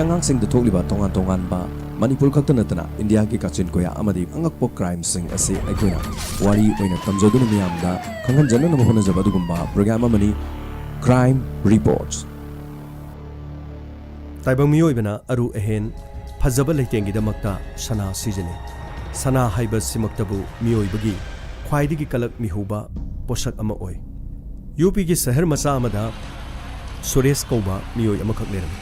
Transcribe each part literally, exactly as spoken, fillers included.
ꯑꯉꯥꯡꯁꯤꯡꯗ ꯊꯣꯛꯂꯤꯕ ꯇꯣꯉꯥꯟ ꯇꯣꯉꯥꯟꯕ, ꯃꯅꯤꯄꯨꯔ ꯈꯛꯇ ꯅꯠꯇꯅ ꯏꯟꯗꯤꯌꯥꯒꯤ ꯀꯥꯆꯤꯟ ꯀꯣꯌꯥ ꯑꯃꯗꯤ ꯑꯉꯛꯄ ꯀ꯭ꯔꯥꯏꯝꯁꯤꯡ ꯑꯁꯤ ꯑꯩꯈꯣꯏꯅ ꯋꯥꯔꯤ ꯑꯣꯏꯅ ꯇꯝꯖꯗꯨꯅ ꯃꯤꯌꯥꯝꯗ ꯈꯪꯍꯟꯖꯅꯅꯕ ꯍꯣꯠꯅꯖꯕ ꯑꯗꯨꯒꯨꯝꯕ ꯄ꯭ꯔꯣꯒ꯭ꯔꯥꯝ ꯑꯃꯅꯤ, Crime Reports꯫ ꯇꯥꯏꯕꯪ ꯃꯤꯑꯣꯏꯕꯅ ꯑꯔꯨ ꯑꯍꯦꯟ, ꯐꯖꯕ ꯂꯩꯇꯦꯡꯒꯤꯗꯃꯛꯇ ꯁꯅꯥ ꯁꯤꯖꯤꯟꯅꯩ꯫ ꯁꯅꯥ ꯍꯥꯏꯕꯁꯤꯃꯛꯇꯕꯨ ꯃꯤꯑꯣꯏꯕꯒꯤ ꯈ꯭ꯋꯥꯏꯗꯒꯤ ꯀꯂꯛ ꯃꯤꯍꯨꯕ ꯄꯣꯠꯁꯛ ꯑꯃ ꯑꯣꯏ꯫ ꯌꯨ ꯄꯤꯒꯤ ꯁꯍꯔ ꯃꯆꯥ ꯑꯃꯗ ꯁꯨꯔꯦꯁ ꯀꯧꯕ ꯃꯤꯑꯣꯏ ꯑꯃꯈꯛ ꯂꯩꯔꯝꯃꯤ꯫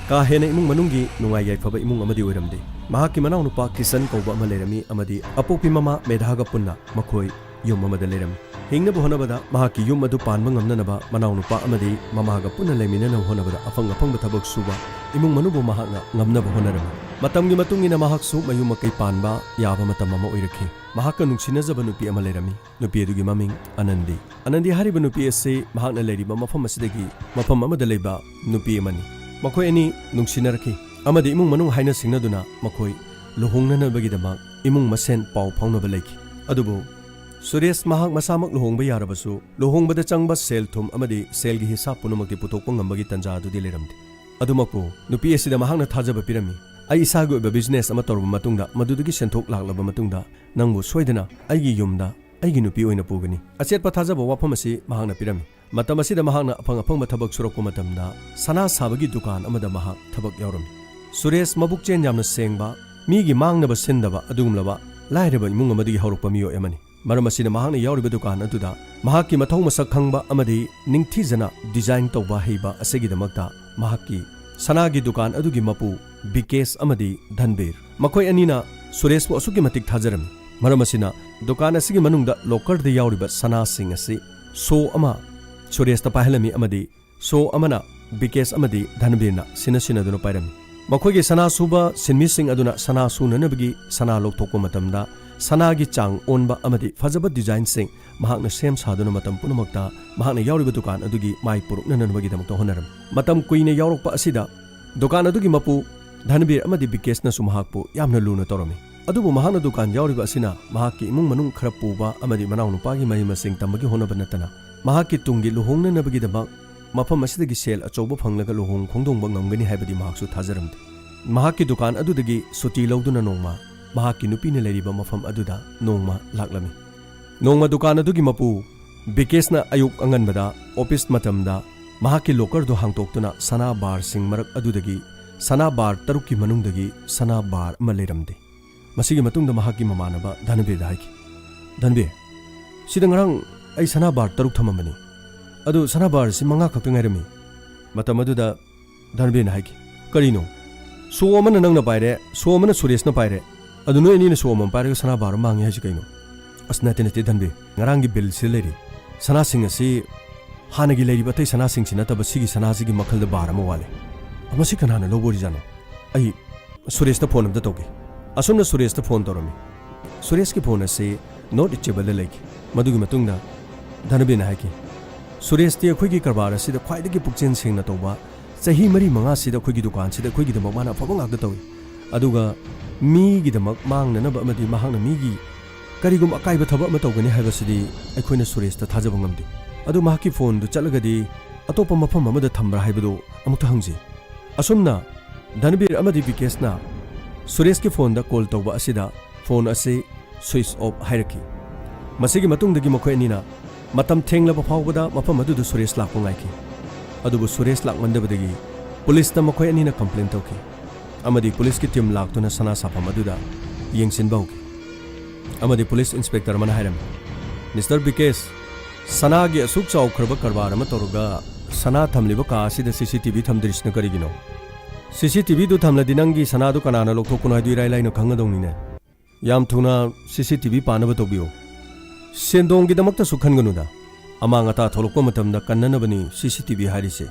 ꯀꯥ ꯍꯦꯟꯅ ꯏꯃꯨꯡ ꯃꯅꯨꯡꯒꯤ ꯅꯨꯡꯉꯥꯏ ꯌꯥꯏꯐꯕ ꯏꯃꯨꯡ ꯑꯃꯗꯤ ꯑꯣꯏꯔꯝꯗꯦ꯫ ꯃꯍꯥꯛꯀꯤ ꯃꯅꯥꯎꯅꯨꯄꯥ ꯀꯤꯁꯟ ꯀꯧꯕ ꯑꯃ ꯂꯩꯔꯝꯃꯤ ꯑꯃꯗꯤ ꯑꯄꯣꯛꯄꯤ ꯃꯃꯥ ꯃꯦꯙꯥꯒ ꯄꯨꯟꯅ ꯃꯈꯣꯏ ꯌꯨꯝ ꯑꯃꯗ ꯂꯩꯔꯝꯃꯤ꯫ ꯍꯤꯡꯅꯕ ꯍꯣꯠꯅꯕꯗ ꯃꯍꯥꯛꯀꯤ ꯌꯨꯝ ꯑꯗꯨ ꯄꯥꯟꯕ ꯉꯝꯅꯅꯕ ꯃꯅꯥꯎꯅꯨꯄꯥ ꯑꯃꯗꯤ ꯃꯃꯥꯒ ꯄꯨꯟꯅ ꯂꯩꯃꯤꯟꯅꯅꯕ ꯍꯣꯠꯅꯕꯗ ꯑꯐꯪ ꯑꯐꯪꯕ ꯊꯕꯛ ꯁꯨꯕ, ꯏꯃꯨꯡ ꯃꯅꯨꯡꯕꯨ ꯃꯍꯥꯛꯅ ꯉꯝꯅꯕ ꯍꯣꯠꯅꯔꯝꯃꯤ꯫ ꯃꯇꯝꯒꯤ ꯃꯇꯨꯡ ꯏꯟꯅ ꯃꯍꯥꯛꯁꯨ ꯃꯌꯨꯝ ꯃꯀꯩ ꯄꯥꯟꯕ ꯌꯥꯕ ꯃꯇꯝ ꯑꯃ ꯑꯣꯏꯔꯛꯈꯤ꯫ ꯃꯍꯥꯛꯀ ꯅꯨꯡꯁꯤꯅꯖꯕ ꯅꯨꯄꯤ ꯑꯃ ꯂꯩꯔꯝꯃꯤ꯫ ꯅꯨꯄꯤ ꯑꯗꯨꯒꯤ ꯃꯃꯤꯡ ꯑꯅꯟꯗꯤ꯫ ꯑꯅꯟꯗꯤ ꯍꯥꯏꯔꯤꯕ ꯅꯨꯄꯤ ꯑꯁꯤ ꯃꯍꯥꯛꯅ ꯂꯩꯔꯤꯕ ꯃꯐꯝ ꯑꯁꯤꯗꯒꯤ ꯃꯐꯝ ꯑꯃꯗ ꯂꯩꯕ ꯅꯨꯄꯤ ꯑꯃꯅꯤ꯫ ꯃꯈꯣꯏ ꯑꯅꯤ ꯅꯨꯡꯁꯤꯅꯔꯛꯈꯤ ꯑꯃꯗꯤ ꯏꯃꯨꯡ ꯃꯅꯨꯡ ꯍꯥꯏꯅ ꯁꯤꯡꯅꯗꯨꯅ ꯃꯈꯣꯏ ꯂꯨꯍꯣꯡꯅꯅꯕꯒꯤꯗꯃꯛ ꯏꯃꯨꯡ ꯃꯁꯦꯟ ꯄꯥꯎ ꯐꯥꯎꯅꯕ ꯂꯩꯈꯤ꯫ ꯑꯗꯨꯕꯨ ꯁꯨꯔꯦꯁ ꯃꯍꯥꯛ ꯃꯁꯥꯃꯛ ꯂꯨꯍꯣꯡꯕ ꯌꯥꯔꯕꯁꯨ, ꯂꯨꯍꯣꯡꯕꯗ ꯆꯪꯕ ꯁꯦꯜ ꯊꯨꯝ ꯑꯃꯗꯤ ꯁꯦꯜꯒꯤ ꯍꯤꯁꯥꯕ ꯄꯨꯝꯅꯃꯛꯇꯤ ꯄꯨꯊꯣꯛꯄ ꯉꯝꯕꯒꯤ ꯇꯥꯟꯖꯥ ꯑꯗꯨꯗꯤ ꯂꯩꯔꯝꯗꯦ꯫ ꯑꯗꯨꯃꯛꯄꯨ ꯅꯨꯄꯤ ꯑꯁꯤꯗ ꯃꯍꯥꯛꯅ ꯊꯥꯖꯕ ꯄꯤꯔꯝꯃꯤ꯫ "ꯑꯩ ꯏꯁꯥꯒꯤ ꯑꯣꯏꯕ ꯕꯤꯖꯤꯅꯦꯁ ꯑꯃ ꯇꯧꯔꯕ ꯃꯇꯨꯡꯗ, ꯃꯗꯨꯗꯒꯤ ꯁꯦꯟꯊꯣꯛ ꯂꯥꯛꯂꯕ ꯃꯇꯨꯡꯗ, ꯅꯪꯕꯨ ꯁꯣꯏꯗꯅ ꯑꯩꯒꯤ ꯌꯨꯝꯗ ꯑꯩꯒꯤ ꯅꯨꯄꯤ ꯑꯣꯏꯅ ꯄꯨꯒꯅꯤ"꯫ ꯑꯆꯦꯠꯄ ꯊꯥꯖꯕ ꯋꯥꯐꯝ ꯑꯁꯤ ꯃꯍꯥꯛꯅ ꯄꯤꯔꯝꯃꯤ꯫ ꯃꯇꯝ ꯑꯁꯤꯗ ꯃꯍꯥꯛꯅ ꯑꯐꯪ ꯑꯐꯪꯕ ꯊꯕꯛ ꯁꯨꯔꯛꯄ ꯃꯇꯝꯗ, ꯁꯅꯥ ꯁꯥꯕꯒꯤ ꯗꯨꯀꯥꯟ ꯑꯃꯗ ꯃꯍꯥꯛ ꯊꯕꯛ ꯌꯥꯎꯔꯝꯃꯤ꯫ ꯁꯨꯔꯦꯁ ꯃꯕꯨꯛꯆꯦꯜ ꯌꯥꯝꯅ ꯁꯦꯡꯕ, ꯃꯤꯒꯤ ꯃꯥꯡꯅꯕ ꯁꯤꯟꯗꯕ ꯑꯗꯨꯒꯨꯝꯂꯕ ꯂꯥꯏꯔꯕ ꯏꯃꯨꯡ ꯑꯃꯗꯒꯤ ꯍꯧꯔꯛꯄ ꯃꯤꯑꯣꯏ ꯑꯃꯅꯤ꯫ ꯃꯔꯝ ꯑꯁꯤꯅ ꯃꯍꯥꯛꯅ ꯌꯥꯎꯔꯤꯕ ꯗꯨꯀꯥꯟ ꯑꯗꯨꯗ ꯃꯍꯥꯛꯀꯤ ꯃꯊꯧ ꯃꯁꯛ ꯈꯪꯕ ꯑꯃꯗꯤ ꯅꯤꯡꯊꯤꯖꯅ ꯗꯤꯖꯥꯏꯟ ꯇꯧꯕ ꯍꯩꯕ ꯑꯁꯤꯒꯤꯗꯃꯛꯇ ꯃꯍꯥꯛꯀꯤ ꯁꯅꯥꯒꯤ ꯗꯨꯀꯥꯟ ꯑꯗꯨꯒꯤ ꯃꯄꯨ ꯕꯤꯀꯦꯁ ꯑꯃꯗꯤ ꯙꯟꯕꯤꯔ, ꯃꯈꯣꯏ ꯑꯅꯤꯅ ꯁꯨꯔꯦꯁꯄꯨ ꯑꯁꯨꯛꯀꯤ ꯃꯇꯤꯛ ꯊꯥꯖꯔꯝꯃꯤ꯫ ꯃꯔꯝ ꯑꯁꯤꯅ ꯗꯨꯀꯥꯟ ꯑꯁꯤꯒꯤ ꯃꯅꯨꯡꯗ ꯂꯣꯀꯔꯗ ꯌꯥꯎꯔꯤꯕ ꯁꯅꯥꯁꯤꯡ ꯑꯁꯤ ꯁꯣ ꯑꯃ ꯁꯨꯔꯦꯁꯇ ꯄꯥꯏꯍꯜꯂꯝꯃꯤ ꯑꯃꯗꯤ ꯁꯣ ꯑꯃꯅ ꯕꯤꯀꯦꯁ ꯑꯃꯗꯤ ꯙꯟꯕꯤꯔꯅ ꯁꯤꯟꯅ ꯁꯤꯟꯅꯗꯨꯅ ꯄꯥꯏꯔꯝꯃꯤ꯫ ꯃꯈꯣꯏꯒꯤ ꯁꯅꯥ ꯁꯨꯕ ꯁꯤꯟꯃꯤꯁꯤꯡ ꯑꯗꯨꯅ ꯁꯅꯥ ꯁꯨꯅꯅꯕꯒꯤ ꯁꯅꯥ ꯂꯧꯊꯣꯛꯄ ꯃꯇꯝꯗ, ꯁꯅꯥꯒꯤ ꯆꯥꯡ ꯑꯣꯟꯕ ꯑꯃꯗꯤ ꯐꯖꯕ ꯗꯤꯖꯥꯏꯟꯁꯤꯡ ꯃꯍꯥꯛꯅ ꯁꯦꯝ ꯁꯥꯗꯨꯅ ꯃꯇꯝ ꯄꯨꯝꯅꯃꯛꯇ ꯃꯍꯥꯛꯅ ꯌꯥꯎꯔꯤꯕ ꯗꯨꯀꯥꯟ ꯑꯗꯨꯒꯤ ꯃꯥꯏ ꯄꯨꯔꯛꯅꯅꯕꯒꯤꯗꯃꯛꯇ ꯍꯣꯠꯅꯔꯝꯃꯤ꯫ ꯃꯇꯝ ꯀꯨꯏꯅ ꯌꯥꯎꯔꯛꯄ ꯑꯁꯤꯗ ꯗꯨꯀꯥꯟ ꯑꯗꯨꯒꯤ ꯃꯄꯨ ꯙꯟꯕꯤꯔ ꯑꯃꯗꯤ ꯕꯤꯀꯦꯁꯅꯁꯨ ꯃꯍꯥꯛꯄꯨ ꯌꯥꯝꯅ ꯂꯨꯅ ꯇꯧꯔꯝꯃꯤ꯫ ꯑꯗꯨꯕꯨ ꯃꯍꯥꯛꯅ ꯗꯨꯀꯥꯟ ꯌꯥꯎꯔꯤꯕ ꯑꯁꯤꯅ ꯃꯍꯥꯛꯀꯤ ꯏꯃꯨꯡ ꯃꯅꯨꯡ ꯈꯔ ꯄꯨꯕ ꯑꯃꯗꯤ ꯃꯅꯥꯎꯅꯨꯄꯥꯒꯤ ꯃꯍꯩ ꯃꯁꯤꯡ ꯇꯝꯕꯒꯤ ꯍꯣꯠꯅꯕ ꯅꯠꯇꯅ, ꯃꯍꯥꯛꯀꯤ ꯇꯨꯡꯒꯤ ꯂꯨꯍꯣꯡꯅꯅꯕꯒꯤꯗꯃꯛ ꯃꯐꯝ ꯑꯁꯤꯗꯒꯤ ꯁꯦꯜ ꯑꯆꯧꯕ ꯐꯪꯂꯒ ꯂꯨꯍꯣꯡ ꯈꯣꯡꯗꯣꯡꯕ ꯉꯝꯒꯅꯤ ꯍꯥꯏꯕꯗꯤ ꯃꯍꯥꯛꯁꯨ ꯊꯥꯖꯔꯝꯗꯦ꯫ ꯃꯍꯥꯛꯀꯤ ꯗꯨꯀꯥꯟ ꯑꯗꯨꯗꯒꯤ ꯁꯨꯇꯤ ꯂꯧꯗꯨꯅ ꯅꯣꯡꯃ ꯃꯍꯥꯛꯀꯤ ꯅꯨꯄꯤꯅ ꯂꯩꯔꯤꯕ ꯃꯐꯝ ꯑꯗꯨꯗ ꯅꯣꯡꯃ ꯂꯥꯛꯂꯝꯃꯤ꯫ ꯅꯣꯡꯃ ꯗꯨꯀꯥꯟ ꯑꯗꯨꯒꯤ ꯃꯄꯨ ꯕꯤꯀꯦꯁꯅ ꯑꯌꯨꯛ ꯑꯉꯟꯕꯗ ꯑꯣꯐꯤꯁ ꯃꯇꯝꯗ ꯃꯍꯥꯛꯀꯤ ꯂꯣꯀꯔꯗꯨ ꯍꯥꯡꯇꯣꯛꯇꯨꯅ ꯁꯅꯥ ꯕꯥꯔꯁꯤꯡ ꯃꯔꯛ ꯑꯗꯨꯗꯒꯤ ꯁꯅꯥ ꯕꯥꯔ ꯇꯔꯨꯛꯀꯤ ꯃꯅꯨꯡꯗꯒꯤ ꯁꯅꯥ ꯕꯥꯔ ꯑꯃ ꯂꯩꯔꯝꯗꯦ꯫ ꯃꯁꯤꯒꯤ ꯃꯇꯨꯡꯗ ꯃꯍꯥꯛꯀꯤ ꯃꯃꯥꯟꯅꯕ ꯙꯅꯕꯤꯔꯗ ꯍꯥꯏꯈꯤ, "ꯙꯅꯕꯤꯔ, ꯁꯤꯗ ꯉꯔꯥꯡ ꯑꯩ ꯁꯅꯥ ꯕꯥꯔ ꯇꯔꯨꯛ ꯊꯝꯃꯝꯕꯅꯤ꯫ ꯑꯗꯨ ꯁꯅꯥ ꯕꯥꯔꯁꯤ ꯃꯉꯥ ꯈꯛꯇ ꯉꯥꯏꯔꯝꯃꯤ꯫" ꯃꯇꯝ ꯑꯗꯨꯗ ꯙꯅꯕꯤꯔꯅ ꯍꯥꯏꯈꯤ, "ꯀꯔꯤꯅꯣ? ꯁꯣ ꯑꯃꯅ ꯅꯪꯅ ꯄꯥꯏꯔꯦ, ꯁꯣ ꯑꯃꯅ ꯁꯨꯔꯦꯁꯅ ꯄꯥꯏꯔꯦ꯫ ꯑꯗꯨ ꯅꯣꯏ ꯑꯅꯤꯅ ꯁꯣ ꯑꯃꯃꯝ ꯄꯥꯏꯔꯒ ꯁꯅꯥ ꯕꯥꯔ ꯑꯃ ꯃꯥꯡꯉꯤ ꯍꯥꯏꯁꯤ ꯀꯩꯅꯣ?" "ꯑꯁ, ꯅꯠꯇꯦ, ꯅꯠꯇꯦ, ꯙꯅꯕꯤꯔ꯫ ꯉꯔꯥꯡꯒꯤ ꯕꯤꯜꯁꯤꯗ ꯂꯩꯔꯤ꯫ ꯁꯅꯥꯁꯤꯡ ꯑꯁꯤ ꯍꯥꯟꯅꯒꯤ ꯂꯩꯔꯤꯕ ꯑꯇꯩ ꯁꯅꯥꯁꯤꯡꯁꯤ ꯅꯠꯇꯕ ꯁꯤꯒꯤ ꯁꯅꯥꯁꯤꯒꯤ ꯃꯈꯜꯗ ꯕꯥꯔ ꯑꯃ ꯋꯥꯠꯂꯦ꯫ ꯃꯁꯤ ꯀꯅꯥꯅ ꯂꯧꯕ ꯑꯣꯏꯔꯤꯖꯥꯠꯅꯣ? ꯑꯩ ꯁꯨꯔꯦꯁꯇ ꯐꯣꯟ ꯑꯝꯇ ꯇꯧꯒꯦ꯫" ꯑꯁꯨꯝꯅ ꯁꯨꯔꯦꯁꯇ ꯐꯣꯟ ꯇꯧꯔꯝꯃꯤ꯫ ꯁꯨꯔꯦꯁꯀꯤ ꯐꯣꯟ ꯑꯁꯤ not reachable ꯗ ꯂꯩꯈꯤ꯫ ꯃꯗꯨꯒꯤ ꯃꯇꯨꯡꯗ ꯙꯅꯕꯤꯔꯅ ꯍꯥꯏꯈꯤ, "ꯁꯨꯔꯦꯁꯇꯤ ꯑꯩꯈꯣꯏꯒꯤ ꯀꯔꯕꯥꯔ ꯑꯁꯤꯗ ꯈ꯭ꯋꯥꯏꯗꯒꯤ ꯄꯨꯛꯆꯦꯜ ꯁꯦꯡꯅ ꯇꯧꯕ, ꯆꯍꯤ ꯃꯔꯤ ꯃꯉꯥꯁꯤꯗ ꯑꯩꯈꯣꯏꯒꯤ ꯗꯨꯀꯥꯟꯁꯤꯗ ꯑꯩꯈꯣꯏꯒꯤꯗꯃꯛ ꯃꯥꯅ ꯑꯐꯕ ꯉꯥꯛꯇ ꯇꯧꯏ꯫ ꯑꯗꯨꯒ ꯃꯤꯒꯤꯗꯃꯛ ꯃꯥꯡꯅꯅꯕ ꯑꯃꯗꯤ ꯃꯍꯥꯛꯅ ꯃꯤꯒꯤ ꯀꯔꯤꯒꯨꯝꯕ ꯑꯀꯥꯏꯕ ꯊꯕꯛ ꯑꯃ ꯇꯧꯒꯅꯤ ꯍꯥꯏꯕꯁꯤꯗꯤ ꯑꯩꯈꯣꯏꯅ ꯁꯨꯔꯦꯁꯇ ꯊꯥꯖꯕ ꯉꯝꯗꯦ꯫ ꯑꯗꯨ ꯃꯍꯥꯛꯀꯤ ꯐꯣꯟꯗꯨ ꯆꯠꯂꯒꯗꯤ ꯑꯇꯣꯞꯄ ꯃꯐꯝ ꯑꯃꯗ ꯊꯝꯕ꯭ꯔꯥ ꯍꯥꯏꯕꯗꯨ ꯑꯃꯨꯛꯇ ꯍꯪꯁꯤ꯫" ꯑꯁꯨꯝꯅ ꯙꯅꯕꯤꯔ ꯑꯃꯗꯤ ꯕꯤꯀꯦꯁꯅ ꯁꯨꯔꯦꯁꯀꯤ ꯐꯣꯟꯗ ꯀꯣꯜ ꯇꯧꯕ ꯑꯁꯤꯗ ꯐꯣꯟ ꯑꯁꯤ ꯁ꯭ꯋꯤꯆ ꯑꯣꯐ ꯍꯥꯏꯔꯛꯈꯤ꯫ ꯃꯁꯤꯒꯤ ꯃꯇꯨꯡꯗꯒꯤ ꯃꯈꯣꯏ ꯑꯅꯤꯅ ꯃꯇꯝ ꯊꯦꯡꯂꯕ ꯐꯥꯎꯕꯗ ꯃꯐꯝ ꯑꯗꯨꯗ ꯁꯨꯔꯦꯁ ꯂꯥꯛꯄ ꯉꯥꯏꯈꯤ꯫ ꯑꯗꯨꯕꯨ ꯁꯨꯔꯦꯁ ꯂꯥꯛꯃꯟꯗꯕꯗꯒꯤ ꯄꯨꯂꯤꯁꯇ ꯃꯈꯣꯏ ꯑꯅꯤꯅ ꯀꯝꯄ꯭ꯂꯦꯟ ꯇꯧꯈꯤ ꯑꯃꯗꯤ ꯄꯨꯂꯤꯁꯀꯤ ꯇꯤꯝ ꯂꯥꯛꯇꯨꯅ ꯁꯅꯥ ꯁꯥꯐꯝ ꯑꯗꯨꯗ ꯌꯦꯡꯁꯤꯟꯕ ꯍꯧꯈꯤ꯫ ꯑꯃꯗꯤ ꯄꯨꯂꯤꯁ ꯏꯟꯁꯄꯦꯛꯇꯔ ꯑꯃꯅ ꯍꯥꯏꯔꯝꯃꯤ, "ꯃꯤꯁꯇꯔ ꯕꯤꯀꯦꯁ, ꯁꯅꯥꯒꯤ ꯑꯁꯨꯛ ꯆꯥꯎꯈ꯭ꯔꯕ ꯀꯔꯕꯥꯔ ꯑꯃ ꯇꯧꯔꯒ ꯁꯅꯥ ꯊꯝꯂꯤꯕ ꯀꯥ ꯑꯁꯤꯗ ꯁꯤ ꯁꯤ ꯇꯤ ꯚꯤ ꯊꯝꯗ꯭ꯔꯤꯁꯤꯅ ꯀꯔꯤꯒꯤꯅꯣ? ꯁꯤ ꯁꯤ ꯇꯤ ꯚꯤꯗꯨ ꯊꯝꯂꯗꯤ ꯅꯪꯒꯤ ꯁꯅꯥꯗꯨ ꯀꯅꯥꯅ ꯂꯧꯊꯣꯛꯄꯅꯣ ꯍꯥꯏꯗꯨ ꯏꯔꯥꯏ ꯂꯥꯏꯅ ꯈꯪꯒꯗꯧꯅꯤꯅꯦ꯫ ꯌꯥꯝ ꯊꯨꯅ ꯁꯤ ꯁꯤ ꯇꯤ ꯚꯤ ꯄꯥꯟꯅꯕ ꯇꯧꯕꯤꯌꯨ꯫ ꯁꯦꯟꯗꯣꯡꯒꯤꯗꯃꯛꯇꯁꯨ ꯈꯟꯒꯅꯨꯗ꯫ ꯑꯃꯥꯡ ꯑꯇꯥ ꯊꯣꯛꯂꯛꯄ ꯃꯇꯝꯗ ꯀꯟꯅꯅꯕꯅꯤ ꯁꯤ ꯁꯤ ꯇꯤ ꯚꯤ ꯍꯥꯏꯔꯤꯁꯦ꯫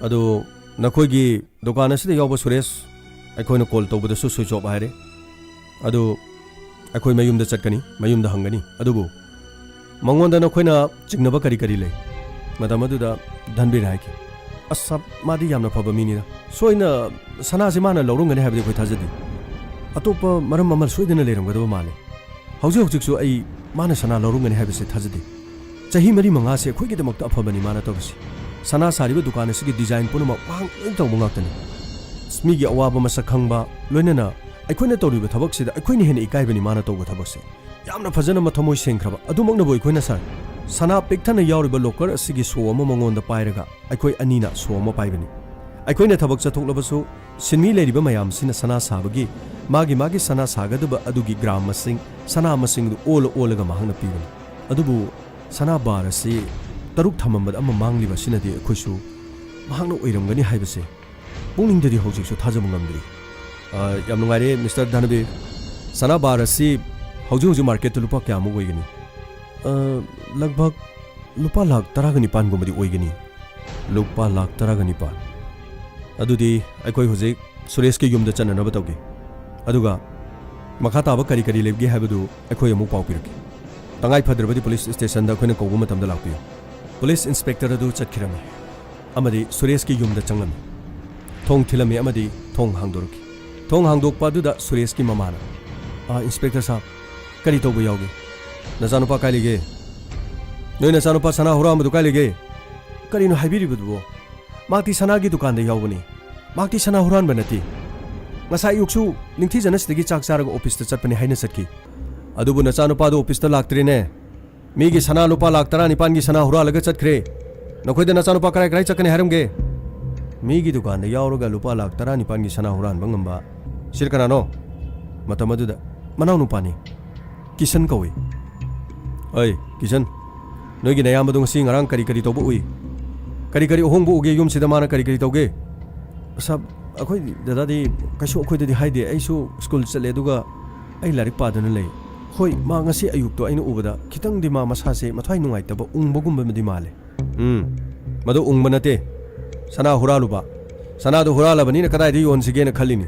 ꯑꯗꯨ ꯅꯈꯣꯏꯒꯤ ꯗꯨꯀꯥꯟ ꯑꯁꯤꯗ ꯌꯥꯎꯕ ꯁꯨꯔꯦꯁ, ꯑꯩꯈꯣꯏꯅ ꯀꯣꯜ ꯇꯧꯕꯗꯁꯨ ꯁ꯭ꯋꯤꯆ ꯑꯣꯐ ꯍꯥꯏꯔꯦ꯫ ꯑꯗꯨ ꯑꯩꯈꯣꯏ ꯃꯌꯨꯝꯗ ꯆꯠꯀꯅꯤ, ꯃꯌꯨꯝꯗ ꯍꯪꯒꯅꯤ꯫ ꯑꯗꯨꯕꯨ ꯃꯉꯣꯟꯗ ꯅꯈꯣꯏꯅ ꯆꯤꯡꯅꯕ ꯀꯔꯤ ꯀꯔꯤ ꯂꯩ?" ꯃꯇꯝ ꯑꯗꯨꯗ ꯙꯟꯕꯤꯔꯅ ꯍꯥꯏꯈꯤ, "ꯑꯁ, ꯃꯥꯗꯤ ꯌꯥꯝꯅ ꯐꯕ ꯃꯤꯅꯤꯗ꯫ ꯁꯣꯏꯅ ꯁꯅꯥꯁꯤ ꯃꯥꯅ ꯂꯧꯔꯝꯒꯅꯤ ꯍꯥꯏꯕꯗꯤ ꯑꯩꯈꯣꯏ ꯊꯥꯖꯗꯦ꯫ ꯑꯇꯣꯞꯄ ꯃꯔꯝ ꯑꯃ ꯁꯣꯏꯗꯅ ꯂꯩꯔꯝꯒꯗꯕ ꯃꯥꯜꯂꯤ꯫ ꯍꯧꯖꯤꯛ ꯍꯧꯖꯤꯛꯁꯨ ꯑꯩ ꯃꯥꯅ ꯁꯅꯥ ꯂꯧꯔꯝꯒꯅꯤ ꯍꯥꯏꯕꯁꯤ ꯊꯥꯖꯗꯦ꯫ ꯆꯍꯤ ꯃꯔꯤ ꯃꯉꯥꯁꯤ ꯑꯩꯈꯣꯏꯒꯤꯗꯃꯛꯇ ꯑꯐꯕꯅꯤ ꯃꯥꯅ ꯇꯧꯔꯤꯁꯤ꯫ ꯁꯅꯥ ꯁꯥꯔꯤꯕ ꯗꯨꯀꯥꯟ ꯑꯁꯤꯒꯤ ꯗꯤꯖꯥꯏꯟ ꯄꯨꯝꯅꯃꯛ ꯃꯍꯥꯛ ꯂꯣꯏꯅ ꯇꯧꯕ ꯉꯥꯛꯇꯅꯤ꯫ ꯃꯤꯒꯤ ꯑꯋꯥꯕ ꯃꯁꯛ ꯈꯪꯕ, ꯂꯣꯏꯅꯅ ꯑꯩꯈꯣꯏꯅ ꯇꯧꯔꯤꯕ ꯊꯕꯛꯁꯤꯗ ꯑꯩꯈꯣꯏꯅ ꯍꯦꯟꯅ ꯏꯀꯥꯏꯕꯅꯤ ꯃꯥꯅ ꯇꯧꯕ ꯊꯕꯛꯁꯦ꯫ ꯌꯥꯝꯅ ꯐꯖꯅ ꯃꯊꯃꯣꯏ ꯁꯦꯡꯈ꯭ꯔꯕ ꯑꯗꯨꯃꯛꯅꯕꯨ ꯑꯩꯈꯣꯏꯅ ꯁꯥꯏ꯫ ꯁꯅꯥ ꯄꯤꯛ ꯊꯟꯅ ꯌꯥꯎꯔꯤꯕ ꯂꯣꯀꯔ ꯑꯁꯤꯒꯤ ꯁꯣ ꯑꯃ ꯃꯉꯣꯟꯗ ꯄꯥꯏꯔꯒ ꯑꯩꯈꯣꯏ ꯑꯅꯤꯅ ꯁꯣ ꯑꯃ ꯄꯥꯏꯕꯅꯤ꯫ ꯑꯩꯈꯣꯏꯅ ꯊꯕꯛ ꯆꯠꯊꯣꯛꯂꯕꯁꯨ ꯁꯤꯟꯃꯤ ꯂꯩꯔꯤꯕ ꯃꯌꯥꯝꯁꯤꯅ ꯁꯅꯥ ꯁꯥꯕꯒꯤ ꯃꯥꯒꯤ ꯃꯥꯒꯤ ꯁꯅꯥ ꯁꯥꯒꯗꯕ ꯑꯗꯨꯒꯤ ꯒ꯭ꯔꯥꯝ ꯃꯁꯤꯡ, ꯁꯅꯥ ꯃꯁꯤꯡꯗꯨ ꯑꯣꯜꯂ ꯑꯣꯜꯂꯒ ꯃꯍꯥꯛꯅ ꯄꯤꯕꯅꯤ꯫ ꯑꯗꯨꯕꯨ ꯁꯅꯥ ꯕꯥꯔ ꯑꯁꯤ ꯇꯔꯨꯛ ꯊꯝꯃꯝꯕꯗ ꯑꯃ ꯃꯥꯡꯂꯤꯕ ꯑꯁꯤꯅꯗꯤ ꯑꯩꯈꯣꯏꯁꯨ ꯃꯍꯥꯛꯅ ꯑꯣꯏꯔꯝꯒꯅꯤ ꯍꯥꯏꯕꯁꯦ ꯄꯨꯛꯅꯤꯡꯗꯗꯤ ꯍꯧꯖꯤꯛꯁꯨ ꯊꯥꯖꯕ ꯉꯝꯗ꯭ꯔꯤ꯫ ꯑ, ꯌꯥꯝ ꯅꯨꯡꯉꯥꯏꯔꯦ, ꯃꯤꯁꯇꯔ ꯙꯅꯕꯤꯔ꯫ ꯁꯅꯥ ꯕꯥꯔ ꯑꯁꯤ ꯍꯧꯖꯤꯛ ꯍꯧꯖꯤꯛ ꯃꯥꯔꯀꯦꯠꯇ ꯂꯨꯄꯥ ꯀꯌꯥꯃꯨꯛ ꯑꯣꯏꯒꯅꯤ? ꯑ, ꯂꯒꯚꯒ ꯂꯨꯄꯥ ꯂꯥꯈ ꯇꯔꯥꯒ ꯅꯤꯄꯥꯟꯒꯨꯝꯕꯗꯤ ꯑꯣꯏꯒꯅꯤ꯫ ꯂꯨꯄꯥ ꯂꯥꯈ ꯇꯔꯥꯒ ꯅꯤꯄꯥꯟ꯫ ꯑꯗꯨꯗꯤ ꯑꯩꯈꯣꯏ ꯍꯧꯖꯤꯛ ꯁꯨꯔꯦꯁꯀꯤ ꯌꯨꯝꯗ ꯆꯠꯅꯅꯕ ꯇꯧꯒꯦ꯫ ꯑꯗꯨꯒ ꯃꯈꯥ ꯇꯥꯕ ꯀꯔꯤ ꯀꯔꯤ ꯂꯩꯕꯒꯦ ꯍꯥꯏꯕꯗꯨ ꯑꯩꯈꯣꯏ ꯑꯃꯨꯛ ꯄꯥꯎ ꯄꯤꯔꯛꯀꯦ꯫ ꯇꯉꯥꯏ ꯐꯗ꯭ꯔꯕꯗꯤ ꯄꯨꯂꯤꯁ ꯁ꯭ꯇꯦꯁꯟꯗ ꯑꯩꯈꯣꯏꯅ ꯀꯧꯕ ꯃꯇꯝꯗ ꯂꯥꯛꯄꯤꯌꯨ꯫ ꯄꯨꯂꯤꯁ ꯏꯟꯁꯄꯦꯛꯇꯔ ꯑꯗꯨ ꯆꯠꯈꯤꯔꯝꯃꯤ ꯑꯃꯗꯤ ꯁꯨꯔꯦꯁꯀꯤ ꯌꯨꯝꯗ ꯆꯪꯂꯝꯃꯤ꯫ ꯊꯣꯡ ꯊꯤꯜꯂꯝꯃꯤ ꯑꯃꯗꯤ ꯊꯣꯡ ꯍꯥꯡꯗꯣꯔꯛꯈꯤ꯫ ꯊꯣꯡ ꯍꯥꯡꯗꯣꯛꯄ ꯑꯗꯨꯗ ꯁꯨꯔꯦꯁꯀꯤ ꯃꯃꯥꯅ, "ꯑꯥ, ꯏꯟꯁꯄꯦꯛꯇꯔ ꯁꯥꯍꯕ, ꯀꯔꯤ ꯇꯧꯕ ꯌꯥꯎꯒꯦ? ꯅꯆꯥꯅꯨꯄꯥ ꯀꯥꯏ ꯂꯩꯒꯦ? ꯅꯣꯏ ꯅꯆꯥꯅꯨꯄꯥ ꯁꯅꯥ ꯍꯨꯔꯥꯟꯕꯗꯨ ꯀꯥꯏ ꯂꯩꯒꯦ?" "ꯀꯔꯤꯅꯣ ꯍꯥꯏꯕꯤꯔꯤꯕꯗꯨꯕꯣ? ꯃꯍꯥꯛꯇꯤ ꯁꯅꯥꯒꯤ ꯗꯨꯀꯥꯟꯗ ꯌꯥꯎꯕꯅꯤ꯫ ꯃꯍꯥꯛꯇꯤ ꯁꯅꯥ ꯍꯨꯔꯥꯟꯕ ꯅꯠꯇꯦ꯫ ꯉꯁꯥꯏ ꯑꯌꯨꯛꯁꯨ ꯅꯤꯡꯊꯤꯖꯅ ꯁꯤꯗꯒꯤ ꯆꯥꯛ ꯆꯥꯔꯒ ꯑꯣꯐꯤꯁꯇ ꯆꯠꯄꯅꯤ ꯍꯥꯏꯅ ꯆꯠꯈꯤ꯫ ꯑꯗꯨꯕꯨ ꯅꯆꯥꯅꯨꯄꯥꯗꯨ ꯑꯣꯐꯤꯁꯇ ꯂꯥꯛꯇ꯭ꯔꯦꯅꯦ꯫ ꯃꯤꯒꯤ ꯁꯅꯥ ꯂꯨꯄꯥ ꯂꯥꯈ ꯇꯔꯥꯅꯤꯄꯥꯟꯒꯤ ꯁꯅꯥ ꯍꯨꯔꯥꯜꯂꯒ ꯆꯠꯈ꯭ꯔꯦ꯫ ꯅꯈꯣꯏꯗ ꯅꯆꯥꯅꯨꯄꯥ ꯀꯔꯥꯏ ꯀꯔꯥꯏ ꯆꯠꯀꯅꯤ ꯍꯥꯏꯔꯝꯒꯦ?" "ꯃꯤꯒꯤ ꯗꯨꯀꯥꯟꯗ ꯌꯥꯎꯔꯒ ꯂꯨꯄꯥ ꯂꯥꯈ ꯇꯔꯥꯅꯤꯄꯥꯟꯒꯤ ꯁꯅꯥ ꯍꯨꯔꯥꯟꯕ ꯉꯝꯕ꯫ ꯁꯤꯗ ꯀꯅꯥꯅꯣ?" ꯃꯇꯝ ꯑꯗꯨꯗ, "ꯃꯅꯥꯎꯅꯨꯄꯥꯅꯤ꯫ ꯀꯤꯁꯟ ꯀꯧꯏ꯫" "ꯑꯩ, ꯀꯤꯁꯟ, ꯅꯣꯏꯒꯤ ꯅꯌꯥꯝꯕꯗꯣ ꯉꯁꯤ ꯉꯔꯥꯡ ꯀꯔꯤ ꯀꯔꯤ ꯇꯧꯕ ꯎꯏ? ꯀꯔꯤ ꯀꯔꯤ ꯑꯍꯣꯡꯕ ꯎꯒꯦ ꯌꯨꯝꯁꯤꯗ? ꯃꯥꯅ ꯀꯔꯤ ꯀꯔꯤ ꯇꯧꯒꯦ?" "ꯁꯥꯍꯕ, ꯑꯩꯈꯣꯏ ꯗꯗꯥꯗꯤ ꯀꯩꯁꯨ ꯑꯩꯈꯣꯏꯗꯗꯤ ꯍꯥꯏꯗꯦ꯫ ꯑꯩꯁꯨ ꯁ꯭ꯀꯨꯜ ꯆꯠꯂꯦ, ꯑꯗꯨꯒ ꯑꯩ ꯂꯥꯏꯔꯤꯛ ꯄꯥꯗꯨꯅ ꯂꯩ꯫ ꯍꯣꯏ, ꯃꯥ ꯉꯁꯤ ꯑꯌꯨꯛꯇꯣ ꯑꯩꯅ ꯎꯕꯗ ꯈꯤꯇꯪꯗꯤ ꯃꯥ ꯃꯁꯥꯁꯦ ꯃꯊ꯭ꯋꯥꯏ ꯅꯨꯡꯉꯥꯏꯇꯕ, ꯎꯪꯕꯒꯨꯝꯕꯗꯤ ꯃꯥꯜꯂꯦ꯫" "ꯎꯝ, ꯃꯗꯨ ꯎꯪꯕ ꯅꯠꯇꯦ꯫ ꯁꯅꯥ ꯍꯨꯔꯥꯜꯂꯨꯕ꯫ ꯁꯅꯥꯗꯨ ꯍꯨꯔꯥꯜꯂꯕꯅꯤꯅ ꯀꯗꯥꯏꯗ ꯌꯣꯟꯁꯤꯒꯦꯅ ꯈꯜꯂꯤꯅꯤ꯫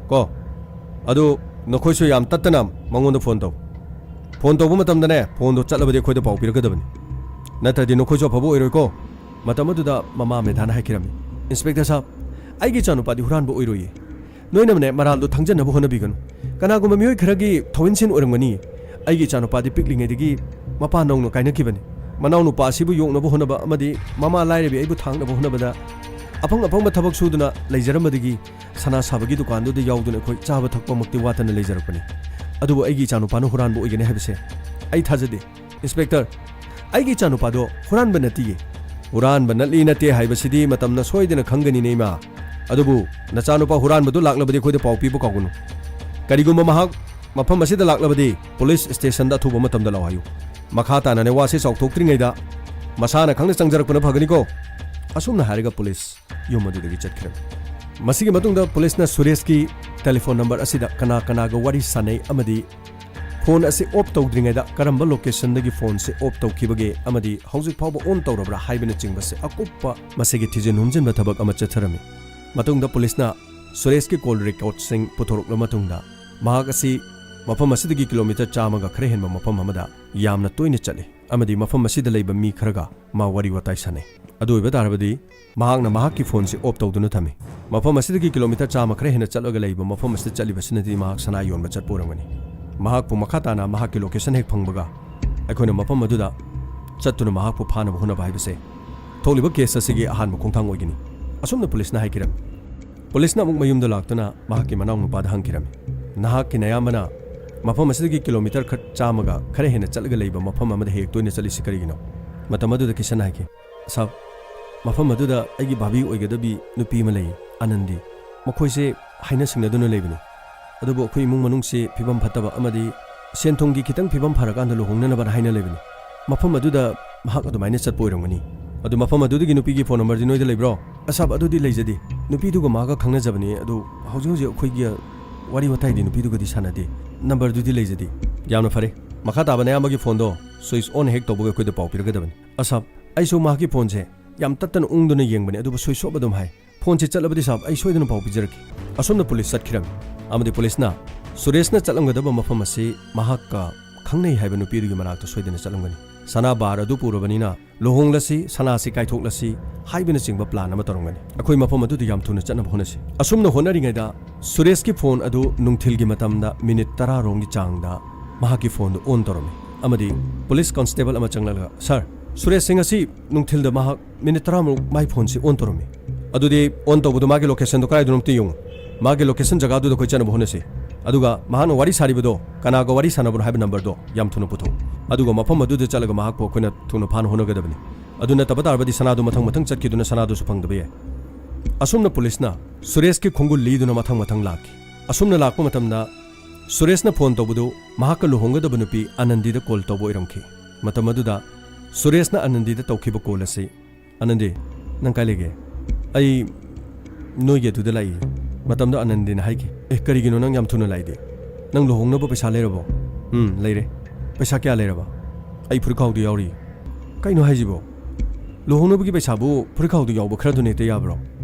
ꯀꯣ, ꯑꯗꯨ ꯅꯈꯣꯏꯁꯨ ꯌꯥꯝ ꯇꯠꯇꯅ ꯃꯉꯣꯟꯗ ꯐꯣꯟ ꯇꯧ꯫ ꯐꯣꯟ ꯇꯧꯕ ꯃꯇꯝꯗꯅꯦ, ꯐꯣꯟꯗꯣ ꯆꯠꯂꯕꯗꯤ ꯑꯩꯈꯣꯏꯗ ꯄꯥꯎ ꯄꯤꯔꯛꯀꯗꯕꯅꯤ꯫ ꯅꯠꯇ꯭ꯔꯗꯤ ꯅꯈꯣꯏꯁꯨ ꯑꯐꯕ ꯑꯣꯏꯔꯣꯏꯀꯣ꯫" ꯃꯇꯝ ꯑꯗꯨꯗ ꯃꯃꯥ ꯃꯦꯙꯥꯅ ꯍꯥꯏꯈꯤꯔꯝꯃꯤ, "ꯏꯟꯁꯄꯦꯛꯇꯔ ꯁꯥꯍꯕ, ꯑꯩꯒꯤ ꯏꯆꯥꯅꯨꯄꯥꯗꯤ ꯍꯨꯔꯥꯟꯕ ꯑꯣꯏꯔꯣꯏꯌꯦ꯫ ꯅꯣꯏꯅꯅꯦ ꯃꯔꯥꯜꯗꯣ ꯊꯪꯖꯅꯕ ꯍꯣꯠꯅꯕꯤꯒꯅꯨ꯫ ꯀꯅꯥꯒꯨꯝꯕ ꯃꯤꯑꯣꯏ ꯈꯔꯒꯤ ꯊꯧꯏꯟꯁꯤꯟ ꯑꯣꯏꯔꯝꯒꯅꯤ꯫ ꯑꯩꯒꯤ ꯏꯆꯥꯅꯨꯄꯥꯗꯤ ꯄꯤꯛꯂꯤꯉꯩꯗꯒꯤ ꯃꯄꯥ ꯅꯧꯅ ꯀꯥꯏꯅꯈꯤꯕꯅꯤ꯫ ꯃꯅꯥꯎꯅꯨꯄꯥ ꯑꯁꯤꯕꯨ ꯌꯣꯛꯅꯕ ꯍꯣꯠꯅꯕ ꯑꯃꯗꯤ ꯃꯃꯥ ꯂꯥꯏꯔꯕꯤ ꯑꯩꯕꯨ ꯊꯥꯛꯅꯕ ꯍꯣꯠꯅꯕꯗ ꯑꯐꯪ ꯑꯐꯪꯕ ꯊꯕꯛ ꯁꯨꯗꯨꯅ ꯂꯩꯖꯔꯝꯕꯗꯒꯤ ꯁꯅꯥ ꯁꯥꯕꯒꯤ ꯗꯨꯀꯥꯟꯗꯨꯗ ꯌꯥꯎꯗꯨꯅ ꯑꯩꯈꯣꯏ ꯆꯥꯕ ꯊꯛꯄꯃꯛꯇꯤ ꯋꯥꯠꯇꯅ ꯂꯩꯖꯔꯛꯄꯅꯤ꯫ ꯑꯗꯨꯕꯨ ꯑꯩꯒꯤ ꯏꯆꯥꯅꯨꯄꯥꯅ ꯍꯨꯔꯥꯟꯕ ꯑꯣꯏꯒꯅꯤ ꯍꯥꯏꯕꯁꯦ ꯑꯩ ꯊꯥꯖꯗꯦ꯫ ꯏꯟꯁꯄꯦꯛꯇꯔ, ꯑꯩꯒꯤ ꯏꯆꯥꯅꯨꯄꯥꯗꯣ ꯍꯨꯔꯥꯟꯕ ꯅꯠꯇꯤꯌꯦ꯫ ꯍꯨꯔꯥꯟꯕ ꯅꯠꯂꯤ ꯅꯠꯇꯦ ꯍꯥꯏꯕꯁꯤꯗꯤ ꯃꯇꯝꯅ ꯁꯣꯏꯗꯅ ꯈꯪꯒꯅꯤꯅꯦ, ꯏꯃꯥ꯫ ꯑꯗꯨꯕꯨ ꯅꯆꯥꯅꯨꯄꯥ ꯍꯨꯔꯥꯟꯕꯗꯨ ꯂꯥꯛꯂꯕꯗꯤ ꯑꯩꯈꯣꯏꯗ ꯄꯥꯎ ꯄꯤꯕ ꯀꯥꯎꯒꯅꯨ꯫ ꯀꯔꯤꯒꯨꯝꯕ ꯃꯍꯥꯛ ꯃꯐꯝ ꯑꯁꯤꯗ ꯂꯥꯛꯂꯕꯗꯤ ꯄꯨꯂꯤꯁ ꯁ꯭ꯇꯦꯁꯟꯗ ꯑꯊꯨꯕ ꯃꯇꯝꯗ ꯂꯥꯛꯑꯣ ꯍꯥꯏꯌꯨ꯫ ꯃꯈꯥ ꯇꯥꯅꯅꯦ ꯋꯥꯁꯤ ꯆꯥꯎꯊꯣꯛꯇ꯭ꯔꯤꯉꯩꯗ ꯃꯁꯥꯅ ꯈꯪꯅ ꯆꯪꯖꯔꯛꯄꯅ ꯐꯒꯅꯤꯀꯣ꯫ ꯑꯁꯨꯝꯅ ꯍꯥꯏꯔꯒ ꯄꯨꯂꯤꯁ ꯌꯨꯝ ꯑꯗꯨꯗꯒꯤ ꯆꯠꯈ꯭ꯔꯦ꯫ ꯃꯁꯤꯒꯤ ꯃꯇꯨꯡꯗ ꯄꯨꯂꯤꯁꯅ ꯁꯨꯔꯦꯁꯀꯤ ꯇꯦꯂꯤꯐꯣꯟ ꯅꯝꯕꯔ ꯑꯁꯤꯗ ꯀꯅꯥ ꯀꯅꯥꯒ ꯋꯥꯔꯤ ꯁꯥꯟꯅꯩ ꯑꯃꯗꯤ ꯐꯣꯟ ꯑꯁꯤ ꯑꯣꯐ ꯇꯧꯗ꯭ꯔꯤꯉꯩꯗ ꯀꯔꯝꯕ ꯂꯣꯀꯦꯁꯟꯗꯒꯤ ꯐꯣꯟꯁꯦ ꯑꯣꯐ ꯇꯧꯈꯤꯕꯒꯦ ꯑꯃꯗꯤ ꯍꯧꯖꯤꯛ ꯐꯥꯎꯕ ꯑꯣꯟ ꯇꯧꯔꯕ꯭ꯔꯥ ꯍꯥꯏꯕꯅꯆꯤꯡꯕꯁꯦ ꯑꯀꯨꯞꯄ ꯃꯁꯤꯒꯤ ꯊꯤꯖꯤꯟ ꯍꯨꯝꯖꯤꯟꯕ ꯊꯕꯛ ꯑꯃ ꯆꯠꯊꯔꯝꯃꯤ꯫ ꯃꯇꯨꯡꯗ ꯄꯨꯂꯤꯁꯅ ꯁꯨꯔꯦꯁꯀꯤ ꯀꯣꯜ ꯔꯦꯀꯣꯔꯗꯁꯤꯡ ꯄꯨꯊꯣꯔꯛꯂꯕ ꯃꯇꯨꯡꯗ ꯃꯍꯥꯛ ꯑꯁꯤ ꯃꯐꯝ ꯑꯁꯤꯗꯒꯤ ꯀꯤꯂꯣꯃꯤꯇꯔ ꯆꯥꯝꯃꯒ ꯈꯔ ꯍꯦꯟꯕ ꯃꯐꯝ ꯑꯃꯗ ꯌꯥꯝꯅ ꯇꯣꯏꯅ ꯆꯠꯂꯤ ꯑꯃꯗꯤ ꯃꯐꯝ ꯑꯁꯤꯗ ꯂꯩꯕ ꯃꯤ ꯈꯔꯒ ꯃꯥ ꯋꯥꯔꯤ ꯋꯥꯇꯥꯏ ꯁꯥꯟꯅꯩ꯫ ꯑꯗꯨ ꯑꯣꯏꯕ ꯇꯥꯔꯕꯗꯤ ꯃꯍꯥꯛꯅ ꯃꯍꯥꯛꯀꯤ ꯐꯣꯟꯁꯤ ꯑꯣꯐ ꯇꯧꯗꯨꯅ ꯊꯝꯃꯤ꯫ ꯃꯐꯝ ꯑꯁꯤꯗꯒꯤ ꯀꯤꯂꯣꯃꯤꯇꯔ ꯆꯥꯝꯃ ꯈꯔ ꯍꯦꯟꯅ ꯆꯠꯂꯒ ꯂꯩꯕ ꯃꯐꯝ ꯑꯁꯤꯗ ꯆꯠꯂꯤꯕꯁꯤꯅꯗꯤ ꯃꯍꯥꯛ ꯁꯅꯥ ꯌꯣꯟꯕ ꯆꯠꯄ ꯑꯣꯏꯔꯝꯒꯅꯤ꯫ ꯃꯍꯥꯛꯄꯨ ꯃꯈꯥ ꯇꯥꯅ ꯃꯍꯥꯛꯀꯤ ꯂꯣꯀꯦꯁꯟ ꯍꯦꯛ ꯐꯪꯕꯒ ꯑꯩꯈꯣꯏꯅ ꯃꯐꯝ ꯑꯗꯨꯗ ꯆꯠꯇꯨꯅ ꯃꯍꯥꯛꯄꯨ ꯐꯥꯅꯕ ꯍꯣꯠꯅꯕ ꯍꯥꯏꯕꯁꯦ ꯊꯣꯛꯂꯤꯕ ꯀꯦꯁ ꯑꯁꯤꯒꯤ ꯑꯍꯥꯟꯕ ꯈꯣꯡꯊꯥꯡ ꯑꯣꯏꯒꯅꯤ꯫ ꯑꯁꯨꯝꯅ ꯄꯨꯂꯤꯁꯅ ꯍꯥꯏꯈꯤꯔꯝꯃꯤ꯫ ꯄꯨꯂꯤꯁꯅ ꯑꯃꯨꯛ ꯃꯌꯨꯝꯗ ꯂꯥꯛꯇꯨꯅ ꯃꯍꯥꯛꯀꯤ ꯃꯅꯥꯎꯅꯨꯄꯥꯗ ꯍꯪꯈꯤꯔꯝꯃꯤ, "ꯅꯍꯥꯛꯀꯤ ꯅꯌꯥꯝꯕꯅ ꯃꯐꯝ ꯑꯁꯤꯗꯒꯤ ꯀꯤꯂꯣꯃꯤꯇꯔ ꯈꯔ ꯆꯥꯝꯃꯒ ꯈꯔ ꯍꯦꯟꯅ ꯆꯠꯂꯒ ꯂꯩꯕ ꯃꯐꯝ ꯑꯃꯗ ꯍꯦꯛ ꯇꯣꯏꯅ ꯆꯠꯂꯤꯁꯤ ꯀꯔꯤꯒꯤꯅꯣ?" ꯃꯇꯝ ꯑꯗꯨꯗ ꯀꯤꯁꯟꯅ ꯍꯥꯏꯈꯤ, "ꯁꯥꯕ, ꯃꯐꯝ ꯑꯗꯨꯗ ꯑꯩꯒꯤ ꯚꯥꯕꯤ ꯑꯣꯏꯒꯗꯕꯤ ꯅꯨꯄꯤ ꯑꯃ ꯂꯩ, ꯑꯅꯟꯗꯤ꯫ ꯃꯈꯣꯏꯁꯦ ꯍꯥꯏꯅ ꯁꯤꯡꯅꯗꯨꯅ ꯂꯩꯕꯅꯤ꯫ ꯑꯗꯨꯕꯨ ꯑꯩꯈꯣꯏ ꯏꯃꯨꯡ ꯃꯅꯨꯡꯁꯤ ꯐꯤꯕꯝ ꯐꯠꯇꯕ ꯑꯃꯗꯤ ꯁꯦꯟ ꯊꯨꯝꯒꯤ ꯈꯤꯇꯪ ꯐꯤꯕꯝ ꯐꯔꯀꯥꯟꯗ ꯂꯨꯍꯣꯡꯅꯅꯕꯅ ꯍꯥꯏꯅ ꯂꯩꯕꯅꯤ꯫ ꯃꯐꯝ ꯑꯗꯨꯗ ꯃꯍꯥꯛ ꯑꯗꯨꯃꯥꯏꯅ ꯆꯠꯄ ꯑꯣꯏꯔꯝꯒꯅꯤ꯫ ꯑꯗꯨ ꯃꯐꯝ ꯑꯗꯨꯗꯒꯤ ꯅꯨꯄꯤꯒꯤ ꯐꯣꯟ ꯅꯝꯕꯔꯗꯤ ꯅꯣꯏꯗ ꯂꯩꯕ꯭ꯔꯣ?" "ꯑꯁꯥꯕ, ꯑꯗꯨꯗꯤ ꯂꯩꯖꯗꯦ꯫ ꯅꯨꯄꯤꯗꯨꯒ ꯃꯥꯒ ꯈꯪꯅꯖꯕꯅꯤ꯫ ꯑꯗꯨ ꯍꯧꯖꯤꯛ ꯍꯧꯖꯤꯛ ꯑꯩꯈꯣꯏꯒꯤ ꯋꯥꯔꯤ ꯋꯥꯇꯥꯏꯗꯤ ꯅꯨꯄꯤꯗꯨꯒꯗꯤ ꯁꯥꯟꯅꯗꯦ꯫ ꯅꯝꯕꯔꯗꯨꯗꯤ ꯂꯩꯖꯗꯦ꯫" "ꯌꯥꯝꯅ ꯐꯔꯦ꯫ ꯃꯈꯥ ꯇꯥꯕ ꯅꯌꯥꯝꯕꯒꯤ ꯐꯣꯟꯗꯣ ꯁ꯭ꯋꯤꯆ ꯑꯣꯟ ꯍꯦꯛ ꯇꯧꯕꯒ ꯑꯩꯈꯣꯏꯗ ꯄꯥꯎ ꯄꯤꯔꯛꯀꯗꯕꯅꯤ꯫" "ꯑꯁꯥꯕ, ꯑꯩꯁꯨ ꯃꯍꯥꯛꯀꯤ ꯐꯣꯟꯁꯦ ꯌꯥꯝ ꯇꯠꯇꯅ ꯎꯪꯗꯨꯅ ꯌꯦꯡꯕꯅꯤ, ꯑꯗꯨꯕꯨ ꯁ꯭ꯋꯤꯆ ꯑꯣꯐ ꯑꯗꯨꯝ ꯍꯥꯏ꯫ ꯐꯣꯟꯁꯦ ꯆꯠꯂꯕꯗꯤ ꯁꯥꯕ, ꯑꯩ ꯁꯣꯏꯗꯅ ꯄꯥꯎ ꯄꯤꯖꯔꯛꯀꯦ꯫" ꯑꯁꯣꯝꯗ ꯄꯨꯂꯤꯁ ꯆꯠꯈꯤꯔꯝꯃꯤ ꯑꯃꯗꯤ ꯄꯨꯂꯤꯁꯅ ꯁꯨꯔꯦꯁꯅ ꯆꯠꯂꯝꯒꯗꯕ ꯃꯐꯝ ꯑꯁꯤ ꯃꯍꯥꯛꯀ ꯈꯪꯅꯩ ꯍꯥꯏꯕ ꯅꯨꯄꯤ ꯑꯗꯨꯒꯤ ꯃꯅꯥꯛꯇ ꯁꯣꯏꯗꯅ ꯆꯠꯂꯝꯒꯅꯤ꯫ ꯁꯅꯥ ꯕꯥꯔ ꯑꯗꯨ ꯄꯨꯔꯕꯅꯤꯅ ꯂꯨꯍꯣꯡꯂꯁꯤ, ꯁꯅꯥꯁꯤ ꯀꯥꯏꯊꯣꯛꯂꯁꯤ ꯍꯥꯏꯕꯅꯆꯤꯡꯕ ꯄ꯭ꯂꯥꯟ ꯑꯃ ꯇꯧꯔꯝꯒꯅꯤ꯫ ꯑꯩꯈꯣꯏ ꯃꯐꯝ ꯑꯗꯨꯗ ꯌꯥꯝ ꯊꯨꯅ ꯆꯠꯅꯕ ꯍꯣꯠꯅꯁꯤ꯫ ꯑꯁꯨꯝꯅ ꯍꯣꯠꯅꯔꯤꯉꯩꯗ ꯁꯨꯔꯦꯁꯀꯤ ꯐꯣꯟ ꯑꯗꯨ ꯅꯨꯡꯊꯤꯜꯒꯤ ꯃꯇꯝꯗ ꯃꯤꯅꯤꯠ ꯇꯔꯥ ꯔꯣꯝꯒꯤ ꯆꯥꯡꯗ ꯃꯍꯥꯛꯀꯤ ꯐꯣꯟꯗꯨ ꯑꯣꯟ ꯇꯧꯔꯝꯃꯤ꯫ ꯑꯃꯗꯤ ꯄꯨꯂꯤꯁ ꯀꯣꯟꯁꯇꯦꯕꯜ ꯑꯃ ꯆꯪꯂꯛꯂꯒ, "ꯁꯥꯔ, ꯁꯨꯔꯦꯁ ꯁꯤꯡ ꯑꯁꯤ ꯅꯨꯡꯊꯤꯜꯗ ꯃꯍꯥꯛ ꯃꯤꯅꯤꯠ ꯇꯔꯥꯃꯨꯛ ꯃꯥꯏ ꯐꯣꯟꯁꯤ ꯑꯣꯟ ꯇꯧꯔꯝꯃꯤ꯫ ꯑꯗꯨꯗꯤ ꯑꯣꯟ ꯇꯧꯕꯗꯨ ꯃꯥꯒꯤ ꯂꯣꯀꯦꯁꯟꯗꯣ ꯀꯗꯥꯏꯗꯅꯣ ꯑꯝꯇ ꯌꯦꯡꯉꯨ꯫ ꯃꯥꯒꯤ ꯂꯣꯀꯦꯁꯟ ꯖꯒꯥꯗꯨꯗ ꯑꯩꯈꯣꯏ ꯆꯠꯅꯕ ꯍꯣꯠꯅꯁꯤ꯫ ꯑꯗꯨꯒ ꯃꯍꯥꯛꯅ ꯋꯥꯔꯤ ꯁꯥꯔꯤꯕꯗꯣ ꯀꯅꯥꯒ ꯋꯥꯔꯤ ꯁꯥꯟꯅꯕꯅꯣ ꯍꯥꯏꯕ ꯅꯝꯕꯔꯗꯣ ꯌꯥꯝ ꯊꯨꯅ ꯄꯨꯊꯣꯛꯎ꯫ ꯑꯗꯨꯒ ꯃꯐꯝ ꯑꯗꯨꯗ ꯆꯠꯂꯒ ꯃꯍꯥꯛꯄꯨ ꯑꯩꯈꯣꯏꯅ ꯊꯨꯅ ꯐꯥꯅ ꯍꯣꯠꯅꯒꯗꯕꯅꯤ꯫ ꯑꯗꯨ ꯅꯠꯇꯕ ꯇꯥꯔꯕꯗꯤ ꯁꯅꯥꯗꯨ ꯃꯊꯪ ꯃꯊꯪ ꯆꯠꯈꯤꯗꯨꯅ ꯁꯅꯥꯗꯨꯁꯨ ꯐꯪꯗꯕ ꯌꯥꯏ"꯫ ꯑꯁꯨꯝꯅ ꯄꯨꯂꯤꯁꯅ ꯁꯨꯔꯦꯁꯀꯤ ꯈꯣꯡꯒꯨꯜ ꯂꯤꯗꯨꯅ ꯃꯊꯪ ꯃꯊꯪ ꯂꯥꯛꯈꯤ꯫ ꯑꯁꯨꯝꯅ ꯂꯥꯛꯄ ꯃꯇꯝꯗ ꯁꯨꯔꯦꯁꯅ ꯐꯣꯟ ꯇꯧꯕꯗꯨ ꯃꯍꯥꯛꯀ ꯂꯨꯍꯣꯡꯒꯗꯕ ꯅꯨꯄꯤ ꯑꯅꯟꯗꯤꯗ ꯀꯣꯜ ꯇꯧꯕ ꯑꯣꯏꯔꯝꯈꯤ꯫ ꯃꯇꯝ ꯑꯗꯨꯗ ꯁꯨꯔꯦꯁꯅ ꯑꯅꯟꯗꯤꯗ ꯇꯧꯈꯤꯕ ꯀꯣꯜ ꯑꯁꯤ, "ꯑꯅꯟꯗꯤ, ꯅꯪ ꯀꯥꯏ ꯂꯩꯒꯦ? ꯑꯩ ꯅꯣꯏꯒꯤ ꯑꯗꯨꯗ ꯂꯥꯛꯏ"꯫ ꯃꯇꯝꯗꯣ ꯑꯅꯟꯗꯤꯅ ꯍꯥꯏꯈꯤ, "ꯑꯦ, ꯀꯔꯤꯒꯤꯅꯣ ꯅꯪ ꯌꯥꯝ ꯊꯨꯅ ꯂꯥꯛꯏꯗꯤ? ꯅꯪ ꯂꯨꯍꯣꯡꯅꯕ ꯄꯩꯁꯥ ꯂꯩꯔꯕꯣ?" "ꯎꯝ, ꯂꯩꯔꯦ"꯫ "ꯄꯩꯁꯥ ꯀꯌꯥ ꯂꯩꯔꯕ?" "ꯑꯩ ꯐꯨꯔꯤꯠꯈꯥꯎꯗꯨ ꯌꯥꯎꯔꯤ"꯫ "ꯀꯩꯅꯣ ꯍꯥꯏꯁꯤꯕꯣ? ꯂꯨꯍꯣꯡꯅꯕꯒꯤ ꯄꯩꯁꯥꯕꯨ ꯐꯨꯔꯤꯠꯈꯥꯎꯗ ꯌꯥꯎꯕ ꯈꯔꯗꯨꯅ ꯍꯦꯛꯇ ꯌꯥꯕ꯭ꯔꯣ?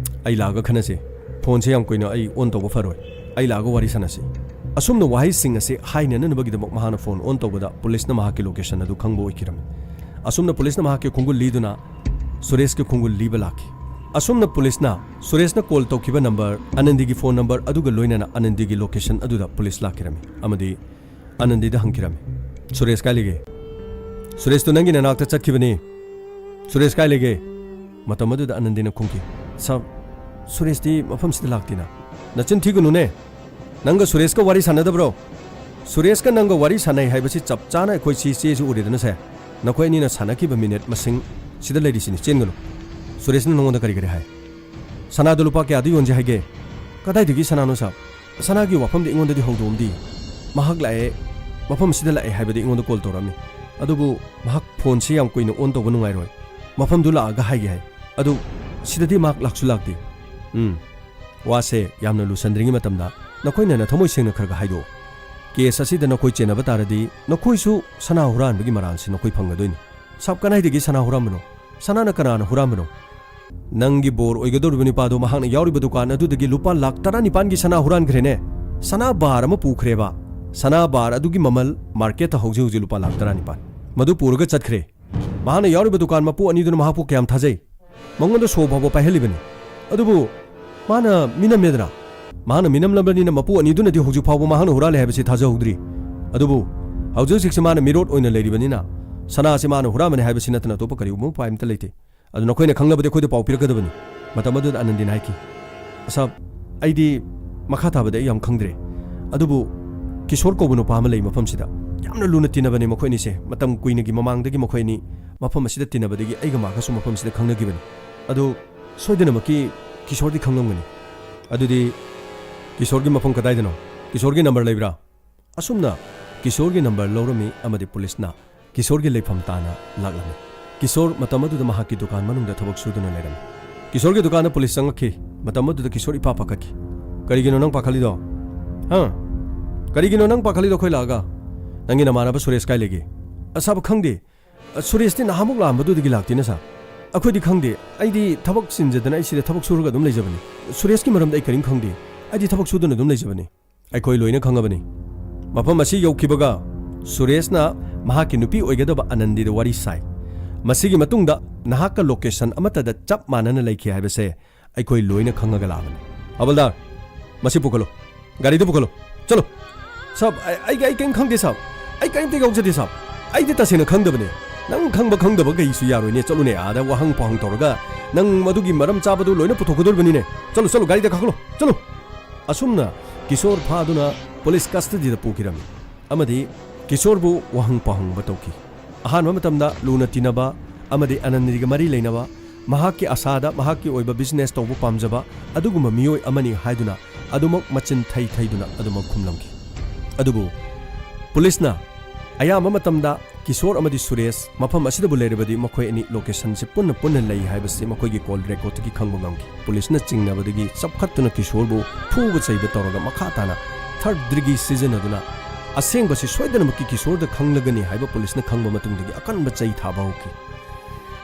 ꯑꯩ ꯂꯥꯛꯑꯒ ꯈꯟꯅꯁꯤ꯫ ꯐꯣꯟꯁꯦ ꯌꯥꯝ ꯀꯨꯏꯅ ꯑꯩ ꯑꯣꯟ ꯇꯧꯕ ꯐꯔꯣꯏ꯫ ꯑꯩ ꯂꯥꯛꯑꯒ ꯋꯥꯔꯤ ꯁꯥꯟꯅꯁꯤ"꯫ ꯑꯁꯨꯝꯅ ꯋꯥꯍꯩꯁꯤꯡ ꯑꯁꯤ ꯍꯥꯏꯅꯅꯅꯕꯒꯤꯗꯃꯛ ꯃꯍꯥꯛꯅ ꯐꯣꯟ ꯑꯣꯟ ꯇꯧꯕꯗ ꯄꯨꯂꯤꯁꯅ ꯃꯍꯥꯛꯀꯤ ꯂꯣꯀꯦꯁꯟ ꯑꯗꯨ ꯈꯪꯕ ꯑꯣꯏꯈꯤꯔꯝꯃꯤ꯫ ꯑꯁꯨꯝꯅ ꯄꯨꯂꯤꯁꯅ ꯃꯍꯥꯛꯀꯤ ꯈꯣꯡꯒꯨꯜ ꯂꯤꯗꯨꯅ ꯁꯨꯔꯦꯁꯀꯤ ꯈꯣꯡꯒꯨꯜ ꯂꯤꯕ ꯂꯥꯛꯈꯤ꯫ ꯑꯁꯨꯝꯅ ꯄꯨꯂꯤꯁꯅ ꯁꯨꯔꯦꯁꯅ ꯀꯣꯜ ꯇꯧꯈꯤꯕ ꯅꯝꯕꯔ, ꯑꯅꯟꯗꯤꯒꯤ ꯐꯣꯟ ꯅꯝꯕꯔ ꯑꯗꯨꯒ ꯂꯣꯏꯅꯅ ꯑꯅꯟꯗꯤꯒꯤ ꯂꯣꯀꯦꯁꯟ ꯑꯗꯨꯗ ꯄꯨꯂꯤꯁ ꯂꯥꯛꯈꯤꯔꯝꯃꯤ ꯑꯃꯗꯤ ꯑꯅꯟꯗꯤꯗ ꯍꯪꯈꯤꯔꯝꯃꯤ, "ꯁꯨꯔꯦꯁ ꯀꯥꯏ ꯂꯩꯒꯦ? ꯁꯨꯔꯦꯁꯇꯨ ꯅꯪꯒꯤ ꯅꯅꯥꯛꯇ ꯆꯠꯈꯤꯕꯅꯤ꯫ ꯁꯨꯔꯦꯁ ꯀꯥꯏ ꯂꯩꯒꯦ?" ꯃꯇꯝ ꯑꯗꯨꯗ ꯑꯅꯟꯗꯤꯅ ꯈꯨꯝꯈꯤ, "ꯁꯥꯔ, ꯁꯨꯔꯦꯁꯇꯤ ꯃꯐꯝꯁꯤꯗ ꯂꯥꯛꯇꯦꯅ"꯫ "ꯅꯆꯤꯟ ꯊꯤꯒꯅꯨꯅꯦ꯫ ꯅꯪꯒ ꯁꯨꯔꯦꯁꯀ ꯋꯥꯔꯤ ꯁꯥꯟꯅꯗꯕ꯭ꯔꯣ?" "ꯁꯨꯔꯦꯁꯀ ꯅꯪꯒ ꯋꯥꯔꯤ ꯁꯥꯟꯅꯩ ꯍꯥꯏꯕꯁꯤ ꯆꯞ ꯆꯥꯅ ꯑꯩꯈꯣꯏ ꯁꯤ ꯆꯦꯁꯨ ꯎꯔꯦꯗꯅ ꯁꯦ꯫ ꯅꯈꯣꯏ ꯑꯅꯤꯅ ꯁꯥꯟꯅꯈꯤꯕ ꯃꯤꯅꯤꯠ ꯃꯁꯤꯡ ꯁꯤꯗ ꯂꯩꯔꯤꯁꯤꯅꯤ, ꯆꯦꯟꯒꯅꯨ"꯫ "ꯁꯨꯔꯦꯁꯅ ꯅꯉꯣꯟꯗ ꯀꯔꯤ ꯀꯔꯤ ꯍꯥꯏ?" "ꯁꯅꯥꯗꯣ ꯂꯨꯄꯥ ꯀꯌꯥꯗ ꯌꯣꯟꯁꯤ ꯍꯥꯏꯒꯦ?" "ꯀꯗꯥꯏꯗꯒꯤ ꯁꯅꯥꯅꯣ ꯁꯥꯔ? ꯁꯅꯥꯒꯤ ꯋꯥꯐꯝꯗꯤ ꯑꯩꯉꯣꯟꯗꯗꯤ ꯍꯧꯗꯣꯛꯑꯝꯗꯤ꯫ ꯃꯍꯥꯛ ꯂꯥꯛꯑꯦ, ꯃꯐꯝ ꯑꯁꯤꯗ ꯂꯥꯛꯑꯦ ꯍꯥꯏꯕꯗꯤ ꯑꯩꯉꯣꯟꯗ ꯀꯣꯜ ꯇꯧꯔꯛꯑꯝꯃꯤ꯫ ꯑꯗꯨꯕꯨ ꯃꯍꯥꯛ ꯐꯣꯟꯁꯤ ꯌꯥꯝ ꯀꯨꯏꯅ ꯑꯣꯟ ꯇꯧꯕ ꯅꯨꯡꯉꯥꯏꯔꯣꯏ꯫ ꯃꯐꯝꯗꯨ ꯂꯥꯛꯑꯒ ꯍꯥꯏꯒꯦ ꯍꯥꯏ꯫ ꯑꯗꯨ ꯁꯤꯗꯗꯤ ꯃꯍꯥꯛ ꯂꯥꯛꯁꯨ ꯂꯥꯛꯇꯦ"꯫ "ꯎꯝ, ꯋꯥꯁꯦ ꯌꯥꯝꯅ ꯂꯨꯁꯟꯗ꯭ꯔꯤꯉꯩ ꯃꯇꯝꯗ ꯅꯈꯣꯏꯅ ꯅꯊꯃꯣꯏ ꯁꯦꯡꯅ ꯈꯔ ꯈꯔ ꯍꯥꯏꯗꯣꯛꯑꯣ꯫ ꯀꯦꯁ ꯑꯁꯤꯗ ꯅꯈꯣꯏ ꯆꯦꯟꯅꯕ ꯇꯥꯔꯗꯤ ꯅꯈꯣꯏꯁꯨ ꯁꯅꯥ ꯍꯨꯔꯥꯟꯕꯒꯤ ꯃꯔꯥꯜꯁꯤ ꯅꯈꯣꯏ ꯐꯪꯒꯗꯣꯏꯅꯤ"꯫ "ꯁꯥꯔ, ꯀꯗꯥꯏꯗꯒꯤ ꯁꯅꯥ ꯍꯨꯔꯥꯟꯕꯅꯣ? ꯁꯅꯥꯅ ꯀꯅꯥꯅ ꯍꯨꯔꯥꯟꯕꯅꯣ?" "ꯅꯪꯒꯤ ꯕꯣꯔ ꯑꯣꯏꯒꯗꯧꯔꯤꯕ ꯅꯨꯄꯥꯗꯣ ꯃꯍꯥꯛꯅ ꯌꯥꯎꯔꯤꯕ ꯗꯨꯀꯥꯟ ꯑꯗꯨꯗꯒꯤ ꯂꯨꯄꯥ ꯂꯥꯈ ꯇꯔꯥꯅꯤꯄꯥꯟꯒꯤ ꯁꯅꯥ ꯍꯨꯔꯥꯟꯈ꯭ꯔꯦꯅꯦ꯫ ꯁꯅꯥ ꯕꯥꯔ ꯑꯃ ꯄꯨꯈ꯭ꯔꯦꯕ꯫ ꯁꯅꯥ ꯕꯥꯔ ꯑꯗꯨꯒꯤ ꯃꯃꯜ ꯃꯥꯔꯀꯦꯠꯇ ꯍꯧꯖꯤꯛ ꯍꯧꯖꯤꯛ ꯂꯨꯄꯥ ꯂꯥꯈ ꯇꯔꯥꯅꯤꯄꯥꯟ꯫ ꯃꯗꯨ ꯄꯨꯔꯒ ꯆꯠꯈ꯭ꯔꯦ꯫ ꯃꯍꯥꯛꯅ ꯌꯥꯎꯔꯤꯕ ꯗꯨꯀꯥꯟ ꯃꯄꯨ ꯑꯅꯤꯗꯨꯅ ꯃꯍꯥꯛꯄꯨ ꯀꯌꯥꯝ ꯊꯥꯖꯩ? ꯃꯉꯣꯟꯗ ꯁꯣ ꯐꯥꯎꯕ ꯄꯥꯏꯍꯜꯂꯤꯕꯅꯤ꯫ ꯑꯗꯨꯕꯨ ꯃꯥꯅ ꯃꯤꯅꯝꯃꯦꯗꯅ꯫ ꯃꯍꯥꯛꯅ ꯃꯤꯅꯝꯂꯕꯅꯤꯅ ꯃꯄꯨ ꯑꯅꯤꯗꯨꯅꯗꯤ ꯍꯧꯖꯤꯛ ꯐꯥꯎꯕ ꯃꯍꯥꯛꯅ ꯍꯨꯔꯥꯜꯂꯦ ꯍꯥꯏꯕꯁꯤ ꯊꯥꯖꯍꯧꯗ꯭ꯔꯤ꯫ ꯑꯗꯨꯕꯨ ꯍꯧꯖꯤꯛ ꯍꯧꯖꯤꯛꯁꯦ ꯃꯥꯅ ꯃꯤꯔꯣꯠ ꯑꯣꯏꯅ ꯂꯩꯔꯤꯕꯅꯤꯅ ꯁꯅꯥꯁꯦ ꯃꯥꯅ ꯍꯨꯔꯥꯟꯕꯅꯤ ꯍꯥꯏꯕꯁꯤ ꯅꯠꯇꯅ ꯑꯇꯣꯞꯄ ꯀꯔꯤꯒꯨꯝꯕ ꯎꯄꯥꯏ ꯑꯝꯇ ꯂꯩꯇꯦ꯫ ꯑꯗꯨ ꯅꯈꯣꯏꯅ ꯈꯪꯂꯕꯗꯤ ꯑꯩꯈꯣꯏꯗ ꯄꯥꯎ ꯄꯤꯔꯛꯀꯗꯕꯅꯤ꯫ ꯃꯇꯝ ꯑꯗꯨꯗ ꯑꯅꯟꯗꯤꯅ ꯍꯥꯏꯈꯤ, "ꯑꯁꯥꯕ, ꯑꯩꯗꯤ ꯃꯈꯥ ꯇꯥꯕꯗ ꯑꯩ ꯌꯥꯝ ꯈꯪꯗ꯭ꯔꯦ꯫ ꯑꯗꯨꯕꯨ ꯀꯤꯁꯣꯔ ꯀꯧꯕ ꯅꯨꯄꯥ ꯑꯃ ꯂꯩ ꯃꯐꯝꯁꯤꯗ꯫ ꯌꯥꯝꯅ ꯂꯨꯅ ꯇꯤꯟꯅꯕꯅꯤ ꯃꯈꯣꯏ ꯑꯅꯤꯁꯦ꯫ ꯃꯇꯝ ꯀꯨꯏꯅꯒꯤ ꯃꯃꯥꯡꯗꯒꯤ ꯃꯈꯣꯏ ꯑꯅꯤ ꯃꯐꯝ ꯑꯁꯤꯗ ꯇꯤꯟꯅꯕꯗꯒꯤ ꯑꯩꯒ ꯃꯥꯒꯁꯨ ꯃꯐꯝꯁꯤꯗ ꯈꯪꯅꯈꯤꯕꯅꯤ꯫ ꯑꯗꯨ ꯁꯣꯏꯗꯅꯃꯛꯀꯤ ꯀꯤꯁꯣꯔꯗꯤ ꯈꯪꯂꯝꯒꯅꯤ꯫ ꯑꯗꯨꯗꯤ ꯀꯤꯁꯣꯔꯒꯤ ꯃꯐꯝ ꯀꯗꯥꯏꯗꯅꯣ? ꯀꯤꯁꯣꯔꯒꯤ ꯅꯝꯕꯔ ꯂꯩꯕ꯭ꯔꯥ?" ꯑꯁꯨꯝꯅ ꯀꯤꯁꯣꯔꯒꯤ ꯅꯝꯕꯔ ꯂꯧꯔꯝꯃꯤ ꯑꯃꯗꯤ ꯄꯨꯂꯤꯁꯅ ꯀꯤꯁꯣꯔꯒꯤ ꯂꯩꯐꯝ ꯇꯥꯅ ꯂꯥꯛꯂꯝꯃꯤ꯫ ꯀꯤꯁꯣꯔ ꯃꯇꯝ ꯑꯗꯨꯗ ꯃꯍꯥꯛꯀꯤ ꯗꯨꯀꯥꯟ ꯃꯅꯨꯡꯗ ꯊꯕꯛ ꯁꯨꯗꯨꯅ ꯂꯩꯔꯝꯃꯤ꯫ ꯀꯤꯁꯣꯔꯒꯤ ꯗꯨꯀꯥꯟꯗ ꯄꯨꯂꯤꯁ ꯆꯪꯉꯛꯈꯤ꯫ ꯃꯇꯝ ꯑꯗꯨꯗ ꯀꯤꯁꯣꯔ ꯏꯄꯥ ꯄꯥꯈꯠꯈꯤ꯫ "ꯀꯔꯤꯒꯤꯅꯣ ꯅꯪ ꯄꯥꯈꯠꯂꯤꯗꯣ? ꯍꯥ? ꯀꯔꯤꯒꯤꯅꯣ ꯅꯪ ꯄꯥꯈꯠꯂꯤꯗꯣ ꯑꯩꯈꯣꯏ ꯂꯥꯛꯑꯒ? ꯅꯪꯒꯤ ꯅꯃꯥꯟꯅꯕ ꯁꯨꯔꯦꯁ ꯀꯥꯏ ꯂꯩꯒꯦ?" "ꯑꯁꯥꯕ, ꯈꯪꯗꯦ꯫ ꯑ, ꯁꯨꯔꯦꯁꯇꯤ ꯅꯍꯥꯟꯃꯨꯛ ꯂꯥꯛꯑꯝꯕꯗꯨꯗꯒꯤ ꯂꯥꯛꯇꯦꯅ, ꯁꯥꯔ꯫ ꯑꯩꯈꯣꯏꯗꯤ ꯈꯪꯗꯦ꯫ ꯑꯩꯗꯤ ꯊꯕꯛ ꯆꯤꯟꯖꯗꯅ ꯑꯩ ꯁꯤꯗ ꯊꯕꯛ ꯁꯨꯔꯒ ꯑꯗꯨꯝ ꯂꯩꯖꯕꯅꯤ꯫ ꯁꯨꯔꯦꯁꯀꯤ ꯃꯔꯝꯗ ꯑꯩ ꯀꯔꯤꯝ ꯈꯪꯗꯦ꯫ ꯑꯩꯗꯤ ꯊꯕꯛ ꯁꯨꯗꯨꯅ ꯑꯗꯨꯝ ꯂꯩꯖꯕꯅꯤ꯫" ꯑꯩꯈꯣꯏ ꯂꯣꯏꯅ ꯈꯪꯉꯕꯅꯤ꯫ ꯃꯐꯝ ꯑꯁꯤ ꯌꯧꯈꯤꯕꯒ ꯁꯨꯔꯦꯁꯅ ꯃꯍꯥꯛꯀꯤ ꯅꯨꯄꯤ ꯑꯣꯏꯒꯗꯕ ꯑꯅꯟꯗꯤꯗ ꯋꯥꯔꯤ ꯁꯥꯏ꯫ ꯃꯁꯤꯒꯤ ꯃꯇꯨꯡꯗ ꯅꯍꯥꯛꯀ ꯂꯣꯀꯦꯁꯟ ꯑꯃꯠꯇꯗ ꯆꯞ ꯃꯥꯟꯅꯅ ꯂꯩꯈꯤ ꯍꯥꯏꯕꯁꯦ ꯑꯩꯈꯣꯏ ꯂꯣꯏꯅ ꯈꯪꯉꯒ ꯂꯥꯛꯑꯕꯅꯤ꯫ "ꯍꯋꯜꯗꯥꯔ, ꯃꯁꯤ ꯄꯨꯈꯠꯂꯨ꯫ ꯒꯥꯔꯤꯗ ꯄꯨꯈꯠꯂꯨ꯫ ꯆꯠꯂꯨ꯫" "ꯁꯥꯕ, ꯑꯩ, ꯑꯩ, ꯑꯩ ꯀꯔꯤꯝ ꯈꯪꯗꯦ, ꯁꯥꯕ꯫ ꯑꯩ ꯀꯔꯤꯝꯇ ꯌꯥꯎꯖꯗꯦ, ꯁꯥꯕ꯫ ꯑꯩꯗꯤ ꯇꯁꯦꯡꯅ ꯈꯪꯗꯕꯅꯦ꯫" "ꯅꯪ ꯈꯪꯕ ꯈꯪꯗꯕ ꯀꯩꯁꯨ ꯌꯥꯔꯣꯏꯅꯦ꯫ ꯆꯠꯂꯨꯅꯦ, ꯑꯥꯗ ꯋꯥꯍꯪ ꯄꯥꯎꯍꯪ ꯇꯧꯔꯒ ꯅꯪ ꯃꯗꯨꯒꯤ ꯃꯔꯝ ꯆꯥꯕꯗꯨ ꯂꯣꯏꯅ ꯄꯨꯊꯣꯛꯀꯗꯧꯔꯤꯕꯅꯤꯅꯦ꯫ ꯆꯠꯂꯨ, ꯆꯠꯂꯨ, ꯒꯥꯔꯤꯗ ꯀꯥꯈꯠꯂꯨ, ꯆꯠꯂꯨ꯫" ꯑꯁꯨꯝꯅ ꯀꯤꯁꯣꯔ ꯐꯥꯗꯨꯅ ꯄꯨꯂꯤꯁ ꯀꯁꯇꯗꯤꯗ ꯄꯨꯈꯤꯔꯝꯃꯤ ꯑꯃꯗꯤ ꯀꯤꯁꯣꯔꯕꯨ ꯋꯥꯍꯪ ꯄꯥꯎꯍꯪꯕ ꯇꯧꯈꯤ꯫ ꯑꯍꯥꯟꯕ ꯃꯇꯝꯗ ꯂꯨꯅ ꯇꯤꯟꯅꯕ ꯑꯃꯗꯤ ꯑꯅꯟꯗꯤꯒ ꯃꯔꯤ ꯂꯩꯅꯕ, ꯃꯍꯥꯛꯀꯤ ꯑꯁꯥꯗ ꯃꯍꯥꯛꯀꯤ ꯑꯣꯏꯕ ꯕꯤꯖꯤꯅꯦꯁ ꯇꯧꯕ ꯄꯥꯝꯖꯕ ꯑꯗꯨꯒꯨꯝꯕ ꯃꯤꯑꯣꯏ ꯑꯃꯅꯤ ꯍꯥꯏꯗꯨꯅ ꯑꯗꯨꯃꯛ ꯃꯆꯤꯟ ꯊꯩ ꯊꯩꯗꯨꯅ ꯑꯗꯨꯃꯛ ꯈꯨꯝꯂꯝꯈꯤ꯫ ꯑꯗꯨꯕꯨ ꯄꯨꯂꯤꯁꯅ ꯑꯌꯥꯝꯕ ꯃꯇꯝꯗ ꯀꯤꯁꯣꯔ ꯑꯃꯗꯤ ꯁꯨꯔꯦꯁ ꯃꯐꯝ ꯑꯁꯤꯗꯕꯨ ꯂꯩꯔꯕꯗꯤ ꯃꯈꯣꯏ ꯑꯅꯤ ꯂꯣꯀꯦꯁꯟꯁꯤ ꯄꯨꯟꯅ ꯄꯨꯟꯅ ꯂꯩ ꯍꯥꯏꯕꯁꯤ ꯃꯈꯣꯏꯒꯤ ꯀꯣꯜ ꯔꯦꯀꯣꯔꯠꯇꯒꯤ ꯈꯪꯕ ꯉꯝꯈꯤ꯫ ꯄꯨꯂꯤꯁꯅ ꯆꯤꯡꯅꯕꯗꯒꯤ ꯆꯞꯈꯠꯇꯨꯅ ꯀꯤꯁꯣꯔꯕꯨ ꯐꯨꯕ ꯆꯩꯕ ꯇꯧꯔꯒ ꯃꯈꯥ ꯇꯥꯅ ꯊꯥꯔꯗ ꯗꯤꯒ꯭ꯔꯤ ꯁꯤꯖꯤꯟꯅꯗꯨꯅ ꯑꯁꯦꯡꯕꯁꯤ ꯁꯣꯏꯗꯅꯃꯛꯀꯤ ꯀꯤꯁꯣꯔꯗ ꯈꯪꯂꯒꯅꯤ ꯍꯥꯏꯕ ꯄꯨꯂꯤꯁꯅ ꯈꯪꯕ ꯃꯇꯨꯡꯗꯒꯤ ꯑꯀꯟꯕ ꯆꯩ ꯊꯥꯕ ꯍꯧꯈꯤ꯫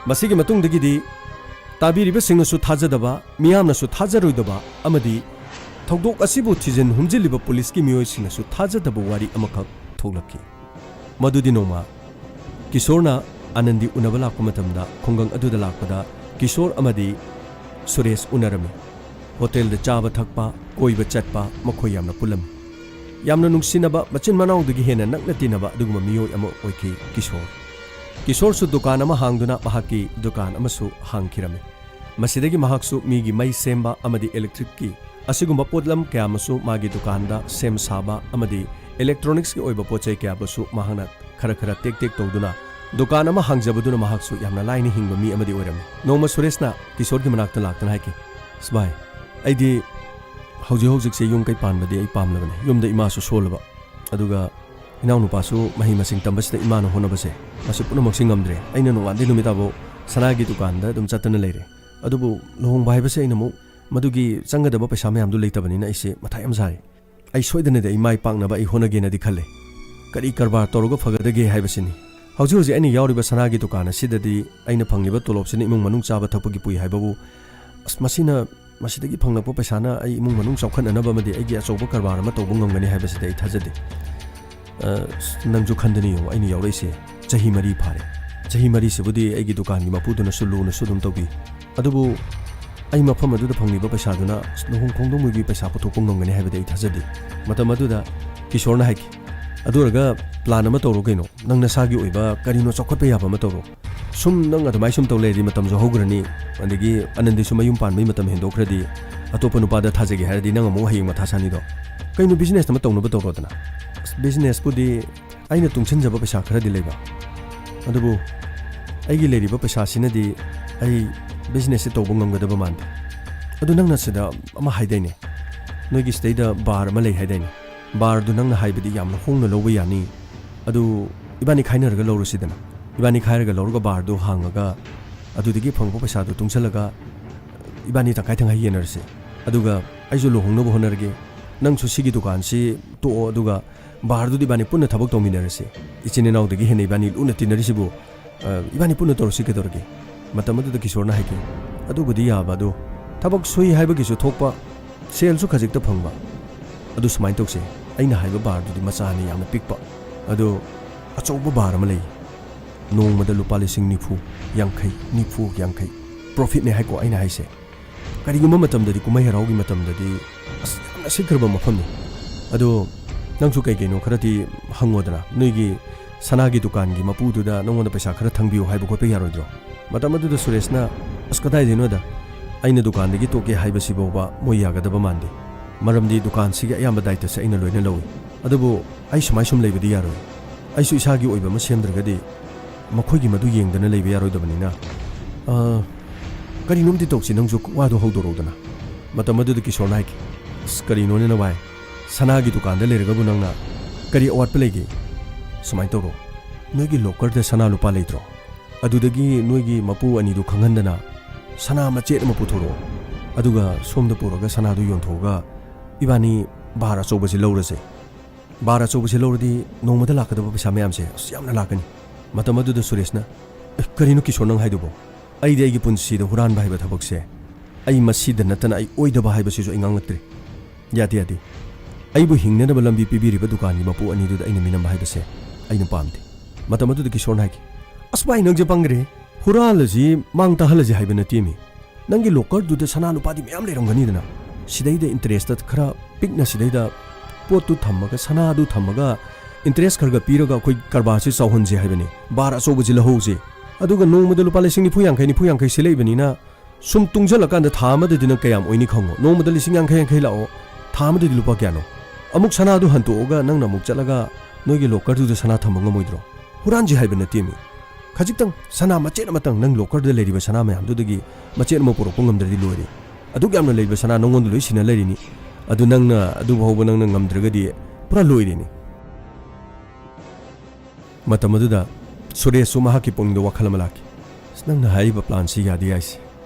ꯃꯁꯤꯒꯤ ꯃꯇꯨꯡꯗꯒꯤꯗꯤ ꯇꯥꯕꯤꯔꯤꯕꯁꯤꯡꯅꯁꯨ ꯊꯥꯖꯗꯕ, ꯃꯤꯌꯥꯝꯅꯁꯨ ꯊꯥꯖꯔꯣꯏꯗꯕ ꯑꯃꯗꯤ ꯊꯧꯗꯣꯛ ꯑꯁꯤꯕꯨ ꯊꯤꯖꯤꯟ ꯍꯨꯝꯖꯤꯜꯂꯤꯕ ꯄꯨꯂꯤꯁꯀꯤ ꯃꯤꯑꯣꯏꯁꯤꯡꯅꯁꯨ ꯊꯥꯖꯗꯕ ꯋꯥꯔꯤ ꯑꯃꯈꯛ ꯊꯣꯛꯂꯛꯈꯤ꯫ ꯃꯗꯨꯗꯤ ꯅꯣꯡꯃ ꯀꯤꯁꯣꯔꯅ ꯑꯅꯟꯗꯤ ꯎꯅꯕ ꯂꯥꯛꯄ ꯃꯇꯝꯗ ꯈꯨꯡꯒꯪ ꯑꯗꯨꯗ ꯂꯥꯛꯄꯗ ꯀꯤꯁꯣꯔ ꯑꯃꯗꯤ ꯁꯨꯔꯦꯁ ꯎꯅꯔꯝꯃꯤ꯫ ꯍꯣꯇꯦꯜꯗ ꯆꯥꯕ ꯊꯛꯄ, ꯀꯣꯏꯕ ꯆꯠꯄ ꯃꯈꯣꯏ ꯌꯥꯝꯅ ꯄꯨꯜꯂꯝꯃꯤ꯫ ꯌꯥꯝꯅ ꯅꯨꯡꯁꯤꯅꯕ, ꯃꯆꯤꯟ ꯃꯅꯥꯎꯗꯒꯤ ꯍꯦꯟꯅ ꯅꯛꯅ ꯇꯤꯟꯅꯕ ꯑꯗꯨꯒꯨꯝꯕ ꯃꯤꯑꯣꯏ ꯑꯃ ꯑꯣꯏꯈꯤ ꯀꯤꯁꯣꯔ꯫ ꯀꯤꯁꯣꯔꯁꯨ ꯗꯨꯀꯥꯟ ꯑꯃ ꯍꯥꯡꯗꯨꯅ ꯃꯍꯥꯛꯀꯤ ꯗꯨꯀꯥꯟ ꯑꯃꯁꯨ ꯍꯥꯡꯈꯤꯔꯝꯃꯤ꯫ ꯃꯁꯤꯗꯒꯤ ꯃꯍꯥꯛꯁꯨ ꯃꯤꯒꯤ ꯃꯩ ꯁꯦꯝꯕ ꯑꯃꯗꯤ ꯏꯂꯦꯛꯇ꯭ꯔꯤꯛꯀꯤ ꯑꯁꯤꯒꯨꯝꯕ ꯄꯣꯠꯂꯝ ꯀꯌꯥ ꯑꯃꯁꯨ ꯃꯥꯒꯤ ꯗꯨꯀꯥꯟꯗ ꯁꯦꯝ ꯁꯥꯕ ꯑꯃꯗꯤ ꯏꯂꯦꯛꯇ꯭ꯔꯣꯅꯤꯛꯁꯀꯤ ꯑꯣꯏꯕ ꯄꯣꯠ ꯆꯩ ꯀꯌꯥꯕꯨꯁꯨ ꯃꯍꯥꯛꯅ ꯈꯔ ꯈꯔ ꯇꯦꯛ ꯇꯦꯛ ꯇꯧꯗꯨꯅ ꯗꯨꯀꯥꯟ ꯑꯃ ꯍꯥꯡꯖꯕꯗꯨꯅ ꯃꯍꯥꯛꯁꯨ ꯌꯥꯝꯅ ꯂꯥꯏꯅ ꯍꯤꯡꯕ ꯃꯤ ꯑꯃꯗꯤ ꯑꯣꯏꯔꯝꯃꯤ꯫ ꯅꯣꯡꯃ ꯁꯨꯔꯦꯁꯅ ꯀꯤꯁꯣꯔꯒꯤ ꯃꯅꯥꯛꯇ ꯂꯥꯛꯇꯨꯅ ꯍꯥꯏꯈꯤ, "ꯑꯁ ꯚꯥꯏ, ꯑꯩꯗꯤ ꯍꯧꯖꯤꯛ ꯍꯧꯖꯤꯛꯁꯦ ꯌꯨꯝ ꯀꯩ ꯄꯥꯟꯕꯗꯤ ꯑꯩ ꯄꯥꯝꯂꯕꯅꯤ꯫ ꯌꯨꯝꯗ ꯏꯃꯥꯁꯨ ꯁꯣꯜꯂꯕ, ꯑꯗꯨꯒ ꯏꯅꯥꯎꯅꯨꯄꯥꯁꯨ ꯃꯍꯩ ꯃꯁꯤꯡ ꯇꯝꯕꯁꯤꯗ ꯏꯃꯥꯅ ꯍꯣꯠꯅꯕꯁꯦ, ꯃꯁꯤ ꯄꯨꯝꯅꯃꯛꯁꯤ ꯉꯝꯗ꯭ꯔꯦ꯫ ꯑꯩꯅ ꯅꯣꯡꯉꯥꯟꯗꯩ ꯅꯨꯃꯤꯠ ꯇꯥꯕꯧ ꯁꯅꯥꯒꯤ ꯗꯨꯀꯥꯟꯗ ꯑꯗꯨꯝ ꯆꯠꯇꯅ ꯂꯩꯔꯦ꯫ ꯑꯗꯨꯕꯨ ꯂꯨꯍꯣꯡꯕ ꯍꯥꯏꯕꯁꯦ ꯑꯩꯅ ꯑꯃꯨꯛ ꯃꯗꯨꯒꯤ ꯆꯪꯒꯗꯕ ꯄꯩꯁꯥ ꯃꯌꯥꯝꯗꯨ ꯂꯩꯇꯕꯅꯤꯅ ꯑꯩꯁꯦ ꯃꯊꯥ ꯌꯥꯝ ꯁꯥꯔꯤ꯫ ꯑꯩ ꯁꯣꯏꯗꯅꯗꯤ ꯑꯩ ꯃꯥꯏ ꯄꯥꯛꯅꯕ ꯑꯩ ꯍꯣꯠꯅꯒꯦꯅꯗꯤ ꯈꯜꯂꯦ꯫ ꯀꯔꯤ ꯀꯔꯕꯥꯔ ꯇꯧꯔꯒ ꯐꯒꯗꯒꯦ ꯍꯥꯏꯕꯁꯤꯅꯤ꯫ ꯍꯧꯖꯤꯛ ꯍꯧꯖꯤꯛ ꯑꯩꯅ ꯌꯥꯎꯔꯤꯕ ꯁꯅꯥꯒꯤ ꯗꯨꯀꯥꯟ ꯑꯁꯤꯗꯗꯤ ꯑꯩꯅ ꯐꯪꯂꯤꯕ ꯇꯣꯂꯣꯞꯁꯤꯅ ꯏꯃꯨꯡ ꯃꯅꯨꯡ ꯆꯥꯕ ꯊꯛꯄꯒꯤ ꯄꯨꯏ ꯍꯥꯏꯕꯕꯨ, ꯑꯁ, ꯃꯁꯤꯅ, ꯃꯁꯤꯗꯒꯤ ꯐꯪꯂꯛꯄ ꯄꯩꯁꯥꯅ ꯑꯩ ꯏꯃꯨꯡ ꯃꯅꯨꯡ ꯆꯥꯎꯈꯠꯅꯅꯕ ꯑꯃꯗꯤ ꯑꯩꯒꯤ ꯑꯆꯧꯕ ꯀꯔꯕꯥꯔ ꯑꯃ ꯇꯧꯕ ꯉꯝꯒꯅꯤ ꯍꯥꯏꯕꯁꯤꯗꯤ ꯑꯩ ꯊꯥꯖꯗꯦ꯫ ꯑ, ꯑꯁ, ꯅꯪꯁꯨ ꯈꯟꯗꯅ ꯌꯦꯡꯉꯨ, ꯑꯩꯅ ꯌꯥꯎꯔꯛꯏꯁꯦ ꯆꯍꯤ ꯃꯔꯤ ꯐꯥꯔꯦ꯫ ꯆꯍꯤ ꯃꯔꯤꯁꯤꯕꯨꯗꯤ ꯑꯩꯒꯤ ꯗꯨꯀꯥꯟꯒꯤ ꯃꯄꯨꯗꯨꯅꯁꯨ ꯂꯨꯅꯁꯨ ꯑꯗꯨꯝ ꯇꯧꯕꯤ꯫ ꯑꯗꯨꯕꯨ ꯑꯩ ꯃꯐꯝ ꯑꯗꯨꯗ ꯐꯪꯂꯤꯕ ꯄꯩꯁꯥꯗꯨꯅ ꯂꯨꯍꯣꯡ ꯈꯣꯡꯗꯣꯡꯕꯒꯤ ꯄꯩꯁꯥ ꯄꯨꯊꯣꯛꯄ ꯉꯝꯒꯅꯤ ꯍꯥꯏꯕꯗꯤ ꯑꯩ ꯊꯥꯖꯗꯦ꯫ ꯃꯇꯝ ꯑꯗꯨꯗ ꯀꯤꯁꯣꯔꯅ ꯍꯥꯏꯈꯤ, "ꯑꯗꯨ ꯑꯣꯏꯔꯒ ꯄ꯭ꯂꯥꯟ ꯑꯃ ꯇꯧꯔꯣ ꯀꯩꯅꯣ, ꯅꯪ ꯅꯁꯥꯒꯤ ꯑꯣꯏꯕ ꯀꯔꯤꯅꯣ ꯆꯥꯎꯈꯠꯄ ꯌꯥꯕ ꯑꯃ ꯇꯧꯔꯣ꯫ ꯁꯨꯝ ꯅꯪ ꯑꯗꯨꯃꯥꯏ ꯁꯨꯝ ꯇꯧ ꯂꯩꯔꯗꯤ ꯃꯇꯝꯁꯨ ꯍꯧꯈ꯭ꯔꯅꯤ, ꯑꯗꯒꯤ ꯑꯅꯟꯗꯤꯁꯨ ꯃꯌꯨꯝ ꯄꯥꯟꯕꯒꯤ ꯃꯇꯝ ꯍꯦꯟꯗꯣꯛꯈ꯭ꯔꯗꯤ ꯑꯇꯣꯞꯄ ꯅꯨꯄꯥꯗ ꯊꯥꯖꯒꯦ ꯍꯥꯏꯔꯗꯤ ꯅꯪ ꯑꯃꯨꯛ ꯍꯌꯦꯡ ꯃꯊꯥ ꯁꯥꯅꯤꯗꯣ꯫ ꯀꯩꯅꯣ ꯕꯤꯖꯤꯅꯦꯁ ꯑꯃ ꯇꯧꯅꯕ ꯇꯧꯔꯣꯗꯅ꯫" ꯑꯁ, ꯕꯤꯖꯤꯅꯦꯁꯄꯨꯗꯤ ꯑꯩꯅ ꯇꯨꯡꯁꯤꯟꯖꯕ ꯄꯩꯁꯥ ꯈꯔꯗꯤ ꯂꯩꯕ, ꯑꯗꯨꯕꯨ ꯑꯩꯒꯤ ꯂꯩꯔꯤꯕ ꯄꯩꯁꯥꯁꯤꯅꯗꯤ ꯑꯩ ꯕꯤꯖꯤꯅꯦꯁꯁꯦ ꯇꯧꯕ ꯉꯝꯒꯗꯕ ꯃꯥꯟꯗꯦ꯫ ꯑꯗꯨ ꯅꯪꯅ ꯁꯤꯗ ꯑꯃ ꯍꯥꯏꯗꯥꯏꯅꯦ, ꯅꯣꯏꯒꯤ ꯁꯤꯗꯩꯗ ꯕꯥꯔ ꯑꯃ ꯂꯩ ꯍꯥꯏꯗꯥꯏꯅꯦ? ꯕꯥꯔꯗꯨ ꯅꯪꯅ ꯍꯥꯏꯕꯗꯤ ꯌꯥꯝꯅ ꯍꯣꯡꯅ ꯂꯧꯕ ꯌꯥꯅꯤ꯫ ꯑꯗꯨ ꯏꯕꯥꯅꯤ ꯈꯥꯏꯅꯔꯒ ꯂꯧꯔꯁꯤꯗꯅ꯫ ꯏꯕꯥꯅꯤ ꯈꯥꯏꯔꯒ ꯂꯧꯔꯒ ꯕꯥꯔꯗꯨ ꯍꯥꯡꯉꯒ ꯑꯗꯨꯗꯒꯤ ꯐꯪꯕ ꯄꯩꯁꯥꯗꯨ ꯇꯨꯡꯁꯤꯜꯂꯒ ꯏꯕꯥꯅꯤ ꯇꯪꯈꯥꯏ ꯇꯪꯈꯥꯏ ꯌꯦꯟꯅꯔꯁꯤ꯫ ꯑꯗꯨꯒ ꯑꯩꯁꯨ ꯂꯨꯍꯣꯡꯅꯕ ꯍꯣꯠꯅꯔꯒꯦ, ꯅꯪꯁꯨ ꯁꯤꯒꯤ ꯗꯨꯀꯥꯟꯁꯤ ꯇꯣꯛꯑꯣ, ꯑꯗꯨꯒ ꯕꯥꯔꯗꯨꯗꯤ ꯏꯕꯥꯅꯤ ꯄꯨꯟꯅ ꯊꯕꯛ ꯇꯧꯃꯤꯟꯅꯔꯁꯤ꯫ ꯏꯆꯤꯟ ꯏꯅꯥꯎꯗꯒꯤ ꯍꯦꯟꯅ ꯏꯕꯥꯅꯤ ꯂꯨꯅ ꯇꯤꯟꯅꯔꯤꯁꯤꯕꯨ, ꯑ, ꯏꯕꯥꯅꯤ ꯄꯨꯟꯅ ꯇꯧꯔꯁꯤ ꯀꯩꯗꯧꯔꯒꯦ?" ꯃꯇꯝ ꯑꯗꯨꯗ ꯀꯤꯁꯣꯔꯅ ꯍꯥꯏꯈꯤ, "ꯑꯗꯨꯕꯨꯗꯤ ꯌꯥꯕ, ꯑꯗꯣ ꯊꯕꯛ ꯁꯨꯏ ꯍꯥꯏꯕꯒꯤꯁꯨ ꯊꯣꯛꯄ, ꯁꯦꯜꯁꯨ ꯈꯖꯤꯛꯇ ꯐꯪꯕ꯫ ꯑꯗꯨ ꯁꯨꯃꯥꯏꯅ ꯇꯧꯁꯦ, ꯑꯩꯅ ꯍꯥꯏꯕ ꯕꯥꯔꯗꯨꯗꯤ ꯃꯆꯥꯅꯤ, ꯌꯥꯝꯅ ꯄꯤꯛꯄ, ꯑꯗꯣ ꯑꯆꯧꯕ ꯕꯥꯔ ꯑꯃ ꯂꯩ, ꯅꯣꯡꯃꯗ ꯂꯨꯄꯥ ꯂꯤꯁꯤꯡ ꯅꯤꯐꯨ, ꯌꯥꯡꯈꯩ, ꯅꯤꯐꯨ, ꯌꯥꯡꯈꯩ ꯄ꯭ꯔꯣꯐꯤꯠꯅꯦ ꯍꯥꯏꯀꯣ ꯑꯩꯅ ꯍꯥꯏꯁꯦ꯫ ꯀꯔꯤꯒꯨꯝꯕ ꯃꯇꯝꯗꯗꯤ, ꯀꯨꯝꯍꯩ ꯍꯔꯥꯎꯒꯤ ꯃꯇꯝꯗꯗꯤ ꯑꯁ ꯌꯥꯝꯅ ꯁꯤꯠꯈ꯭ꯔꯕ ꯃꯐꯝꯅꯤ꯫ ꯑꯗꯣ ꯅꯪꯁꯨ ꯀꯩ ꯀꯩꯅꯣ ꯈꯔꯗꯤ ꯍꯪꯉꯣꯗꯅ, ꯅꯣꯏꯒꯤ ꯁꯅꯥꯒꯤ ꯗꯨꯀꯥꯟꯒꯤ ꯃꯄꯨꯗꯨꯗ ꯅꯪꯉꯣꯟꯗ ꯄꯩꯁꯥ ꯈꯔ ꯊꯪꯕꯤꯌꯨ ꯍꯥꯏꯕ ꯈꯣꯠꯄ ꯌꯥꯔꯣꯏꯗ꯭ꯔꯣ?" ꯃꯇꯝ ꯑꯗꯨꯗ ꯁꯨꯔꯦꯁꯅ, "ꯑꯁ, ꯀꯗꯥꯏꯗꯩꯅꯣꯗ, ꯑꯩꯅ ꯗꯨꯀꯥꯟꯗꯒꯤ ꯇꯣꯛꯀꯦ ꯍꯥꯏꯕꯁꯤꯐꯥꯎꯕ ꯃꯣꯏ ꯌꯥꯒꯗꯕ ꯃꯥꯟꯗꯦ꯫ ꯃꯔꯝꯗꯤ ꯗꯨꯀꯥꯟꯁꯤꯒꯤ ꯑꯌꯥꯝꯕ ꯗꯥꯏꯇꯁꯦ ꯑꯩꯅ ꯂꯣꯏꯅ ꯂꯧꯏ꯫ ꯑꯗꯨꯕꯨ ꯑꯩ ꯁꯨꯃꯥꯏ ꯁꯨꯝ ꯂꯩꯕꯗꯤ ꯌꯥꯔꯣꯏ꯫ ꯑꯩꯁꯨ ꯏꯁꯥꯒꯤ ꯑꯣꯏꯕ ꯑꯃ ꯁꯦꯝꯗ꯭ꯔꯒꯗꯤ ꯃꯈꯣꯏꯒꯤ ꯃꯗꯨ ꯌꯦꯡꯗꯅ ꯂꯩꯕ ꯌꯥꯔꯣꯏꯗꯕꯅꯤꯅ, ꯑ, ꯀꯔꯤꯅꯣꯝꯗꯤ ꯇꯧꯁꯤ, ꯅꯪꯁꯨ ꯋꯥꯗꯣ ꯍꯧꯗꯣꯔꯛꯎꯗꯅ꯫" ꯃꯇꯝ ꯑꯗꯨꯗ ꯀꯤꯁꯣꯔꯅ ꯍꯥꯏꯈꯤ, "ꯑꯁ, ꯀꯔꯤꯅꯣꯅꯦ ꯅꯚꯥꯏ? ꯁꯅꯥꯒꯤ ꯗꯨꯀꯥꯟꯗ ꯂꯩꯔꯒꯕꯨ ꯅꯪꯅ ꯀꯔꯤ ꯑꯋꯥꯠꯄ ꯂꯩꯒꯦ? ꯁꯨꯃꯥꯏꯅ ꯇꯧꯔꯣ, ꯅꯣꯏꯒꯤ ꯂꯣꯀꯔꯗ ꯁꯅꯥ ꯂꯨꯄꯥ ꯂꯩꯇ꯭ꯔꯣ? ꯑꯗꯨꯗꯒꯤ ꯅꯣꯏꯒꯤ ꯃꯄꯨ ꯑꯅꯤꯗꯨ ꯈꯪꯍꯟꯗꯅ ꯁꯅꯥ ꯃꯆꯦꯠ ꯑꯃ ꯄꯨꯊꯣꯔꯛꯑꯣ꯫ ꯑꯗꯨꯒ ꯁꯣꯝꯗ ꯄꯨꯔꯒ ꯁꯅꯥꯗꯨ ꯌꯣꯟꯊꯣꯛꯑꯒ ꯏꯕꯥꯅꯤ ꯕꯥꯔ ꯑꯆꯧꯕꯁꯦ ꯂꯧꯔꯁꯦ꯫ ꯕꯥꯔ ꯑꯆꯧꯕꯁꯦ ꯂꯧꯔꯗꯤ ꯅꯣꯡꯃꯗ ꯂꯥꯛꯀꯗꯕ ꯄꯩꯁꯥ ꯃꯌꯥꯝꯁꯦ ꯑꯁ ꯌꯥꯝꯅ ꯂꯥꯛꯀꯅꯤ꯫" ꯃꯇꯝ ꯑꯗꯨꯗ ꯁꯨꯔꯦꯁꯅ, "ꯑꯦ, ꯀꯔꯤꯅꯣ ꯀꯤꯁꯣꯔ ꯅꯪ ꯍꯥꯏꯗꯨꯕꯣ? ꯑꯩꯗꯤ ꯑꯩꯒꯤ ꯄꯨꯟꯁꯤꯗ ꯍꯨꯔꯥꯟꯕ ꯍꯥꯏꯕ ꯊꯕꯛꯁꯦ, ꯑꯩ ꯃꯁꯤꯗ ꯅꯠꯇꯅ ꯑꯩ ꯑꯣꯏꯗꯕ ꯍꯥꯏꯕꯁꯤꯁꯨ ꯑꯩ ꯉꯥꯡꯂꯛꯇ꯭ꯔꯤ꯫ ꯌꯥꯗꯦ, ꯌꯥꯗꯦ꯫ ꯑꯩꯕꯨ ꯍꯤꯡꯅꯅꯕ ꯂꯝꯕꯤ ꯄꯤꯕꯤꯔꯤꯕ ꯗꯨꯀꯥꯟꯒꯤ ꯃꯄꯨ ꯑꯅꯤꯗꯨꯗ ꯑꯩꯅ ꯃꯤꯅꯝꯕ ꯍꯥꯏꯕꯁꯦ ꯑꯩꯅ ꯄꯥꯝꯗꯦ꯫" ꯃꯇꯝ ꯑꯗꯨꯗ ꯀꯤꯁꯣꯔꯅ ꯍꯥꯏꯈꯤ, "ꯑꯁ ꯚꯥꯏ, ꯅꯪꯁꯦ ꯄꯪꯒ꯭ꯔꯦ꯫ ꯍꯨꯔꯥꯜꯂꯁꯤ, ꯃꯥꯡ ꯇꯥꯍꯜꯂꯁꯤ ꯍꯥꯏꯕ ꯅꯠꯇꯦꯃꯤ꯫ ꯅꯪꯒꯤ ꯂꯣꯀꯔꯗꯨꯗ ꯁꯅꯥ ꯂꯨꯄꯥꯗꯤ ꯃꯌꯥꯝ ꯂꯩꯔꯝꯒꯅꯤꯗꯅ, ꯁꯤꯗꯩꯗ ꯏꯟꯇꯔꯦꯁꯇ ꯈꯔ ꯄꯤꯛꯅ ꯁꯤꯗꯩꯗ ꯄꯣꯠꯇꯨ ꯊꯝꯃꯒ, ꯁꯅꯥꯗꯨ ꯊꯝꯃꯒ, ꯏꯟꯇꯔꯦꯁ ꯈꯔ ꯈꯔ ꯄꯤꯔꯒ ꯑꯩꯈꯣꯏ ꯀꯔꯕꯥꯔꯁꯤ ꯆꯥꯎꯍꯟꯁꯤ ꯍꯥꯏꯕꯅꯤ, ꯕꯥꯔ ꯑꯆꯧꯕꯁꯤ ꯂꯧꯍꯧꯁꯤ꯫ ꯑꯗꯨꯒ ꯅꯣꯡꯃꯗ ꯂꯨꯄꯥ ꯂꯤꯁꯤꯡ ꯅꯤꯐꯨ ꯌꯥꯡꯈꯩ, ꯅꯤꯐꯨ ꯌꯥꯡꯈꯩ ꯁꯤꯠꯂꯛꯏꯕꯅꯤꯅ, ꯁꯨꯝ ꯇꯨꯡꯁꯤꯜꯂꯀꯥꯟꯗ ꯊꯥ ꯑꯃꯗꯗꯤ ꯅꯪ ꯀꯌꯥꯝ ꯑꯣꯏꯅꯤ ꯈꯪꯉꯣ꯫ ꯅꯣꯡꯃꯗ ꯂꯤꯁꯤꯡ ꯌꯥꯡꯈꯩ ꯌꯥꯡꯈꯩ ꯂꯥꯛꯑꯣ, ꯊꯥ ꯑꯃꯗꯗꯤ ꯂꯨꯄꯥ ꯀꯌꯥꯅꯣ? ꯑꯃꯨꯛ ꯁꯅꯥꯗꯨ ꯍꯟꯇꯣꯛꯑꯒ ꯅꯪꯅ ꯑꯃꯨꯛ ꯆꯠꯂꯒ ꯅꯣꯏꯒꯤ ꯂꯣꯀꯔꯗꯨꯗ ꯁꯅꯥ ꯊꯝꯕ ꯉꯝꯃꯣꯏꯗ꯭ꯔꯣ? ꯍꯨꯔꯥꯟꯁꯤ ꯍꯥꯏꯕ ꯅꯠꯇꯦꯃꯤ꯫ ꯈꯖꯤꯛꯇꯪ ꯁꯅꯥ ꯃꯆꯦꯠ ꯑꯃꯇꯪ, ꯅꯪ ꯂꯣꯀꯔꯗ ꯂꯩꯔꯤꯕ ꯁꯅꯥ ꯃꯌꯥꯝꯗꯨꯗꯒꯤ ꯃꯆꯦꯠ ꯑꯃ ꯄꯨꯔꯛꯄ ꯉꯝꯗ꯭ꯔꯗꯤ ꯂꯣꯏꯔꯦ꯫ ꯑꯗꯨꯛ ꯌꯥꯝꯅ ꯂꯩꯕ ꯁꯅꯥ ꯅꯉꯣꯟꯗ ꯂꯣꯏ ꯁꯤꯟꯅ ꯂꯩꯔꯤꯅꯤ꯫ ꯑꯗꯨ ꯅꯪꯅ ꯑꯗꯨ ꯐꯥꯎꯕ ꯅꯪꯅ ꯉꯝꯗ꯭ꯔꯒꯗꯤ ꯄꯨꯔꯥ ꯂꯣꯏꯔꯦꯅꯦ꯫" ꯃꯇꯝ ꯑꯗꯨꯗ ꯁꯨꯔꯦꯁꯁꯨ ꯃꯍꯥꯛꯀꯤ ꯄꯨꯛꯅꯤꯡꯗ ꯋꯥꯈꯜ ꯑꯃ ꯂꯥꯛꯈꯤ꯫ "ꯑꯁ, ꯅꯪꯅ ꯍꯥꯏꯔꯤꯕ ꯄ꯭ꯂꯥꯟꯁꯤ ꯌꯥꯗꯤ ꯌꯥꯏꯁꯦ꯫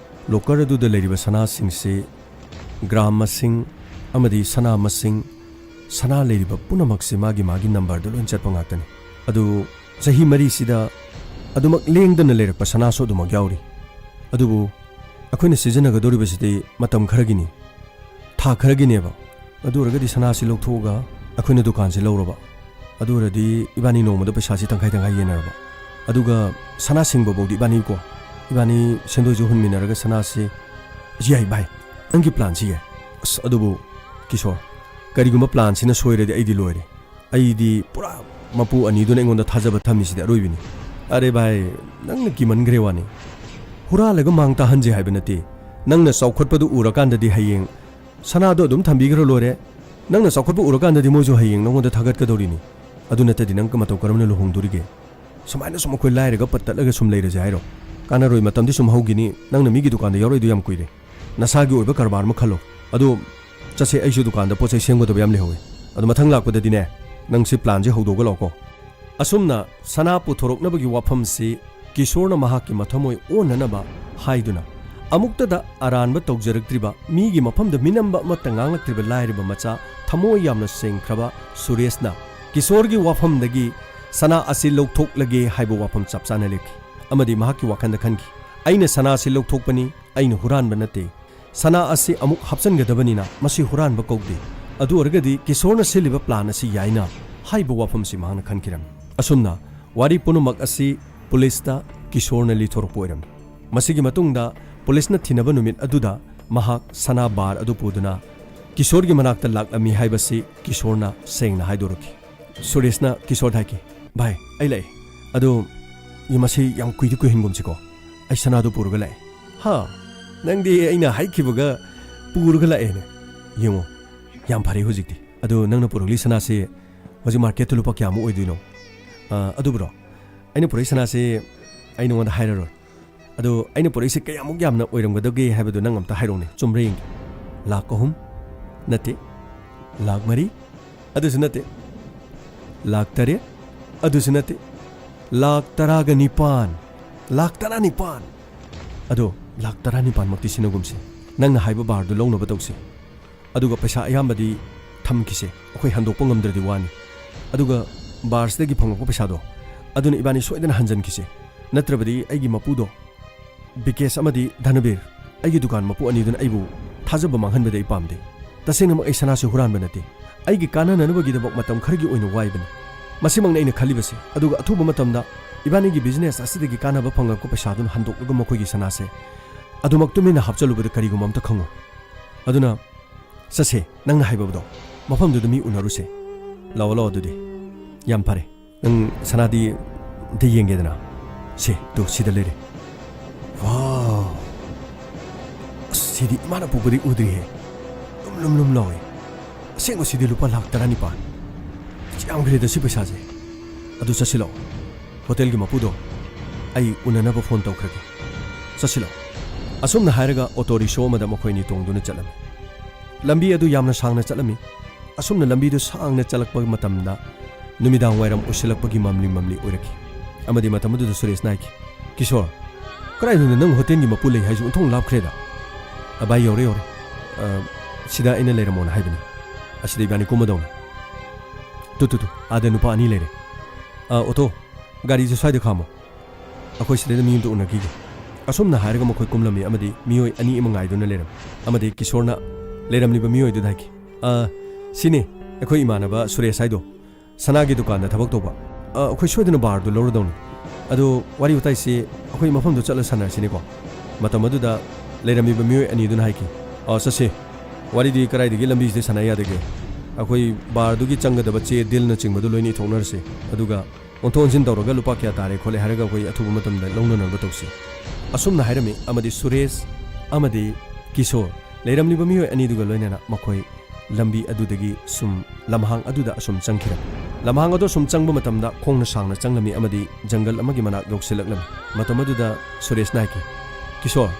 ꯂꯣꯀꯔ ꯑꯗꯨꯗ ꯂꯩꯔꯤꯕ ꯁꯅꯥꯁꯤꯡꯁꯤ ꯒ꯭ꯔꯥꯝ ꯃꯁꯤꯡ ꯑꯃꯗꯤ ꯁꯅꯥ ꯃꯁꯤꯡ, ꯁꯅꯥ ꯂꯩꯔꯤꯕ ꯄꯨꯝꯅꯃꯛꯁꯤ ꯃꯥꯒꯤ ꯃꯥꯒꯤ ꯅꯝꯕꯔꯗ ꯂꯣꯏ ꯆꯠꯄ ꯉꯥꯛꯇꯅꯤ꯫ ꯑꯗꯨ ꯆꯍꯤ ꯃꯔꯤꯁꯤꯗ ꯑꯗꯨꯃꯛ ꯂꯦꯡꯗꯅ ꯂꯩꯔꯛꯄ ꯁꯅꯥꯁꯨ ꯑꯗꯨꯃꯛ ꯌꯥꯎꯔꯤ꯫ ꯑꯗꯨꯕꯨ ꯑꯩꯈꯣꯏꯅ ꯁꯤꯖꯤꯟꯅꯒꯗꯧꯔꯤꯕꯁꯤꯗꯤ ꯃꯇꯝ ꯈꯔꯒꯤꯅꯤ, ꯊꯥ ꯈꯔꯒꯤꯅꯦꯕ꯫ ꯑꯗꯨ ꯑꯣꯏꯔꯒꯗꯤ ꯁꯅꯥꯁꯤ ꯂꯧꯊꯣꯛꯑꯒ ꯑꯩꯈꯣꯏꯅ ꯗꯨꯀꯥꯟꯁꯤ ꯂꯧꯔꯕ, ꯑꯗꯨ ꯑꯣꯏꯔꯗꯤ ꯏꯕꯥꯅꯤ ꯅꯣꯡꯃꯗ ꯄꯩꯁꯥꯁꯤ ꯇꯪꯈꯥꯏ ꯇꯪꯈꯥꯏ ꯌꯦꯟꯅꯔꯕ, ꯑꯗꯨꯒ ꯁꯅꯥ ꯁꯤꯡꯕ ꯐꯥꯎꯗꯤ ꯏꯕꯥꯅꯤꯀꯣ, ꯏꯕꯥꯅꯤ ꯁꯦꯟꯗꯣꯏꯁꯨ ꯍꯨꯟꯃꯤꯟꯅꯔꯒ ꯁꯅꯥꯁꯤ꯫ ꯌꯥꯏ ꯚꯥꯏ, ꯅꯪꯒꯤ ꯄ꯭ꯂꯥꯟꯁꯤ ꯌꯥꯏ꯫ ꯑꯁ, ꯑꯗꯨꯕꯨ ꯀꯤꯁꯣꯔ, ꯀꯔꯤꯒꯨꯝꯕ ꯄ꯭ꯂꯥꯟꯁꯤꯅ ꯁꯣꯏꯔꯗꯤ ꯑꯩꯗꯤ ꯂꯣꯏꯔꯦ꯫ ꯑꯩꯗꯤ ꯄꯨꯔꯥ ꯃꯄꯨ ꯑꯅꯤꯗꯨꯅ ꯑꯩꯉꯣꯟꯗ ꯊꯥꯖꯕ ꯊꯝꯃꯤꯁꯤꯗꯤ ꯑꯔꯣꯏꯕꯤꯅꯤ꯫ ꯑꯔꯦ ꯚꯥꯏ, ꯅꯪꯅ ꯀꯤꯃꯟꯈ꯭ꯔꯦ ꯋꯥꯅꯤ꯫ ꯍꯨꯔꯥꯜꯂꯒ ꯃꯥꯡ ꯇꯥꯍꯟꯁꯦ ꯍꯥꯏꯕ ꯅꯠꯇꯦ꯫ ꯅꯪꯅ ꯆꯥꯎꯈꯠꯄꯗꯨ ꯎꯔꯀꯥꯟꯗꯗꯤ ꯍꯌꯦꯡ ꯁꯅꯥꯗꯣ ꯑꯗꯨꯝ ꯊꯝꯕꯤꯈ꯭ꯔ ꯂꯣꯏꯔꯦ꯫ ꯅꯪꯅ ꯆꯥꯎꯈꯠꯄ ꯎꯔꯀꯥꯟꯗꯗꯤ ꯃꯣꯏꯁꯨ ꯍꯌꯦꯡ ꯅꯪꯉꯣꯟꯗ ꯊꯥꯒꯠꯀꯗꯧꯔꯤꯅꯤ꯫ ꯑꯗꯨ ꯅꯠꯇꯗꯤ ꯅꯪ ꯃꯇꯧ ꯀꯔꯝꯅ ꯂꯨꯍꯣꯡꯗꯣꯔꯤꯒꯦ? ꯁꯨꯃꯥꯏꯅ ꯁꯨꯝ ꯑꯩꯈꯣꯏ ꯂꯥꯏꯔꯒ ꯄꯠ ꯇꯠꯂꯒ ꯁꯨꯝ ꯂꯩꯔꯁꯦ ꯍꯥꯏꯔꯣ? ꯀꯥꯟꯅꯔꯣꯏ, ꯃꯇꯝꯗꯤ ꯁꯨꯝ ꯍꯧꯈꯤꯅꯤ꯫ ꯅꯪꯅ ꯃꯤꯒꯤ ꯗꯨꯀꯥꯟꯗ ꯌꯥꯎꯔꯛꯏꯗꯣ ꯌꯥꯝ ꯀꯨꯏꯔꯦ꯫ ꯅꯁꯥꯒꯤ ꯑꯣꯏꯕ ꯀꯔꯕꯥꯔ ꯑꯃ ꯈꯜꯂꯣ꯫ ꯑꯗꯣ ꯆꯠꯁꯦ, ꯑꯩꯁꯨ ꯗꯨꯀꯥꯟꯗ ꯄꯣꯠ ꯆꯩ ꯁꯦꯝꯒꯗꯕ ꯌꯥꯝ ꯂꯩꯍꯧꯋꯦ꯫ ꯑꯗꯣ ꯃꯊꯪ ꯂꯥꯛꯄꯗꯗꯤꯅꯦ, ꯅꯪꯁꯤ ꯄ꯭ꯂꯥꯟꯁꯦ ꯍꯧꯗꯣꯛꯑꯒ ꯂꯥꯛꯑꯣꯀꯣ꯫ ꯑꯁꯨꯝꯅ ꯁꯅꯥ ꯄꯨꯊꯣꯔꯛꯅꯕꯒꯤ ꯋꯥꯐꯝꯁꯤ ꯀꯤꯁꯣꯔꯅ ꯃꯍꯥꯛꯀꯤ ꯃꯊꯃꯣꯏ ꯑꯣꯟꯅꯅꯕ ꯍꯥꯏꯗꯨꯅ ꯑꯃꯨꯛꯇꯗ ꯑꯔꯥꯟꯕ ꯇꯧꯖꯔꯛꯇ꯭ꯔꯤꯕ, ꯃꯤꯒꯤ ꯃꯐꯝꯗ ꯃꯤꯅꯝꯕ ꯑꯃꯠꯇ ꯉꯥꯡꯂꯛꯇ꯭ꯔꯤꯕ ꯂꯥꯏꯔꯕ ꯃꯆꯥ ꯊꯃꯣꯏ ꯌꯥꯝꯅ ꯁꯦꯡꯈ꯭ꯔꯕ ꯁꯨꯔꯦꯁꯅ ꯀꯤꯁꯣꯔꯒꯤ ꯋꯥꯐꯝꯗꯒꯤ ꯁꯅꯥ ꯑꯁꯤ ꯂꯧꯊꯣꯛꯂꯒꯦ ꯍꯥꯏꯕ ꯋꯥꯐꯝ ꯆꯞ ꯆꯥꯅ ꯂꯦꯞꯈꯤ꯫ ꯑꯃꯗꯤ ꯃꯍꯥꯛꯀꯤ ꯋꯥꯈꯜꯗ ꯈꯟꯈꯤ, "ꯑꯩꯅ ꯁꯅꯥ ꯑꯁꯤ ꯂꯧꯊꯣꯛꯄꯅꯤ, ꯑꯩꯅ ꯍꯨꯔꯥꯟꯕ ꯅꯠꯇꯦ꯫ ꯁꯅꯥ ꯑꯁꯤ ꯑꯃꯨꯛ ꯍꯥꯞꯆꯤꯟꯒꯗꯕꯅꯤꯅ ꯃꯁꯤ ꯍꯨꯔꯥꯟꯕ ꯀꯧꯗꯦ꯫ ꯑꯗꯨ ꯑꯣꯏꯔꯒꯗꯤ ꯀꯤꯁꯣꯔꯅ ꯁꯤꯜꯂꯤꯕ ꯄ꯭ꯂꯥꯟ ꯑꯁꯤ ꯌꯥꯏꯅ" ꯍꯥꯏꯕ ꯋꯥꯐꯝꯁꯤ ꯃꯍꯥꯛꯅ ꯈꯟꯈꯤꯔꯝꯃꯤ꯫ ꯑꯁꯨꯝꯅ ꯋꯥꯔꯤ ꯄꯨꯝꯅꯃꯛ ꯑꯁꯤ ꯄꯨꯂꯤꯁꯇ ꯀꯤꯁꯣꯔꯅ ꯂꯤꯊꯣꯔꯛꯄ ꯑꯣꯏꯔꯝꯃꯤ꯫ ꯃꯁꯤꯒꯤ ꯃꯇꯨꯡꯗ ꯄꯨꯂꯤꯁꯅ ꯊꯤꯅꯕ ꯅꯨꯃꯤꯠ ꯑꯗꯨꯗ ꯃꯍꯥꯛ ꯁꯅꯥ ꯕꯥꯔ ꯑꯗꯨ ꯄꯨꯗꯨꯅ ꯀꯤꯁꯣꯔꯒꯤ ꯃꯅꯥꯛꯇ ꯂꯥꯛꯂꯝꯃꯤ ꯍꯥꯏꯕꯁꯤ ꯀꯤꯁꯣꯔꯅ ꯁꯦꯡꯅ ꯍꯥꯏꯗꯣꯔꯛꯈꯤ꯫ ꯁꯨꯔꯦꯁꯅ ꯀꯤꯁꯣꯔꯗ ꯍꯥꯏꯈꯤ, "ꯚꯥꯏ, ꯑꯩ ꯂꯥꯛꯑꯦ꯫ ꯑꯗꯣ ꯃꯁꯤ ꯌꯥꯝ ꯀꯨꯏꯗꯤ ꯀꯨꯏꯍꯟꯒꯨꯝꯁꯤꯀꯣ꯫ ꯑꯩ ꯁꯅꯥꯗꯣ ꯄꯨꯔꯒ ꯂꯥꯛꯑꯦ꯫" "ꯍꯥ? ꯅꯪꯗꯤ ꯑꯩꯅ ꯍꯥꯏꯈꯤꯕꯒ ꯄꯨꯔꯒ ꯂꯥꯛꯑꯦꯅꯦ? ꯌꯦꯡꯉꯣ, ꯌꯥꯝ ꯐꯔꯦ ꯍꯧꯖꯤꯛꯇꯤ꯫ ꯑꯗꯣ ꯅꯪꯅ ꯄꯨꯔꯛꯂꯤ ꯁꯅꯥꯁꯤ ꯍꯧꯖꯤꯛ ꯃꯥꯔꯀꯦꯠꯇ ꯂꯨꯄꯥ ꯀꯌꯥꯃꯨꯛ ꯑꯣꯏꯗꯣꯏꯅꯣ?" "ꯑ, ꯑꯗꯨꯕꯨꯔꯣ? ꯑꯩꯅ ꯄꯨꯔꯛꯏ ꯁꯅꯥꯁꯤ ꯑꯩ ꯅꯉꯣꯟꯗ ꯍꯥꯏꯔꯔꯣꯏ꯫ ꯑꯗꯣ ꯑꯩꯅ ꯄꯨꯔꯛꯏꯁꯦ ꯀꯌꯥꯃꯨꯛ ꯌꯥꯝꯅ ꯑꯣꯏꯔꯝꯒꯗꯒꯦ ꯍꯥꯏꯕꯗꯨ ꯅꯪ ꯑꯝꯇ ꯍꯥꯏꯔꯛꯎꯅꯦ, ꯆꯨꯝꯕ꯭ꯔꯥ ꯌꯦꯡꯒꯦ꯫ ꯂꯥꯛ ꯑꯍꯨꯝ? ꯅꯠꯇꯦ꯫ ꯂꯥꯛ ꯃꯔꯤ? ꯑꯗꯨꯁꯨ ꯅꯠꯇꯦ꯫ ꯂꯥꯛ ꯇꯔꯦꯠ? ꯑꯗꯨꯁꯨ ꯅꯠꯇꯦ꯫ ꯂꯥꯛ ꯇꯔꯥꯒ ꯅꯤꯄꯥꯟ꯫ ꯂꯥꯛ ꯇꯔꯥꯅꯤꯄꯥꯟ꯫ ꯑꯗꯣ ꯂꯥꯛ ꯇꯔꯥꯅꯤꯄꯥꯟꯃꯛꯇꯤ ꯁꯤꯟꯅꯒꯨꯝꯁꯦ꯫ ꯅꯪꯅ ꯍꯥꯏꯕ ꯕꯥꯔꯗꯨ ꯂꯧꯅꯕ ꯇꯧꯁꯦ꯫ ꯑꯗꯨꯒ ꯄꯩꯁꯥ ꯑꯌꯥꯝꯕꯗꯤ ꯊꯝꯈꯤꯁꯦ, ꯑꯩꯈꯣꯏ ꯍꯟꯗꯣꯛꯄ ꯉꯝꯗ꯭ꯔꯗꯤ ꯋꯥꯅꯤ꯫ ꯑꯗꯨꯒ ꯕꯥꯔꯁꯤꯗꯒꯤ ꯐꯪꯂꯛꯄ ꯄꯩꯁꯥꯗꯣ, ꯑꯗꯨꯅ ꯏꯕꯥꯅꯤ ꯁꯣꯏꯗꯅ ꯍꯟꯖꯟꯈꯤꯁꯦ꯫ ꯅꯠꯇ꯭ꯔꯕꯗꯤ ꯑꯩꯒꯤ ꯃꯄꯨꯗꯣ, ꯕꯤꯀꯦꯁ ꯑꯃꯗꯤ ꯙꯅꯕꯤꯔ, ꯑꯩꯒꯤ ꯗꯨꯀꯥꯟ ꯃꯄꯨ ꯑꯅꯤꯗꯨꯅ ꯑꯩꯕꯨ ꯊꯥꯖꯕ ꯃꯥꯡꯍꯟꯕꯗꯤ ꯑꯩ ꯄꯥꯝꯗꯦ꯫ ꯇꯁꯦꯡꯅꯃꯛ ꯑꯩ ꯁꯅꯥꯁꯤ ꯍꯨꯔꯥꯟꯕ ꯅꯠꯇꯦ꯫ ꯑꯩꯒꯤ ꯀꯥꯟꯅꯅꯅꯕꯒꯤꯗꯃꯛ ꯃꯇꯝ ꯈꯔꯒꯤ ꯑꯣꯏꯅ ꯋꯥꯏꯕꯅꯤ꯫ ꯃꯁꯤꯃꯛꯅꯤ ꯑꯩꯅ ꯈꯜꯂꯤꯕꯁꯦ꯫ ꯑꯗꯨꯒ ꯑꯊꯨꯕ ꯃꯇꯝꯗ ꯏꯕꯥꯅꯤꯒꯤ ꯕꯤꯖꯤꯅꯦꯁ ꯑꯁꯤꯗꯒꯤ ꯀꯥꯟꯅꯕ ꯐꯪꯂꯛꯄ ꯄꯩꯁꯥꯗꯨꯅ ꯍꯟꯗꯣꯛꯂꯒ ꯃꯈꯣꯏꯒꯤ ꯁꯅꯥꯁꯦ ꯑꯗꯨꯃꯛ ꯇꯨꯃꯤꯟꯅ ꯍꯥꯞꯆꯜꯂꯨꯕꯗ ꯀꯔꯤꯒꯨꯝꯕ ꯑꯝꯇ ꯈꯪꯉꯨ꯫ ꯑꯗꯨꯅ ꯆꯠꯁꯦ, ꯅꯪꯅ ꯍꯥꯏꯕꯗꯣ꯫ ꯃꯐꯝꯗꯨꯗ ꯃꯤ ꯎꯅꯔꯨꯁꯦ꯫ ꯂꯥꯛꯑꯣ, ꯂꯥꯛꯑꯣ ꯑꯗꯨꯗꯤ꯫ ꯌꯥꯝ ꯐꯔꯦ꯫ ꯅꯪ ꯁꯅꯥꯗꯤ ꯑꯝꯇ ꯌꯦꯡꯒꯦꯗꯅ꯫ ꯁꯦ, ꯇꯨ, ꯁꯤꯗ ꯂꯩꯔꯦ꯫ ꯋꯥꯎ! ꯑꯁ, ꯁꯤꯗꯤ ꯏꯃꯥꯅ ꯄꯣꯛꯄꯗꯤ ꯎꯗ꯭ꯔꯤꯍꯦ꯫ ꯂꯨꯝ, ꯂꯨꯝ, ꯂꯨꯝ ꯂꯥꯎꯋꯦ꯫ ꯑꯁꯦꯡꯕ ꯁꯤꯗꯤ ꯂꯨꯄꯥ ꯂꯥꯈ ꯇꯔꯥꯅꯤꯄꯥꯟ꯫ ꯑꯁ, ꯌꯥꯝꯈ꯭ꯔꯦꯗ ꯁꯤ ꯄꯩꯁꯥꯁꯦ꯫ ꯑꯗꯨ ꯆꯠꯁꯤꯜꯂꯣ꯫ ꯍꯣꯇꯦꯜꯒꯤ ꯃꯄꯨꯗꯣ ꯑꯩ ꯎꯅꯅꯕ ꯐꯣꯟ ꯇꯧꯈ꯭ꯔꯒꯦ꯫ ꯆꯠꯁꯤꯜꯂꯣ꯫ ꯑꯁꯨꯝꯅ ꯍꯥꯏꯔꯒ ꯑꯣꯇꯣ ꯔꯤꯛꯁꯣ ꯑꯃꯗ ꯃꯈꯣꯏ ꯑꯅꯤ ꯇꯣꯡꯗꯨꯅ ꯆꯠꯂꯝꯃꯤ꯫ ꯂꯝꯕꯤ ꯑꯗꯨ ꯌꯥꯝꯅ ꯁꯥꯡꯅ ꯆꯠꯂꯝꯃꯤ꯫ ꯑꯁꯨꯝꯅ ꯂꯝꯕꯤꯗꯨ ꯁꯥꯡꯅ ꯆꯠꯂꯛꯄ ꯃꯇꯝꯗ ꯅꯨꯃꯤꯗꯥꯡ ꯋꯥꯏꯔꯝ ꯑꯣꯏꯁꯤꯜꯂꯛꯄꯒꯤ ꯃꯝꯂꯤ ꯃꯝꯂꯤ ꯑꯣꯏꯔꯛꯈꯤ꯫ ꯑꯃꯗꯤ ꯃꯇꯝ ꯑꯗꯨꯗ ꯁꯨꯔꯦꯁꯅ ꯍꯥꯏꯈꯤ, "ꯀꯤꯁꯣꯔ, ꯀꯗꯥꯏꯗꯅꯣ ꯅꯪ ꯍꯣꯇꯦꯜꯒꯤ ꯃꯄꯨ ꯂꯩ ꯍꯥꯏꯁꯤ? ꯑꯣꯟꯊꯣꯛ ꯂꯥꯞꯈ꯭ꯔꯦꯗ꯫" "ꯑ, ꯚꯥꯏ, ꯌꯧꯔꯦ, ꯌꯧꯔꯦ꯫ ꯑ, ꯁꯤꯗ ꯑꯩꯅ ꯂꯩꯔꯝꯃꯣꯅ ꯍꯥꯏꯕꯅꯤ꯫ ꯑꯁꯤꯗ ꯏꯕꯥꯅꯤ ꯀꯨꯝꯃꯗꯧꯅꯤ꯫ ꯇꯨ, ꯇꯨ, ꯇꯨ, ꯑꯥꯗ ꯅꯨꯄꯥ ꯑꯅꯤ ꯂꯩꯔꯦ꯫ ꯑ, ꯑꯣꯇꯣ, ꯒꯥꯔꯤꯁꯦ ꯁ꯭ꯋꯥꯏꯗ ꯈꯥꯝꯃꯣ꯫ ꯑꯩꯈꯣꯏ ꯁꯤꯗꯩꯗ ꯃꯤ ꯑꯃꯇ ꯎꯅꯈꯤꯒꯦ꯫" ꯑꯁꯨꯝꯅ ꯍꯥꯏꯔꯒ ꯃꯈꯣꯏ ꯀꯨꯝꯂꯝꯃꯤ ꯑꯃꯗꯤ ꯃꯤꯑꯣꯏ ꯑꯅꯤ ꯑꯃ ꯉꯥꯏꯗꯨꯅ ꯂꯩꯔꯝꯃꯤ꯫ ꯑꯃꯗꯤ ꯀꯤꯁꯣꯔꯅ ꯂꯩꯔꯝꯂꯤꯕ ꯃꯤꯑꯣꯏꯗꯨꯗ ꯍꯥꯏꯈꯤ, "ꯑ, ꯁꯤꯅꯤ ꯑꯩꯈꯣꯏ ꯏꯃꯥꯟꯅꯕ ꯁꯨꯔꯦꯁ ꯍꯥꯏꯗꯣ, ꯁꯅꯥꯒꯤ ꯗꯨꯀꯥꯟꯗ ꯊꯕꯛ ꯇꯧꯕ꯫ ꯑ, ꯑꯩꯈꯣꯏ ꯁꯣꯏꯗꯅ ꯕꯥꯔꯗꯨ ꯂꯧꯔꯗꯧꯅꯤ꯫ ꯑꯗꯣ ꯋꯥꯔꯤ ꯋꯥꯇꯥꯏꯁꯤ ꯑꯩꯈꯣꯏ ꯃꯐꯝꯗꯨ ꯆꯠꯂ ꯁꯥꯟꯅꯔꯁꯤꯅꯦꯀꯣ꯫" ꯃꯇꯝ ꯑꯗꯨꯗ ꯂꯩꯔꯝꯃꯤꯕ ꯃꯤꯑꯣꯏ ꯑꯅꯤꯗꯨꯅ ꯍꯥꯏꯈꯤ, "ꯑ, ꯆꯠꯁꯤ꯫ ꯋꯥꯔꯤꯗꯤ ꯀꯗꯥꯏꯗꯒꯤ ꯂꯝꯕꯤꯁꯤꯗ ꯁꯥꯟꯅ ꯌꯥꯗꯒꯦ? ꯑꯩꯈꯣꯏ ꯕꯥꯔꯗꯨꯒꯤ ꯆꯪꯒꯗꯕ ꯆꯦ ꯗꯤꯜꯅꯆꯤꯡꯕꯗꯨ ꯂꯣꯏꯅ ꯏꯊꯣꯛꯅꯔꯁꯤ꯫ ꯑꯗꯨꯒ ꯑꯣꯟꯊꯣꯛ ꯑꯣꯟꯁꯤꯟ ꯇꯧꯔꯒ ꯂꯨꯄꯥ ꯀꯌꯥ ꯇꯥꯔꯦ ꯈꯣꯠꯂꯦ ꯍꯥꯏꯔꯒ ꯑꯩꯈꯣꯏ ꯑꯊꯨꯕ ꯃꯇꯝꯗ ꯂꯧꯅꯅꯕ ꯇꯧꯁꯤ꯫" ꯑꯁꯨꯝꯅ ꯍꯥꯏꯔꯝꯃꯤ ꯑꯃꯗꯤ ꯁꯨꯔꯦꯁ ꯑꯃꯗꯤ ꯀꯤꯁꯣꯔ ꯂꯩꯔꯝꯂꯤꯕ ꯃꯤꯑꯣꯏ ꯑꯅꯤꯗꯨꯒ ꯂꯣꯏꯅꯅ ꯃꯈꯣꯏ ꯂꯝꯕꯤ ꯑꯗꯨꯗꯒꯤ ꯁꯨꯝ ꯂꯝꯍꯥꯡ ꯑꯗꯨꯗ ꯑꯁꯨꯝ ꯆꯪꯈꯤꯔꯝꯃꯤ꯫ ꯂꯝꯍꯥꯡ ꯑꯗꯨ ꯑꯁꯨꯝ ꯆꯪꯕ ꯃꯇꯝꯗ ꯈꯣꯡꯅ ꯁꯥꯡꯅ ꯆꯪꯂꯝꯃꯤ ꯑꯃꯗꯤ ꯖꯪꯒꯜ ꯑꯃꯒꯤ ꯃꯅꯥꯛ ꯌꯧꯁꯤꯜꯂꯛꯂꯝꯃꯤ꯫ ꯃꯇꯝ ꯑꯗꯨꯗ ꯁꯨꯔꯦꯁꯅ ꯍꯥꯏꯈꯤ, "ꯀꯤꯁꯣꯔ,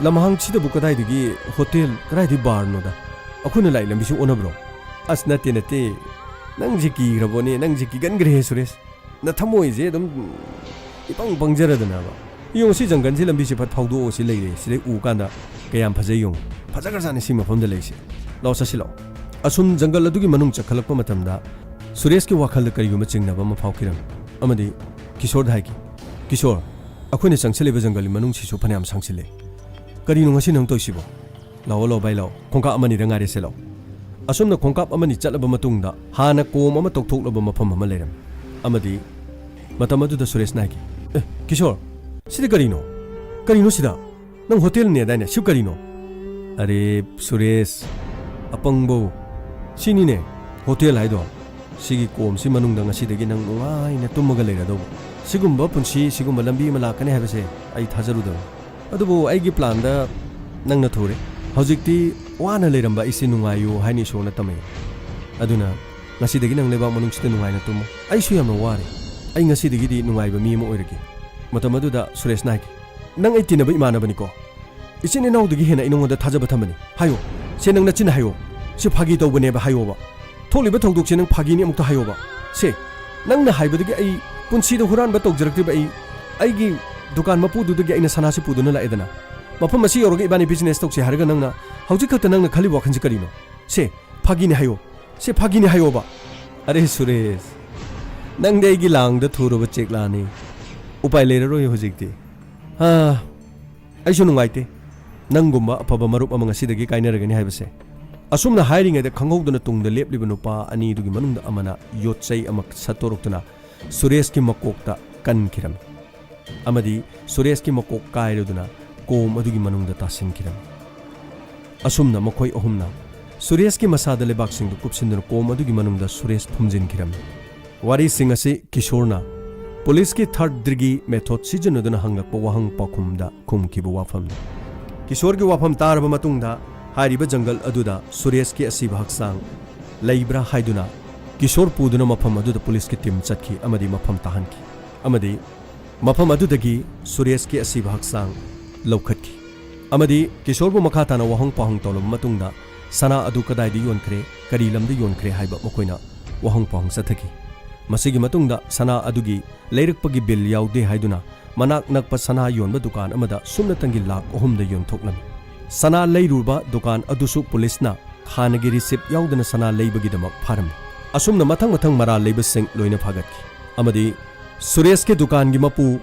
ꯂꯝꯍꯥꯡꯁꯤꯗꯕꯨ ꯀꯗꯥꯏꯗꯒꯤ ꯍꯣꯇꯦꯜ, ꯀꯗꯥꯏꯗꯒꯤ ꯕꯥꯔꯅꯣꯗ? ꯑꯩꯈꯣꯏꯅ ꯂꯥꯛꯏ ꯂꯝꯕꯤꯁꯤ ꯑꯣꯟꯅꯕ꯭ꯔꯣ?" "ꯑꯁ, ꯅꯠꯇꯦ, ꯅꯠꯇꯦ꯫ ꯅꯪꯁꯦ ꯀꯤꯈ꯭ꯔꯕꯣꯅꯦ, ꯅꯪꯁꯦ ꯀꯤꯒꯟꯈ꯭ꯔꯦꯍꯦ ꯁꯨꯔꯦꯁ꯫ ꯅꯊꯃꯣꯏꯁꯦ ꯑꯗꯨꯝ ꯏꯄꯪ ꯄꯪꯖꯔꯗꯅꯕ꯫ ꯌꯦꯡꯉꯨ, ꯁꯤ ꯖꯪꯒꯜꯁꯤ ꯂꯝꯕꯤꯁꯤ ꯐꯠ ꯐꯥꯎꯗꯣꯛꯑꯣ, ꯁꯤ ꯂꯩꯔꯦ꯫ ꯁꯤꯗꯩ ꯎ ꯀꯥꯟꯗ ꯀꯌꯥꯝ ꯐꯖꯩ ꯌꯦꯡꯉꯨ꯫ ꯐꯖꯈ꯭ꯔꯖꯥꯠꯅꯤ ꯁꯤ ꯃꯐꯝꯗ ꯂꯩꯁꯦ꯫ ꯂꯥꯛꯑꯣ, ꯆꯠꯁꯤ ꯂꯥꯛꯑꯣ꯫" ꯑꯁꯨꯝ ꯖꯪꯒꯜ ꯑꯗꯨꯒꯤ ꯃꯅꯨꯡ ꯆꯪꯈꯠꯂꯛꯄ ꯃꯇꯝꯗ ꯁꯨꯔꯦꯁꯀꯤ ꯋꯥꯈꯜꯗ ꯀꯔꯤꯒꯨꯝꯕ ꯆꯤꯡꯅꯕ ꯑꯃ ꯐꯥꯎꯈꯤꯔꯝꯃꯤ ꯑꯃꯗꯤ ꯀꯤꯁꯣꯔꯗ ꯍꯥꯏꯈꯤ, "ꯀꯤꯁꯣꯔ, ꯑꯩꯈꯣꯏꯅ ꯆꯪꯁꯤꯜꯂꯤꯕ ꯖꯪꯒꯜꯒꯤ ꯃꯅꯨꯡꯁꯤꯁꯨ ꯐꯅꯌꯥꯝ ꯁꯥꯡꯁꯤꯜꯂꯦ꯫ ꯀꯔꯤꯅꯣ ꯉꯁꯤ ꯅꯪ ꯇꯧꯔꯤꯁꯤꯕꯣ? ꯂꯥꯛꯑꯣ, ꯂꯥꯛꯑꯣ, ꯚꯥꯏ, ꯂꯥꯛꯑꯣ꯫ ꯈꯣꯡꯀꯥꯞ ꯑꯃꯅꯤꯗ ꯉꯥꯏꯔꯦꯁꯦ, ꯂꯥꯛꯑꯣ꯫" ꯑꯁꯨꯝꯅ ꯈꯣꯡꯀꯥꯞ ꯑꯃꯅꯤ ꯆꯠꯂꯕ ꯃꯇꯨꯡꯗ ꯍꯥꯟꯅ ꯀꯣꯝ ꯑꯃ ꯇꯧꯊꯣꯛꯂꯕ ꯃꯐꯝ ꯑꯃ ꯂꯩꯔꯝꯃꯤ꯫ ꯑꯃꯗꯤ ꯃꯇꯝ ꯑꯗꯨꯗ ꯁꯨꯔꯦꯁꯅ ꯍꯥꯏꯈꯤ, "ꯑꯦ, ꯀꯤꯁꯣꯔ, ꯁꯤꯗꯤ ꯀꯔꯤꯅꯣ? ꯀꯔꯤꯅꯣ ꯁꯤꯗ? ꯅꯪ ꯍꯣꯇꯦꯜꯅꯦꯗꯥꯏꯅꯦ? ꯁꯤ ꯀꯔꯤꯅꯣ?" "ꯑꯔꯦ ꯁꯨꯔꯦꯁ, ꯑꯄꯪꯕꯧ, ꯁꯤꯅꯤꯅꯦ ꯍꯣꯇꯦꯜ ꯍꯥꯏꯗꯣ꯫ ꯁꯤꯒꯤ ꯀꯣꯝꯁꯤ ꯃꯅꯨꯡꯗ ꯉꯁꯤꯗꯒꯤ ꯅꯪ ꯅꯨꯡꯉꯥꯏꯅ ꯇꯨꯝꯃꯒ ꯂꯩꯔꯗꯧꯕ꯫ ꯁꯤꯒꯨꯝꯕ ꯄꯨꯟꯁꯤ, ꯁꯤꯒꯨꯝꯕ ꯂꯝꯕꯤ ꯑꯃ ꯂꯥꯛꯀꯅꯤ ꯍꯥꯏꯕꯁꯦ ꯑꯩ ꯊꯥꯖꯔꯨꯗꯕꯅꯤ꯫ ꯑꯗꯨꯕꯨ ꯑꯩꯒꯤ ꯄ꯭ꯂꯥꯟꯗ ꯅꯪꯅ ꯊꯨꯔꯦ꯫ ꯍꯧꯖꯤꯛꯇꯤ ꯋꯥꯅ ꯂꯩꯔꯝꯕ ꯑꯩꯁꯤ ꯅꯨꯡꯉꯥꯏꯌꯨ ꯍꯥꯏꯅ ꯏꯁꯣꯔꯅ ꯇꯝꯃꯛꯏ꯫ ꯑꯗꯨꯅ ꯉꯁꯤꯗꯒꯤ ꯅꯪ ꯂꯩꯕꯥꯛ ꯃꯅꯨꯡꯁꯤꯗ ꯅꯨꯡꯉꯥꯏꯅ ꯇꯨꯝꯃꯨ꯫ ꯑꯩꯁꯨ ꯌꯥꯝꯅ ꯋꯥꯔꯦ꯫ ꯑꯩ ꯉꯁꯤꯗꯒꯤꯗꯤ ꯅꯨꯡꯉꯥꯏꯕ ꯃꯤ ꯑꯃ ꯑꯣꯏꯔꯒꯦ꯫ ꯃꯇꯝ ꯑꯗꯨꯗ ꯁꯨꯔꯦꯁꯅ ꯍꯥꯏꯈꯤ, "ꯅꯪ ꯑꯩ ꯇꯤꯟꯅꯕ ꯏꯃꯥꯟꯅꯕꯅꯤꯀꯣ? ꯏꯆꯤꯟ ꯏꯅꯥꯎꯗꯒꯤ ꯍꯦꯟꯅ ꯑꯩ ꯅꯉꯣꯟꯗ ꯊꯥꯖꯕ ꯊꯝꯕꯅꯤ꯫ ꯍꯥꯏꯌꯣ꯫ ꯁꯦ, ꯅꯪ ꯅꯆꯤꯟ ꯍꯥꯏꯌꯣ꯫ ꯁꯤ ꯐꯥꯒꯤ ꯇꯧꯕꯅꯦꯕ ꯍꯥꯏꯌꯣꯕ꯫ ꯊꯣꯛꯂꯤꯕ ꯊꯧꯗꯣꯛꯁꯦ ꯅꯪ ꯐꯥꯒꯤꯅꯤ ꯑꯃꯨꯛꯇ ꯍꯥꯏꯌꯣꯕ꯫ ꯁꯦ, ꯅꯪꯅ ꯍꯥꯏꯕꯗꯒꯤ ꯑꯩ ꯄꯨꯟꯁꯤꯗ ꯍꯨꯔꯥꯟꯕ ꯇꯧꯖꯔꯛꯇ꯭ꯔꯤꯕ ꯑꯩ, ꯑꯩꯒꯤ ꯗꯨꯀꯥꯟ ꯃꯄꯨꯗꯨꯗꯒꯤ ꯑꯩꯅ ꯁꯅꯥꯁꯤ ꯄꯨꯗꯨꯅ ꯂꯥꯛꯑꯦꯗꯅ꯫ ꯃꯐꯝ ꯑꯁꯤ ꯌꯧꯔꯒ ꯏꯕꯥꯅꯤ ꯕꯤꯖꯤꯅꯦꯁ ꯇꯧꯁꯦ ꯍꯥꯏꯔꯒ ꯅꯪꯅ ꯍꯧꯖꯤꯛ ꯈꯛꯇ ꯅꯪꯅ ꯈꯜꯂꯤꯕ ꯋꯥꯈꯜꯁꯤ ꯀꯔꯤꯅꯣ? ꯁꯦ, ꯐꯥꯒꯤꯅꯤ ꯍꯥꯏꯌꯣ꯫ ꯁꯦ, ꯐꯥꯒꯤꯅꯤ ꯍꯥꯏꯌꯣꯕ꯫" "ꯑꯔꯦ ꯁꯨꯔꯦꯁ, ꯅꯪꯗꯤ ꯑꯩꯒꯤ ꯂꯥꯡꯗ ꯊꯨꯔꯕ ꯆꯦꯛꯂꯥꯅꯤ꯫ ꯎꯄꯥꯏ ꯂꯩꯔꯔꯣꯏ ꯍꯧꯖꯤꯛꯇꯤ꯫ ꯍꯥ, ꯑꯩꯁꯨ ꯅꯨꯡꯉꯥꯏꯇꯦ꯫ ꯅꯪꯒꯨꯝꯕ ꯑꯐꯕ ꯃꯔꯨꯞ ꯑꯃ ꯉꯁꯤꯗꯒꯤ ꯀꯥꯏꯅꯔꯒꯅꯤ ꯍꯥꯏꯕꯁꯦ꯫" ꯑꯁꯨꯝꯅ ꯍꯥꯏꯔꯤꯉꯩꯗ ꯈꯪꯍꯧꯗꯅ ꯇꯨꯡꯗ ꯂꯦꯞꯂꯤꯕ ꯅꯨꯄꯥ ꯑꯅꯤꯗꯨꯒꯤ ꯃꯅꯨꯡꯗ ꯑꯃꯅ ꯌꯣꯠ ꯆꯩ ꯑꯃ ꯁꯠꯇꯣꯔꯛꯇꯨꯅ ꯁꯨꯔꯦꯁꯀꯤ ꯃꯀꯣꯛꯇ ꯀꯟꯈꯤꯔꯝꯃꯤ꯫ ꯑꯃꯗꯤ ꯁꯨꯔꯦꯁꯀꯤ ꯃꯀꯣꯛ ꯀꯥꯏꯔꯗꯨꯅ ꯀꯣꯝ ꯑꯗꯨꯒꯤ ꯃꯅꯨꯡꯗ ꯇꯥꯁꯤꯟꯈꯤꯔꯝꯃꯤ꯫ ꯑꯁꯨꯝꯅ ꯃꯈꯣꯏ ꯑꯍꯨꯝꯅ ꯁꯨꯔꯦꯁꯀꯤ ꯃꯁꯥꯗ ꯂꯩꯕꯥꯛꯁꯤꯡꯗꯨ ꯀꯨꯞꯁꯤꯟꯗꯨꯅ ꯀꯣꯝ ꯑꯗꯨꯒꯤ ꯃꯅꯨꯡꯗ ꯁꯨꯔꯦꯁ ꯐꯨꯝꯖꯤꯟꯈꯤꯔꯝꯃꯤ꯫ ꯋꯥꯔꯤꯁꯤꯡ ꯑꯁꯤ ꯀꯤꯁꯣꯔꯅ ꯄꯨꯂꯤꯁꯀꯤ ꯊꯥꯔꯠ ꯗꯤꯒ꯭ꯔꯤ ꯃꯦꯊꯣꯗ ꯁꯤꯖꯤꯟꯅꯗꯨꯅ ꯍꯪꯂꯛꯄ ꯋꯥꯍꯪ ꯄꯥꯎꯈꯨꯝꯗ ꯈꯨꯝꯈꯤꯕ ꯋꯥꯐꯝꯅꯤ꯫ ꯀꯤꯁꯣꯔꯒꯤ ꯋꯥꯐꯝ ꯇꯥꯔꯕ ꯃꯇꯨꯡꯗ ꯍꯥꯏꯔꯤꯕ ꯖꯪꯒꯜ ꯑꯗꯨꯗ ꯁꯨꯔꯦꯁꯀꯤ ꯑꯁꯤꯕ ꯍꯛꯆꯥꯡ ꯂꯩꯕ꯭ꯔꯥ ꯍꯥꯏꯗꯨꯅ ꯀꯤꯁꯣꯔ ꯄꯨꯗꯨꯅ ꯃꯐꯝ ꯑꯗꯨꯗ ꯄꯨꯂꯤꯁꯀꯤ ꯇꯤꯝ ꯆꯠꯈꯤ ꯑꯃꯗꯤ ꯃꯐꯝ ꯇꯥꯍꯟꯈꯤ꯫ ꯑꯃꯗꯤ ꯃꯐꯝ ꯑꯗꯨꯗꯒꯤ ꯁꯨꯔꯦꯁꯀꯤ ꯑꯁꯤꯕ ꯍꯛꯆꯥꯡ ꯂꯧꯈꯠꯈꯤ꯫ ꯑꯃꯗꯤ ꯀꯤꯁꯣꯔꯕꯨ ꯃꯈꯥ ꯇꯥꯅ ꯋꯥꯍꯪ ꯄꯥꯎꯍꯪ ꯇꯧꯔꯕ ꯃꯇꯨꯡꯗ ꯁꯅꯥ ꯑꯗꯨ ꯀꯗꯥꯏꯗ ꯌꯣꯟꯈ꯭ꯔꯦ, ꯀꯔꯤ ꯂꯝꯗ ꯌꯣꯟꯈ꯭ꯔꯦ ꯍꯥꯏꯕ ꯃꯈꯣꯏꯅ ꯋꯥꯍꯪ ꯄꯥꯎꯍꯪ ꯆꯠꯊꯈꯤ꯫ ꯃꯁꯤꯒꯤ ꯃꯇꯨꯡꯗ ꯁꯅꯥ ꯑꯗꯨꯒꯤ ꯂꯩꯔꯛꯄꯒꯤ ꯕꯤꯜ ꯌꯥꯎꯗꯦ ꯍꯥꯏꯗꯨꯅ ꯃꯅꯥꯛ ꯅꯛꯄ ꯁꯅꯥ ꯌꯣꯟꯕ ꯗꯨꯀꯥꯟ ꯑꯃꯗ ꯁꯨꯞꯅꯇꯪꯒꯤ ꯂꯥꯈ ꯑꯍꯨꯝꯗ ꯌꯣꯟꯊꯣꯛꯂꯝꯃꯤ꯫ ꯁꯅꯥ ꯂꯩꯔꯨꯕ ꯗꯨꯀꯥꯟ ꯑꯗꯨꯁꯨ ꯄꯨꯂꯤꯁꯅ ꯍꯥꯟꯅꯒꯤ ꯔꯤꯁꯤꯞ ꯌꯥꯎꯗꯅ ꯁꯅꯥ ꯂꯩꯕꯒꯤꯗꯃꯛ ꯐꯥꯔꯝꯃꯤ꯫ ꯑꯁꯨꯝꯅ ꯃꯊꯪ ꯃꯊꯪ ꯃꯔꯥꯜ ꯂꯩꯕꯁꯤꯡ ꯂꯣꯏꯅ ꯐꯥꯒꯠꯈꯤ꯫ ꯑꯃꯗꯤ ꯁꯨꯔꯦꯁꯀꯤ ꯗꯨꯀꯥꯟꯒꯤ ꯃꯄꯨ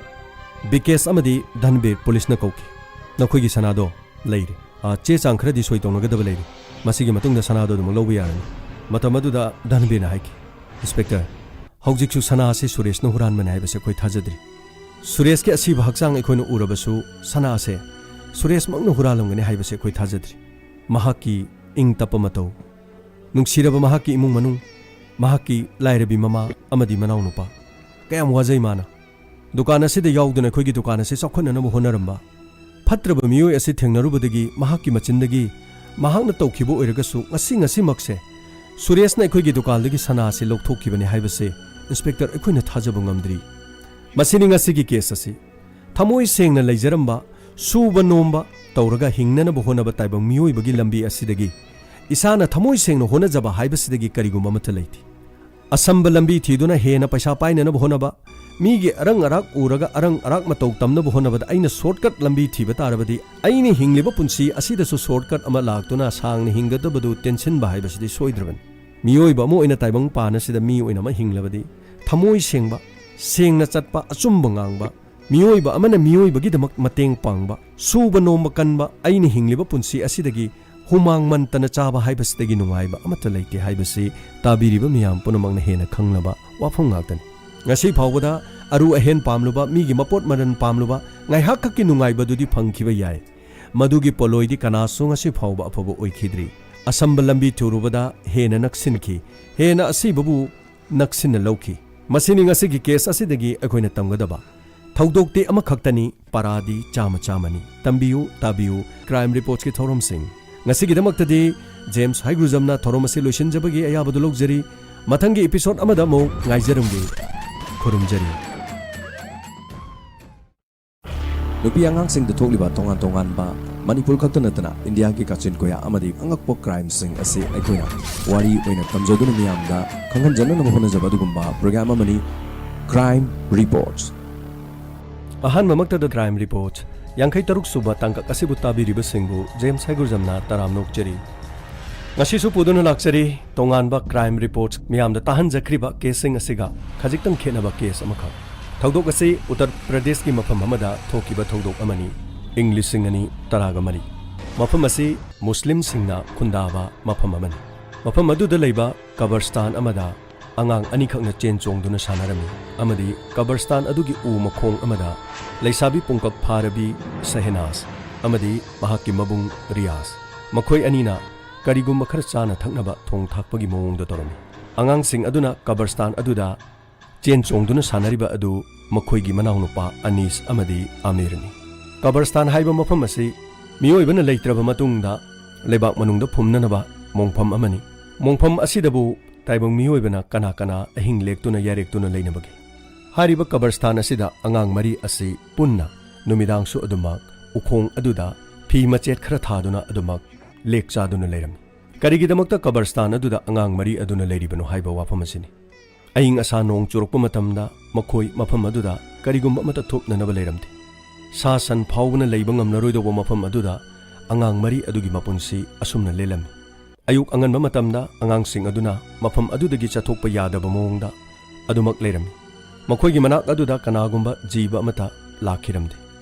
ꯕꯤꯀꯦꯁ ꯑꯃꯗꯤ ꯙꯟꯕꯤꯔ ꯄꯨꯂꯤꯁꯅ ꯀꯧꯈꯤ꯫ "ꯅꯈꯣꯏꯒꯤ ꯁꯅꯥꯗꯣ ꯂꯩꯔꯦ꯫ ꯑ, ꯆꯦ ꯆꯥꯡ ꯈꯔꯗꯤ ꯁꯣꯏ ꯇꯧꯅꯒꯗꯕ ꯂꯩꯔꯦ꯫ ꯃꯁꯤꯒꯤ ꯃꯇꯨꯡꯗ ꯁꯅꯥꯗꯣ ꯑꯗꯨꯃꯛ ꯂꯧꯕ ꯌꯥꯔꯅꯤ꯫" ꯃꯇꯝ ꯑꯗꯨꯗ ꯙꯟꯕꯤꯔꯅ ꯍꯥꯏꯈꯤ, "ꯏꯟꯁꯄꯦꯛꯇꯔ, ꯍꯧꯖꯤꯛꯁꯨ ꯁꯅꯥ ꯑꯁꯤ ꯁꯨꯔꯦꯁꯅ ꯍꯨꯔꯥꯟꯕꯅꯤ ꯍꯥꯏꯕꯁꯤ ꯑꯩꯈꯣꯏ ꯊꯥꯖꯗ꯭ꯔꯤ꯫ ꯁꯨꯔꯦꯁꯀꯤ ꯑꯁꯤꯕ ꯍꯛꯆꯥꯡ ꯑꯩꯈꯣꯏꯅ ꯎꯔꯕꯁꯨ ꯁꯅꯥ ꯑꯁꯦ ꯁꯨꯔꯦꯁꯃꯛꯅ ꯍꯨꯔꯥꯜꯂꯝꯒꯅꯤ ꯍꯥꯏꯕꯁꯤ ꯑꯩꯈꯣꯏ ꯊꯥꯖꯗ꯭ꯔꯤ꯫ ꯃꯍꯥꯛꯀꯤ ꯏꯪ ꯇꯞꯄ ꯃꯇꯧ, ꯅꯨꯡꯁꯤꯔꯕ ꯃꯍꯥꯛꯀꯤ ꯏꯃꯨꯡ ꯃꯅꯨꯡ, ꯃꯍꯥꯛꯀꯤ ꯂꯥꯏꯔꯕꯤ ꯃꯃꯥ ꯑꯃꯗꯤ ꯃꯅꯥꯎꯅꯨꯄꯥ꯫ ꯀꯌꯥꯝ ꯋꯥꯖꯩ ꯃꯥꯅ꯫ ꯗꯨꯀꯥꯟ ꯑꯁꯤꯗ ꯌꯥꯎꯗꯨꯅ ꯑꯩꯈꯣꯏꯒꯤ ꯗꯨꯀꯥꯟ ꯑꯁꯤ ꯆꯥꯎꯈꯠꯅꯅꯕ ꯍꯣꯠꯅꯔꯝꯕ꯫ ꯐꯠꯇ꯭ꯔꯕ ꯃꯤꯑꯣꯏ ꯑꯁꯤ ꯊꯦꯡꯅꯔꯨꯕꯗꯒꯤ ꯃꯍꯥꯛꯀꯤ ꯃꯆꯤꯟꯗꯒꯤ ꯃꯍꯥꯛꯅ ꯇꯧꯈꯤꯕ ꯑꯣꯏꯔꯒꯁꯨ ꯉꯁꯤ ꯉꯁꯤꯃꯛꯁꯦ ꯁꯨꯔꯦꯁꯅ ꯑꯩꯈꯣꯏꯒꯤ ꯗꯨꯀꯥꯟꯗꯒꯤ ꯁꯅꯥ ꯑꯁꯤ ꯂꯧꯊꯣꯛꯈꯤꯕꯅꯤ ꯍꯥꯏꯕꯁꯦ ꯏꯟꯁꯄꯦꯛꯇꯔ ꯑꯩꯈꯣꯏꯅ ꯊꯥꯖꯕ ꯉꯝꯗ꯭ꯔꯤ꯫ ꯃꯁꯤꯅꯤ ꯉꯁꯤꯒꯤ ꯀꯦꯁ ꯑꯁꯤ꯫ ꯊꯃꯣꯏ ꯁꯦꯡꯅ ꯂꯩꯖꯔꯝꯕ, ꯁꯨꯕ ꯅꯣꯝꯕ ꯇꯧꯔꯒ ꯍꯤꯡꯅꯅꯕ ꯍꯣꯠꯅꯕ ꯇꯥꯏꯕꯪ ꯃꯤꯑꯣꯏꯕꯒꯤ ꯂꯝꯕꯤ ꯑꯁꯤꯗꯒꯤ ꯏꯁꯥꯅ ꯊꯃꯣꯏ ꯁꯦꯡꯅ ꯍꯣꯠꯅꯖꯕ ꯍꯥꯏꯕꯁꯤꯗꯒꯤ ꯀꯔꯤꯒꯨꯝꯕ ꯑꯃꯠꯇ ꯂꯩꯇꯦ꯫ ꯑꯁꯝꯕ ꯂꯝꯕꯤ ꯊꯤꯗꯨꯅ ꯍꯦꯟꯅ ꯄꯩꯁꯥ ꯄꯥꯏꯅꯅꯕ ꯍꯣꯠꯅꯕ, ꯃꯤꯒꯤ ꯑꯔꯪ ꯑꯔꯥꯛ ꯎꯔꯒ ꯑꯔꯪ ꯑꯔꯥꯛ ꯃꯇꯧ ꯇꯝꯅꯕ ꯍꯣꯠꯅꯕꯗ ꯑꯩꯅ ꯁꯣꯔꯠꯀꯠ ꯂꯝꯕꯤ ꯊꯤꯕ ꯇꯥꯔꯕꯗꯤ ꯑꯩꯅ ꯍꯤꯡꯂꯤꯕ ꯄꯨꯟꯁꯤ ꯑꯁꯤꯗꯁꯨ ꯁꯣꯔꯠꯀꯠ ꯑꯃ ꯂꯥꯛꯇꯨꯅ ꯁꯥꯡꯅ ꯍꯤꯡꯒꯗꯕꯗꯨ ꯇꯦꯟꯁꯤꯟꯕ ꯍꯥꯏꯕꯁꯤꯗꯤ ꯁꯣꯏꯗ꯭ꯔꯕꯅꯤ꯫ ꯃꯤꯑꯣꯏꯕ ꯑꯃ ꯑꯣꯏꯅ ꯇꯥꯏꯕꯪ ꯄꯥꯟ ꯑꯁꯤꯗ ꯃꯤ ꯑꯣꯏꯅ ꯑꯃ ꯍꯤꯡꯂꯕꯗꯤ ꯊꯃꯣꯏ ꯁꯦꯡꯕ, ꯁꯦꯡꯅ ꯆꯠꯄ, ꯑꯆꯨꯝꯕ ꯉꯥꯡꯕ, ꯃꯤꯑꯣꯏꯕ ꯑꯃꯅ ꯃꯤꯑꯣꯏꯕꯒꯤꯗꯃꯛ ꯃꯇꯦꯡ ꯄꯥꯡꯕ, ꯁꯨꯕ ꯅꯣꯝꯕ ꯀꯟꯕ, ꯑꯩꯅ ꯍꯤꯡꯂꯤꯕ ꯄꯨꯟꯁꯤ ꯑꯁꯤꯗꯒꯤ ꯍꯨꯃꯥꯡ ꯃꯟꯇꯅ ꯆꯥꯕ ꯍꯥꯏꯕꯁꯤꯗꯒꯤ ꯅꯨꯡꯉꯥꯏꯕ ꯑꯃꯠꯇ ꯂꯩꯇꯦ ꯍꯥꯏꯕꯁꯤ ꯇꯥꯕꯤꯔꯤꯕ ꯃꯤꯌꯥꯝ ꯄꯨꯝꯅꯃꯛꯅ ꯍꯦꯟꯅ ꯈꯪꯂꯕ ꯋꯥꯐꯝ ꯉꯥꯛꯇꯅꯤ꯫ ꯉꯁꯤ ꯐꯥꯎꯕꯗ ꯑꯔꯨ ꯑꯍꯦꯟ ꯄꯥꯝꯂꯨꯕ, ꯃꯤꯒꯤ ꯃꯄꯣꯠ ꯃꯔꯟ ꯄꯥꯝꯂꯨꯕ, ꯉꯥꯏꯍꯥꯛꯈꯛꯀꯤ ꯅꯨꯡꯉꯥꯏꯕꯗꯨꯗꯤ ꯐꯪꯈꯤꯕ ꯌꯥꯏ꯫ ꯃꯗꯨꯒꯤ ꯄꯣꯠꯂꯣꯏꯗꯤ ꯀꯅꯥꯁꯨ ꯉꯁꯤ ꯐꯥꯎꯕ ꯑꯐꯕ ꯑꯣꯏꯈꯤꯗ꯭ꯔꯤ꯫ ꯑꯁꯝꯕ ꯂꯝꯕꯤ ꯊꯨꯔꯨꯕꯗ ꯍꯦꯟꯅ ꯅꯛꯁꯤꯟꯈꯤ, ꯍꯦꯟꯅ ꯑꯁꯤꯕꯕꯨ ꯅꯛꯁꯤꯟꯅ ꯂꯧꯈꯤ꯫ ꯃꯁꯤꯅꯤ ꯉꯁꯤꯒꯤ ꯀꯦꯁ ꯑꯁꯤꯗꯒꯤ ꯑꯩꯈꯣꯏꯅ ꯇꯝꯒꯗꯕ꯫ ꯊꯧꯗꯣꯛꯇꯤ ꯑꯃꯈꯛꯇꯅꯤ, ꯄꯔꯥꯗꯤ ꯆꯥꯝꯃ ꯆꯥꯝꯃꯅꯤ꯫ ꯇꯝꯕꯤꯌꯨ, ꯇꯥꯕꯤꯌꯨ, ꯀ꯭ꯔꯥꯏꯝ ꯔꯤꯄꯣꯔꯠꯁꯀꯤ ꯊꯧꯔꯝꯁꯤꯡ꯫ ꯉꯁꯤꯒꯤꯗꯃꯛꯇꯗꯤ ꯖꯦꯝꯁ ꯍꯩꯒ꯭ꯔꯨꯖꯝꯅ ꯊꯧꯔꯝ ꯑꯁꯤ ꯂꯣꯏꯁꯤꯟꯖꯕꯒꯤ ꯑꯌꯥꯕꯗꯨ ꯂꯧꯖꯔꯤ꯫ ꯃꯊꯪꯒꯤ ꯏꯄꯤꯁꯣꯗ ꯑꯃꯗ ꯑꯃꯨꯛ ꯉꯥꯏꯖꯔꯝꯒꯦ꯫ ꯈꯨꯔꯨꯝꯖꯔꯤ꯫ ꯅꯨꯄꯤ ꯑꯉꯥꯡꯁꯤꯡꯗ ꯊꯣꯛꯂꯤꯕ ꯇꯣꯉꯥꯟ ꯇꯣꯉꯥꯟꯕ, ꯃꯅꯤꯄꯨꯔ ꯈꯛꯇ ꯅꯠꯇꯅ ꯏꯟꯗꯤꯌꯥꯒꯤ ꯀꯥꯆꯤꯟ ꯀꯣꯌꯥ ꯑꯃꯗꯤ ꯑꯉꯛꯄ ꯀ꯭ꯔꯥꯏꯝꯁꯤꯡ ꯑꯁꯤ ꯑꯩꯈꯣꯏꯅ ꯋꯥꯔꯤ ꯑꯣꯏꯅ ꯇꯝꯖꯗꯨꯅ ꯃꯤꯌꯥꯝꯗ ꯈꯪꯍꯟꯖꯅꯅꯕ ꯍꯣꯠꯅꯖꯕ ꯑꯗꯨꯒꯨꯝꯕ ꯄ꯭ꯔꯣꯒ꯭ꯔꯥꯝ ꯑꯃꯅꯤ ꯀ꯭ꯔꯥꯏꯝ ꯔꯤꯄꯣꯔꯠꯁ꯫ ꯑꯍꯥꯟꯕꯃꯛꯇꯗ ꯀ꯭ꯔꯥꯏꯝ ꯔꯤꯄꯣꯔꯠꯁ ꯌꯥꯡꯈꯩ ꯇꯔꯨꯛ ꯁꯨꯕ ꯇꯥꯡꯀꯛ ꯑꯁꯤꯕꯨ ꯇꯥꯕꯤꯔꯤꯕꯁꯤꯡꯕꯨ ꯖꯦꯝꯁ ꯍꯩꯒ꯭ꯔꯨꯖꯝꯅ ꯇꯔꯥꯝꯅ ꯑꯣꯛꯆꯔꯤ꯫ ꯉꯁꯤꯁꯨ ꯄꯨꯗꯨꯅ ꯂꯥꯛꯆꯔꯤ ꯇꯣꯉꯥꯟꯕ ꯀ꯭ꯔꯥꯏꯝ ꯔꯤꯄꯣꯔꯠꯁ꯫ ꯃꯤꯌꯥꯝꯗ ꯇꯥꯍꯟꯖꯈ꯭ꯔꯤꯕ ꯀꯦꯁꯁꯤꯡ ꯑꯁꯤꯒ ꯈꯖꯤꯛꯇꯪ ꯈꯦꯠꯅꯕ ꯀꯦꯁ ꯑꯃꯈꯛ꯫ ꯊꯧꯗꯣꯛ ꯑꯁꯤ ꯎꯠꯇꯔ ꯄ꯭ꯔꯗꯦꯁꯀꯤ ꯃꯐꯝ ꯑꯃꯗ ꯊꯣꯛꯈꯤꯕ ꯊꯧꯗꯣꯛ ꯑꯃꯅꯤ꯫ ꯏꯪ ꯂꯤꯁꯤꯡ ꯑꯅꯤ ꯇꯔꯥꯒ ꯃꯔꯤ꯫ ꯃꯐꯝ ꯑꯁꯤ ꯃꯨꯁꯂꯤꯝꯁꯤꯡꯅ ꯈꯨꯟꯗꯥꯕ ꯃꯐꯝ ꯑꯃꯅꯤ꯫ ꯃꯐꯝ ꯑꯗꯨꯗ ꯂꯩꯕ ꯀꯕꯔꯁꯇꯥꯟ ꯑꯃꯗ ꯑꯉꯥꯡ ꯑꯅꯤꯈꯛꯅ ꯆꯦꯟ ꯆꯣꯡꯗꯨꯅ ꯁꯥꯟꯅꯔꯝꯃꯤ ꯑꯃꯗꯤ ꯀꯕꯔꯁꯇꯥꯟ ꯑꯗꯨꯒꯤ ꯎ ꯃꯈꯣꯡ ꯑꯃꯗ ꯂꯩꯁꯥꯕꯤ ꯄꯨꯡꯀꯛ ꯐꯥꯔꯕꯤ ꯁꯦꯍꯦꯅꯥꯖ ꯑꯃꯗꯤ ꯃꯍꯥꯛꯀꯤ ꯃꯕꯨꯡ ꯔꯤꯌꯥꯖ, ꯃꯈꯣꯏ ꯑꯅꯤꯅ ꯀꯔꯤꯒꯨꯝꯕ ꯈꯔ ꯆꯥꯅ ꯊꯛꯅꯕ ꯊꯣꯡ ꯊꯥꯛꯄꯒꯤ ꯃꯑꯣꯡꯗ ꯇꯧꯔꯝꯃꯤ꯫ ꯑꯉꯥꯡꯁꯤꯡ ꯑꯗꯨꯅ ꯀꯕꯔꯁꯇꯥꯟ ꯑꯗꯨꯗ ꯆꯦꯟ ꯆꯣꯡꯗꯨꯅ ꯁꯥꯟꯅꯔꯤꯕ ꯑꯗꯨ ꯃꯈꯣꯏꯒꯤ ꯃꯅꯥꯎꯅꯨꯄꯥ ꯑꯅꯤꯁ ꯑꯃꯗꯤ ꯑꯃꯤꯔꯅꯤ꯫ ꯀꯕꯔꯁꯇꯥꯟ ꯍꯥꯏꯕ ꯃꯐꯝ ꯑꯁꯤ ꯃꯤꯑꯣꯏꯕꯅ ꯂꯩꯇ꯭ꯔꯕ ꯃꯇꯨꯡꯗ ꯂꯩꯕꯥꯛ ꯃꯅꯨꯡꯗ ꯐꯨꯝꯅꯅꯕ ꯃꯣꯡꯐꯝ ꯑꯃꯅꯤ꯫ ꯃꯣꯡꯐꯝ ꯑꯁꯤꯗꯕꯨ ꯇꯥꯏꯕꯪ ꯃꯤꯑꯣꯏꯕꯅ ꯀꯅꯥ ꯀꯅꯥ ꯑꯍꯤꯡ ꯂꯦꯛꯇꯨꯅ ꯌꯥꯔꯦꯛꯇꯨꯅ ꯂꯩꯅꯕꯒꯦ? ꯍꯥꯏꯔꯤꯕ ꯀꯕꯔꯁꯇꯥꯟ ꯑꯁꯤꯗ ꯑꯉꯥꯡ ꯃꯔꯤ ꯑꯁꯤ ꯄꯨꯟꯅ ꯅꯨꯃꯤꯗꯥꯡꯁꯨ ꯑꯗꯨꯃꯛ ꯎꯈꯣꯡ ꯑꯗꯨꯗ ꯐꯤ ꯃꯆꯦꯠ ꯈꯔ ꯊꯥꯗꯨꯅ ꯑꯗꯨꯃꯛ ꯂꯦꯛ ꯆꯥꯗꯨꯅ ꯂꯩꯔꯝꯃꯤ꯫ ꯀꯔꯤꯒꯤꯗꯃꯛꯇ ꯀꯕꯔꯁꯇꯥꯟ ꯑꯗꯨꯗ ꯑꯉꯥꯡ ꯃꯔꯤ ꯑꯗꯨꯅ ꯂꯩꯔꯤꯕꯅꯣ ꯍꯥꯏꯕ ꯋꯥꯐꯝ ꯑꯁꯤꯅꯤ꯫ ꯑꯏꯪ ꯑꯁꯥ ꯅꯣꯡ ꯆꯨꯔꯛꯄ ꯃꯇꯝꯗ ꯃꯈꯣꯏ ꯃꯐꯝ ꯑꯗꯨꯗ ꯀꯔꯤꯒꯨꯝꯕ ꯑꯃꯠꯇ ꯊꯣꯛꯅꯅꯕ ꯂꯩꯔꯝꯗꯦ꯫ ꯁꯥ ꯁꯟ ꯐꯥꯎꯕꯅ ꯂꯩꯕ ꯉꯝꯂꯔꯣꯏꯗꯧꯕ ꯃꯐꯝ ꯑꯗꯨꯗ ꯑꯉꯥꯡ ꯃꯔꯤ ꯑꯗꯨꯒꯤ ꯃꯄꯨꯟꯁꯤ ꯑꯁꯨꯝꯅ ꯂꯦꯜꯂꯝꯃꯤ꯫ ꯑꯌꯨꯛ ꯑꯉꯟꯕ ꯃꯇꯝꯗ ꯑꯉꯥꯡꯁꯤꯡ ꯑꯗꯨꯅ ꯃꯐꯝ ꯑꯗꯨꯗꯒꯤ ꯆꯠꯊꯣꯛꯄ ꯌꯥꯗꯕ ꯃꯑꯣꯡꯗ ꯑꯗꯨꯃꯛ ꯂꯩꯔꯝꯃꯤ꯫ ꯃꯈꯣꯏꯒꯤ ꯃꯅꯥꯛ ꯑꯗꯨꯗ ꯀꯅꯥꯒꯨꯝꯕ ꯖꯤꯕ ꯑꯃꯠꯇ ꯂꯥꯛꯈꯤꯔꯝꯗꯦ꯫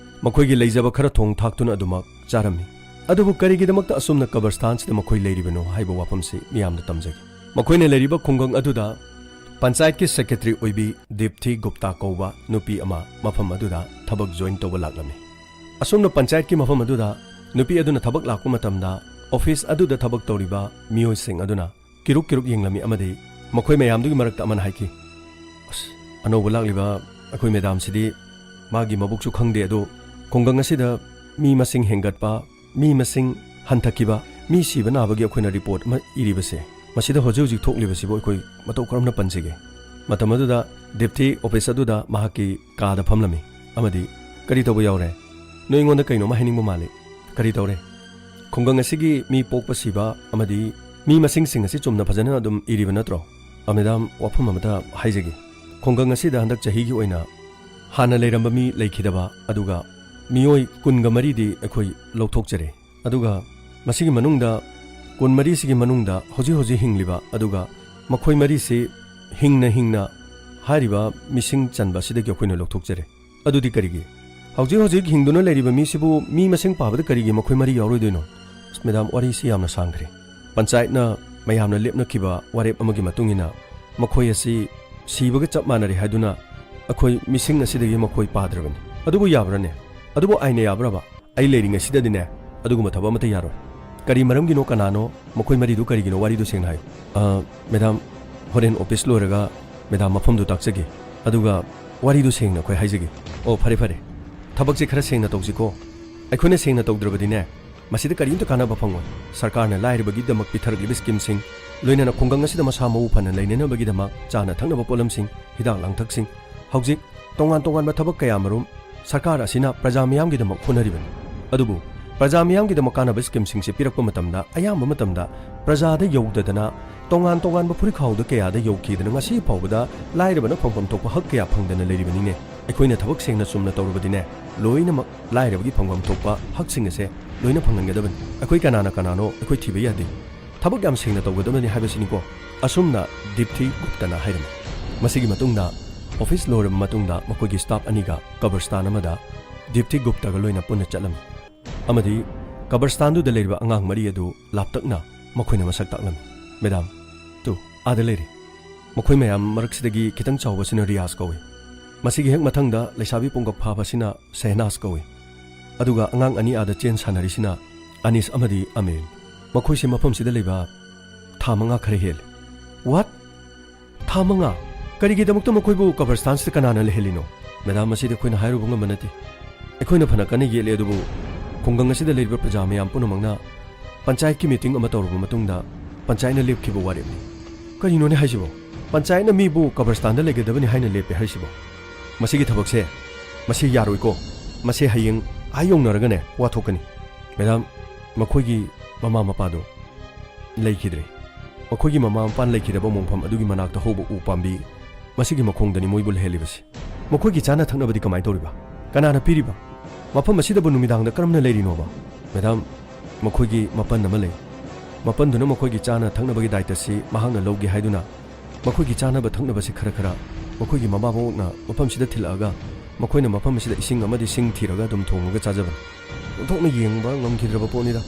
ꯃꯈꯣꯏꯒꯤ ꯂꯩꯖꯕ ꯈꯔ ꯊꯣꯡ ꯊꯥꯛꯇꯨꯅ ꯑꯗꯨꯃꯛ ꯆꯥꯔꯝꯃꯤ꯫ ꯑꯗꯨꯕꯨ ꯀꯔꯤꯒꯤꯗꯃꯛꯇ ꯑꯁꯨꯝꯅ ꯀꯕꯔꯁꯇꯥꯟꯁꯤꯗ ꯃꯈꯣꯏ ꯂꯩꯔꯤꯕꯅꯣ ꯍꯥꯏꯕ ꯋꯥꯐꯝꯁꯤ ꯃꯤꯌꯥꯝꯗ ꯇꯝꯖꯒꯦ꯫ ꯃꯈꯣꯏꯅ ꯂꯩꯔꯤꯕ ꯈꯨꯡꯒꯪ ꯑꯗꯨꯗ ꯄꯟꯆꯥꯌꯠꯀꯤ ꯁꯦꯀ꯭ꯔꯦꯇꯔꯤ ꯑꯣꯏꯕꯤ ꯗꯤꯞꯊꯤ ꯒꯨꯞꯇꯥ ꯀꯧꯕ ꯅꯨꯄꯤ ꯑꯃ ꯃꯐꯝ ꯑꯗꯨꯗ ꯊꯕꯛ ꯖꯣꯏꯟ ꯇꯧꯕ ꯂꯥꯛꯂꯝꯃꯤ꯫ ꯑꯁꯨꯝꯅ ꯄꯟꯆꯥꯌꯠꯀꯤ ꯃꯐꯝ ꯑꯗꯨꯗ ꯅꯨꯄꯤ ꯑꯗꯨꯅ ꯊꯕꯛ ꯂꯥꯛꯄ ꯃꯇꯝꯗ ꯑꯣꯐꯤꯁ ꯑꯗꯨꯗ ꯊꯕꯛ ꯇꯧꯔꯤꯕ ꯃꯤꯑꯣꯏꯁꯤꯡ ꯑꯗꯨꯅ ꯀꯤꯔꯨꯛ ꯀꯤꯔꯨꯛ ꯌꯦꯡꯂꯝꯃꯤ ꯑꯃꯗꯤ ꯃꯈꯣꯏ ꯃꯌꯥꯝꯗꯨꯒꯤ ꯃꯔꯛꯇ ꯑꯃꯅ ꯍꯥꯏꯈꯤ, "ꯑꯁ, ꯑꯅꯧꯕ ꯂꯥꯛꯂꯤꯕ ꯑꯩꯈꯣꯏ ꯃꯦꯗꯥꯝꯁꯤꯗꯤ ꯃꯥꯒꯤ ꯃꯕꯨꯛꯁꯨ ꯈꯪꯗꯦ, ꯑꯗꯣ ꯈꯨꯡꯒꯪ ꯑꯁꯤꯗ ꯃꯤ ꯃꯁꯤꯡ ꯍꯦꯟꯒꯠꯄ, ꯃꯤ ꯃꯁꯤꯡ ꯍꯟꯊꯈꯤꯕ, ꯃꯤ ꯁꯤꯕ ꯅꯥꯕꯒꯤ ꯑꯩꯈꯣꯏꯅ ꯔꯤꯄꯣꯔꯠ ꯑꯃ ꯏꯔꯤꯕꯁꯦ, ꯃꯁꯤꯗ ꯍꯧꯖꯤꯛ ꯍꯧꯖꯤꯛ ꯊꯣꯛꯂꯤꯕꯁꯤꯕꯨ ꯑꯩꯈꯣꯏ ꯃꯇꯧ ꯀꯔꯝꯅ ꯄꯟꯁꯤꯒꯦ?" ꯃꯇꯝ ꯑꯗꯨꯗ ꯗꯤꯞꯊꯤ ꯑꯣꯐꯤꯁ ꯑꯗꯨꯗ ꯃꯍꯥꯛꯀꯤ ꯀꯥꯗ ꯐꯝꯂꯝꯃꯤ ꯑꯃꯗꯤ, "ꯀꯔꯤ ꯇꯧꯕ ꯌꯥꯎꯔꯦ? ꯅꯣꯏ ꯑꯩꯉꯣꯟꯗ ꯀꯩꯅꯣꯝꯃ ꯍꯥꯏꯅꯤꯡꯕ ꯃꯥꯜꯂꯤ꯫ ꯀꯔꯤ ꯇꯧꯔꯦ? ꯈꯨꯡꯒꯪ ꯑꯁꯤꯒꯤ ꯃꯤ ꯄꯣꯛꯄ ꯁꯤꯕ ꯑꯃꯗꯤ ꯃꯤ ꯃꯁꯤꯡꯁꯤꯡ ꯑꯁꯤ ꯆꯨꯝꯅ ꯐꯖꯅ ꯑꯗꯨꯝ ꯏꯔꯤꯕ ꯅꯠꯇ꯭ꯔꯣ?" "ꯑ, ꯃꯦꯗꯥꯝ, ꯋꯥꯐꯝ ꯑꯃꯇ ꯍꯥꯏꯖꯒꯦ꯫ ꯈꯨꯡꯒꯪ ꯑꯁꯤꯗ ꯍꯟꯗꯛ ꯆꯍꯤꯒꯤ ꯑꯣꯏꯅ ꯍꯥꯟꯅ ꯂꯩꯔꯝꯕ ꯃꯤ ꯂꯩꯈꯤꯗꯕ, ꯑꯗꯨꯒ ꯃꯤꯑꯣꯏ ꯀꯨꯟꯒ ꯃꯔꯤꯗꯤ ꯑꯩꯈꯣꯏ ꯂꯧꯊꯣꯛꯆꯔꯦ꯫ ꯑꯗꯨꯒ ꯃꯁꯤꯒꯤ ꯃꯅꯨꯡꯗ ꯀꯨꯟꯃꯔꯤꯁꯤꯒꯤ ꯃꯅꯨꯡꯗ ꯍꯧꯖꯤꯛ ꯍꯧꯖꯤꯛ ꯍꯤꯡꯂꯤꯕ, ꯑꯗꯨꯒ ꯃꯈꯣꯏ ꯃꯔꯤꯁꯤ ꯍꯤꯡꯅ ꯍꯤꯡꯅ ꯍꯥꯏꯔꯤꯕ ꯃꯤꯁꯤꯡ ꯆꯟꯕ ꯑꯁꯤꯗꯒꯤ ꯑꯩꯈꯣꯏꯅ ꯂꯧꯊꯣꯛꯆꯔꯦ꯫ ꯑꯗꯨꯗꯤ ꯀꯔꯤꯒꯤ? ꯍꯧꯖꯤꯛ ꯍꯧꯖꯤꯛ ꯍꯤꯡꯗꯨꯅ ꯂꯩꯔꯤꯕ ꯃꯤꯁꯤꯕꯨ ꯃꯤ ꯃꯁꯤꯡ ꯄꯥꯕꯗ ꯀꯔꯤꯒꯤ ꯃꯈꯣꯏ ꯃꯔꯤ ꯌꯥꯎꯔꯣꯏꯗꯣꯏꯅꯣ?" "ꯑꯁ, ꯃꯦꯗꯥꯝ, ꯋꯥꯔꯤꯁꯤ ꯌꯥꯝꯅ ꯁꯥꯡꯈ꯭ꯔꯦ꯫ ꯄꯟꯆꯥꯌꯠꯅ ꯃꯌꯥꯝꯅ ꯂꯦꯞꯅꯈꯤꯕ ꯋꯥꯔꯦꯞ ꯑꯃꯒꯤ ꯃꯇꯨꯡ ꯏꯟꯅ ꯃꯈꯣꯏ ꯑꯁꯤ ꯁꯤꯕꯒ ꯆꯞ ꯃꯥꯟꯅꯔꯦ ꯍꯥꯏꯗꯨꯅ ꯑꯩꯈꯣꯏ ꯃꯤꯁꯤꯡ ꯑꯁꯤꯗꯒꯤ ꯃꯈꯣꯏ ꯄꯥꯗ꯭ꯔꯕꯅꯤ꯫ ꯑꯗꯨꯕꯨ ꯌꯥꯕ꯭ꯔꯅꯦ? ꯑꯗꯨꯕꯨ ꯑꯥꯏꯟꯅ ꯌꯥꯕ꯭ꯔꯕ? ꯑꯩ ꯂꯩꯔꯤꯉꯩꯁꯤꯗꯗꯤꯅꯦ ꯑꯗꯨꯒꯨꯝꯕ ꯊꯕꯛ ꯑꯃꯠꯇ ꯌꯥꯔꯣꯏ꯫ ꯀꯔꯤ ꯃꯔꯝꯒꯤꯅꯣ, ꯀꯅꯥꯅꯣ, ꯃꯈꯣꯏ ꯃꯔꯤꯗꯨ ꯀꯔꯤꯒꯤꯅꯣ, ꯋꯥꯔꯤꯗꯨ ꯁꯦꯡꯅ ꯍꯥꯏꯌꯨ꯫ ꯑ, ꯃꯦꯗꯥꯝ, ꯍꯣꯔꯦꯟ ꯑꯣꯐꯤꯁ ꯂꯣꯏꯔꯒ ꯃꯦꯗꯥꯝ ꯃꯐꯝꯗꯨ ꯇꯥꯛꯆꯒꯦ, ꯑꯗꯨꯒ ꯋꯥꯔꯤꯗꯨ ꯁꯦꯡꯅ ꯑꯩꯈꯣꯏ ꯍꯥꯏꯖꯒꯦ꯫ ꯑꯣ, ꯐꯔꯦ, ꯐꯔꯦ, ꯊꯕꯛꯁꯦ ꯈꯔ ꯁꯦꯡꯅ ꯇꯧꯁꯤꯀꯣ꯫ ꯑꯩꯈꯣꯏꯅ ꯁꯦꯡꯅ ꯇꯧꯗ꯭ꯔꯕꯗꯤꯅꯦ, ꯃꯁꯤꯗ ꯀꯔꯤꯝꯇ ꯀꯥꯟꯅꯕ ꯐꯪꯉꯣꯏ꯫ ꯁꯔꯀꯥꯔꯅ ꯂꯥꯏꯔꯕꯒꯤꯗꯃꯛ ꯄꯤꯊꯔꯛꯂꯤꯕ ꯁ꯭ꯀꯤꯝꯁꯤꯡ, ꯂꯣꯏꯅꯅ ꯈꯨꯡꯒꯪ ꯑꯁꯤꯗ ꯃꯁꯥ ꯃꯎ ꯐꯅ ꯂꯩꯅꯅꯕꯒꯤꯗꯃꯛ ꯆꯥꯅ ꯊꯛꯅꯕ ꯄꯣꯠꯂꯝꯁꯤꯡ, ꯍꯤꯗꯥꯛ ꯂꯥꯡꯊꯛꯁꯤꯡ, ꯍꯧꯖꯤꯛ ꯇꯣꯉꯥꯟ ꯇꯣꯉꯥꯟꯕ ꯊꯕꯛ ꯀꯌꯥꯃꯔꯨꯝ ꯁꯔꯀꯥꯔ ꯑꯁꯤꯅ ꯄ꯭ꯔꯖꯥ ꯃꯤꯌꯥꯝꯒꯤꯗꯃꯛ ꯍꯣꯠꯅꯔꯤꯕꯅꯤ꯫ ꯑꯗꯨꯕꯨ ꯄ꯭ꯔꯖꯥ ꯃꯤꯌꯥꯝꯒꯤꯗꯃꯛ ꯀꯥꯟꯅꯕ ꯁ꯭ꯀꯤꯝꯁꯤꯡꯁꯦ ꯄꯤꯔꯛꯄ ꯃꯇꯝꯗ, ꯑꯌꯥꯝꯕ ꯃꯇꯝꯗ ꯄ꯭ꯔꯖꯥꯗ ꯌꯧꯗꯗꯅ, ꯇꯣꯉꯥꯟ ꯇꯣꯉꯥꯟꯕ ꯐꯨꯔꯤꯠꯈꯥꯎꯗ ꯀꯌꯥꯗ ꯌꯧꯈꯤꯗꯅ, ꯉꯁꯤ ꯐꯥꯎꯕꯗ ꯂꯥꯏꯔꯕꯅ ꯐꯪꯐꯝ ꯊꯣꯛꯄ ꯍꯛ ꯀꯌꯥ ꯐꯪꯗꯅ ꯂꯩꯔꯤꯕꯅꯤꯅꯦ꯫ ꯑꯩꯈꯣꯏꯅ ꯊꯕꯛ ꯁꯦꯡꯅ ꯆꯨꯝꯅ ꯇꯧꯔꯕꯗꯤꯅꯦ, ꯂꯣꯏꯅꯃꯛ ꯂꯥꯏꯔꯕꯒꯤ ꯐꯪꯐꯝ ꯊꯣꯛꯄ ꯍꯛꯁꯤꯡ ꯑꯁꯦ ꯂꯣꯏꯅ ꯐꯪꯍꯟꯒꯗꯕꯅꯤ꯫ ꯑꯩꯈꯣꯏ ꯀꯅꯥꯅ ꯀꯅꯥꯅꯣ ꯑꯩꯈꯣꯏ ꯊꯤꯕ ꯌꯥꯗꯦ꯫ ꯊꯕꯛ ꯌꯥꯝ ꯁꯦꯡꯅ ꯇꯧꯒꯗꯕꯅꯤ ꯍꯥꯏꯕꯁꯤꯅꯤꯀꯣ꯫ ꯑꯁꯨꯝꯅ ꯗꯤꯞꯊꯤ ꯒꯨꯞꯇꯅ ꯍꯥꯏꯔꯝꯃꯤ꯫ ꯃꯁꯤꯒꯤ ꯃꯇꯨꯡꯗ ꯑꯣꯐꯤꯁ ꯂꯣꯏꯔꯕ ꯃꯇꯨꯡꯗ ꯃꯈꯣꯏꯒꯤ ꯁ꯭ꯇꯥꯐ ꯑꯅꯤꯒ ꯀꯕꯔꯁꯇꯥꯟ ꯑꯃꯗ ꯗꯤꯞꯊꯤ ꯒꯨꯞꯇꯒ ꯂꯣꯏꯅ ꯄꯨꯟꯅ ꯆꯠꯂꯝꯃꯤ꯫ ꯑꯃꯗꯤ ꯀꯕꯔꯁꯇꯥꯟꯗꯨꯗ ꯂꯩꯔꯤꯕ ꯑꯉꯥꯡ ꯃꯔꯤ ꯑꯗꯨ ꯂꯥꯞꯇꯛꯅ ꯃꯈꯣꯏꯅ ꯃꯁꯛ ꯇꯥꯛꯂꯝꯃꯤ꯫ "ꯃꯦꯗꯥꯝ, ꯇꯨ, ꯑꯥꯗ ꯂꯩꯔꯤ꯫ ꯃꯈꯣꯏ ꯃꯌꯥꯝ ꯃꯔꯛꯁꯤꯗꯒꯤ ꯈꯤꯇꯪ ꯆꯥꯎꯕꯁꯤꯅ ꯔꯤꯌꯥꯖ ꯀꯧꯏ꯫ ꯃꯁꯤꯒꯤ ꯍꯦꯛ ꯃꯊꯪꯗ ꯂꯩꯁꯥꯕꯤ ꯄꯨꯡꯀꯛ ꯐꯥꯕꯁꯤꯅ ꯁꯦꯍꯅꯥꯖ ꯀꯧꯏ꯫ ꯑꯗꯨꯒ ꯑꯉꯥꯡ ꯑꯅꯤ ꯑꯥꯗ ꯆꯦꯟ ꯁꯥꯟꯅꯔꯤꯁꯤꯅ ꯑꯅꯤꯁ ꯑꯃꯗꯤ ꯑꯃꯤꯔ꯫ ꯃꯈꯣꯏꯁꯦ ꯃꯐꯝꯁꯤꯗ ꯂꯩꯕ ꯊꯥ ꯃꯉꯥ ꯈꯔ ꯍꯦꯜꯂꯦ꯫" "ꯋꯥꯠ? ꯊꯥ ꯃꯉꯥ? ꯀꯔꯤꯒꯤꯗꯃꯛꯇ ꯃꯈꯣꯏꯕꯨ ꯀꯕꯔꯁꯇꯥꯟꯁꯤꯗ ꯀꯅꯥꯅ ꯂꯩꯍꯜꯂꯤꯅꯣ?" "ꯃꯦꯗꯥꯝ, ꯃꯁꯤꯗꯤ ꯑꯩꯈꯣꯏꯅ ꯍꯥꯏꯔꯨꯕ ꯉꯝꯕ ꯅꯠꯇꯦ꯫ ꯑꯩꯈꯣꯏꯅ ꯐꯅ ꯀꯟꯅ ꯌꯦꯠꯂꯦ, ꯑꯗꯨꯕꯨ ꯈꯨꯡꯒꯪ ꯑꯁꯤꯗ ꯂꯩꯔꯤꯕ ꯄ꯭ꯔꯖꯥ ꯃꯌꯥꯝ ꯄꯨꯝꯅꯃꯛꯅ ꯄꯟꯆꯥꯌꯠꯀꯤ ꯃꯤꯇꯤꯡ ꯑꯃ ꯇꯧꯔꯕ ꯃꯇꯨꯡꯗ ꯄꯟꯆꯥꯌꯠꯅ ꯂꯦꯞꯈꯤꯕ ꯋꯥꯔꯦꯞꯅꯤ꯫" "ꯀꯔꯤꯅꯣꯅꯦ ꯍꯥꯏꯁꯤꯕꯣ? ꯄꯟꯆꯥꯌꯠꯅ ꯃꯤꯕꯨ ꯀꯕꯔꯁꯇꯥꯟꯗ ꯂꯩꯒꯗꯕꯅꯤ ꯍꯥꯏꯅ ꯂꯦꯞꯄꯦ ꯍꯥꯏꯁꯤꯕꯣ? ꯃꯁꯤꯒꯤ ꯊꯕꯛꯁꯦ, ꯃꯁꯤ ꯌꯥꯔꯣꯏꯀꯣ꯫ ꯃꯁꯤ ꯍꯌꯦꯡ ꯑꯥ ꯌꯧꯅꯔꯒꯅꯦ ꯋꯥ ꯊꯣꯛꯀꯅꯤ꯫" "ꯃꯦꯗꯥꯝ, ꯃꯈꯣꯏꯒꯤ ꯃꯃꯥ ꯃꯄꯥꯗꯣ ꯂꯩꯈꯤꯗ꯭ꯔꯦ꯫ ꯃꯈꯣꯏꯒꯤ ꯃꯃꯥ ꯃꯄꯥ ꯂꯩꯈꯤꯗꯕ ꯃꯣꯡꯐꯝ ꯑꯗꯨꯒꯤ ꯃꯅꯥꯛꯇ ꯍꯧꯕ ꯎ ꯄꯥꯝꯕꯤ ꯃꯁꯤꯒꯤ ꯃꯈꯣꯡꯗꯅꯤ ꯃꯣꯏꯕꯨ ꯂꯩꯍꯜꯂꯤꯕꯁꯤ꯫" "ꯃꯈꯣꯏꯒꯤ ꯆꯥꯅ ꯊꯛꯅꯕꯗꯤ ꯀꯃꯥꯏꯅ ꯇꯧꯔꯤꯕ? ꯀꯅꯥꯅ ꯄꯤꯔꯤꯕ? ꯃꯐꯝ ꯑꯁꯤꯗꯕꯨ ꯅꯨꯃꯤꯗꯥꯡꯗ ꯀꯔꯝꯅ ꯂꯩꯔꯤꯅꯣꯕ?" "ꯃꯦꯗꯥꯝ, ꯃꯈꯣꯏꯒꯤ ꯃꯄꯟ ꯑꯃ ꯂꯩ꯫ ꯃꯄꯟꯗꯨꯅ ꯃꯈꯣꯏꯒꯤ ꯆꯥꯅ ꯊꯛꯅꯕꯒꯤ ꯗꯥꯏꯇꯁꯤ ꯃꯍꯥꯛꯅ ꯂꯧꯒꯦ ꯍꯥꯏꯗꯨꯅ ꯃꯈꯣꯏꯒꯤ ꯆꯥꯅꯕ ꯊꯛꯅꯕꯁꯤ ꯈꯔ ꯈꯔ ꯃꯈꯣꯏꯒꯤ ꯃꯃꯥ ꯃꯕꯣꯛꯅ ꯃꯐꯝꯁꯤꯗ ꯊꯤꯜꯂꯛꯑꯒ ꯃꯈꯣꯏꯅ ꯃꯐꯝ ꯑꯁꯤꯗ ꯏꯁꯤꯡ ꯑꯃꯗꯤ ꯁꯤꯡ ꯊꯤꯔꯒ ꯑꯗꯨꯝ ꯊꯣꯡꯉꯒ ꯆꯥꯖꯕꯅꯤ꯫ ꯑꯣꯟꯊꯣꯛꯅ ꯌꯦꯡꯕ ꯉꯝꯈꯤꯗ꯭ꯔꯕ ꯄꯣꯠꯅꯤꯗ꯫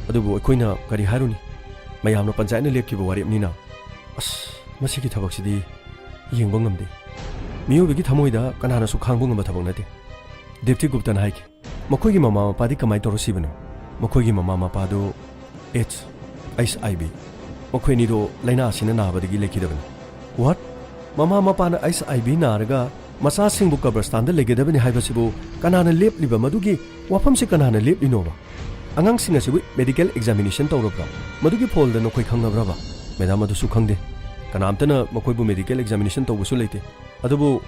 ꯑꯗꯨꯕꯨ ꯑꯩꯈꯣꯏꯅ ꯀꯔꯤ ꯍꯥꯏꯔꯨꯅꯤ? ꯃꯌꯥꯝꯅ ꯄꯟꯆꯥꯌꯠꯅ ꯂꯦꯞꯈꯤꯕ ꯋꯥꯔꯦꯞꯅꯤꯅ꯫ ꯑꯁ, ꯃꯁꯤꯒꯤ ꯊꯕꯛꯁꯤꯗꯤ ꯌꯦꯡꯕ ꯉꯝꯗꯦ꯫ ꯃꯤꯑꯣꯏꯕꯒꯤ ꯊꯃꯣꯏꯗ ꯀꯅꯥꯅꯁꯨ ꯈꯥꯡꯕ ꯉꯝꯕ ꯊꯕꯛ ꯅꯠꯇꯦ꯫" ꯗꯤꯞꯇꯤ ꯒꯨꯞꯇꯅ ꯍꯥꯏꯈꯤ꯫ "ꯃꯈꯣꯏꯒꯤ ꯃꯃꯥ ꯃꯄꯥꯗꯤ ꯀꯃꯥꯏꯅ ꯇꯧꯔ ꯁꯤꯕꯅꯣ? ꯃꯈꯣꯏꯒꯤ ꯃꯃꯥ ꯃꯄꯥꯗꯨ AIDS, HIV, ꯃꯈꯣꯏ ꯑꯅꯤꯗꯣ ꯂꯥꯏꯅꯥ ꯑꯁꯤꯅ ꯅꯥꯕꯗꯒꯤ ꯂꯩꯈꯤꯗꯕꯅꯤ꯫ What? ꯃꯃꯥ ꯃꯄꯥꯅ HIV ꯅꯥꯔꯒ ꯃꯆꯥꯁꯤꯡꯕꯨ ꯀꯕꯔꯁꯇꯥꯟꯗ ꯂꯩꯒꯗꯕꯅꯤ ꯍꯥꯏꯕꯁꯤꯕꯨ ꯀꯅꯥꯅ ꯂꯦꯞꯂꯤꯕ? ꯃꯗꯨꯒꯤ ꯋꯥꯐꯝꯁꯤ ꯀꯅꯥꯅ ꯂꯦꯞꯂꯤꯅꯣꯕ? ꯑꯉꯥꯡꯁꯤꯡ ꯑꯁꯤꯕꯨ medical examination ꯇꯧꯔꯕ꯭ꯔꯥ? ꯃꯗꯨꯒꯤ ꯐꯣꯜꯗ ꯅꯈꯣꯏ ꯈꯪꯅꯕ꯭ꯔꯕ? ꯃꯦꯗꯥꯝ, ꯑꯗꯨꯁꯨ ꯈꯪꯗꯦ꯫ ꯀꯅꯥꯝꯇꯅ ꯃꯈꯣꯏꯕꯨ medical examination ꯇꯧꯕꯁꯨ ꯂꯩꯇꯦ꯫ ꯑꯗꯨꯕꯨ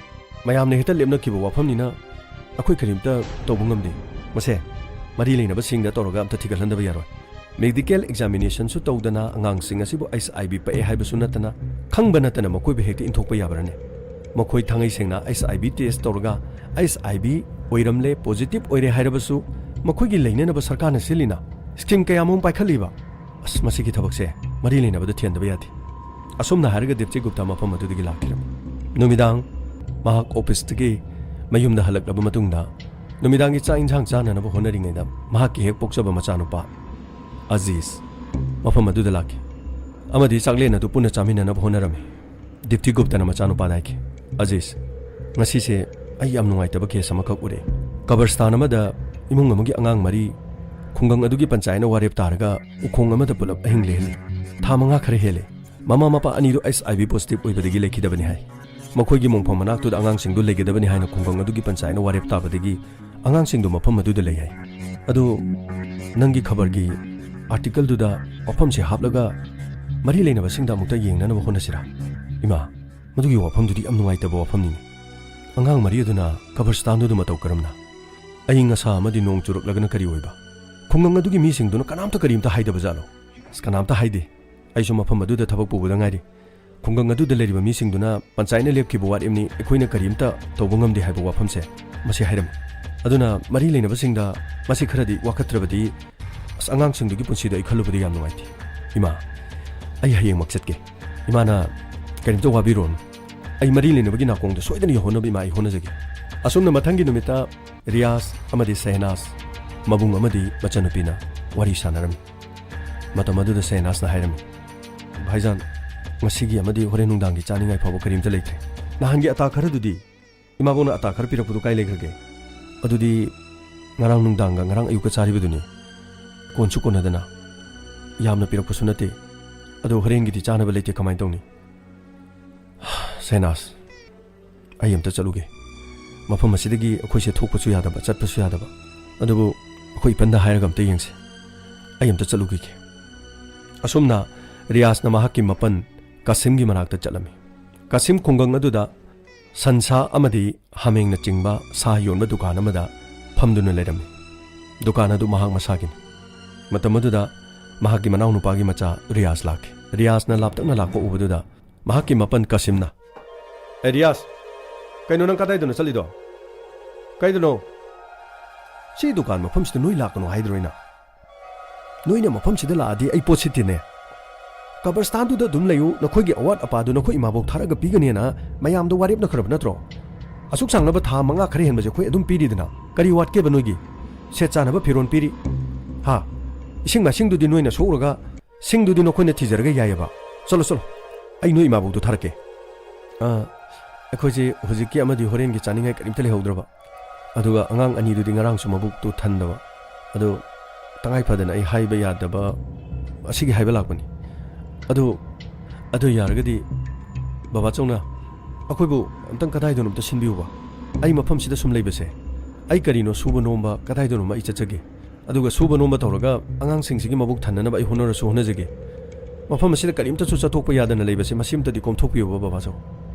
ꯃꯌꯥꯝꯅ ꯍꯦꯛꯇ ꯂꯦꯞꯅꯈꯤꯕ ꯋꯥꯐꯝꯅꯤꯅ ꯑꯩꯈꯣꯏ ꯀꯔꯤꯝꯇ ꯇꯧꯕ ꯉꯝꯗꯦ꯫ ꯃꯁꯦ ꯃꯔꯤ ꯂꯩꯅꯕꯁꯤꯡꯗ ꯇꯧꯔꯒ ꯑꯝꯇ ꯊꯤꯒꯠꯍꯟꯗꯕ ꯌꯥꯔꯣꯏ꯫ Medical examination ꯁꯨ ꯇꯧꯗꯅ ꯑꯉꯥꯡꯁꯤꯡ ꯑꯁꯤꯕꯨ HIV ꯄꯛꯑꯦ ꯍꯥꯏꯕꯁꯨ ꯅꯠꯇꯅ, ꯈꯪꯕ ꯅꯠꯇꯅ ꯃꯈꯣꯏꯕꯨ ꯍꯦꯛꯇ ꯏꯟꯊꯣꯛꯄ ꯌꯥꯕ꯭ꯔꯅꯦ? ꯃꯈꯣꯏ ꯊꯥꯡꯉꯩ ꯁꯦꯡꯅ HIV test ꯇꯧꯔꯒ HIV ꯑꯣꯏꯔꯝꯂꯦ, positive ꯑꯣꯏꯔꯦ ꯍꯥꯏꯔꯕꯁꯨ, ꯃꯈꯣꯏꯒꯤ ꯂꯩꯅꯅꯕ ꯁꯔꯀꯥꯔꯅ ꯁꯤꯜꯂꯤꯅ scheme ꯀꯌꯥꯃꯔꯨꯝ ꯄꯥꯏꯈꯠꯂꯤꯕ꯫ ꯑꯁ, ꯃꯁꯤꯒꯤ ꯊꯕꯛꯁꯦ ꯃꯔꯤ ꯂꯩꯅꯕꯗ ꯊꯤꯍꯟꯗꯕ ꯌꯥꯗꯦ꯫ ꯑꯁꯨꯝꯅ ꯍꯥꯏꯔꯒ ꯗꯤꯞꯇꯤ ꯒꯨꯞꯇꯥ ꯃꯐꯝ ꯑꯗꯨꯗꯒꯤ ꯂꯥꯛꯈꯤꯔꯝꯃꯤ꯫ ꯅꯨꯃꯤꯗꯥꯡ ꯃꯍꯥꯛ ꯑꯣꯐꯤꯁꯇꯒꯤ ꯃꯌꯨꯝꯗ ꯍꯜꯂꯛꯂꯕ ꯃꯇꯨꯡꯗ, ꯅꯨꯃꯤꯗꯥꯡꯒꯤ ꯆꯥꯛ ꯏꯟꯁꯥꯡ ꯆꯥꯅꯅꯕ ꯍꯣꯠꯅꯔꯤꯉꯩꯗ, ꯃꯍꯥꯛꯀꯤ ꯍꯦꯛ ꯄꯣꯛꯆꯕ ꯃꯆꯥꯅꯨꯄꯥ ꯑꯖꯤꯖ ꯃꯐꯝ ꯑꯗꯨꯗ ꯂꯥꯛꯈꯤ ꯑꯃꯗꯤ ꯆꯥꯛꯂꯦꯟ ꯑꯗꯨ ꯄꯨꯟꯅ ꯆꯥꯃꯤꯟꯅꯅꯕ ꯍꯣꯠꯅꯔꯝꯃꯤ꯫ ꯗꯤꯞꯇꯤ ꯒꯨꯞꯇꯅ ꯃꯆꯥꯅꯨꯄꯥꯗ ꯍꯥꯏꯈꯤ, "ꯑꯖꯤꯖ, ꯉꯁꯤꯁꯦ ꯑꯩ ꯌꯥꯝ ꯅꯨꯡꯉꯥꯏꯇꯕ ꯀꯦꯁ ꯑꯃꯈꯛ ꯎꯔꯦ꯫ ꯀꯕꯔꯁꯇꯥꯟ ꯑꯃꯗ ꯏꯃꯨꯡ ꯑꯃꯒꯤ ꯑꯉꯥꯡ ꯃꯔꯤ ꯈꯨꯡꯒꯪ ꯑꯗꯨꯒꯤ ꯄꯟꯆꯥꯌꯠꯅ ꯋꯥꯔꯦꯞ ꯇꯥꯔꯒ ꯎꯈꯣꯡ ꯑꯃꯗ ꯄꯨꯂꯞ ꯑꯍꯤꯡ ꯂꯦꯜꯂꯤ꯫ ꯊꯥ ꯃꯉꯥ ꯈꯔ ꯍꯦꯜꯂꯦ꯫ ꯃꯃꯥ ꯃꯄꯥ ꯑꯅꯤꯗꯨ HIV positive ꯑꯣꯏꯕꯗꯒꯤ ꯂꯩꯈꯤꯗꯕꯅꯤ ꯍꯥꯏ꯫ ꯃꯈꯣꯏꯒꯤ ꯃꯣꯡꯐꯝ ꯃꯅꯥꯛꯇꯨꯗ ꯑꯉꯥꯡꯁꯤꯡꯗꯨ ꯂꯩꯒꯗꯕꯅꯤ ꯍꯥꯏꯅ ꯈꯨꯡꯒꯪ ꯑꯗꯨꯒꯤ ꯄꯟꯆꯥꯌꯠꯅ ꯋꯥꯔꯦꯞ ꯇꯥꯕꯗꯒꯤ ꯑꯉꯥꯡꯁꯤꯡꯗꯨ ꯃꯐꯝ ꯑꯗꯨꯗ ꯂꯩ ꯍꯥꯏ꯫ ꯑꯗꯨ ꯅꯪꯒꯤ ꯈꯕꯔꯒꯤ ꯑꯥꯔꯇꯤꯀꯜꯗꯨꯗ ꯋꯥꯐꯝꯁꯦ ꯍꯥꯞꯂꯒ ꯃꯔꯤ ꯂꯩꯅꯕꯁꯤꯡꯗ ꯑꯃꯨꯛꯇ ꯌꯦꯡꯅꯅꯕ ꯍꯣꯠꯅꯁꯤꯔꯥ?" ꯏꯃꯥ, ꯃꯗꯨꯒꯤ ꯋꯥꯐꯝꯗꯨꯗꯤ ꯌꯥꯝ ꯅꯨꯡꯉꯥꯏꯇꯕ ꯋꯥꯐꯝꯅꯤꯅꯦ꯫ ꯑꯉꯥꯡ ꯃꯔꯤ ꯑꯗꯨꯅ ꯀꯕꯔꯁꯇꯥꯟꯗꯨꯗ ꯃꯇꯧ ꯀꯔꯝꯅ? ꯑꯏꯪ ꯑꯁꯥ ꯑꯃꯗꯤ ꯅꯣꯡ ꯆꯨꯔꯛꯂꯒꯅ ꯀꯔꯤ ꯑꯣꯏꯕ? ꯈꯨꯡꯒꯪ ꯑꯗꯨꯒꯤ ꯃꯤꯁꯤꯡꯗꯨꯅ ꯀꯅꯥꯝꯇ ꯀꯔꯤꯝꯇ ꯍꯥꯏꯗꯕ ꯖꯥꯠꯂꯣ? ꯑꯁ, ꯀꯅꯥꯝꯇ ꯍꯥꯏꯗꯦ꯫ ꯑꯩꯁꯨ ꯃꯐꯝ ꯑꯗꯨꯗ ꯊꯕꯛ ꯄꯨꯕꯗ ꯉꯥꯏꯔꯤ꯫ ꯈꯨꯡꯒꯪ ꯑꯗꯨꯗ ꯂꯩꯔꯤꯕ ꯃꯤꯁꯤꯡꯗꯨꯅ ꯄꯟꯆꯥꯌꯠꯅ ꯂꯦꯞꯈꯤꯕ ꯋꯥꯔꯦꯞꯅꯤ, ꯑꯩꯈꯣꯏꯅ ꯀꯔꯤꯝꯇ ꯇꯧꯕ ꯉꯝꯗꯦ ꯍꯥꯏꯕ ꯋꯥꯐꯝꯁꯦ ꯃꯁꯤ ꯍꯥꯏꯔꯝꯃꯤ꯫ ꯑꯗꯨꯅ ꯃꯔꯤ ꯂꯩꯅꯕꯁꯤꯡꯗ ꯃꯁꯤ ꯈꯔꯗꯤ ꯋꯥꯀꯠꯇ꯭ꯔꯕꯗꯤ, ꯑꯁ, ꯑꯉꯥꯡꯁꯤꯡꯗꯨꯒꯤ ꯄꯨꯟꯁꯤꯗꯣ ꯑꯩ ꯈꯜꯂꯨꯕꯗ ꯌꯥꯝ ꯅꯨꯡꯉꯥꯏꯇꯦ꯫ ꯏꯃꯥ, ꯑꯩ ꯍꯌꯦꯡꯃꯛ ꯆꯠꯀꯦ꯫ ꯏꯃꯥꯅ ꯀꯔꯤꯝꯇ ꯋꯥꯕꯤꯔꯣꯅꯨ꯫ ꯑꯩ ꯃꯔꯤ ꯂꯩꯅꯕꯒꯤ ꯅꯥꯀꯣꯡꯗ ꯁꯣꯏꯗꯅ ꯌꯧꯍꯟꯅꯕ ꯏꯃꯥ ꯑꯩ ꯍꯣꯠꯅꯖꯒꯦ꯫ ꯑꯁꯨꯝꯅ ꯃꯊꯪꯒꯤ ꯅꯨꯃꯤꯠꯇ ꯔꯤꯌꯥꯖ ꯑꯃꯗꯤ ꯁꯦꯍꯅꯥꯖ ꯃꯕꯨꯡ ꯑꯃꯗꯤ ꯃꯆꯟꯅꯨꯄꯤꯅ ꯋꯥꯔꯤ ꯁꯥꯟꯅꯔꯝꯃꯤ꯫ ꯃꯇꯝ ꯑꯗꯨꯗ ꯁꯦꯍꯅꯥꯖꯅ ꯍꯥꯏꯔꯝꯃꯤ, "ꯚꯥꯏꯖꯥꯟ, ꯉꯁꯤꯒꯤ ꯑꯃꯗꯤ ꯍꯣꯔꯦꯟ ꯅꯨꯡꯗꯥꯡꯒꯤ ꯆꯥꯅꯤꯡꯉꯥꯏ ꯐꯥꯎꯕ ꯀꯔꯤꯝꯇ ꯂꯩꯇ꯭ꯔꯦ꯫ ꯅꯍꯥꯟꯒꯤ ꯑꯇꯥ ꯈꯔꯗꯨꯗꯤ? ꯏꯃꯥꯕꯣꯛꯅ ꯑꯇꯥ ꯈꯔ ꯄꯤꯔꯛꯄꯗꯨ ꯀꯥꯏ ꯂꯩꯈ꯭ꯔꯒꯦ?" "ꯑꯗꯨꯗꯤ ꯉꯔꯥꯡ ꯅꯨꯡꯗꯥꯡꯒ ꯉꯔꯥꯡ ꯑꯌꯨꯛꯀ ꯆꯥꯔꯤꯕꯗꯨꯅꯤ꯫ ꯀꯣꯟꯁꯨ ꯀꯣꯟꯅꯗꯅ꯫ ꯌꯥꯝꯅ ꯄꯤꯔꯛꯄꯁꯨ ꯅꯠꯇꯦ꯫ ꯑꯗꯣ ꯍꯣꯔꯦꯟꯒꯤꯗꯤ ꯆꯥꯅꯕ ꯂꯩꯇꯦ, ꯀꯃꯥꯏꯅ ꯇꯧꯅꯤ? ꯁꯦꯅꯥꯁ, ꯑꯩ ꯑꯝꯇ ꯆꯠꯂꯨꯒꯦ꯫ ꯃꯐꯝ ꯑꯁꯤꯗꯒꯤ ꯑꯩꯈꯣꯏꯁꯦ ꯊꯣꯛꯄꯁꯨ ꯌꯥꯗꯕ, ꯆꯠꯄꯁꯨ ꯌꯥꯗꯕ꯫ ꯑꯗꯨꯕꯨ ꯑꯩꯈꯣꯏ ꯏꯄꯟꯗ ꯍꯥꯏꯔꯒ ꯑꯝꯇ ꯌꯦꯡꯁꯤ꯫ ꯑꯩ ꯑꯝꯇ ꯆꯠꯂꯨꯈꯤꯒꯦ꯫ ꯑꯁꯨꯝꯅ ꯔꯤꯌꯥꯖꯅ ꯃꯍꯥꯛꯀꯤ ꯃꯄꯟ ꯀꯥꯁꯤꯝꯒꯤ ꯃꯅꯥꯛꯇ ꯆꯠꯂꯝꯃꯤ꯫ ꯀꯥꯁꯤꯝ ꯈꯨꯡꯒꯪ ꯑꯗꯨꯗ ꯁꯟꯁꯥ ꯑꯃꯗꯤ ꯍꯥꯃꯦꯡꯅꯆꯤꯡꯕ ꯁꯥ ꯌꯣꯟꯕ ꯗꯨꯀꯥꯟ ꯑꯃꯗ ꯐꯝꯗꯨꯅ ꯂꯩꯔꯝꯃꯤ꯫ ꯗꯨꯀꯥꯟ ꯑꯗꯨ ꯃꯍꯥꯛ ꯃꯁꯥꯒꯤꯅꯤ꯫ ꯃꯇꯝ ꯑꯗꯨꯗ ꯃꯍꯥꯛꯀꯤ ꯃꯅꯥꯎꯅꯨꯄꯥꯒꯤ ꯃꯆꯥ ꯔꯤꯌꯥꯖ ꯂꯥꯛꯈꯤ꯫ ꯔꯤꯌꯥꯖꯅ ꯂꯥꯞꯇꯛꯅ ꯂꯥꯛꯄ ꯎꯕꯗꯨꯗ ꯃꯍꯥꯛꯀꯤ ꯃꯄꯟ ꯀꯥꯁꯤꯝꯅ, "ꯑꯦ ꯔꯤꯌꯥꯖ, ꯀꯩꯅꯣ ꯅꯪ ꯀꯗꯥꯏꯗꯅꯣ ꯆꯠꯂꯤꯗꯣ? ꯀꯩꯗꯅꯣ? ꯁꯤ ꯗꯨꯀꯥꯟ ꯃꯐꯝꯁꯤꯗ ꯅꯣꯏ ꯂꯥꯛꯀꯅꯣ ꯍꯥꯏꯗ꯭ꯔꯣ ꯑꯩꯅ? ꯅꯣꯏꯅ ꯃꯐꯝꯁꯤꯗ ꯂꯥꯛꯑꯗꯤ ꯑꯩ ꯄꯣꯠ ꯁꯤꯠꯇꯦꯅꯦ꯫ ꯀꯕꯔꯁꯇꯥꯟꯗꯨꯗ ꯑꯗꯨꯝ ꯂꯩꯌꯨ, ꯅꯈꯣꯏꯒꯤ ꯑꯋꯥꯠ ꯑꯄꯥꯗꯨ ꯅꯈꯣꯏ ꯏꯃꯥꯕꯣꯛ ꯊꯥꯔꯒ ꯄꯤꯒꯅꯦꯅ ꯃꯌꯥꯝꯗ ꯋꯥꯔꯦꯞꯅꯈ꯭ꯔꯕ ꯅꯠꯇ꯭ꯔꯣ? ꯑꯁꯨꯛ ꯁꯥꯡꯂꯕ ꯊꯥ ꯃꯉꯥ ꯈꯔ ꯍꯦꯟꯕꯁꯦ ꯑꯩꯈꯣꯏ ꯑꯗꯨꯝ ꯄꯤꯔꯤꯗꯅ꯫ ꯀꯔꯤ ꯋꯥꯠꯀꯦꯕ ꯅꯣꯏꯒꯤ? ꯁꯦꯠ ꯆꯥꯅꯕ ꯐꯤꯔꯣꯜ ꯄꯤꯔꯤ, ꯍꯥ? ꯏꯁꯤꯡ ꯃꯥꯏꯁꯤꯡꯗꯨꯗꯤ ꯅꯣꯏꯅ ꯁꯣꯛꯎꯔꯒ, ꯁꯤꯡꯗꯨꯗꯤ ꯅꯈꯣꯏꯅ ꯊꯤꯖꯔꯒ ꯌꯥꯏꯑꯕ꯫ ꯆꯠꯂꯣ, ꯆꯠꯂꯣ, ꯑꯩ ꯅꯣꯏ ꯏꯃꯥꯕꯣꯛꯇꯨ ꯊꯥꯔꯛꯀꯦ꯫ ꯑꯥ, ꯑꯩꯈꯣꯏꯁꯦ ꯍꯧꯖꯤꯛꯀꯤ ꯑꯃꯗꯤ ꯍꯣꯔꯦꯟꯒꯤ ꯆꯥꯅꯤꯡꯉꯥꯏ ꯀꯔꯤꯝꯇ ꯂꯩꯍꯧꯗ꯭ꯔꯕ꯫ ꯑꯗꯨꯒ ꯑꯉꯥꯡ ꯑꯅꯤꯗꯨꯗꯤ ꯉꯔꯥꯡꯁꯨ ꯃꯕꯨꯛꯇꯨ ꯊꯟꯗꯕ꯫ ꯑꯗꯨ ꯇꯉꯥꯏ ꯐꯗꯅ ꯑꯩ ꯍꯥꯏꯕ ꯌꯥꯗꯕ ꯑꯁꯤꯒꯤ ꯍꯥꯏꯕ ꯂꯥꯛꯄꯅꯤ꯫ ꯑꯗꯨ, ꯑꯗꯨ ꯌꯥꯔꯒꯗꯤ ꯕꯕꯥꯆꯧꯅ ꯑꯩꯈꯣꯏꯕꯨ ꯑꯝꯇꯪ ꯀꯗꯥꯏꯗꯅꯣ ꯑꯝꯇ ꯁꯤꯟꯕꯤꯌꯨꯕ꯫ ꯑꯩ ꯃꯐꯝꯁꯤꯗ ꯁꯨꯝ ꯂꯩꯕꯁꯦ, ꯑꯩ ꯀꯔꯤꯅꯣ ꯁꯨꯕ ꯅꯣꯝꯕ ꯀꯗꯥꯏꯗꯅꯣꯝꯃ ꯑꯩ ꯆꯠꯆꯒꯦ꯫ ꯑꯗꯨꯒ ꯁꯨꯕ ꯅꯣꯝꯕ ꯇꯧꯔꯒ ꯑꯉꯥꯡꯁꯤꯡꯁꯤꯒꯤ ꯃꯕꯨꯛ ꯊꯟꯅꯅꯕ ꯑꯩ ꯍꯣꯠꯅꯔꯁꯨ ꯍꯣꯠꯅꯖꯒꯦ꯫ ꯃꯐꯝ ꯑꯁꯤꯗ ꯀꯔꯤꯝꯇꯁꯨ ꯆꯠꯊꯣꯛꯄ ꯌꯥꯗꯅ ꯂꯩꯕꯁꯦ, ꯃꯁꯤ ꯑꯝꯇꯗꯤ ꯀꯣꯝꯊꯣꯛꯄꯤꯌꯨꯕ ꯕꯕꯥꯆꯧ꯫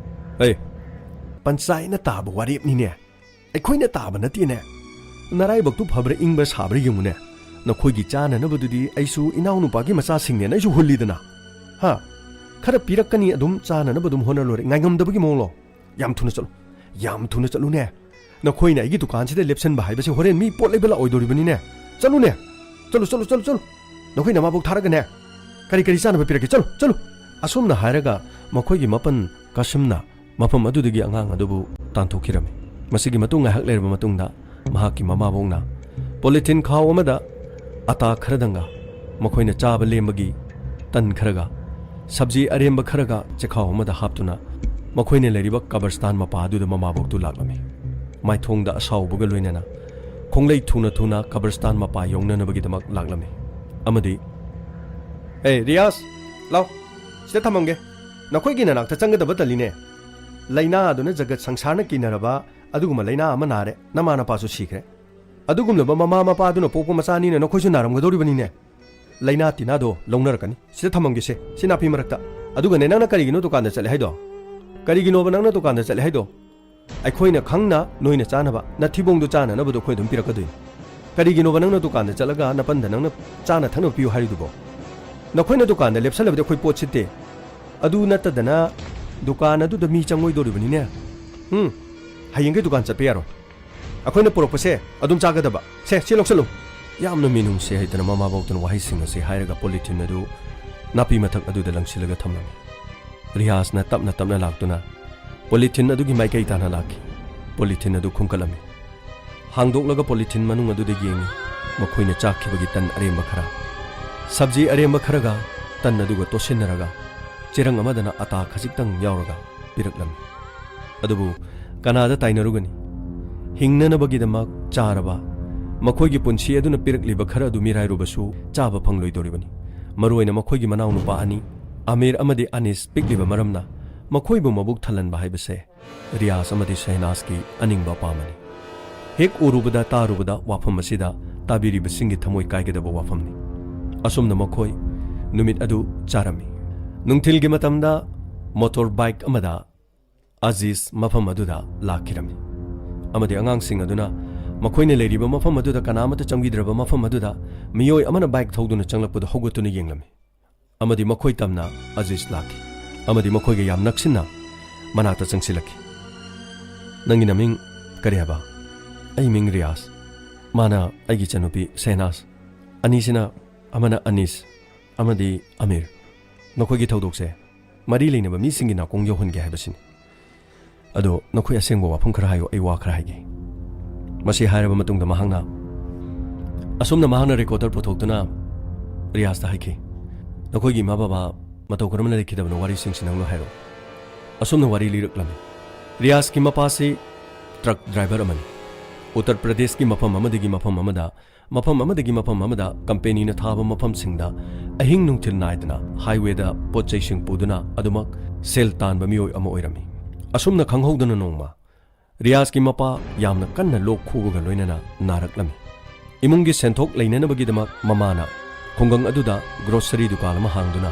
ꯑꯦ, ꯄꯟꯆꯥꯏꯅ ꯇꯥꯕ ꯋꯥꯔꯦꯞꯅꯤꯅꯦ꯫ ꯑꯩꯈꯣꯏꯅ ꯇꯥꯕ ꯅꯠꯇꯦꯅꯦ꯫ ꯅꯔꯥꯏꯕꯛꯇꯨ ꯐꯕ꯭ꯔꯥ ꯏꯪꯕ꯭ꯔꯥ ꯁꯥꯕ꯭ꯔꯥ ꯌꯦꯡꯉꯨꯅꯦ꯫ ꯅꯈꯣꯏꯒꯤ ꯆꯥꯅꯅꯕꯗꯨꯗꯤ ꯑꯩꯁꯨ ꯏꯅꯥꯎꯅꯨꯄꯥꯒꯤ ꯃꯆꯥꯁꯤꯡꯅꯦꯅ ꯑꯩꯁꯨ ꯍꯨꯜꯂꯤꯗꯅ꯫ ꯍꯥ? ꯈꯔ ꯄꯤꯔꯛꯀꯅꯤ, ꯑꯗꯨꯝ ꯆꯥꯅꯅꯕ ꯑꯗꯨꯝ ꯍꯣꯠꯅ ꯂꯣꯏꯔꯦ꯫ ꯉꯥꯏꯉꯝꯗꯕꯒꯤ ꯃꯑꯣꯡꯂꯣ? ꯌꯥꯝ ꯊꯨꯅ ꯆꯠꯂꯨ꯫ ꯌꯥꯝ ꯊꯨꯅ ꯆꯠꯂꯨꯅꯦ꯫ ꯅꯈꯣꯏꯅ ꯑꯩꯒꯤ ꯗꯨꯀꯥꯟꯁꯤꯗ ꯂꯦꯞꯁꯟꯕ ꯍꯥꯏꯕꯁꯦ ꯍꯣꯔꯦꯟ ꯃꯤ ꯄꯣꯠ ꯂꯩꯕ ꯂꯥꯛꯑꯣꯏꯗꯣꯔꯤꯕꯅꯤꯅꯦ꯫ ꯆꯠꯂꯨꯅꯦ꯫ ꯆꯠꯂꯨ, ꯆꯠꯂꯨ, ꯆꯠꯂꯨ, ꯆꯠꯂꯨ꯫ ꯅꯈꯣꯏ ꯅꯃꯥꯕꯣꯛ ꯊꯥꯔꯒꯅꯦ꯫ ꯀꯔꯤ ꯀꯔꯤ ꯆꯥꯅꯕ ꯄꯤꯔꯛꯀꯦ? ꯆꯠꯂꯨ, ꯆꯠꯂꯨ꯫ ꯑꯁꯨꯝꯅ ꯍꯥꯏꯔꯒ ꯃꯈꯣꯏꯒꯤ ꯃꯄꯟ ꯀꯥꯁꯤꯝꯅ ꯃꯐꯝ ꯑꯗꯨꯗꯒꯤ ꯑꯉꯥꯡ ꯑꯗꯨꯕꯨ ꯇꯥꯟꯊꯣꯛꯈꯤꯔꯝꯃꯤ꯫ ꯃꯁꯤꯒꯤ ꯃꯇꯨꯡ ꯉꯥꯏꯍꯥꯛ ꯂꯩꯔꯕ ꯃꯇꯨꯡꯗ ꯃꯍꯥꯛꯀꯤ ꯃꯃꯥꯕꯣꯛꯅ ꯄꯣꯂꯤꯊꯤꯟ ꯈꯥꯎ ꯑꯃꯗ ꯑꯇꯥ ꯈꯔꯗꯪꯒ, ꯃꯈꯣꯏꯅ ꯆꯥꯕ ꯂꯦꯝꯕꯒꯤ ꯇꯟ ꯈꯔꯒ, ꯁꯕꯖꯤ ꯑꯔꯦꯝꯕ ꯈꯔꯒ ꯆꯦꯈꯥꯎ ꯑꯃꯗ ꯍꯥꯞꯇꯨꯅ ꯃꯈꯣꯏꯅ ꯂꯩꯔꯤꯕ ꯀꯕꯔꯁꯇꯥꯟ ꯃꯄꯥ ꯑꯗꯨꯗ ꯃꯃꯥꯕꯣꯛꯇꯨ ꯂꯥꯛꯂꯝꯃꯤ꯫ ꯃꯥꯏꯊꯣꯡꯗ ꯑꯁꯥꯎꯕꯒ ꯂꯣꯏꯅꯅ ꯈꯣꯡꯂꯩ ꯊꯨꯅ ꯊꯨꯅ ꯀꯕꯔꯁꯇꯥꯟ ꯃꯄꯥ ꯌꯧꯅꯅꯕꯒꯤꯗꯃꯛ ꯂꯥꯛꯂꯝꯃꯤ꯫ ꯑꯃꯗꯤ, "ꯑꯦ, ꯔꯤꯌꯥꯖ, ꯂꯥꯎ, ꯁꯤꯗ ꯊꯝꯃꯝꯒꯦ꯫ ꯅꯈꯣꯏꯒꯤ ꯅꯅꯥꯛꯇ ꯆꯪꯒꯗꯕ ꯇꯜꯂꯤꯅꯦ꯫ ꯂꯥꯏꯅꯥ ꯑꯗꯨꯅ ꯖꯒꯠ ꯁꯪꯁꯥꯔꯅ ꯀꯤꯅꯔꯕ ꯑꯗꯨꯒꯨꯝꯕ ꯂꯥꯏꯅꯥ ꯑꯃ ꯅꯥꯔꯦ꯫ ꯅꯃꯥ ꯅꯄꯥꯁꯨ ꯁꯤꯈ꯭ꯔꯦ꯫ ꯑꯗꯨꯒꯨꯝꯂꯕ ꯃꯃꯥ ꯃꯄꯥꯗꯨꯅ ꯄꯣꯛꯄ ꯃꯆꯥꯅꯤꯅ ꯅꯈꯣꯏꯁꯨ ꯅꯥꯔꯝꯒꯗꯧꯔꯤꯕꯅꯤꯅꯦ꯫ ꯂꯥꯏꯅꯥ ꯇꯤꯟꯅꯥꯗꯣ ꯂꯧꯅꯔꯛꯀꯅꯤ꯫ ꯁꯤꯗ ꯊꯝꯃꯝꯒꯦꯁꯦ, ꯁꯤ ꯅꯥꯄꯤ ꯃꯔꯛꯇ꯫ ꯑꯗꯨꯒꯅꯦ, ꯅꯪꯅ ꯀꯔꯤꯒꯤꯅꯣ ꯗꯨꯀꯥꯟꯗ ꯆꯠꯂꯦ ꯍꯥꯏꯗꯣ? ꯀꯔꯤꯒꯤꯅꯣꯕ ꯅꯪꯅ ꯗꯨꯀꯥꯟꯗ ꯆꯠꯂꯦ ꯍꯥꯏꯗꯣ? ꯑꯩꯈꯣꯏꯅ ꯈꯪꯅ ꯅꯣꯏꯅ ꯆꯥꯅꯕ, ꯅꯊꯤꯕꯣꯡꯗꯣ ꯆꯥꯅꯅꯕꯗꯣ ꯑꯩꯈꯣꯏ ꯑꯗꯨꯝ ꯄꯤꯔꯛꯀꯗꯣꯏꯅꯤ꯫ ꯀꯔꯤꯒꯤꯅꯣꯕ ꯅꯪꯅ ꯗꯨꯀꯥꯟꯗ ꯆꯠꯂꯒ ꯅꯄꯟꯗ ꯅꯪꯅ ꯆꯥꯅ ꯊꯛꯅꯕ ꯄꯤꯌꯨ ꯍꯥꯏꯔꯤꯗꯨꯕꯣ? ꯅꯈꯣꯏꯅ ꯗꯨꯀꯥꯟꯗ ꯂꯦꯞꯁꯜꯂꯕꯗꯤ ꯑꯩꯈꯣꯏ ꯄꯣꯠ ꯁꯤꯠꯇꯦ꯫ ꯑꯗꯨ ꯅꯠꯇꯗꯅ ꯗꯨꯀꯥꯟ ꯑꯗꯨꯗ ꯃꯤ ꯆꯪꯉꯣꯏꯗꯧꯔꯤꯕꯅꯤꯅꯦ꯫ ꯎꯝ, ꯍꯌꯦꯡꯒꯩ ꯗꯨꯀꯥꯟ ꯆꯠꯄ ꯌꯥꯔꯣꯏ꯫ ꯑꯩꯈꯣꯏꯅ ꯄꯨꯔꯛꯄꯁꯦ ꯑꯗꯨꯝ ꯆꯥꯒꯗꯕ꯫ ꯁꯦ, ꯁꯤ ꯂꯧꯁꯜꯂꯨ꯫ ꯌꯥꯝꯅ ꯃꯤꯅꯨꯡꯁꯤ ꯍꯩꯇꯅ ꯃꯃꯥ ꯕꯣꯛꯇꯅ ꯋꯥꯍꯩꯁꯤꯡ ꯑꯁꯤ ꯍꯥꯏꯔꯒ ꯄꯣꯂꯤꯊꯤꯟ ꯑꯗꯨ ꯅꯥꯄꯤ ꯃꯊꯛ ꯑꯗꯨꯗ ꯂꯪꯁꯤꯜꯂꯒ ꯊꯝꯂꯝꯃꯤ꯫ ꯔꯤꯌꯥꯖꯅ ꯇꯞꯅ ꯇꯞꯅ ꯂꯥꯛꯇꯨꯅ ꯄꯣꯂꯤꯊꯤꯟ ꯑꯗꯨꯒꯤ ꯃꯥꯏꯀꯩ ꯇꯥꯅ ꯂꯥꯛꯈꯤ꯫ ꯄꯣꯂꯤꯊꯤꯟ ꯑꯗꯨ ꯈꯨꯟꯀꯠꯂꯝꯃꯤ꯫ ꯍꯥꯡꯗꯣꯛꯂꯒ ꯄꯣꯂꯤꯊꯤꯟ ꯃꯅꯨꯡ ꯑꯗꯨꯗ ꯌꯦꯡꯉꯤ꯫ ꯃꯈꯣꯏꯅ ꯆꯥꯈꯤꯕꯒꯤ ꯇꯟ ꯑꯔꯦꯝꯕ ꯈꯔ, ꯁꯕꯖꯤ ꯑꯔꯦꯝꯕ ꯈꯔꯒ ꯇꯟ ꯑꯗꯨꯒ ꯇꯣꯠꯁꯤꯟꯅꯔꯒ ꯆꯦꯔꯪ ꯑꯃꯗꯅ ꯑꯇꯥ ꯈꯖꯤꯛꯇꯪ ꯌꯥꯎꯔꯒ ꯄꯤꯔꯛꯂꯝꯃꯤ꯫ ꯑꯗꯨꯕꯨ ꯀꯅꯥꯗ ꯇꯥꯏꯅꯔꯨꯒꯅꯤ? ꯍꯤꯡꯅꯅꯕꯒꯤꯗꯃꯛ ꯆꯥꯔꯕ ꯃꯈꯣꯏꯒꯤ ꯄꯨꯟꯁꯤ ꯑꯗꯨꯅ ꯄꯤꯔꯛꯂꯤꯕ ꯈꯔ ꯑꯗꯨ ꯃꯤꯔꯥꯏꯔꯨꯕꯁꯨ ꯆꯥꯕ ꯐꯪꯂꯣꯏꯗꯧꯔꯤꯕꯅꯤ꯫ ꯃꯔꯨꯑꯣꯏꯅ ꯃꯈꯣꯏꯒꯤ ꯃꯅꯥꯎꯅꯨꯄꯥ ꯑꯅꯤ, ꯑꯃꯤꯔ ꯑꯃꯗꯤ ꯑꯅꯤꯁ, ꯄꯤꯛꯂꯤꯕ ꯃꯔꯝꯅ ꯃꯈꯣꯏꯕꯨ ꯃꯕꯨꯛ ꯊꯜꯍꯟꯕ ꯍꯥꯏꯕꯁꯦ ꯔꯤꯌꯥꯖ ꯑꯃꯗꯤ ꯁꯦꯍꯅꯥꯖꯀꯤ ꯑꯅꯤꯡꯕ ꯑꯄꯥꯝꯕꯅꯤ꯫ ꯍꯦꯛ ꯎꯔꯨꯕꯗ ꯇꯥꯔꯨꯕꯗ ꯋꯥꯐꯝ ꯑꯁꯤꯗ ꯇꯥꯕꯤꯔꯤꯕꯁꯤꯡꯒꯤ ꯊꯃꯣꯏ ꯀꯥꯏꯒꯗꯕ ꯋꯥꯐꯝꯅꯤ꯫ ꯑꯁꯨꯝꯅ ꯃꯈꯣꯏ ꯅꯨꯃꯤꯠ ꯑꯗꯨ ꯆꯥꯔꯝꯃꯤ꯫ ꯅꯨꯡꯊꯤꯜꯒꯤ ꯃꯇꯝꯗ ꯃꯣꯇꯣꯔ ꯕꯥꯏꯛ ꯑꯃꯗ ꯑꯖꯤꯖ ꯃꯐꯝ ꯑꯗꯨꯗ ꯂꯥꯛꯈꯤꯔꯝꯃꯤ꯫ ꯑꯃꯗꯤ ꯑꯉꯥꯡꯁꯤꯡ ꯑꯗꯨꯅ ꯃꯈꯣꯏꯅ ꯂꯩꯔꯤꯕ ꯃꯐꯝ ꯑꯗꯨꯗ ꯀꯅꯥ ꯑꯃꯠꯇ ꯆꯪꯕꯤꯗ꯭ꯔꯕ ꯃꯐꯝ ꯑꯗꯨꯗ ꯃꯤꯑꯣꯏ ꯑꯃꯅ ꯕꯥꯏꯛ ꯊꯧꯗꯨꯅ ꯆꯪꯂꯛꯄꯗꯨ ꯍꯧꯒꯠꯇꯨꯅ ꯌꯦꯡꯂꯝꯃꯤ꯫ ꯑꯃꯗꯤ ꯃꯈꯣꯏ ꯇꯝꯅ ꯑꯖꯤꯖ ꯂꯥꯛꯈꯤ꯫ ꯑꯃꯗꯤ ꯃꯈꯣꯏꯒ ꯌꯥꯝ ꯅꯛꯁꯤꯟꯅ ꯃꯅꯥꯛꯇ ꯆꯪꯁꯤꯜꯂꯛꯈꯤ꯫ "ꯅꯪꯒꯤ ꯅꯃꯤꯡ ꯀꯔꯤ ꯍꯥꯏꯕ?" "ꯑꯩ ꯃꯤꯡ ꯔꯤꯌꯥꯖ꯫ ꯃꯥꯅ ꯑꯩꯒꯤ ꯏꯆꯟꯅꯨꯄꯤ ꯁꯦꯍꯅꯥꯖ꯫ ꯑꯅꯤꯁꯤꯅ, ꯑꯃꯅ ꯑꯅꯤꯁ ꯑꯃꯗꯤ ꯑꯃꯤꯔ꯫ ꯅꯈꯣꯏꯒꯤ ꯊꯧꯗꯣꯛꯁꯦ ꯃꯔꯤ ꯂꯩꯅꯕ ꯃꯤꯁꯤꯡꯒꯤ ꯅꯥꯀꯣꯡ ꯌꯧꯍꯟꯒꯦ ꯍꯥꯏꯕꯁꯤꯅꯤ꯫ ꯑꯗꯣ ꯅꯈꯣꯏ ꯑꯁꯦꯡꯕ ꯋꯥꯐꯝ ꯈꯔ ꯍꯥꯏꯌꯨ, ꯑꯩ ꯋꯥ ꯈꯔ ꯍꯥꯏꯒꯦ꯫" ꯃꯁꯤ ꯍꯥꯏꯔꯕ ꯃꯇꯨꯡꯗ ꯃꯍꯥꯛꯅ ꯑꯁꯨꯝꯅ ꯃꯍꯥꯛꯅ ꯔꯦꯀꯣꯔꯗꯔ ꯄꯨꯊꯣꯛꯇꯨꯅ ꯔꯤꯌꯥꯖꯇ ꯍꯥꯏꯈꯤ, "ꯅꯈꯣꯏꯒꯤ ꯏꯃꯥ ꯕꯕꯥ ꯃꯇꯧ ꯀꯔꯝꯅ ꯂꯩꯈꯤꯗꯕꯅꯣ, ꯋꯥꯔꯤꯁꯤꯡꯁꯤ ꯅꯪꯅ ꯍꯥꯏꯔꯛꯎ꯫" ꯑꯁꯨꯝꯅ ꯋꯥꯔꯤ ꯂꯤꯔꯛꯂꯝꯃꯤ꯫ ꯔꯤꯌꯥꯖꯀꯤ ꯃꯄꯥꯁꯤ ꯇ꯭ꯔꯛ ꯗ꯭ꯔꯥꯏꯚꯔ ꯑꯃꯅꯤ꯫ ꯎꯠꯇꯔ ꯄ꯭ꯔꯗꯦꯁꯀꯤ ꯃꯐꯝ ꯑꯃꯗꯒꯤ ꯃꯐꯝ ꯑꯃꯗ, ꯃꯐꯝ ꯑꯃꯗꯒꯤ ꯃꯐꯝ ꯑꯃꯗ ꯀꯝꯄꯦꯅꯤꯅ ꯊꯥꯕ ꯃꯐꯝꯁꯤꯡꯗ ꯑꯍꯤꯡ ꯅꯨꯡꯊꯤꯜ ꯅꯥꯏꯗꯅ ꯍꯥꯏꯋꯦꯗ ꯄꯣꯠ ꯆꯩꯁꯤꯡ ꯄꯨꯗꯨꯅ ꯑꯗꯨꯃꯛ ꯁꯦꯜ ꯇꯥꯟꯕ ꯃꯤꯑꯣꯏ ꯑꯃ ꯑꯣꯏꯔꯝꯃꯤ꯫ ꯑꯁꯨꯝꯅ ꯈꯪꯍꯧꯗꯅ ꯅꯣꯡꯃ ꯔꯤꯌꯥꯖꯀꯤ ꯃꯄꯥ ꯌꯥꯝꯅ ꯀꯟꯅ ꯂꯣꯛ ꯈꯨꯕꯒ ꯂꯣꯏꯅꯅ ꯅꯥꯔꯛꯂꯝꯃꯤ꯫ ꯏꯃꯨꯡꯒꯤ ꯁꯦꯟꯊꯣꯛ ꯂꯩꯅꯅꯕꯒꯤꯗꯃꯛ ꯃꯃꯥꯅ ꯈꯨꯡꯒꯪ ꯑꯗꯨꯗ ꯒ꯭ꯔꯣꯁꯔꯤ ꯗꯨꯀꯥꯟ ꯑꯃ ꯍꯥꯡꯗꯨꯅ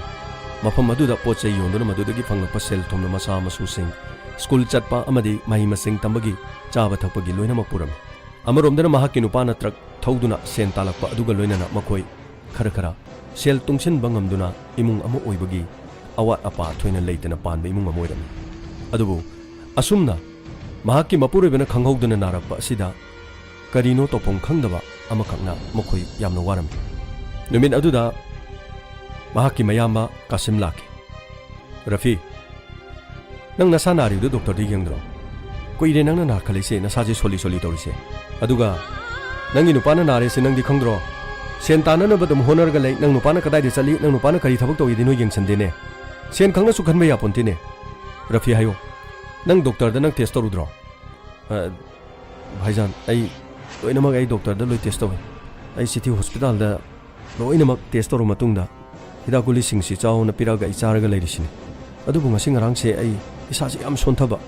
ꯃꯐꯝ ꯑꯗꯨꯗ ꯄꯣꯠ ꯆꯩ ꯌꯣꯟꯗꯨꯅ ꯃꯗꯨꯗꯒꯤ ꯐꯪꯂꯛꯄ ꯁꯦꯜ ꯊꯨꯝꯅ ꯃꯆꯥ ꯃꯁꯨꯁꯤꯡ ꯁ꯭ꯀꯨꯜ ꯆꯠꯄ ꯑꯃꯗꯤ ꯃꯍꯩ ꯃꯁꯤꯡ ꯇꯝꯕꯒꯤ ꯆꯥꯕ ꯊꯛꯄꯒꯤ ꯂꯣꯏꯅꯃꯛ ꯄꯨꯔꯝꯃꯤ꯫ ꯑꯃꯔꯣꯝꯗꯅ ꯃꯍꯥꯛꯀꯤ ꯅꯨꯄꯥꯅ ꯇ꯭ꯔꯛ ꯊꯧꯗꯨꯅ ꯁꯦꯟ ꯇꯥꯜꯂꯛꯄ ꯑꯗꯨꯒ ꯂꯣꯏꯅꯅ ꯃꯈꯣꯏ ꯈꯔ ꯈꯔ ꯁꯦꯜ ꯇꯨꯡꯁꯤꯟꯕ ꯉꯝꯗꯨꯅ ꯏꯃꯨꯡ ꯑꯃ ꯑꯣꯏꯕꯒꯤ ꯑꯋꯥꯠ ꯑꯄꯥ ꯊꯣꯏꯅ ꯂꯩꯇꯅ ꯄꯥꯟꯕ ꯏꯃꯨꯡ ꯑꯃ ꯑꯣꯏꯔꯝꯃꯤ꯫ ꯑꯗꯨꯕꯨ ꯑꯁꯨꯝꯅ ꯃꯍꯥꯛꯀꯤ ꯃꯄꯨꯔꯣꯏꯕꯅ ꯈꯪꯍꯧꯗꯅ ꯅꯥꯔꯛꯄ ꯑꯁꯤꯗ ꯀꯔꯤꯅꯣ ꯇꯧꯐꯝ ꯈꯪꯗꯕ ꯑꯃꯈꯛꯅ ꯃꯈꯣꯏ ꯌꯥꯝꯅ ꯋꯥꯔꯝꯃꯤ꯫ ꯅꯨꯃꯤꯠ ꯑꯗꯨꯗ ꯃꯍꯥꯛꯀꯤ ꯃꯌꯥꯝꯕ ꯀꯥꯁꯤꯝ ꯂꯥꯛꯈꯤ꯫ "ꯔꯐꯤ, ꯅꯪ ꯅꯁꯥ ꯅꯥꯔꯤꯕꯗꯨ ꯗꯣꯛꯇꯔꯗ ꯌꯦꯡꯗ꯭ꯔꯣ? ꯀꯨꯏꯔꯦ ꯅꯪꯅ ꯅꯥꯈꯠꯂꯛꯏꯁꯦ, ꯅꯁꯥꯁꯦ ꯁꯣꯜꯂꯤ ꯁꯣꯜꯂꯤ ꯇꯧꯔꯤꯁꯦ꯫ ꯑꯗꯨꯒ ꯅꯪꯒꯤ ꯅꯨꯄꯥꯅ ꯅꯥꯔꯦꯁꯦ ꯅꯪꯗꯤ ꯈꯪꯗ꯭ꯔꯣ? ꯁꯦꯟ ꯇꯥꯅꯅꯕ ꯑꯗꯨꯝ ꯍꯣꯠꯅꯔꯒ ꯂꯩ, ꯅꯪ ꯅꯨꯄꯥꯅ ꯀꯗꯥꯏꯗ ꯆꯠꯂꯤ, ꯅꯪ ꯅꯨꯄꯥꯅ ꯀꯔꯤ ꯊꯕꯛ ꯇꯧꯏꯗꯤ ꯅꯣꯏ ꯌꯦꯡꯁꯟꯗꯦꯅꯦ꯫ ꯁꯦꯟ ꯈꯪꯅꯁꯨ ꯈꯟꯕ ꯌꯥꯄꯣꯟꯇꯦꯅꯦ꯫ ꯔꯐꯤ ꯍꯥꯏꯌꯣ, ꯅꯪ ꯗꯣꯛꯇꯔꯗ ꯅꯪ ꯇꯦꯁ ꯇꯧꯔꯨꯗ꯭ꯔꯣ?" "ꯑ, ꯚꯥꯏꯖꯥꯟ, ꯑꯩ ꯂꯣꯏꯅꯃꯛ ꯑꯩ ꯗꯣꯛꯇꯔꯗ ꯂꯣꯏ ꯇꯦꯁ ꯇꯧꯋꯦ꯫ ꯑꯩ ꯁꯤꯇꯤ ꯍꯣꯁꯄꯤꯇꯥꯜꯗ ꯂꯣꯏꯅꯃꯛ ꯇꯦꯁ ꯇꯧꯔꯕ ꯃꯇꯨꯡꯗ ꯍꯤꯗꯥꯛ ꯒꯨꯂꯤꯁꯤꯡꯁꯤ ꯆꯥꯎꯅ ꯄꯤꯔꯛꯑꯒ ꯑꯩ ꯆꯥꯔꯒ ꯂꯩꯔꯤꯁꯤꯅꯤ꯫ ꯑꯗꯨꯕꯨ ꯉꯁꯤ ꯉꯔꯥꯡꯁꯦ ꯑꯩ ꯏꯁꯥꯁꯦ ꯌꯥꯝ ꯁꯣꯟꯊꯕ,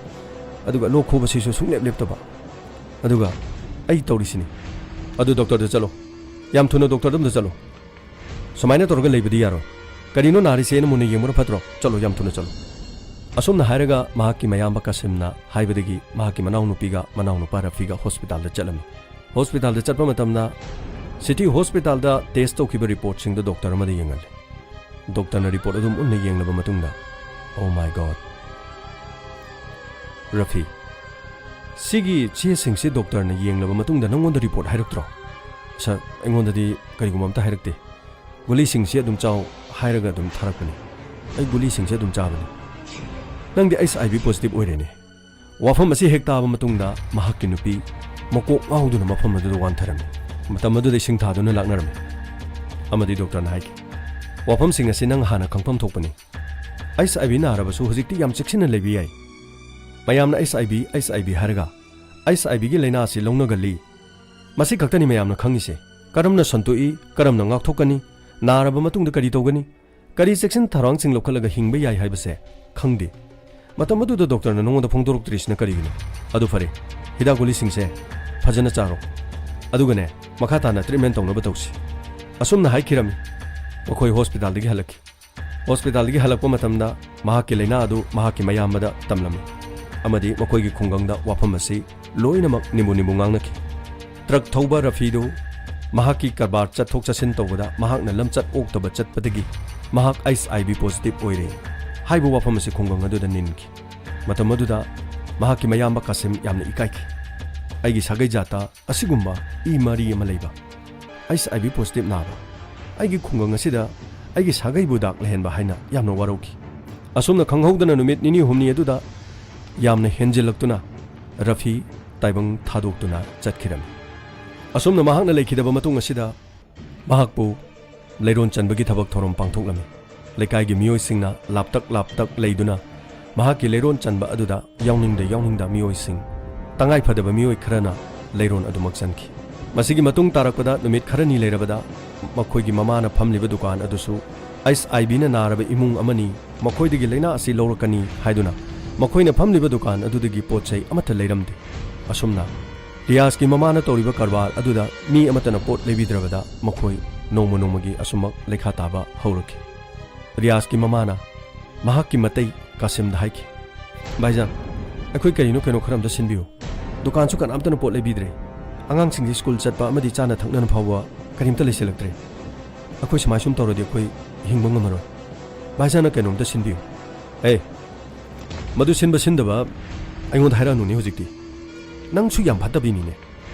ꯑꯗꯨꯒ ꯂꯣꯛ ꯈꯨꯕꯁꯤꯁꯨ ꯁꯨꯡꯂꯦꯞ ꯂꯦꯞꯇꯕ꯫ ꯑꯗꯨꯒ ꯑꯩ ꯇꯧꯔꯤꯁꯤꯅꯤ꯫" "ꯑꯗꯨ ꯗꯣꯛꯇꯔꯗ ꯆꯠꯂꯣ, ꯌꯥꯝ ꯊꯨꯅ ꯗꯣꯛꯇꯔꯗ ꯑꯝꯇ ꯆꯠꯂꯣ꯫ ꯁꯨꯃꯥꯏꯅ ꯇꯧꯔꯒ ꯂꯩꯕꯗꯤ ꯌꯥꯔꯣꯏ꯫ ꯀꯔꯤꯅꯣ ꯅꯥꯔꯤꯁꯦꯅ ꯃꯨꯟꯅ ꯌꯦꯡꯕꯅ ꯐꯠꯇ꯭ꯔꯣ? ꯆꯠꯂꯣ, ꯌꯥꯝ ꯊꯨꯅ ꯆꯠꯂꯣ꯫" ꯑꯁꯨꯝꯅ ꯍꯥꯏꯔꯒ ꯃꯍꯥꯛꯀꯤ ꯃꯌꯥꯝꯕ ꯀꯥꯁꯤꯝꯅ ꯍꯥꯏꯕꯗꯒꯤ ꯃꯍꯥꯛꯀꯤ ꯃꯅꯥꯎꯅꯨꯄꯤꯒ ꯃꯅꯥꯎꯅꯨꯄꯥ ꯔꯐꯤꯒ ꯍꯣꯁꯄꯤꯇꯥꯜꯗ ꯆꯠꯂꯝꯃꯤ꯫ ꯍꯣꯁꯄꯤꯇꯥꯜꯗ ꯆꯠꯄ ꯃꯇꯝꯗ ꯁꯤꯇꯤ ꯍꯣꯁꯄꯤꯇꯥꯜꯗ ꯇꯦꯁ ꯇꯧꯈꯤꯕ ꯔꯤꯄꯣꯔꯠꯁꯤꯡꯗꯨ ꯗꯣꯛꯇꯔ ꯑꯃꯗ ꯌꯦꯡꯍꯜꯂꯤ꯫ ꯗꯣꯛꯇꯔꯅ ꯔꯤꯄꯣꯔꯠ ꯑꯗꯨ ꯃꯨꯟꯅ ꯌꯦꯡꯂꯕ ꯃꯇꯨꯡꯗ, "Oh my God, ꯔꯐꯤ, ꯁꯤꯒꯤ ꯆꯦꯁꯤꯡꯁꯤ ꯗꯣꯛꯇꯔꯅ ꯌꯦꯡꯂꯕ ꯃꯇꯨꯡꯗ ꯅꯪꯉꯣꯟꯗ ꯔꯤꯄꯣꯔꯠ ꯍꯥꯏꯔꯛꯇ꯭ꯔꯣ?" "ꯁꯥꯔ, ꯑꯩꯉꯣꯟꯗꯗꯤ ꯀꯔꯤꯒꯨꯝꯕ ꯑꯝꯇ ꯍꯥꯏꯔꯛꯇꯦ꯫ ꯒꯨꯂꯤꯁꯤꯡꯁꯤ ꯑꯗꯨꯝ ꯆꯥꯎ ꯍꯥꯏꯔꯒ ꯑꯗꯨꯝ ꯊꯥꯔꯛꯄꯅꯤ꯫ ꯑꯩ ꯒꯨꯂꯤꯁꯤꯡꯁꯤ ꯑꯗꯨꯝ ꯆꯥꯕꯅꯤ꯫ ꯅꯪꯗꯤ ꯑꯩꯆ ꯑꯥꯏ ꯚꯤ ꯄꯣꯖꯤꯇꯤꯚ ꯑꯣꯏꯔꯦꯅꯦ꯫" ꯋꯥꯐꯝ ꯑꯁꯤ ꯍꯦꯛ ꯇꯥꯕ ꯃꯇꯨꯡꯗ ꯃꯍꯥꯛꯀꯤ ꯅꯨꯄꯤ ꯃꯀꯣꯛ ꯉꯥꯎꯗꯨꯅ ꯃꯐꯝ ꯑꯗꯨꯗ ꯋꯥꯟꯊꯔꯝꯃꯤ꯫ ꯃꯇꯝ ꯑꯗꯨꯗ ꯏꯁꯤꯡ ꯊꯥꯗꯨꯅ ꯂꯥꯛꯅꯔꯝꯃꯤ꯫ ꯑꯃꯗꯤ ꯗꯣꯛꯇꯔꯅ ꯍꯥꯏꯈꯤ, "ꯋꯥꯐꯝꯁꯤꯡ ꯑꯁꯤ ꯅꯪ ꯍꯥꯟꯅ ꯈꯪꯐꯝ ꯊꯣꯛꯄꯅꯤ꯫ ꯑꯩꯆ ꯑꯥꯏ ꯚꯤ ꯅꯥꯔꯕꯁꯨ ꯍꯧꯖꯤꯛꯇꯤ ꯌꯥꯝ ꯆꯦꯛꯁꯤꯟꯅ ꯂꯩꯕ ꯌꯥꯏ꯫ ꯃꯌꯥꯝꯅ ꯑꯩꯆ ꯑꯥꯏ ꯚꯤ, ꯑꯩꯆ ꯑꯥꯏ ꯚꯤ ꯍꯥꯏꯔꯒ ꯑꯩꯆ ꯑꯥꯏ ꯚꯤꯒꯤ ꯂꯥꯏꯅꯥ ꯑꯁꯤ ꯂꯧꯅꯒꯜꯂꯤ꯫ ꯃꯁꯤ ꯈꯛꯇꯅꯤ ꯃꯌꯥꯝꯅ ꯈꯪꯉꯤꯁꯦ꯫ ꯀꯔꯝꯅ ꯁꯟꯗꯣꯛꯏ, ꯀꯔꯝꯅ ꯉꯥꯛꯊꯣꯛꯀꯅꯤ, ꯅꯥꯔꯕ ꯃꯇꯨꯡꯗ ꯀꯔꯤ ꯇꯧꯒꯅꯤ, ꯀꯔꯤ ꯆꯦꯛꯁꯤꯟ ꯊꯧꯔꯥꯡꯁꯤꯡ ꯂꯧꯈꯠꯂꯒ ꯍꯤꯡꯕ ꯌꯥꯏ ꯍꯥꯏꯕꯁꯦ ꯈꯪꯗꯦ꯫ ꯃꯇꯝ ꯑꯗꯨꯗ ꯗꯣꯛꯇꯔꯅ ꯅꯉꯣꯟꯗ ꯐꯣꯡꯗꯣꯔꯛꯇ꯭ꯔꯤꯁꯤꯅ ꯀꯔꯤꯒꯤꯅꯣ? ꯑꯗꯨ ꯐꯔꯦ, ꯍꯤꯗꯥꯛ ꯒꯨꯂꯤꯁꯤꯡꯁꯦ ꯐꯖꯅ ꯆꯥꯔꯣ꯫ ꯑꯗꯨꯒꯅꯦ, ꯃꯈꯥ ꯇꯥꯅ ꯇ꯭ꯔꯤꯠꯃꯦꯟ ꯇꯧꯅꯕ ꯇꯧꯁꯤ꯫ ꯑꯁꯨꯝꯅ ꯍꯥꯏꯈꯤꯔꯝꯃꯤ꯫ ꯃꯈꯣꯏ ꯍꯣꯁꯄꯤꯇꯥꯜꯗꯒꯤ ꯍꯜꯂꯛꯈꯤ꯫ ꯍꯣꯁꯄꯤꯇꯥꯜꯗꯒꯤ ꯍꯜꯂꯛꯄ ꯃꯇꯝꯗ ꯃꯍꯥꯛꯀꯤ ꯂꯥꯏꯅꯥ ꯑꯗꯨ ꯃꯍꯥꯛꯀꯤ ꯃꯌꯥꯝꯕꯗ ꯇꯝꯂꯝꯃꯤ ꯑꯃꯗꯤ ꯃꯈꯣꯏꯒꯤ ꯈꯨꯡꯒꯪꯗ ꯋꯥꯐꯝ ꯑꯁꯤ ꯂꯣꯏꯅꯃꯛ ꯅꯤꯝꯕꯨ ꯅꯤꯝꯕꯨ ꯉꯥꯡꯅꯈꯤ꯫ ꯇ꯭ꯔꯛ ꯊꯧꯕ ꯔꯐꯤꯗꯨ ꯃꯍꯥꯛꯀꯤ ꯀꯔꯕꯥꯔ ꯆꯠꯊꯣꯛ ꯆꯠꯁꯤꯟ ꯇꯧꯕꯗ ꯃꯍꯥꯛꯅ ꯂꯝꯆꯠ ꯑꯣꯛꯇꯕ ꯆꯠꯄꯗꯒꯤ ꯃꯍꯥꯛ ꯑꯩꯆ ꯑꯥꯏ ꯚꯤ ꯄꯣꯖꯤꯇꯤꯚ ꯑꯣꯏꯔꯦ ꯍꯥꯏꯕ ꯋꯥꯐꯝ ꯑꯁꯤ ꯈꯨꯡꯒꯪ ꯑꯗꯨꯗ ꯅꯤꯟꯈꯤ꯫ ꯃꯇꯝ ꯑꯗꯨꯗ ꯃꯍꯥꯛꯀꯤ ꯃꯌꯥꯝꯕ ꯀꯥꯁꯤꯝ ꯌꯥꯝꯅ ꯏꯀꯥꯏꯈꯤ꯫ "ꯑꯩꯒꯤ ꯁꯥꯒꯩ ꯖꯥꯠꯇ ꯑꯁꯤꯒꯨꯝꯕ ꯏ ꯃꯔꯤ ꯑꯃ ꯂꯩꯕ, ꯑꯩꯆ ꯑꯥꯏ ꯚꯤ ꯄꯣꯖꯤꯇꯤꯚ ꯅꯥꯕ, ꯑꯩꯒꯤ ꯈꯨꯡꯒꯪ ꯑꯁꯤꯗ ꯑꯩꯒꯤ ꯁꯥꯒꯩꯕꯨ ꯗꯥꯛ ꯂꯩꯍꯟꯕ" ꯍꯥꯏꯅ ꯌꯥꯝꯅ ꯋꯥꯔꯧꯈꯤ꯫ ꯑꯁꯨꯝꯅ ꯈꯪꯍꯧꯗꯅ ꯅꯨꯃꯤꯠ ꯅꯤꯅꯤ ꯍꯨꯝꯅꯤ ꯑꯗꯨꯗ ꯌꯥꯝꯅ ꯍꯦꯟꯖꯤꯜꯂꯛꯇꯨꯅ ꯔꯐꯤ ꯇꯥꯏꯕꯪ ꯊꯥꯗꯣꯛꯇꯨꯅ ꯆꯠꯈꯤꯔꯝꯃꯤ꯫ ꯑꯁꯨꯝꯅ ꯃꯍꯥꯛꯅ ꯂꯩꯈꯤꯗꯕ ꯃꯇꯨꯡ ꯑꯁꯤꯗ ꯃꯍꯥꯛꯄꯨ ꯂꯩꯔꯣꯟ ꯆꯟꯕꯒꯤ ꯊꯕꯛ ꯊꯧꯔꯝ ꯄꯥꯡꯊꯣꯛꯂꯝꯃꯤ꯫ ꯂꯩꯀꯥꯏꯒꯤ ꯃꯤꯑꯣꯏꯁꯤꯡꯅ ꯂꯥꯞꯇꯛ ꯂꯥꯞꯇꯛ ꯂꯩꯗꯨꯅ ꯃꯍꯥꯛꯀꯤ ꯂꯩꯔꯣꯟ ꯆꯟꯕ ꯑꯗꯨꯗ ꯌꯥꯎꯅꯤꯡꯗ ꯌꯥꯎꯅꯤꯡꯗ ꯃꯤꯑꯣꯏꯁꯤꯡ, ꯇꯉꯥꯏ ꯐꯗꯕ ꯃꯤꯑꯣꯏ ꯈꯔꯅ ꯂꯩꯔꯣꯟ ꯑꯗꯨꯃꯛ ꯆꯟꯈꯤ꯫ ꯃꯁꯤꯒꯤ ꯃꯇꯨꯡ ꯇꯥꯔꯛꯄꯗ ꯅꯨꯃꯤꯠ ꯈꯔꯅꯤ ꯂꯩꯔꯕꯗ ꯃꯈꯣꯏꯒꯤ ꯃꯃꯥꯅ ꯐꯝꯂꯤꯕ ꯗꯨꯀꯥꯟ ꯑꯗꯨꯁꯨ ꯑꯩꯆ ꯑꯥꯏ ꯚꯤꯅ ꯅꯥꯔꯕ ꯏꯃꯨꯡ ꯑꯃꯅꯤ, ꯃꯈꯣꯏꯗꯒꯤ ꯂꯥꯏꯅꯥ ꯑꯁꯤ ꯂꯧꯔꯛꯀꯅꯤ ꯍꯥꯏꯗꯨꯅ ꯃꯈꯣꯏꯅ ꯐꯝꯂꯤꯕ ꯗꯨꯀꯥꯟ ꯑꯗꯨꯗꯒꯤ ꯄꯣꯠ ꯆꯩ ꯑꯃꯠꯇ ꯂꯩꯔꯝꯗꯦ꯫ ꯑꯁꯨꯝꯅ ꯔꯤꯌꯥꯖꯀꯤ ꯃꯃꯥꯅ ꯇꯧꯔꯤꯕ ꯀꯔꯕꯥꯔ ꯑꯗꯨꯗ ꯃꯤ ꯑꯃꯠꯇꯅ ꯄꯣꯠ ꯂꯩꯕꯤꯗ꯭ꯔꯕꯗ ꯃꯈꯣꯏ ꯅꯣꯡꯃ ꯅꯣꯡꯃꯒꯤ ꯑꯁꯨꯝꯃꯛ ꯂꯩꯈꯥ ꯇꯥꯕ ꯍꯧꯔꯛꯈꯤ꯫ ꯔꯤꯌꯥꯖꯀꯤ ꯃꯃꯥꯅ ꯃꯍꯥꯛꯀꯤ ꯃꯇꯩ ꯀꯥꯁꯤꯝꯗ ꯍꯥꯏꯈꯤ, "ꯚꯥꯏꯖꯥꯟ, ꯑꯩꯈꯣꯏ ꯀꯔꯤꯅꯣ ꯀꯩꯅꯣ ꯈꯔ ꯑꯝꯇ ꯁꯤꯟꯕꯤꯌꯨ꯫ ꯗꯨꯀꯥꯟꯁꯨ ꯀꯅꯥꯝꯇꯅ ꯄꯣꯠ ꯂꯩꯕꯤꯗ꯭ꯔꯦ꯫ ꯑꯉꯥꯡꯁꯤꯡꯒꯤ ꯁ꯭ꯀꯨꯜ ꯆꯠꯄ ꯑꯃꯗꯤ ꯆꯥꯅ ꯊꯛꯅꯅ ꯐꯥꯎꯕ ꯀꯔꯤꯝꯇ ꯂꯩꯁꯤꯜꯂꯛꯇ꯭ꯔꯦ꯫ ꯑꯩꯈꯣꯏ ꯁꯨꯃꯥꯏ ꯁꯨꯝ ꯇꯧꯔꯗꯤ ꯑꯩꯈꯣꯏ ꯍꯤꯡꯕ ꯉꯝꯃꯔꯣꯏ꯫ ꯚꯥꯏꯖꯥꯟꯅ ꯀꯩꯅꯣꯝꯇ ꯁꯤꯟꯕꯤꯌꯨ"꯫ ꯑꯦ, ꯃꯗꯨ ꯁꯤꯟꯕ ꯁꯤꯟꯗꯕ ꯑꯩꯉꯣꯟꯗ ꯍꯥꯏꯔꯛꯑꯅꯨꯅꯦ ꯍꯧꯖꯤꯛꯇꯤ꯫ ꯅꯪꯁꯨ ꯌꯥꯝ ꯐꯠꯇꯕꯤꯅꯤꯅꯦ꯫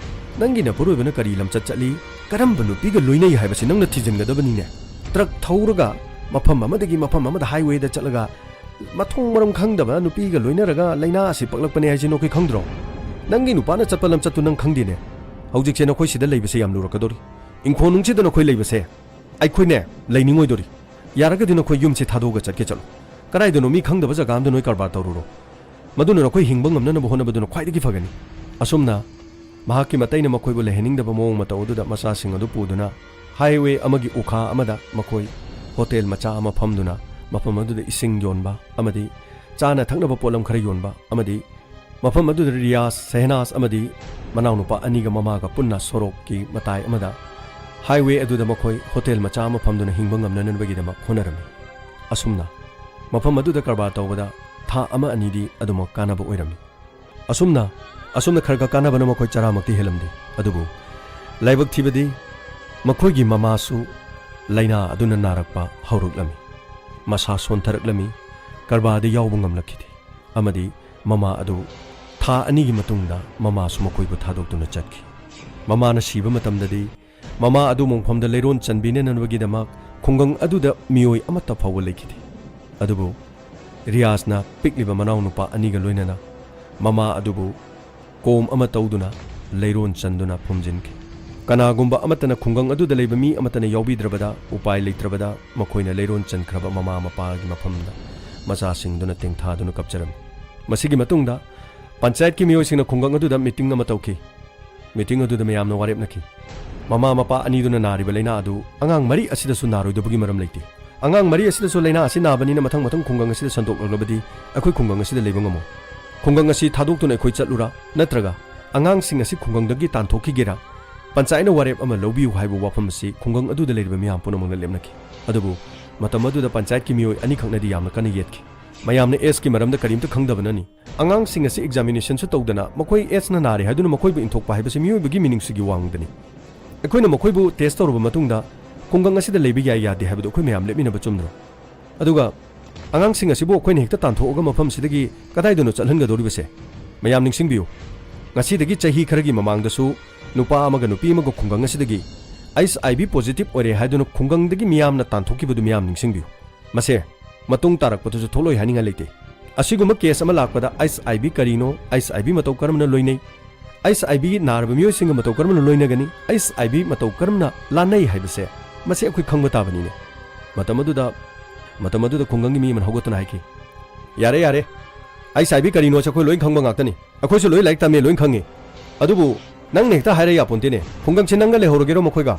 ꯅꯪꯒꯤ ꯅꯄꯨꯔꯣꯏꯕꯅ ꯀꯔꯤ ꯂꯝꯆꯠ ꯆꯠꯂꯤ, ꯀꯔꯝꯕ ꯅꯨꯄꯤꯒ ꯂꯣꯏꯅꯩ ꯍꯥꯏꯕꯁꯤ ꯅꯪꯅ ꯊꯤꯖꯤꯟꯒꯗꯕꯅꯤꯅꯦ꯫ ꯇ꯭ꯔꯛ ꯊꯧꯔꯒ ꯃꯐꯝ ꯑꯃꯗꯒꯤ ꯃꯐꯝ ꯑꯃꯗ ꯍꯥꯏꯋꯦꯗ ꯆꯠꯂꯒ ꯃꯊꯣꯡ ꯃꯔꯝ ꯈꯪꯗꯕ ꯅꯨꯄꯤꯒ ꯂꯣꯏꯅꯔꯒ ꯂꯥꯏꯅꯥ ꯑꯁꯤ ꯄꯛꯂꯛꯄꯅꯦ ꯍꯥꯏꯁꯤ ꯅꯈꯣꯏ ꯈꯪꯗ꯭ꯔꯣ? ꯅꯪꯒꯤ ꯅꯨꯄꯥꯅ ꯆꯠꯄ ꯂꯝꯆꯠꯇꯨ ꯅꯪ ꯈꯪꯗꯦꯅꯦ꯫ ꯍꯧꯖꯤꯛꯁꯦ ꯅꯈꯣꯏ ꯁꯤꯗ ꯂꯩꯕꯁꯦ ꯌꯥꯝ ꯂꯨꯔꯛꯀꯗꯧꯔꯤ꯫ ꯏꯪꯈꯣꯜ ꯅꯨꯡꯁꯤꯗ ꯅꯈꯣꯏ ꯂꯩꯕꯁꯦ ꯑꯩꯈꯣꯏꯅꯦ ꯂꯩꯅꯤꯡꯉꯣꯏꯗꯧꯔꯤ꯫ ꯌꯥꯔꯒꯗꯤ ꯅꯈꯣꯏ ꯌꯨꯝꯁꯦ ꯊꯥꯗꯣꯛꯑꯒ ꯆꯠꯀꯦ ꯆꯠꯂꯣ꯫ ꯀꯗꯥꯏꯗꯅꯣ ꯃꯤ ꯈꯪꯗꯕ ꯖꯒꯥ ꯑꯃꯗ ꯅꯣꯏ ꯀꯔꯕꯥꯔ ꯇꯧꯔꯨꯔꯣ꯫ ꯃꯗꯨꯅ ꯅꯈꯣꯏ ꯍꯤꯡꯕ ꯉꯝꯅꯅꯕ ꯍꯣꯠꯅꯕꯗꯨꯅ ꯈ꯭ꯋꯥꯏꯗꯒꯤ ꯐꯒꯅꯤ꯫ ꯑꯁꯨꯝꯅ ꯃꯍꯥꯛꯀꯤ ꯃꯇꯩꯅ ꯃꯈꯣꯏꯕꯨ ꯂꯩꯍꯟꯅꯤꯡꯗꯕ ꯃꯑꯣꯡ ꯃꯇꯧ ꯑꯗꯨꯗ ꯃꯆꯥꯁꯤꯡ ꯑꯗꯨ ꯄꯨꯗꯨꯅ highway ꯑꯃꯒꯤ ꯎꯈꯥ ꯑꯃꯗ ꯃꯈꯣꯏ hotel ꯃꯆꯥ ꯑꯃ ꯐꯝꯗꯨꯅ ꯃꯐꯝ ꯑꯗꯨꯗ ꯏꯁꯤꯡ ꯌꯣꯟꯕ ꯑꯃꯗꯤ ꯆꯥꯅ ꯊꯛꯅꯕ ꯄꯣꯠꯂꯝ ꯈꯔ ꯌꯣꯟꯕ ꯑꯃꯗꯤ ꯃꯐꯝ ꯑꯗꯨꯗ ꯔꯤꯌꯥꯖ, ꯁꯦꯍꯅꯥꯖ ꯑꯃꯗꯤ ꯃꯅꯥꯎꯅꯨꯄꯥ ꯑꯅꯤꯒ ꯃꯃꯥꯒ ꯄꯨꯟꯅ ꯁꯣꯔꯣꯛꯀꯤ ꯃꯇꯥꯏ ꯑꯃꯗ highway ꯑꯗꯨꯗ ꯃꯈꯣꯏ hotel ꯃꯆꯥ ꯑꯃ ꯐꯝꯗꯨꯅ ꯍꯤꯡꯕ ꯉꯝꯅꯅꯕꯒꯤꯗꯃꯛ ꯍꯣꯠꯅꯔꯝꯃꯤ꯫ ꯑꯁꯨꯝꯅ ꯃꯐꯝ ꯑꯗꯨꯗ ꯀꯔꯕꯥꯔ ꯇꯧꯕꯗ ꯊꯥ ꯑꯃ ꯑꯅꯤꯗꯤ ꯑꯗꯨꯃꯛ ꯀꯥꯟꯅꯕ ꯑꯣꯏꯔꯝꯃꯤ꯫ ꯑꯁꯨꯝꯅ, ꯑꯁꯨꯝꯅ ꯈꯔ ꯈꯔ ꯀꯥꯟꯅꯕꯅ ꯃꯈꯣꯏ ꯆꯔꯥꯃꯛꯇꯤ ꯍꯦꯜꯂꯝꯗꯦ꯫ ꯑꯗꯨꯕꯨ ꯂꯥꯏꯕꯛ ꯊꯤꯕꯗꯤ ꯃꯈꯣꯏꯒꯤ ꯃꯃꯥꯁꯨ ꯂꯥꯏꯅꯥ ꯑꯗꯨꯅ ꯅꯥꯔꯛꯄ ꯍꯧꯔꯛꯂꯝꯃꯤ꯫ ꯃꯁꯥ ꯁꯣꯟꯊꯔꯛꯂꯝꯃꯤ꯫ ꯀꯔꯕꯥꯔꯗ ꯌꯥꯎꯕ ꯉꯝꯂꯛꯈꯤꯗꯦ꯫ ꯑꯃꯗꯤ ꯃꯃꯥ ꯑꯗꯨ ꯊꯥ ꯑꯅꯤꯒꯤ ꯃꯇꯨꯡꯗ ꯃꯃꯥꯁꯨ ꯃꯈꯣꯏꯕꯨ ꯊꯥꯗꯣꯛꯇꯨꯅ ꯆꯠꯈꯤ꯫ ꯃꯃꯥꯅ ꯁꯤꯕ ꯃꯇꯝꯗꯗꯤ ꯃꯃꯥ ꯑꯗꯨ ꯃꯣꯡꯐꯝꯗ ꯂꯩꯔꯣꯟ ꯆꯟꯕꯤꯅꯅꯕꯒꯤꯗꯃꯛ ꯈꯨꯡꯒꯪ ꯑꯗꯨꯗ ꯃꯤꯑꯣꯏ ꯑꯃꯠꯇ ꯐꯥꯎꯕ ꯂꯩꯈꯤꯗꯦ꯫ ꯑꯗꯨꯕꯨ ꯔꯤꯌꯥꯖꯅ ꯄꯤꯛꯂꯤꯕ ꯃꯅꯥꯎꯅꯨꯄꯥ ꯑꯅꯤꯒ ꯂꯣꯏꯅꯅ ꯃꯃꯥ ꯑꯗꯨꯕꯨ ꯀꯣꯝ ꯑꯃ ꯇꯧꯗꯨꯅ ꯂꯩꯔꯣꯟ ꯆꯟꯗꯨꯅ ꯐꯨꯝꯖꯤꯟꯈꯤ꯫ ꯀꯅꯥꯒꯨꯝꯕ ꯑꯃꯠꯇꯅ ꯈꯨꯡꯒꯪ ꯑꯗꯨꯗ ꯂꯩꯕ ꯃꯤ ꯑꯃꯠꯇꯅ ꯌꯥꯎꯕꯤꯗ꯭ꯔꯕꯗ ꯎꯄꯥꯏ ꯂꯩꯇ꯭ꯔꯕꯗ ꯃꯈꯣꯏꯅ ꯂꯩꯔꯣꯟ ꯆꯟꯈ꯭ꯔꯕ ꯃꯃꯥ ꯃꯄꯥꯒꯤ ꯃꯐꯝꯗ ꯃꯆꯥꯁꯤꯡꯗꯨꯅ ꯇꯦꯡꯊꯥꯗꯨꯅ ꯀꯞꯆꯔꯝꯃꯤ꯫ ꯃꯁꯤꯒꯤ ꯃꯇꯨꯡꯗ ꯄꯟꯆꯥꯌꯠꯀꯤ ꯃꯤꯑꯣꯏꯁꯤꯡꯅ ꯈꯨꯡꯒꯪ ꯑꯗꯨꯗ meeting ꯑꯃ ꯇꯧꯈꯤ꯫ Meeting ꯑꯗꯨꯗ ꯃꯌꯥꯝꯅ ꯋꯥꯔꯦꯞꯅꯈꯤ꯫ ꯃꯃꯥ ꯃꯄꯥ ꯑꯅꯤꯗꯨꯅ ꯅꯥꯔꯤꯕ ꯂꯥꯏꯅꯥ ꯑꯗꯨ ꯑꯉꯥꯡ ꯃꯔꯤ ꯑꯁꯤꯗꯁꯨ ꯅꯥꯔꯣꯏꯗꯕꯒꯤ ꯃꯔꯝ ꯂꯩꯇꯦ꯫ ꯑꯉꯥꯡ ꯃꯔꯤ ꯑꯁꯤꯗꯁꯨ ꯂꯥꯏꯅꯥ ꯑꯁꯤ ꯅꯥꯕꯅꯤꯅ ꯃꯊꯪ ꯃꯊꯪ ꯈꯨꯡꯒꯪ ꯑꯁꯤꯗ ꯁꯟꯗꯣꯛꯂꯛꯂꯕꯗꯤ ꯑꯩꯈꯣꯏ ꯈꯨꯡꯒꯪ ꯑꯁꯤꯗ ꯂꯩꯕ ꯉꯝꯃꯣꯏ꯫ ꯈꯨꯡꯒꯪ ꯑꯁꯤ ꯊꯥꯗꯣꯛꯇꯨꯅ ꯑꯩꯈꯣꯏ ꯆꯠꯂꯨꯔꯥ ꯅꯠꯇ꯭ꯔꯒ ꯑꯉꯥꯡꯁꯤꯡ ꯑꯁꯤ ꯈꯨꯡꯒꯪꯗꯒꯤ ꯇꯥꯟꯊꯣꯛꯈꯤꯒꯦꯔꯥ? ꯄꯟꯆꯥꯌꯠꯅ ꯋꯥꯔꯦꯞ ꯑꯃ ꯂꯧꯕꯤꯌꯨ ꯍꯥꯏꯕ ꯋꯥꯐꯝ ꯑꯁꯤ ꯈꯨꯡꯒꯪ ꯑꯗꯨꯗ ꯂꯩꯔꯤꯕ ꯃꯤꯌꯥꯝ ꯄꯨꯝꯅꯃꯛꯅ ꯂꯦꯞꯅꯈꯤ꯫ ꯑꯗꯨꯕꯨ ꯃꯇꯝ ꯑꯗꯨꯗ ꯄꯟꯆꯥꯌꯠꯀꯤ ꯃꯤꯑꯣꯏ ꯑꯅꯤꯈꯛꯅꯗꯤ ꯌꯥꯝꯅ ꯀꯟꯅ ꯌꯦꯠꯈꯤ꯫ ꯃꯌꯥꯝꯅ AIDSꯀꯤ ꯃꯔꯝꯗ ꯀꯔꯤꯝꯇ ꯈꯪꯗꯕꯅꯅꯤ꯫ ꯑꯉꯥꯡꯁꯤꯡ ꯑꯁꯤ examinationꯁꯨ ꯇꯧꯗꯅ ꯃꯈꯣꯏ AIDSꯅ ꯅꯥꯔꯦ ꯍꯥꯏꯗꯨꯅ ꯃꯈꯣꯏꯕꯨ ꯏꯟꯊꯣꯛꯄ ꯍꯥꯏꯕꯁꯤ ꯃꯤꯑꯣꯏꯕꯒꯤ ꯃꯤꯅꯨꯡꯁꯤꯒꯤ ꯋꯥꯡꯃꯗꯅꯤ꯫ ꯑꯩꯈꯣꯏꯅ ꯃꯈꯣꯏꯕꯨ test ꯇꯧꯔꯕ ꯃꯇꯨꯡꯗ ꯈꯨꯡꯒꯪ ꯑꯁꯤꯗ ꯂꯩꯕ ꯌꯥꯏ ꯌꯥꯗꯦ ꯍꯥꯏꯕꯗꯨ ꯑꯩꯈꯣꯏ ꯃꯌꯥꯝ ꯂꯦꯞꯃꯤꯟꯅꯕ ꯆꯨꯝꯗ꯭ꯔꯣ? ꯑꯗꯨꯒ ꯑꯉꯥꯡꯁꯤꯡ ꯑꯁꯤꯕꯨ ꯑꯩꯈꯣꯏꯅ ꯍꯦꯛꯇ ꯇꯥꯟꯊꯣꯛꯑꯒ ꯃꯐꯝꯁꯤꯗꯒꯤ ꯀꯗꯥꯏꯗꯅꯣ ꯆꯠꯍꯟꯒꯗꯧꯔꯤꯕꯁꯦ? ꯃꯌꯥꯝ ꯅꯤꯡꯁꯤꯡꯕꯤꯌꯨ, ꯉꯁꯤꯗꯒꯤ ꯆꯍꯤ ꯈꯔꯒꯤ ꯃꯃꯥꯡꯗꯁꯨ ꯅꯨꯄꯥ ꯑꯃꯒ ꯅꯨꯄꯤ ꯑꯃꯒ ꯈꯨꯡꯒꯪ ꯑꯁꯤꯗꯒꯤ HIV positive ꯑꯣꯏꯔꯦ ꯍꯥꯏꯗꯨꯅ ꯈꯨꯡꯒꯪꯗꯒꯤ ꯃꯤꯌꯥꯝꯅ ꯇꯥꯟꯊꯣꯛꯈꯤꯕꯗꯨ ꯃꯌꯥꯝ ꯅꯤꯡꯁꯤꯡꯕꯤꯌꯨ꯫ ꯃꯁꯦ ꯃꯇꯨꯡ ꯇꯥꯔꯛꯄꯗꯁꯨ ꯊꯣꯛꯂꯣꯏ ꯍꯥꯏꯅꯤꯡꯉꯥꯏ ꯂꯩꯇꯦ꯫ ꯑꯁꯤꯒꯨꯝꯕ case ꯑꯃ ꯂꯥꯛꯄꯗ HIV ꯀꯔꯤꯅꯣ, HIV ꯃꯇꯧ ꯀꯔꯝꯅ ꯂꯣꯏꯅꯩ, HIV ꯅꯥꯔꯕ ꯃꯤꯑꯣꯏꯁꯤꯡꯒ ꯃꯇꯧ ꯀꯔꯝꯅ ꯂꯣꯏꯅꯒꯅꯤ, HIV ꯃꯇꯧ ꯀꯔꯝꯅ ꯂꯥꯟꯅꯩ ꯍꯥꯏꯕꯁꯦ ꯃꯁꯤ ꯑꯩꯈꯣꯏ ꯈꯪꯕ ꯇꯥꯕꯅꯤꯅꯦ꯫ ꯃꯇꯝ ꯑꯗꯨꯗ, ꯃꯇꯝ ꯑꯗꯨꯗ ꯈꯨꯡꯒꯪꯒꯤ ꯃꯤ ꯑꯃꯅ ꯍꯧꯒꯠꯇꯨꯅ ꯍꯥꯏꯈꯤ, "ꯌꯥꯔꯦ, ꯌꯥꯔꯦ, ꯑꯩꯁ ꯑꯥꯏ ꯕꯤ ꯀꯔꯤꯅꯣꯁꯦ ꯑꯩꯈꯣꯏ ꯂꯣꯏ ꯈꯪꯕ ꯉꯥꯛꯇꯅꯤ꯫ ꯑꯩꯈꯣꯏꯁꯨ ꯂꯣꯏ ꯂꯥꯏꯔꯤꯛ ꯇꯝꯃꯦ, ꯂꯣꯏ ꯈꯪꯉꯤ꯫ ꯑꯗꯨꯕꯨ ꯅꯪꯅ ꯍꯦꯛꯇ ꯍꯥꯏꯔ ꯌꯥꯄꯣꯟꯇꯦꯅꯦ꯫ ꯈꯨꯡꯒꯪꯁꯦ ꯅꯪꯒ ꯂꯩꯍꯧꯔꯒꯦꯔꯣ ꯃꯈꯣꯏꯒ?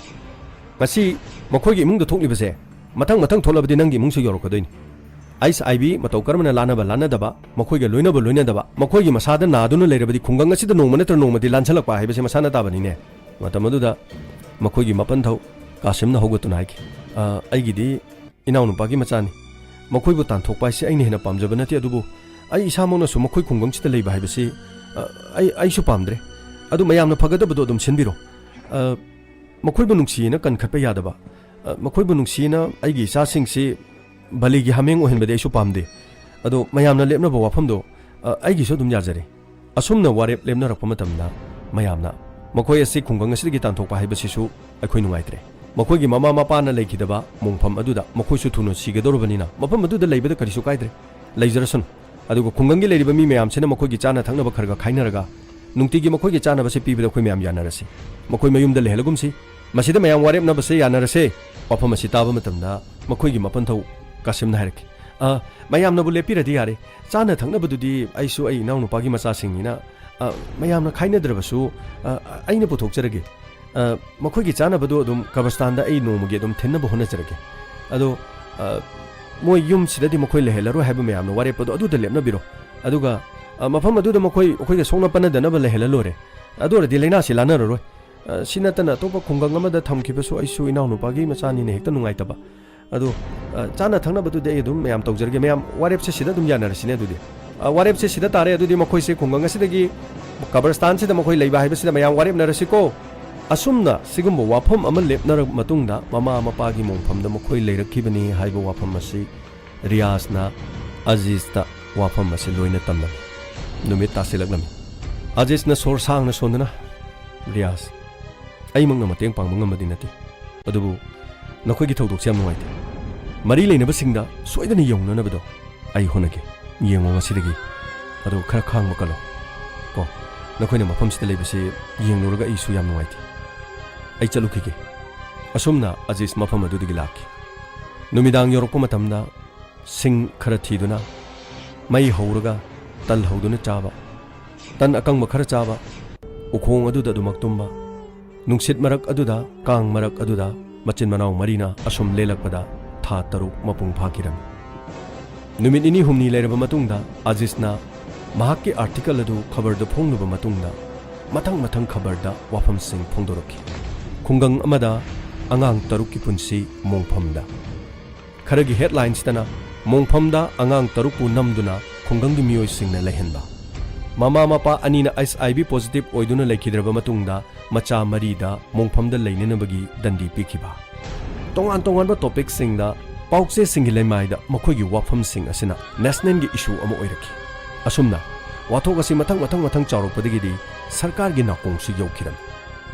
ꯉꯁꯤ ꯃꯈꯣꯏꯒꯤ ꯏꯃꯨꯡꯗ ꯊꯣꯛꯂꯤꯕꯁꯦ ꯃꯊꯪ ꯃꯊꯪ ꯊꯣꯛꯂꯕꯗꯤ ꯅꯪꯒꯤ ꯏꯃꯨꯡꯁꯨ ꯌꯧꯔꯛꯀꯗꯣꯏꯅꯤ꯫ ꯑꯩꯁ ꯑꯥꯏ ꯕꯤ ꯃꯇꯧ ꯀꯔꯝꯅ ꯂꯥꯟꯅꯕ ꯂꯥꯟꯅꯗꯕ, ꯃꯈꯣꯏꯒ ꯂꯣꯏꯅꯕ ꯂꯣꯏꯅꯗꯕ, ꯃꯈꯣꯏꯒꯤ ꯃꯁꯥꯗ ꯅꯥꯗꯨꯅ ꯂꯩꯔꯕꯗꯤ ꯈꯨꯡꯒꯪ ꯑꯁꯤꯗ ꯅꯣꯡꯃ ꯅꯠꯇ꯭ꯔ ꯅꯣꯡꯃꯗꯤ ꯂꯥꯟꯁꯜꯂꯛꯄ ꯍꯥꯏꯕꯁꯦ ꯃꯁꯥꯅ ꯇꯥꯕꯅꯤꯅꯦ꯫ ꯃꯇꯝ ꯑꯗꯨꯗ ꯃꯈꯣꯏꯒꯤ ꯃꯄꯟꯊꯧ ꯀꯥꯁꯤꯝꯅ ꯍꯧꯒꯠꯇꯨꯅ ꯍꯥꯏꯈꯤ, "ꯑ, ꯑꯩꯒꯤꯗꯤ ꯏꯅꯥꯎꯅꯨꯄꯥꯒꯤ ꯃꯆꯥꯅꯤ꯫ ꯃꯈꯣꯏꯕꯨ ꯇꯥꯟꯊꯣꯛꯄ ꯍꯥꯏꯁꯤ ꯑꯩꯅ ꯍꯦꯟꯅ ꯄꯥꯝꯖꯕ ꯅꯠꯇꯦ, ꯑꯗꯨꯕꯨ ꯑꯩ ꯏꯁꯥꯃꯛꯅꯁꯨ ꯃꯈꯣꯏ ꯈꯨꯡꯒꯪꯁꯤꯗ ꯂꯩꯕ ꯍꯥꯏꯕꯁꯤ, ꯑ, ꯑꯩ, ꯑꯩꯁꯨ ꯄꯥꯝꯗ꯭ꯔꯦ꯫ ꯑꯗꯨ ꯃꯌꯥꯝꯅ ꯐꯒꯗꯕꯗꯣ ꯑꯗꯨꯝ ꯁꯤꯟꯕꯤꯔꯣ꯫ ꯑ, ꯃꯈꯣꯏꯕꯨ ꯅꯨꯡꯁꯤꯌꯦꯅ ꯀꯟꯈꯠꯄ ꯌꯥꯗꯕ, ꯑ, ꯃꯈꯣꯏꯕꯨ ꯅꯨꯡꯁꯤꯌꯦꯅ ꯑꯩꯒꯤ ꯏꯆꯥꯁꯤꯡꯁꯤ ꯕꯂꯤꯒꯤ ꯍꯥꯃꯦꯡ ꯑꯣꯏꯍꯟꯕꯗꯤ ꯑꯩꯁꯨ ꯄꯥꯝꯗꯦ꯫ ꯑꯗꯣ ꯃꯌꯥꯝꯅ ꯂꯦꯞꯅꯕ ꯋꯥꯐꯝꯗꯣ, ꯑ, ꯑꯩꯒꯤꯁꯨ ꯑꯗꯨꯝ ꯌꯥꯖꯔꯦ꯫" ꯑꯁꯨꯝꯅ ꯋꯥꯔꯦꯞ ꯂꯦꯞꯅꯔꯛꯄ ꯃꯇꯝꯗ ꯃꯌꯥꯝꯅ ꯃꯈꯣꯏ ꯑꯁꯤ ꯈꯨꯡꯒꯪ ꯑꯁꯤꯗꯒꯤ ꯇꯥꯟꯊꯣꯛꯄ ꯍꯥꯏꯕꯁꯤꯁꯨ ꯑꯩꯈꯣꯏ ꯅꯨꯡꯉꯥꯏꯇ꯭ꯔꯦ꯫ ꯃꯈꯣꯏꯒꯤ ꯃꯃꯥ ꯃꯄꯥꯅ ꯂꯩꯈꯤꯗꯕ ꯃꯣꯡꯐꯝ ꯑꯗꯨꯗ ꯃꯈꯣꯏꯁꯨ ꯊꯨꯅ ꯁꯤꯒꯗꯧꯔꯕꯅꯤꯅ ꯃꯐꯝ ꯑꯗꯨꯗ ꯂꯩꯕꯗ ꯀꯔꯤꯁꯨ ꯀꯥꯏꯗ꯭ꯔꯦ, ꯂꯩꯖꯔꯁꯅꯨ꯫ ꯑꯗꯨꯒ ꯈꯨꯡꯒꯪꯒꯤ ꯂꯩꯔꯤꯕ ꯃꯤ ꯃꯌꯥꯝꯁꯤꯅ ꯃꯈꯣꯏꯒꯤ ꯆꯥꯅ ꯊꯛꯅꯕ ꯈꯔ ꯈꯔ ꯈꯥꯏꯅꯔꯒ ꯅꯨꯡꯇꯤꯒꯤ ꯃꯈꯣꯏꯒꯤ ꯆꯥꯅꯕꯁꯦ ꯄꯤꯕꯗ ꯑꯩꯈꯣꯏ ꯃꯌꯥꯝ ꯌꯥꯅꯔꯁꯤ꯫ ꯃꯈꯣꯏ ꯃꯌꯨꯝꯗ ꯂꯩꯍꯜꯂꯒꯨꯝꯁꯤ꯫ ꯃꯁꯤꯗ ꯃꯌꯥꯝ ꯋꯥꯔꯦꯞꯅꯕꯁꯦ ꯌꯥꯅꯔꯁꯦ꯫ ꯋꯥꯐꯝ ꯑꯁꯤ ꯇꯥꯕ ꯃꯇꯝꯗ ꯃꯈꯣꯏꯒꯤ ꯃꯄꯟꯊꯧ ꯀꯥꯁꯤꯝꯅ ꯍꯥꯏꯔꯛꯈꯤ, "ꯑ, ꯃꯌꯥꯝꯅꯕꯨ ꯂꯦꯞꯄꯤꯔꯗꯤ ꯌꯥꯔꯦ꯫ ꯆꯥꯅ ꯊꯛꯅꯕꯗꯨꯗꯤ ꯑꯩꯁꯨ ꯑꯩ ꯏꯅꯥꯎꯅꯨꯄꯥꯒꯤ ꯃꯆꯥꯁꯤꯡꯅꯤꯅ, ꯑ, ꯃꯌꯥꯝꯅ ꯈꯥꯏꯅꯗ꯭ꯔꯕꯁꯨ, ꯑ, ꯑꯩꯅ ꯄꯨꯊꯣꯛꯆꯔꯒꯦ꯫ ꯑ, ꯃꯈꯣꯏꯒꯤ ꯆꯥꯅꯕꯗꯣ ꯑꯗꯨꯝ ꯀꯕꯔꯁꯇꯥꯟꯗ ꯑꯩ ꯅꯣꯡꯃꯒꯤ ꯑꯗꯨꯝ ꯊꯤꯟꯅꯕ ꯍꯣꯠꯅꯖꯔꯒꯦ꯫ ꯑꯗꯣ, ꯑ, ꯃꯣꯏ ꯌꯨꯝꯁꯤꯗꯗꯤ ꯃꯈꯣꯏ ꯂꯩꯍꯜꯂꯔꯣꯏ ꯍꯥꯏꯕ ꯃꯌꯥꯝꯅ ꯋꯥꯔꯦꯞꯄꯗꯣ ꯑꯗꯨꯗ ꯂꯦꯞꯅꯕꯤꯔꯣ꯫ ꯑꯗꯨꯒ, ꯑ, ꯃꯐꯝ ꯑꯗꯨꯗ ꯃꯈꯣꯏ ꯑꯩꯈꯣꯏꯒ ꯁꯣꯛꯅ ꯄꯅꯗꯅꯕ ꯂꯩꯍꯜꯂ ꯂꯣꯏꯔꯦ꯫ ꯑꯗꯨ ꯑꯣꯏꯔꯗꯤ ꯂꯥꯏꯅꯥꯁꯤ ꯂꯥꯟꯅꯔꯔꯣꯏ꯫ ꯑ, ꯁꯤ ꯅꯠꯇꯅ ꯑꯇꯣꯞꯄ ꯈꯨꯡꯒꯪ ꯑꯃꯗ ꯊꯝꯈꯤꯕꯁꯨ ꯑꯩꯁꯨ ꯏꯅꯥꯎꯅꯨꯄꯥꯒꯤ ꯃꯆꯥꯅꯤꯅ ꯍꯦꯛꯇ ꯅꯨꯡꯉꯥꯏꯇꯕ꯫ ꯑꯗꯣ, ꯑ, ꯆꯥꯅ ꯊꯛꯅꯕꯗꯨꯗꯤ ꯑꯩ ꯑꯗꯨꯝ ꯃꯌꯥꯝ ꯇꯧꯖꯔꯒꯦ꯫ ꯃꯌꯥꯝ ꯋꯥꯔꯦꯞꯁꯦ ꯁꯤꯗ ꯑꯗꯨꯝ ꯌꯥꯅꯔꯁꯤꯅꯦ ꯑꯗꯨꯗꯤ꯫ ꯑ, ꯋꯥꯔꯦꯞꯁꯦ ꯁꯤꯗ ꯇꯥꯔꯦ꯫ ꯑꯗꯨꯗꯤ ꯃꯈꯣꯏꯁꯦ ꯈꯨꯡꯒꯪ ꯑꯁꯤꯗꯒꯤ ꯀꯕꯔꯁꯇꯥꯟꯁꯤꯗ ꯃꯈꯣꯏ ꯂꯩꯕ ꯍꯥꯏꯕꯁꯤꯗ ꯃꯌꯥꯝ ꯋꯥꯔꯦꯞꯅꯔꯁꯤꯀꯣ꯫" ꯑꯁꯨꯝꯅ ꯁꯤꯒꯨꯝꯕ ꯋꯥꯐꯝ ꯑꯃ ꯂꯦꯞꯅꯔꯕ ꯃꯇꯨꯡꯗ ꯃꯃꯥ ꯃꯄꯥꯒꯤ ꯃꯣꯡꯐꯝꯗ ꯃꯈꯣꯏ ꯂꯩꯔꯛꯈꯤꯕꯅꯤ ꯍꯥꯏꯕ ꯋꯥꯐꯝ ꯑꯁꯤ ꯔꯤꯌꯥꯖꯅ ꯑꯖꯤꯖꯇ ꯋꯥꯐꯝ ꯑꯁꯤ ꯂꯣꯏꯅ ꯇꯝꯂꯝꯃꯤ꯫ ꯅꯨꯃꯤꯠ ꯇꯥꯁꯤꯜꯂꯛꯂꯝꯃꯤ꯫ ꯑꯖꯤꯖꯅ ꯁꯣꯔ ꯁꯥꯡꯅ ꯁꯣꯟꯗꯨꯅ, "ꯔꯤꯌꯥꯖ, ꯑꯩꯃꯛꯅ ꯃꯇꯦꯡ ꯄꯥꯡꯕ ꯉꯝꯕꯗꯤ ꯅꯠꯇꯦ, ꯑꯗꯨꯕꯨ ꯅꯈꯣꯏꯒꯤ ꯊꯧꯗꯣꯛꯁꯦ ꯌꯥꯝ ꯅꯨꯡꯉꯥꯏꯇꯦ꯫ ꯃꯔꯤ ꯂꯩꯅꯕꯁꯤꯡꯗ ꯁꯣꯏꯗꯅ ꯌꯧꯅꯅꯕꯗꯣ ꯑꯩ ꯍꯣꯠꯅꯒꯦ꯫ ꯌꯦꯡꯉꯣ ꯉꯁꯤꯗꯒꯤ꯫ ꯑꯗꯣ ꯈꯔ ꯈꯥꯡꯕ ꯀꯜꯂꯣ꯫ ꯀꯣ, ꯅꯈꯣꯏꯅ ꯃꯐꯝꯁꯤꯗ ꯂꯩꯕꯁꯦ ꯌꯦꯡꯂꯨꯔꯒ ꯑꯩꯁꯨ ꯌꯥꯝ ꯅꯨꯡꯉꯥꯏꯇꯦ꯫ ꯑꯩ ꯆꯠꯂꯨꯈꯤꯒꯦ꯫" ꯑꯁꯨꯝꯅ ꯑꯖꯤꯖ ꯃꯐꯝ ꯑꯗꯨꯗꯒꯤ ꯂꯥꯛꯈꯤ꯫ ꯅꯨꯃꯤꯗꯥꯡ ꯌꯧꯔꯛꯄ ꯃꯇꯝꯗ ꯁꯤꯡ ꯈꯔ ꯊꯤꯗꯨꯅ ꯃꯩ ꯍꯧꯔꯒ ꯇꯜ ꯍꯧꯗꯨꯅ ꯆꯥꯕ, ꯇꯟ ꯑꯀꯪꯕ ꯈꯔ ꯆꯥꯕ, ꯎꯈꯣꯡ ꯑꯗꯨꯗ ꯑꯗꯨꯃꯛ ꯇꯨꯝꯕ, ꯅꯨꯡꯁꯤꯠ ꯃꯔꯛ ꯑꯗꯨꯗ, ꯀꯥꯡ ꯃꯔꯛ ꯑꯗꯨꯗ ꯃꯆꯤꯟ ꯃꯅꯥꯎ ꯃꯔꯤꯅ ꯑꯁꯨꯝ ꯂꯦꯜꯂꯛꯄꯗ ꯊꯥ ꯇꯔꯨꯛ ꯃꯄꯨꯡ ꯐꯥꯈꯤꯔꯝꯃꯤ꯫ ꯅꯨꯃꯤꯠ ꯅꯤꯅꯤ ꯍꯨꯝꯅꯤ ꯂꯩꯔꯕ ꯃꯇꯨꯡꯗ ꯑꯖꯤꯖꯅ ꯃꯍꯥꯛꯀꯤ ꯑꯥꯔꯇꯤꯀꯜ ꯑꯗꯨ ꯈꯕꯔꯗ ꯐꯣꯡꯂꯨꯕ ꯃꯇꯨꯡꯗ ꯃꯊꯪ ꯃꯊꯪ ꯈꯕꯔꯗ ꯋꯥꯐꯝꯁꯤꯡ ꯐꯣꯡꯗꯣꯔꯛꯈꯤ꯫ ꯈꯨꯡꯒꯪ ꯑꯃꯗ ꯑꯉꯥꯡ ꯇꯔꯨꯛꯀꯤ ꯄꯨꯟꯁꯤ ꯃꯣꯡꯐꯝꯗ꯫ ꯈꯔꯒꯤ ꯍꯦꯗꯂꯥꯏꯟꯁꯇꯅ ꯃꯣꯡꯐꯝꯗ ꯑꯉꯥꯡ ꯇꯔꯨꯛꯄꯨ ꯅꯝꯗꯨꯅ ꯈꯨꯡꯒꯪꯒꯤ ꯃꯤꯑꯣꯏꯁꯤꯡꯅ ꯂꯩꯍꯟꯕ꯫ ꯃꯃꯥ ꯃꯄꯥ ꯑꯅꯤꯅ ꯑꯩꯆ ꯑꯥꯏ ꯚꯤ ꯄꯣꯖꯤꯇꯤꯚ ꯑꯣꯏꯗꯨꯅ ꯂꯩꯈꯤꯗ꯭ꯔꯕ ꯃꯇꯨꯡꯗ ꯃꯆꯥ ꯃꯔꯤꯗ ꯃꯣꯡꯐꯝꯗ ꯂꯩꯅꯅꯕꯒꯤ ꯗꯟꯗꯤ ꯄꯤꯈꯤꯕ꯫ ꯇꯣꯉꯥꯟ ꯇꯣꯉꯥꯟꯕ ꯇꯣꯄꯤꯛꯁꯤꯡꯗ ꯄꯥꯎꯆꯦꯁꯤꯡꯒꯤ ꯂꯩꯃꯥꯏꯗ ꯃꯈꯣꯏꯒꯤ ꯋꯥꯐꯝꯁꯤꯡ ꯑꯁꯤꯅ ꯅꯦꯁꯅꯦꯜꯒꯤ ꯏꯁꯨ ꯑꯃ ꯑꯣꯏꯔꯛꯈꯤ꯫ ꯑꯁꯨꯝꯅ ꯋꯥꯊꯣꯛ ꯑꯁꯤ ꯃꯊꯪ ꯃꯊꯪ ꯃꯊꯪ ꯆꯥꯎꯔꯛꯄꯗꯒꯤꯗꯤ ꯁꯔꯀꯥꯔꯒꯤ ꯅꯥꯀꯣꯡꯁꯨ ꯌꯧꯈꯤꯔꯝꯃꯤ꯫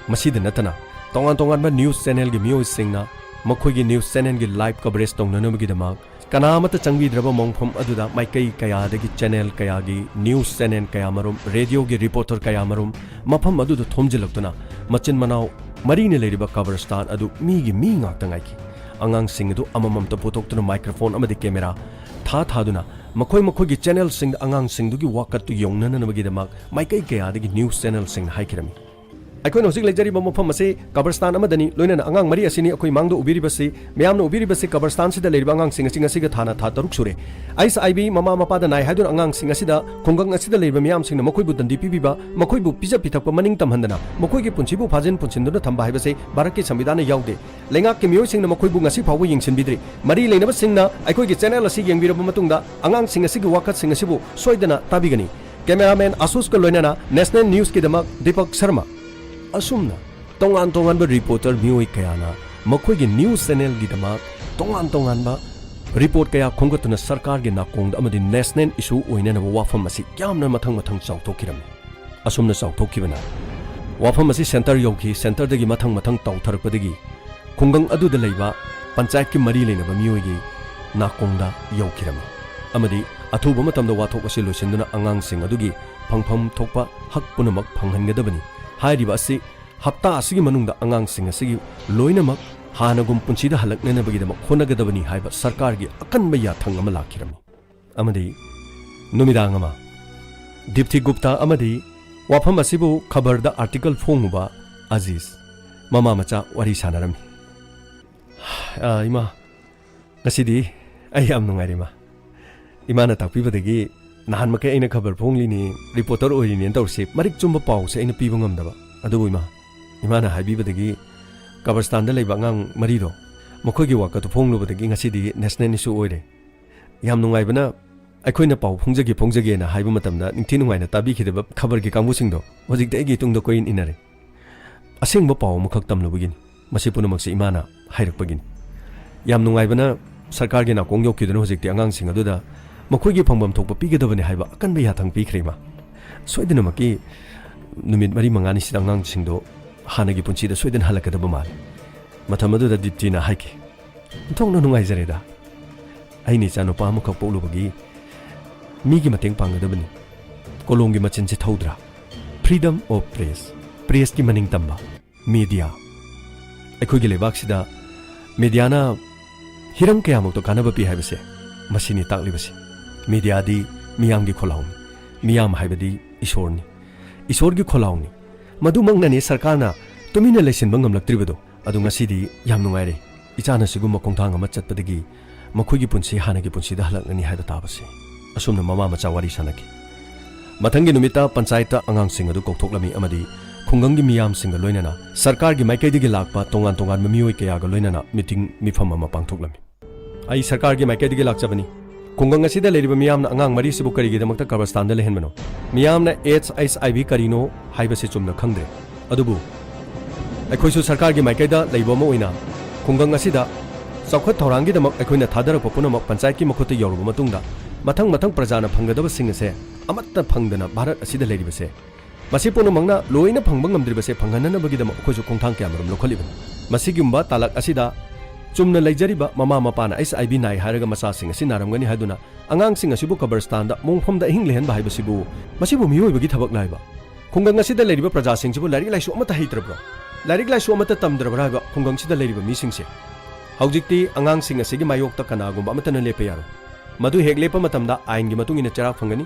ꯃꯁꯤꯗ ꯅꯠꯇꯅ ꯇꯣꯉꯥꯟ ꯇꯣꯉꯥꯟꯕ ꯅ꯭ꯌꯨꯁ ꯆꯦꯅꯦꯜꯒꯤ ꯃꯤꯑꯣꯏꯁꯤꯡꯅ ꯃꯈꯣꯏꯒꯤ ꯅ꯭ꯌꯨꯁ ꯆꯦꯅꯦꯜꯒꯤ ꯂꯥꯏꯚ ꯀꯚꯔꯦꯖ ꯇꯧꯅꯅꯕꯒꯤꯗꯃꯛ ꯀꯅꯥ ꯑꯃꯠꯇ ꯆꯪꯕꯤꯗ꯭ꯔꯕ ꯃꯣꯡꯐꯝ ꯑꯗꯨꯗ ꯃꯥꯏꯀꯩ ꯀꯌꯥꯗꯒꯤ ꯆꯦꯅꯦꯜ ꯀꯌꯥꯒꯤ ꯅ꯭ꯌꯨꯁ ꯆꯦꯅꯦꯜ ꯀꯌꯥꯃꯔꯨꯝ, ꯔꯦꯗꯤꯑꯣꯒꯤ ꯔꯤꯄꯣꯔꯇꯔ ꯀꯌꯥꯃꯔꯨꯝ ꯃꯐꯝ ꯑꯗꯨꯗ ꯊꯣꯝꯖꯤꯜꯂꯛꯇꯨꯅ ꯃꯆꯤꯟ ꯃꯅꯥꯎ ꯃꯔꯤꯅ ꯂꯩꯔꯤꯕ ꯀꯕꯔꯁꯇꯥꯟ ꯑꯗꯨ ꯃꯤꯒꯤ ꯃꯤ ꯉꯥꯛꯇ ꯉꯥꯏꯈꯤ꯫ ꯑꯉꯥꯡꯁꯤꯡ ꯑꯗꯨ ꯑꯃꯃꯝꯇ ꯄꯨꯊꯣꯛꯇꯨꯅ ꯃꯥꯏꯀ꯭ꯔꯣꯐꯣꯟ ꯑꯃꯗꯤ ꯀꯦꯃꯦꯔꯥ ꯊꯥ ꯊꯥꯗꯨꯅ ꯃꯈꯣꯏ ꯃꯈꯣꯏꯒꯤ ꯆꯦꯅꯦꯜꯁꯤꯡꯗ ꯑꯉꯥꯡꯁꯤꯡꯗꯨꯒꯤ ꯋꯥꯀꯠꯇꯨ ꯌꯧꯅꯅꯕꯒꯤꯗꯃꯛ ꯃꯥꯏꯀꯩ ꯀꯌꯥꯗꯒꯤ ꯅ꯭ꯌꯨꯁ ꯆꯦꯅꯦꯜꯁꯤꯡꯅ ꯍꯥꯏꯈꯤꯔꯝꯃꯤ꯫ ꯑꯩꯈꯣꯏꯅ ꯍꯧꯖꯤꯛ ꯂꯩꯖꯔꯤꯕ ꯃꯐꯝ ꯑꯁꯤ ꯀꯕꯔꯁꯇꯥꯟ ꯑꯃꯗꯅꯤ, ꯂꯣꯏꯅꯅ ꯑꯉꯥꯡ ꯃꯔꯤ ꯑꯁꯤꯅꯤ ꯑꯩꯈꯣꯏ ꯃꯥꯡꯗ ꯎꯕꯤꯔꯤꯕꯁꯤ꯫ ꯃꯌꯥꯝꯅ ꯎꯕꯤꯔꯤꯕꯁꯤ ꯀꯕꯔꯁꯇꯥꯟꯁꯤꯗ ꯂꯩꯔꯤꯕ ꯑꯉꯥꯡꯁꯤꯡ ꯑꯁꯤ ꯉꯁꯤꯒ ꯊꯥꯅ ꯊꯥ ꯇꯔꯨꯛ ꯁꯨꯔꯦ꯫ ꯑꯩꯆ ꯑꯥꯏ ꯚꯤ ꯃꯃꯥ ꯃꯄꯥꯗ ꯅꯥꯏ ꯍꯥꯏꯗꯨꯅ ꯑꯉꯥꯡꯁꯤꯡ ꯑꯁꯤꯗ ꯈꯨꯡꯒꯪ ꯑꯁꯤꯗ ꯂꯩꯔꯤꯕ ꯃꯤꯌꯥꯝꯁꯤꯡꯅ ꯃꯈꯣꯏꯕꯨ ꯗꯟꯗꯤ ꯄꯤꯕꯤꯕ, ꯃꯈꯣꯏꯕꯨ ꯄꯤꯖ ꯄꯤꯊꯛꯄ ꯃꯅꯤꯡ ꯇꯝꯍꯟꯗꯅ ꯃꯈꯣꯏꯒꯤ ꯄꯨꯟꯁꯤꯕꯨ ꯐꯥꯖꯤꯟ ꯄꯨꯟꯁꯤꯟꯗꯨꯅ ꯊꯝꯕ ꯍꯥꯏꯕꯁꯤ ꯚꯥꯔꯠꯀꯤ ꯁꯪꯕꯤꯙꯥꯟꯅ ꯌꯥꯎꯗꯦ꯫ ꯂꯩꯉꯥꯛꯀꯤ ꯃꯤꯑꯣꯏꯁꯤꯡꯅ ꯃꯈꯣꯏꯕꯨ ꯉꯁꯤ ꯐꯥꯎꯕ ꯌꯦꯡꯁꯤꯟꯕꯤꯗ꯭ꯔꯤ꯫ ꯃꯔꯤ ꯂꯩꯅꯕꯁꯤꯡꯅ ꯑꯩꯈꯣꯏꯒꯤ ꯆꯦꯅꯦꯜ ꯑꯁꯤ ꯌꯦꯡꯕꯤꯔꯕ ꯃꯇꯨꯡꯗ ꯑꯉꯥꯡꯁꯤꯡ ꯑꯁꯤꯒꯤ ꯋꯥꯀꯠꯁꯤꯡ ꯑꯁꯤꯕꯨ ꯁꯣꯏꯗꯅ ꯇꯥꯕꯤꯒꯅꯤ꯫ ꯀꯦꯃꯦꯔꯥꯃꯦꯟ ꯑꯁꯨꯁꯀ ꯂꯣꯏꯅꯅ ꯅꯦꯁꯅꯦꯜ ꯅ꯭ꯌꯨꯁꯀꯤꯗꯃꯛ ꯗꯤꯄꯛ ꯁꯔꯃ꯫ ꯑꯁꯨꯝꯅ ꯇꯣꯉꯥꯟ ꯇꯣꯉꯥꯟꯕ ꯔꯤꯄꯣꯔꯇꯔ ꯃꯤꯑꯣꯏ ꯀꯌꯥꯅ ꯃꯈꯣꯏꯒꯤ ꯅ꯭ꯌꯨꯁ ꯆꯦꯅꯦꯜꯒꯤꯗꯃꯛ ꯇꯣꯉꯥꯟ ꯇꯣꯉꯥꯟꯕ ꯔꯤꯄꯣꯔꯠ ꯀꯌꯥ ꯈꯣꯝꯒꯠꯇꯨꯅ ꯁꯔꯀꯥꯔꯒꯤ ꯅꯥꯀꯣꯡꯗ ꯑꯃꯗꯤ ꯅꯦꯁꯅꯦꯜ ꯏꯁꯨ ꯑꯣꯏꯅꯅꯕ ꯋꯥꯐꯝ ꯑꯁꯤ ꯌꯥꯝꯅ ꯃꯊꯪ ꯃꯊꯪ ꯆꯥꯎꯊꯣꯛꯈꯤꯔꯝꯃꯤ꯫ ꯑꯁꯨꯝꯅ ꯆꯥꯎꯊꯣꯛꯈꯤꯕꯅ ꯋꯥꯐꯝ ꯑꯁꯤ ꯁꯦꯟꯇꯔ ꯌꯧꯈꯤ, ꯁꯦꯟꯇꯔꯗꯒꯤ ꯃꯊꯪ ꯃꯊꯪ ꯇꯥꯎꯊꯔꯛꯄꯗꯒꯤ ꯈꯨꯡꯒꯪ ꯑꯗꯨꯗ ꯂꯩꯕ ꯄꯟꯆꯥꯌꯠꯀꯤ ꯃꯔꯤ ꯂꯩꯅꯕ ꯃꯤꯑꯣꯏꯒꯤ ꯅꯥꯀꯣꯡꯗ ꯌꯧꯈꯤꯔꯝꯃꯤ ꯑꯃꯗꯤ ꯑꯊꯨꯕ ꯃꯇꯝꯗ ꯋꯥꯊꯣꯛ ꯑꯁꯤ ꯂꯣꯏꯁꯤꯟꯗꯨꯅ ꯑꯉꯥꯡꯁꯤꯡ ꯑꯗꯨꯒꯤ ꯐꯪꯐꯝ ꯊꯣꯛꯄ ꯍꯛ ꯄꯨꯝꯅꯃꯛ ꯐꯪꯍꯟꯒꯗꯕꯅꯤ꯫ ꯍꯥꯏꯔꯤꯕ ꯑꯁꯤ ꯍꯞꯇꯥ ꯑꯁꯤꯒꯤ ꯃꯅꯨꯡꯗ ꯑꯉꯥꯡꯁꯤꯡ ꯑꯁꯤꯒꯤ ꯂꯣꯏꯅꯃꯛ ꯍꯥꯟꯅꯒꯨꯝ ꯄꯨꯟꯁꯤꯗ ꯍꯜꯂꯛꯅꯅꯕꯒꯤꯗꯃꯛ ꯍꯣꯠꯅꯒꯗꯕꯅꯤ ꯍꯥꯏꯕ ꯁꯔꯀꯥꯔꯒꯤ ꯑꯀꯟꯕ ꯌꯥꯊꯪ ꯑꯃ ꯂꯥꯛꯈꯤꯔꯝꯃꯤ꯫ ꯑꯃꯗꯤ ꯅꯨꯃꯤꯗꯥꯡ ꯑꯃ ꯗꯤꯞꯊꯤ ꯒꯨꯞꯇꯥ ꯑꯃꯗꯤ ꯋꯥꯐꯝ ꯑꯁꯤꯕꯨ ꯈꯕꯔꯗ ꯑꯥꯔꯇꯤꯀꯜ ꯐꯣꯡꯉꯨꯕ ꯑꯖꯤꯖ ꯃꯃꯥ ꯃꯆꯥ ꯋꯥꯔꯤ ꯁꯥꯟꯅꯔꯝꯃꯤ꯫ "ꯑ, ꯏꯃꯥ, ꯉꯁꯤꯗꯤ ꯑꯩ ꯌꯥꯝ ꯅꯨꯡꯉꯥꯏꯔꯦ, ꯏꯃꯥ꯫ ꯏꯃꯥꯅ ꯇꯥꯛꯄꯤꯕꯗꯒꯤ ꯅꯍꯥꯟꯃꯈꯩ ꯑꯩꯅ ꯈꯕꯔ ꯐꯣꯡꯂꯤꯅꯤ, ꯔꯤꯄꯣꯔꯇꯔ ꯑꯣꯏꯔꯤꯅꯦꯅ ꯇꯧꯔꯤꯁꯤ ꯃꯔꯤꯛ ꯆꯨꯝꯕ ꯄꯥꯎꯁꯦ ꯑꯩꯅ ꯄꯤꯕ ꯉꯝꯗꯕ꯫ ꯑꯗꯨꯕꯨ ꯏꯃꯥ, ꯏꯃꯥꯅ ꯍꯥꯏꯕꯤꯕꯗꯒꯤ ꯀꯕꯔꯁꯇꯥꯟꯗ ꯂꯩꯕ ꯑꯉꯥꯡ ꯃꯔꯤꯗꯣ, ꯃꯈꯣꯏꯒꯤ ꯋꯥꯀꯠꯇꯨ ꯐꯣꯡꯂꯨꯕꯗꯒꯤ ꯉꯁꯤꯗꯤ ꯅꯦꯁꯅꯦꯜ ꯏꯁꯨ ꯑꯣꯏꯔꯦ꯫ ꯌꯥꯝ ꯅꯨꯡꯉꯥꯏꯕꯅ ꯑꯩꯈꯣꯏꯅ ꯄꯥꯎ ꯐꯣꯡꯖꯒꯦ ꯐꯣꯡꯖꯒꯦꯅ ꯍꯥꯏꯕ ꯃꯇꯝꯗ ꯅꯤꯡꯊꯤ ꯅꯨꯡꯉꯥꯏꯅ ꯇꯥꯕꯤꯈꯤꯗꯕ ꯈꯕꯔꯒꯤ ꯀꯥꯡꯕꯨꯁꯤꯡꯗꯣ ꯍꯧꯖꯤꯛꯇꯤ ꯑꯩꯒꯤ ꯇꯨꯡꯗ ꯀꯣꯏꯏꯟ ꯏꯟꯅꯔꯦ꯫ ꯑꯁꯦꯡꯕ ꯄꯥꯎ ꯑꯃꯈꯛ ꯇꯝꯂꯨꯕꯒꯤꯅꯤ꯫ ꯃꯁꯤ ꯄꯨꯝꯅꯃꯛꯁꯦ ꯏꯃꯥꯅ ꯍꯥꯏꯔꯛꯄꯒꯤꯅꯤ꯫ ꯌꯥꯝ ꯅꯨꯡꯉꯥꯏꯕꯅ ꯁꯔꯀꯥꯔꯒꯤ ꯅꯥꯀꯣꯡ ꯌꯧꯈꯤꯗꯨꯅ ꯍꯧꯖꯤꯛꯇꯤ ꯑꯉꯥꯡꯁꯤꯡ ꯑꯗꯨꯗ ꯃꯈꯣꯏꯒꯤ ꯐꯪꯐꯝ ꯊꯣꯛꯄ ꯄꯤꯒꯗꯕꯅꯤ ꯍꯥꯏꯕ ꯑꯀꯟꯕ ꯌꯥꯊꯪ ꯄꯤꯈ꯭ꯔꯦ, ꯏꯃꯥ꯫ ꯁꯣꯏꯗꯅꯃꯛꯀꯤ ꯅꯨꯃꯤꯠ ꯃꯔꯤ ꯃꯉꯥꯅꯤꯁꯤꯗ ꯑꯉꯥꯡꯁꯤꯡꯗꯣ ꯍꯥꯟꯅꯒꯤ ꯄꯨꯟꯁꯤꯗ ꯁꯣꯏꯗꯅ ꯍꯜꯂꯛꯀꯗꯕ ꯃꯥꯜꯂꯤ"꯫ ꯃꯇꯝ ꯑꯗꯨꯗ ꯗꯤꯞꯇꯤꯅ ꯍꯥꯏꯈꯤ, "ꯑꯣꯟꯊꯣꯛꯅ ꯅꯨꯡꯉꯥꯏꯖꯔꯦꯗ꯫ ꯑꯩꯅ ꯏꯆꯥ ꯅꯨꯄꯥ ꯑꯃꯈꯛ ꯄꯣꯛꯂꯨꯕꯒꯤ ꯃꯤꯒꯤ ꯃꯇꯦꯡ ꯄꯥꯡꯒꯗꯕꯅꯤ꯫ ꯀꯣꯂꯣꯝꯒꯤ ꯃꯆꯤꯟꯁꯦ ꯊꯧꯗ꯭ꯔꯥ? Freedom of press, ꯄ꯭ꯔꯦꯁꯀꯤ ꯃꯅꯤꯡ ꯇꯝꯕ, ꯃꯦꯗꯤꯌꯥ꯫ ꯑꯩꯈꯣꯏꯒꯤ ꯂꯩꯕꯥꯛꯁꯤꯗ ꯃꯦꯗꯤꯌꯥꯅ ꯍꯤꯔꯝ ꯀꯌꯥꯃꯨꯛꯇ ꯀꯥꯟꯅꯕ ꯄꯤ ꯍꯥꯏꯕꯁꯦ ꯃꯁꯤꯅꯤ ꯇꯥꯛꯂꯤꯕꯁꯦ꯫ ꯃꯦꯗꯤꯌꯥꯗꯤ ꯃꯤꯌꯥꯝꯒꯤ ꯈꯣꯜꯂꯥꯎꯅꯤ, ꯃꯤꯌꯥꯝ ꯍꯥꯏꯕꯗꯤ ꯏꯁꯣꯔꯅꯤ, ꯏꯁꯣꯔꯒꯤ ꯈꯣꯜꯂꯥꯎꯅꯤ꯫ ꯃꯗꯨꯃꯛꯅꯅꯤ ꯁꯔꯀꯥꯔꯅ ꯇꯨꯃꯤꯟꯅ ꯂꯩꯁꯤꯟꯕ ꯉꯝꯂꯛꯇ꯭ꯔꯤꯕꯗꯣ꯫ ꯑꯗꯨ ꯉꯁꯤꯗꯤ ꯌꯥꯝ ꯅꯨꯡꯉꯥꯏꯔꯦ꯫ ꯏꯆꯥꯅ ꯁꯤꯒꯨꯝꯕ ꯈꯣꯡꯊꯥꯡ ꯑꯃ ꯆꯠꯄꯗꯒꯤ ꯃꯈꯣꯏꯒꯤ ꯄꯨꯟꯁꯤ ꯍꯥꯟꯅꯒꯤ ꯄꯨꯟꯁꯤꯗ ꯍꯜꯂꯛꯂꯅꯤ ꯍꯥꯏꯕ ꯇꯥꯕꯁꯦ"꯫ ꯑꯁꯨꯝꯅ ꯃꯃꯥ ꯃꯆꯥ ꯋꯥꯔꯤ ꯁꯥꯟꯅꯈꯤ꯫ ꯃꯊꯪꯒꯤ ꯅꯨꯃꯤꯠꯇ ꯄꯟꯆꯥꯌꯠꯇ ꯑꯉꯥꯡꯁꯤꯡ ꯑꯗꯨ ꯀꯧꯊꯣꯛꯂꯝꯃꯤ ꯑꯃꯗꯤ ꯈꯨꯡꯒꯪꯒꯤ ꯃꯤꯌꯥꯝꯁꯤꯡꯒ ꯂꯣꯏꯅꯅ ꯁꯔꯀꯥꯔꯒꯤ ꯃꯥꯏꯀꯩꯗꯒꯤ ꯂꯥꯛꯄ ꯇꯣꯉꯥꯟ ꯇꯣꯉꯥꯟꯕ ꯃꯤꯑꯣꯏ ꯀꯌꯥꯒ ꯂꯣꯏꯅꯅ ꯃꯤꯇꯤꯡ ꯃꯤꯐꯝ ꯑꯃ ꯄꯥꯡꯊꯣꯛꯂꯝꯃꯤ꯫ "ꯑꯩ ꯁꯔꯀꯥꯔꯒꯤ ꯃꯥꯏꯀꯩꯗꯒꯤ ꯂꯥꯛꯆꯕꯅꯤ꯫ ꯈꯨꯡꯒꯪ ꯑꯁꯤꯗ ꯂꯩꯔꯤꯕ ꯃꯤꯌꯥꯝꯅ ꯑꯉꯥꯡ ꯃꯔꯤꯁꯤꯕꯨ ꯀꯔꯤꯒꯤꯗꯃꯛꯇ ꯀꯕꯔꯁꯇꯥꯟꯗ ꯂꯩꯍꯟꯕꯅꯣ? ꯃꯤꯌꯥꯝꯅ ꯑꯦꯆ ꯑꯩꯆ ꯑꯥꯏ ꯚꯤ ꯀꯔꯤꯅꯣ ꯍꯥꯏꯕꯁꯤ ꯆꯨꯝꯅ ꯈꯪꯗ꯭ꯔꯦ꯫ ꯑꯗꯨꯕꯨ ꯑꯩꯈꯣꯏꯁꯨ ꯁꯔꯀꯥꯔꯒꯤ ꯃꯥꯏꯀꯩꯗ ꯂꯩꯕ ꯑꯃ ꯑꯣꯏꯅ ꯈꯨꯡꯒꯪ ꯑꯁꯤꯗ ꯆꯥꯎꯈꯠ ꯊꯧꯔꯥꯡꯒꯤꯗꯃꯛ ꯑꯩꯈꯣꯏꯅ ꯊꯥꯗꯔꯛꯄ ꯄꯨꯝꯅꯃꯛ ꯄꯟꯆꯥꯌꯠꯀꯤ ꯃꯈꯨꯠꯇ ꯌꯧꯔꯕ ꯃꯇꯨꯡꯗ ꯃꯊꯪ ꯃꯊꯪ ꯄ꯭ꯔꯖꯥꯅ ꯐꯪꯒꯗꯕꯁꯤꯡ ꯑꯁꯦ ꯑꯃꯠꯇ ꯐꯪꯗꯅ ꯚꯥꯔꯠ ꯑꯁꯤꯗ ꯂꯩꯔꯤꯕꯁꯦ, ꯃꯁꯤ ꯄꯨꯝꯅꯃꯛꯅ ꯂꯣꯏꯅ ꯐꯪꯕ ꯉꯝꯗ꯭ꯔꯤꯕꯁꯦ ꯐꯪꯍꯟꯅꯅꯕꯒꯤꯗꯃꯛ ꯑꯩꯈꯣꯏꯁꯨ ꯈꯣꯡꯊꯥꯡ ꯀꯌꯥꯃꯔꯨꯝ ꯂꯧꯈꯠꯂꯤꯕꯅꯤ꯫ ꯃꯁꯤꯒꯨꯝꯕ ꯇꯥꯂꯛ ꯑꯁꯤꯗ ꯆꯨꯝꯅ ꯂꯩꯖꯔꯤꯕ ꯃꯃꯥ ꯃꯄꯥꯅ ꯑꯩꯆ ꯑꯥꯏ ꯚꯤ ꯅꯥꯏ ꯍꯥꯏꯔꯒ ꯃꯆꯥꯁꯤꯡ ꯑꯁꯤ ꯅꯥꯔꯝꯒꯅꯤ ꯍꯥꯏꯗꯨꯅ ꯑꯉꯥꯡꯁꯤꯡ ꯑꯁꯤꯕꯨ ꯀꯕꯔꯁꯇꯥꯟꯗ ꯃꯣꯡꯐꯝꯗ ꯑꯍꯤꯡ ꯂꯩꯍꯟꯕ ꯍꯥꯏꯕꯁꯤꯕꯨ, ꯃꯁꯤꯕꯨ ꯃꯤꯑꯣꯏꯕꯒꯤ ꯊꯕꯛ ꯂꯥꯏꯕ? ꯈꯨꯡꯒꯪ ꯑꯁꯤꯗ ꯂꯩꯔꯤꯕ ꯄ꯭ꯔꯖꯥꯁꯤꯡꯁꯤꯕꯨ ꯂꯥꯏꯔꯤꯛ ꯂꯥꯏꯁꯨ ꯑꯃꯠꯇ ꯍꯩꯇ꯭ꯔꯕ꯭ꯔꯣ? ꯂꯥꯏꯔꯤꯛ ꯂꯥꯏꯁꯨ ꯑꯃꯠꯇ ꯇꯝꯗ꯭ꯔꯕ꯭ꯔꯥ ꯍꯥꯏꯕ ꯈꯨꯡꯒꯪꯁꯤꯗ ꯂꯩꯔꯤꯕ ꯃꯤꯁꯤꯡꯁꯦ? ꯍꯧꯖꯤꯛꯇꯤ ꯑꯉꯥꯡꯁꯤꯡ ꯑꯁꯤꯒꯤ ꯃꯥꯌꯣꯛꯇ ꯀꯅꯥꯒꯨꯝꯕ ꯑꯃꯠꯇꯅ ꯂꯦꯞꯄ ꯌꯥꯔꯣꯏ꯫ ꯃꯗꯨ ꯍꯦꯛ ꯂꯦꯞꯄ ꯃꯇꯝꯗ ꯑꯥꯏꯟꯒꯤ ꯃꯇꯨꯡ ꯏꯟꯅ ꯆꯩꯔꯥꯛ ꯐꯪꯒꯅꯤ꯫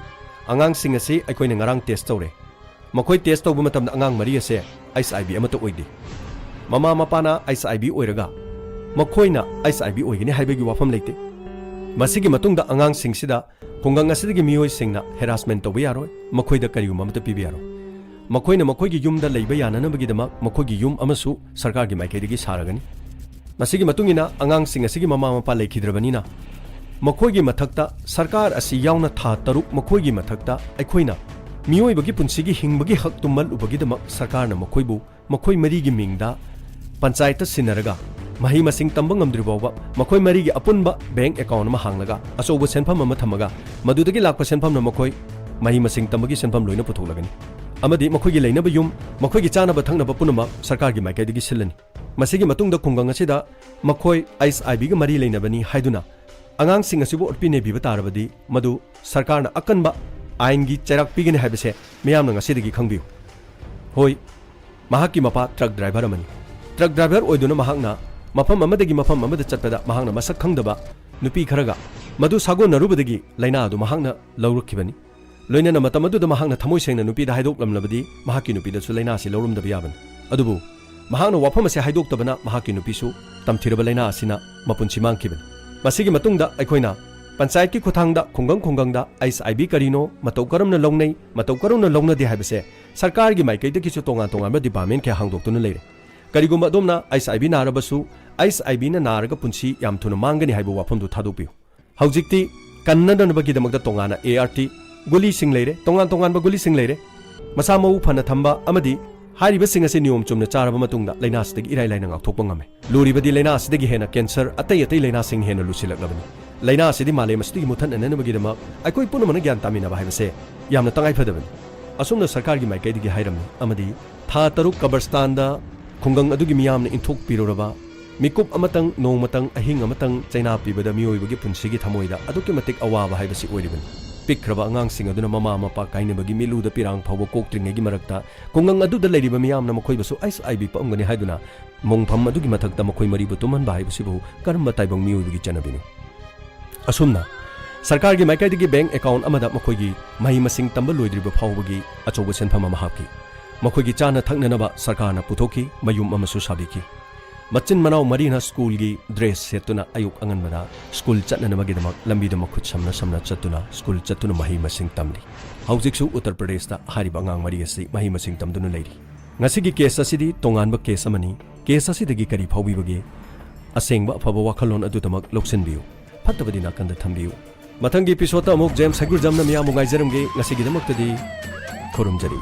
ꯑꯉꯥꯡꯁꯤꯡ ꯑꯁꯤ ꯑꯩꯈꯣꯏꯅ ꯉꯔꯥꯡ ꯇꯦꯁ ꯇꯧꯔꯦ꯫ ꯃꯈꯣꯏ ꯇꯦꯁ ꯇꯧꯕ ꯃꯇꯝꯗ ꯑꯉꯥꯡ ꯃꯔꯤ ꯑꯁꯦ ꯑꯩꯆ ꯑꯥꯏ ꯚꯤ ꯑꯃꯠꯇ ꯑꯣꯏꯗꯦ꯫ ꯃꯃꯥ ꯃꯄꯥꯅ ꯑꯩꯆ ꯑꯥꯏ ꯚꯤ ꯑꯣꯏꯔꯒ ꯃꯈꯣꯏꯅ ꯑꯩꯆ ꯑꯥꯏ ꯚꯤ ꯑꯣꯏꯒꯅꯤ ꯍꯥꯏꯕꯒꯤ ꯋꯥꯐꯝ ꯂꯩꯇꯦ꯫ ꯃꯁꯤꯒꯤ ꯃꯇꯨꯡꯗ ꯑꯉꯥꯡꯁꯤꯡꯁꯤꯗ ꯈꯨꯡꯒꯪ ꯑꯁꯤꯗꯒꯤ ꯃꯤꯑꯣꯏꯁꯤꯡꯅ ꯍꯦꯔꯥꯁꯃꯦꯟ ꯇꯧꯕ ꯌꯥꯔꯣꯏ, ꯃꯈꯣꯏꯗ ꯀꯔꯤꯒꯨꯝꯕ ꯑꯃꯠꯇ ꯄꯤꯕ ꯌꯥꯔꯣꯏ꯫ ꯃꯈꯣꯏꯅ ꯃꯈꯣꯏꯒꯤ ꯌꯨꯝꯗ ꯂꯩꯕ ꯌꯥꯅꯅꯕꯒꯤꯗꯃꯛ ꯃꯈꯣꯏꯒꯤ ꯌꯨꯝ ꯑꯃꯁꯨ ꯁꯔꯀꯥꯔꯒꯤ ꯃꯥꯏꯀꯩꯗꯒꯤ ꯁꯥꯔꯒꯅꯤ꯫ ꯃꯁꯤꯒꯤ ꯃꯇꯨꯡ ꯏꯟꯅ ꯑꯉꯥꯡꯁꯤꯡ ꯑꯁꯤꯒꯤ ꯃꯃꯥ ꯃꯄꯥ ꯂꯩꯈꯤꯗ꯭ꯔꯕꯅꯤꯅ ꯃꯈꯣꯏꯒꯤ ꯃꯊꯛꯇ ꯁꯔꯀꯥꯔ ꯑꯁꯤ ꯌꯥꯎꯅ ꯊꯥ ꯇꯔꯨꯛ ꯃꯈꯣꯏꯒꯤ ꯃꯊꯛꯇ ꯑꯩꯈꯣꯏꯅ ꯃꯤꯑꯣꯏꯕꯒꯤ ꯄꯨꯟꯁꯤꯒꯤ ꯍꯤꯡꯕꯒꯤ ꯍꯛ ꯇꯨꯝꯍꯜꯂꯨꯕꯒꯤꯗꯃꯛ ꯁꯔꯀꯥꯔꯅ ꯃꯈꯣꯏꯕꯨ ꯃꯈꯣꯏ ꯃꯔꯤꯒꯤ ꯃꯤꯡꯗ ꯄꯟꯆꯥꯌꯠꯇ ꯁꯤꯟꯅꯔꯒ ꯃꯍꯩ ꯃꯁꯤꯡ ꯇꯝꯕ ꯉꯝꯗ꯭ꯔꯤ ꯐꯥꯎꯕ ꯃꯈꯣꯏ ꯃꯔꯤꯒꯤ ꯑꯄꯨꯟꯕ ꯕꯦꯡꯛ ꯑꯦꯀꯥꯎꯟ ꯑꯃ ꯍꯥꯡꯂꯒ ꯑꯆꯧꯕ ꯁꯦꯟꯐꯝ ꯑꯃ ꯊꯝꯃꯒ ꯃꯗꯨꯗꯒꯤ ꯂꯥꯛꯄ ꯁꯦꯟꯐꯝꯅ ꯃꯈꯣꯏ ꯃꯍꯩ ꯃꯁꯤꯡ ꯇꯝꯕꯒꯤ ꯁꯦꯟꯐꯝ ꯂꯣꯏꯅ ꯄꯨꯊꯣꯛꯂꯒꯅꯤ꯫ ꯑꯃꯗꯤ ꯃꯈꯣꯏꯒꯤ ꯂꯩꯅꯕ ꯌꯨꯝ, ꯃꯈꯣꯏꯒꯤ ꯆꯥꯅꯕ ꯊꯛꯅꯕ ꯄꯨꯝꯅꯃꯛ ꯁꯔꯀꯥꯔꯒꯤ ꯃꯥꯏꯀꯩꯗꯒꯤ ꯁꯤꯜꯂꯅꯤ꯫ ꯃꯁꯤꯒꯤ ꯃꯇꯨꯡꯗ ꯈꯨꯡꯒꯪ ꯑꯁꯤꯗ ꯃꯈꯣꯏ ꯑꯩꯆ ꯑꯥꯏ ꯚꯤꯒ ꯃꯔꯤ ꯂꯩꯅꯕꯅꯤ ꯍꯥꯏꯗꯨꯅ ꯑꯉꯥꯡꯁꯤꯡ ꯑꯁꯤꯕꯨ ꯑꯣꯠꯄꯤ ꯅꯩꯕꯤꯕ ꯇꯥꯔꯕꯗꯤ ꯃꯗꯨ ꯁꯔꯀꯥꯔꯅ ꯑꯀꯟꯕ ꯑꯥꯏꯟꯒꯤ ꯆꯩꯔꯥꯛ ꯄꯤꯒꯅꯤ ꯍꯥꯏꯕꯁꯦ ꯃꯤꯌꯥꯝꯅ ꯉꯁꯤꯗꯒꯤ ꯈꯪꯕꯤꯌꯨ꯫ ꯍꯣꯏ, ꯃꯍꯥꯛꯀꯤ ꯃꯄꯥ ꯇ꯭ꯔꯛ ꯗ꯭ꯔꯥꯏꯚꯔ ꯑꯃꯅꯤ꯫ ꯇ꯭ꯔꯛ ꯗ꯭ꯔꯥꯏꯚꯔ ꯑꯣꯏꯗꯨꯅ ꯃꯍꯥꯛꯅ ꯃꯐꯝ ꯑꯃꯗꯒꯤ ꯃꯐꯝ ꯑꯃꯗ ꯆꯠꯄꯗ ꯃꯍꯥꯛꯅ ꯃꯁꯛ ꯈꯪꯗꯕ ꯅꯨꯄꯤ ꯈꯔꯒ ꯃꯗꯨ ꯁꯥꯒꯣꯟꯅꯔꯨꯕꯗꯒꯤ ꯂꯥꯏꯅꯥ ꯑꯗꯨ ꯃꯍꯥꯛꯅ ꯂꯧꯔꯛꯈꯤꯕꯅꯤ꯫ ꯂꯣꯏꯅꯅ ꯃꯇꯝ ꯑꯗꯨꯗ ꯃꯍꯥꯛꯅ ꯊꯃꯣꯏ ꯁꯦꯡꯅ ꯅꯨꯄꯤꯗ ꯍꯥꯏꯗꯣꯛꯂꯝꯂꯕꯗꯤ ꯃꯍꯥꯛꯀꯤ ꯅꯨꯄꯤꯗꯁꯨ ꯂꯥꯏꯅꯥ ꯑꯁꯤ ꯂꯧꯔꯝꯗꯕ ꯌꯥꯕꯅꯤ꯫ ꯑꯗꯨꯕꯨ ꯃꯍꯥꯛꯅ ꯋꯥꯐꯝ ꯑꯁꯤ ꯍꯥꯏꯗꯣꯛꯇꯕꯅ ꯃꯍꯥꯛꯀꯤ ꯅꯨꯄꯤꯁꯨ ꯇꯝꯊꯤꯔꯕ ꯂꯥꯏꯅꯥ ꯑꯁꯤꯅ ꯃꯄꯨꯟꯁꯤ ꯃꯥꯡꯈꯤꯕꯅꯤ꯫ ꯃꯁꯤꯒꯤ ꯃꯇꯨꯡꯗ ꯑꯩꯈꯣꯏꯅ ꯄꯟꯆꯥꯌꯠꯀꯤ ꯈꯨꯠꯊꯥꯡꯗ ꯈꯨꯡꯒꯪ ꯈꯨꯡꯒꯪꯗ ꯑꯩꯆ ꯑꯥꯏ ꯚꯤ ꯀꯔꯤꯅꯣ, ꯃꯇꯧ ꯀꯔꯝꯅ ꯂꯧꯅꯩ, ꯃꯇꯧ ꯀꯔꯝꯅ ꯂꯧꯅꯗꯦ ꯍꯥꯏꯕꯁꯦ ꯁꯔꯀꯥꯔꯒꯤ ꯃꯥꯏꯀꯩꯗꯒꯤꯁꯨ ꯇꯣꯉꯥꯟ ꯇꯣꯉꯥꯟꯕ ꯗꯤꯄꯥꯔꯠꯃꯦꯟ ꯀꯌꯥ ꯍꯥꯡꯗꯣꯛꯇꯨꯅ ꯂꯩꯔꯦ꯫ ꯀꯔꯤꯒꯨꯝꯕ ꯑꯗꯣꯝꯅ ꯑꯩꯆ ꯑꯥꯏ ꯚꯤ ꯅꯥꯔꯕꯁꯨ, ꯑꯩꯆ ꯑꯥꯏ ꯚꯤꯅ ꯅꯥꯔꯒ ꯄꯨꯟꯁꯤ ꯌꯥꯝ ꯊꯨꯅ ꯃꯥꯡꯒꯅꯤ ꯍꯥꯏꯕ ꯋꯥꯐꯝꯗꯨ ꯊꯥꯗꯣꯛꯄꯤꯌꯨ꯫ ꯍꯧꯖꯤꯛꯇꯤ ꯀꯟꯅꯗꯅꯕꯒꯤꯗꯃꯛꯇ ꯇꯣꯉꯥꯟꯅ ꯑꯦ ꯑꯥꯔ ꯇꯤ ꯒꯨꯂꯤꯁꯤꯡ ꯂꯩꯔꯦ, ꯇꯣꯉꯥꯟ ꯇꯣꯉꯥꯟꯕ ꯒꯨꯂꯤꯁꯤꯡ ꯂꯩꯔꯦ꯫ ꯃꯁꯥ ꯃꯎ ꯐꯅ ꯊꯝꯕ ꯑꯃꯗꯤ ꯍꯥꯏꯔꯤꯕꯁꯤꯡ ꯑꯁꯤ ꯅꯤꯌꯣꯝ ꯆꯨꯝꯅ ꯆꯥꯔꯕ ꯃꯇꯨꯡꯗ ꯂꯥꯏꯅꯥꯁꯤꯗꯒꯤ ꯏꯔꯥꯏ ꯂꯥꯏꯅ ꯉꯥꯛꯊꯣꯛꯄ ꯉꯝꯃꯦ꯫ ꯂꯨꯔꯤꯕꯗꯤ ꯂꯥꯏꯅꯥ ꯑꯁꯤꯗꯒꯤ ꯍꯦꯟꯅ ꯀꯦꯟꯁꯔ, ꯑꯇꯩ ꯑꯇꯩ ꯂꯥꯏꯅꯥꯁꯤꯡ ꯍꯦꯟꯅ ꯂꯨꯁꯤꯜꯂꯛꯂꯕꯅꯤ꯫ ꯂꯥꯏꯅꯥ ꯑꯁꯤꯗꯤ ꯃꯥꯂꯦꯝ ꯑꯁꯤꯗꯒꯤ ꯃꯨꯠꯊꯠꯅꯅꯕꯒꯤꯗꯃꯛ ꯑꯩꯈꯣꯏ ꯄꯨꯝꯅꯃꯛꯅ ꯒ꯭ꯌꯥꯟ ꯇꯥꯃꯤꯟꯅꯕ ꯍꯥꯏꯕꯁꯦ ꯌꯥꯝꯅ ꯇꯉꯥꯏꯐꯗꯕꯅꯤ꯫ ꯑꯁꯨꯝꯅ ꯁꯔꯀꯥꯔꯒꯤ ꯃꯥꯏꯀꯩꯗꯒꯤ ꯍꯥꯏꯔꯝꯃꯤ ꯑꯃꯗꯤ ꯊꯥ ꯇꯔꯨꯛ ꯀꯕꯔꯁꯇꯥꯟꯗ ꯈꯨꯡꯒꯪ ꯑꯗꯨꯒꯤ ꯃꯤꯌꯥꯝꯅ ꯏꯟꯊꯣꯛꯄꯤꯔꯨꯔꯕ ꯃꯤꯀꯨꯞ ꯑꯃꯇꯪ, ꯅꯣꯡꯃꯇꯪ, ꯑꯍꯤꯡ ꯑꯃꯇꯪ ꯆꯩꯅꯥ ꯄꯤꯕꯗ ꯃꯤꯑꯣꯏꯕꯒꯤ ꯄꯨꯟꯁꯤꯒꯤ ꯊꯃꯣꯏꯗ ꯑꯗꯨꯛꯀꯤ ꯃꯇꯤꯛ ꯑꯋꯥꯕ ꯍꯥꯏꯕꯁꯤ ꯑꯣꯏꯔꯤꯕꯅꯤ꯫ ꯄꯤꯛꯈ꯭ꯔꯕ ꯑꯉꯥꯡꯁꯤꯡ ꯑꯗꯨꯅ ꯃꯃꯥ ꯃꯄꯥ ꯀꯥꯏꯅꯕꯒꯤ ꯃꯤꯠꯂꯨꯗ ꯄꯤꯔꯥꯡ ꯐꯥꯎꯕ ꯀꯣꯛꯇ꯭ꯔꯤꯉꯩꯒꯤ ꯃꯔꯛꯇ ꯈꯨꯡꯒꯪ ꯑꯗꯨꯗ ꯂꯩꯔꯤꯕ ꯃꯤꯌꯥꯝꯅ ꯃꯈꯣꯏꯕꯨꯁꯨ ꯑꯩꯆ ꯑꯥꯏ ꯚꯤ ꯄꯛꯑꯝꯒꯅꯤ ꯍꯥꯏꯗꯨꯅ ꯃꯣꯡꯐꯝ ꯑꯗꯨꯒꯤ ꯃꯊꯛꯇ ꯃꯈꯣꯏ ꯃꯔꯤꯕꯨ ꯇꯨꯝꯍꯟꯕ ꯍꯥꯏꯕꯁꯤꯕꯨ ꯀꯔꯝꯕ ꯇꯥꯏꯕꯪ ꯃꯤꯑꯣꯏꯕꯒꯤ ꯆꯠꯅꯕꯤꯅꯣ? ꯑꯁꯨꯝꯅ ꯁꯔꯀꯥꯔꯒꯤ ꯃꯥꯏꯀꯩꯗꯒꯤ ꯕꯦꯡꯛ ꯑꯦꯀꯥꯎꯟꯠ ꯑꯃꯗ ꯃꯈꯣꯏꯒꯤ ꯃꯍꯩ ꯃꯁꯤꯡ ꯇꯝꯕ ꯂꯣꯏꯗ꯭ꯔꯤꯕ ꯐꯥꯎꯕꯒꯤ ꯑꯆꯧꯕ ꯁꯦꯟꯐꯝ ꯑꯃ ꯍꯥꯞꯈꯤ꯫ ꯃꯈꯣꯏꯒꯤ ꯆꯥꯅ ꯊꯛꯅꯅꯕ ꯁꯔꯀꯥꯔꯅ ꯄꯨꯊꯣꯛꯈꯤ, ꯃꯌꯨꯝ ꯑꯃꯁꯨ ꯁꯥꯕꯤꯈꯤ꯫ ꯃꯆꯤꯟ ꯃꯅꯥꯎ ꯃꯔꯤꯅ ꯁ꯭ꯀꯨꯜꯒꯤ ꯗ꯭ꯔꯦꯁ ꯁꯦꯠꯇꯨꯅ ꯑꯌꯨꯛ ꯑꯉꯟꯕꯗ ꯁ꯭ꯀꯨꯜ ꯆꯠꯅꯅꯕꯒꯤꯗꯃꯛ ꯂꯝꯕꯤꯗ ꯃꯈꯨꯠ ꯁꯝꯅ ꯁꯝꯅ ꯆꯠꯇꯨꯅ ꯁ꯭ꯀꯨꯜ ꯆꯠꯇꯨꯅ ꯃꯍꯩ ꯃꯁꯤꯡ ꯇꯝꯂꯤ꯫ ꯍꯧꯖꯤꯛꯁꯨ ꯎꯠꯇꯔ ꯄ꯭ꯔꯗꯦꯁꯇ ꯍꯥꯏꯔꯤꯕ ꯑꯉꯥꯡ ꯃꯔꯤ ꯑꯁꯤ ꯃꯍꯩ ꯃꯁꯤꯡ ꯇꯝꯗꯨꯅ ꯂꯩꯔꯤ꯫ ꯉꯁꯤꯒꯤ ꯀꯦꯁ ꯑꯁꯤꯗꯤ ꯇꯣꯉꯥꯟꯕ ꯀꯦꯁ ꯑꯃꯅꯤ꯫ ꯀꯦꯁ ꯑꯁꯤꯗꯒꯤ ꯀꯔꯤ ꯐꯥꯎꯕꯤꯕꯒꯦ? ꯑꯁꯦꯡꯕ ꯑꯐꯕ ꯋꯥꯈꯜꯂꯣꯟ ꯑꯗꯨꯗꯃꯛ ꯂꯧꯁꯤꯟꯕꯤꯌꯨ, ꯐꯠꯇꯕꯗꯤ ꯅꯥꯀꯟꯗ ꯊꯝꯕꯤꯌꯨ꯫ ꯃꯊꯪꯒꯤ ꯏꯄꯤꯁꯣꯗꯇ ꯑꯃꯨꯛ ꯖꯦꯝꯁ ꯍꯩꯒ꯭ꯔꯨꯖꯝꯅ ꯃꯤꯌꯥꯝꯕꯨ ꯉꯥꯏꯖꯔꯝꯒꯦ꯫ ꯉꯁꯤꯒꯤꯗꯃꯛꯇꯗꯤ ꯈꯨꯔꯨꯝꯖꯔꯤ꯫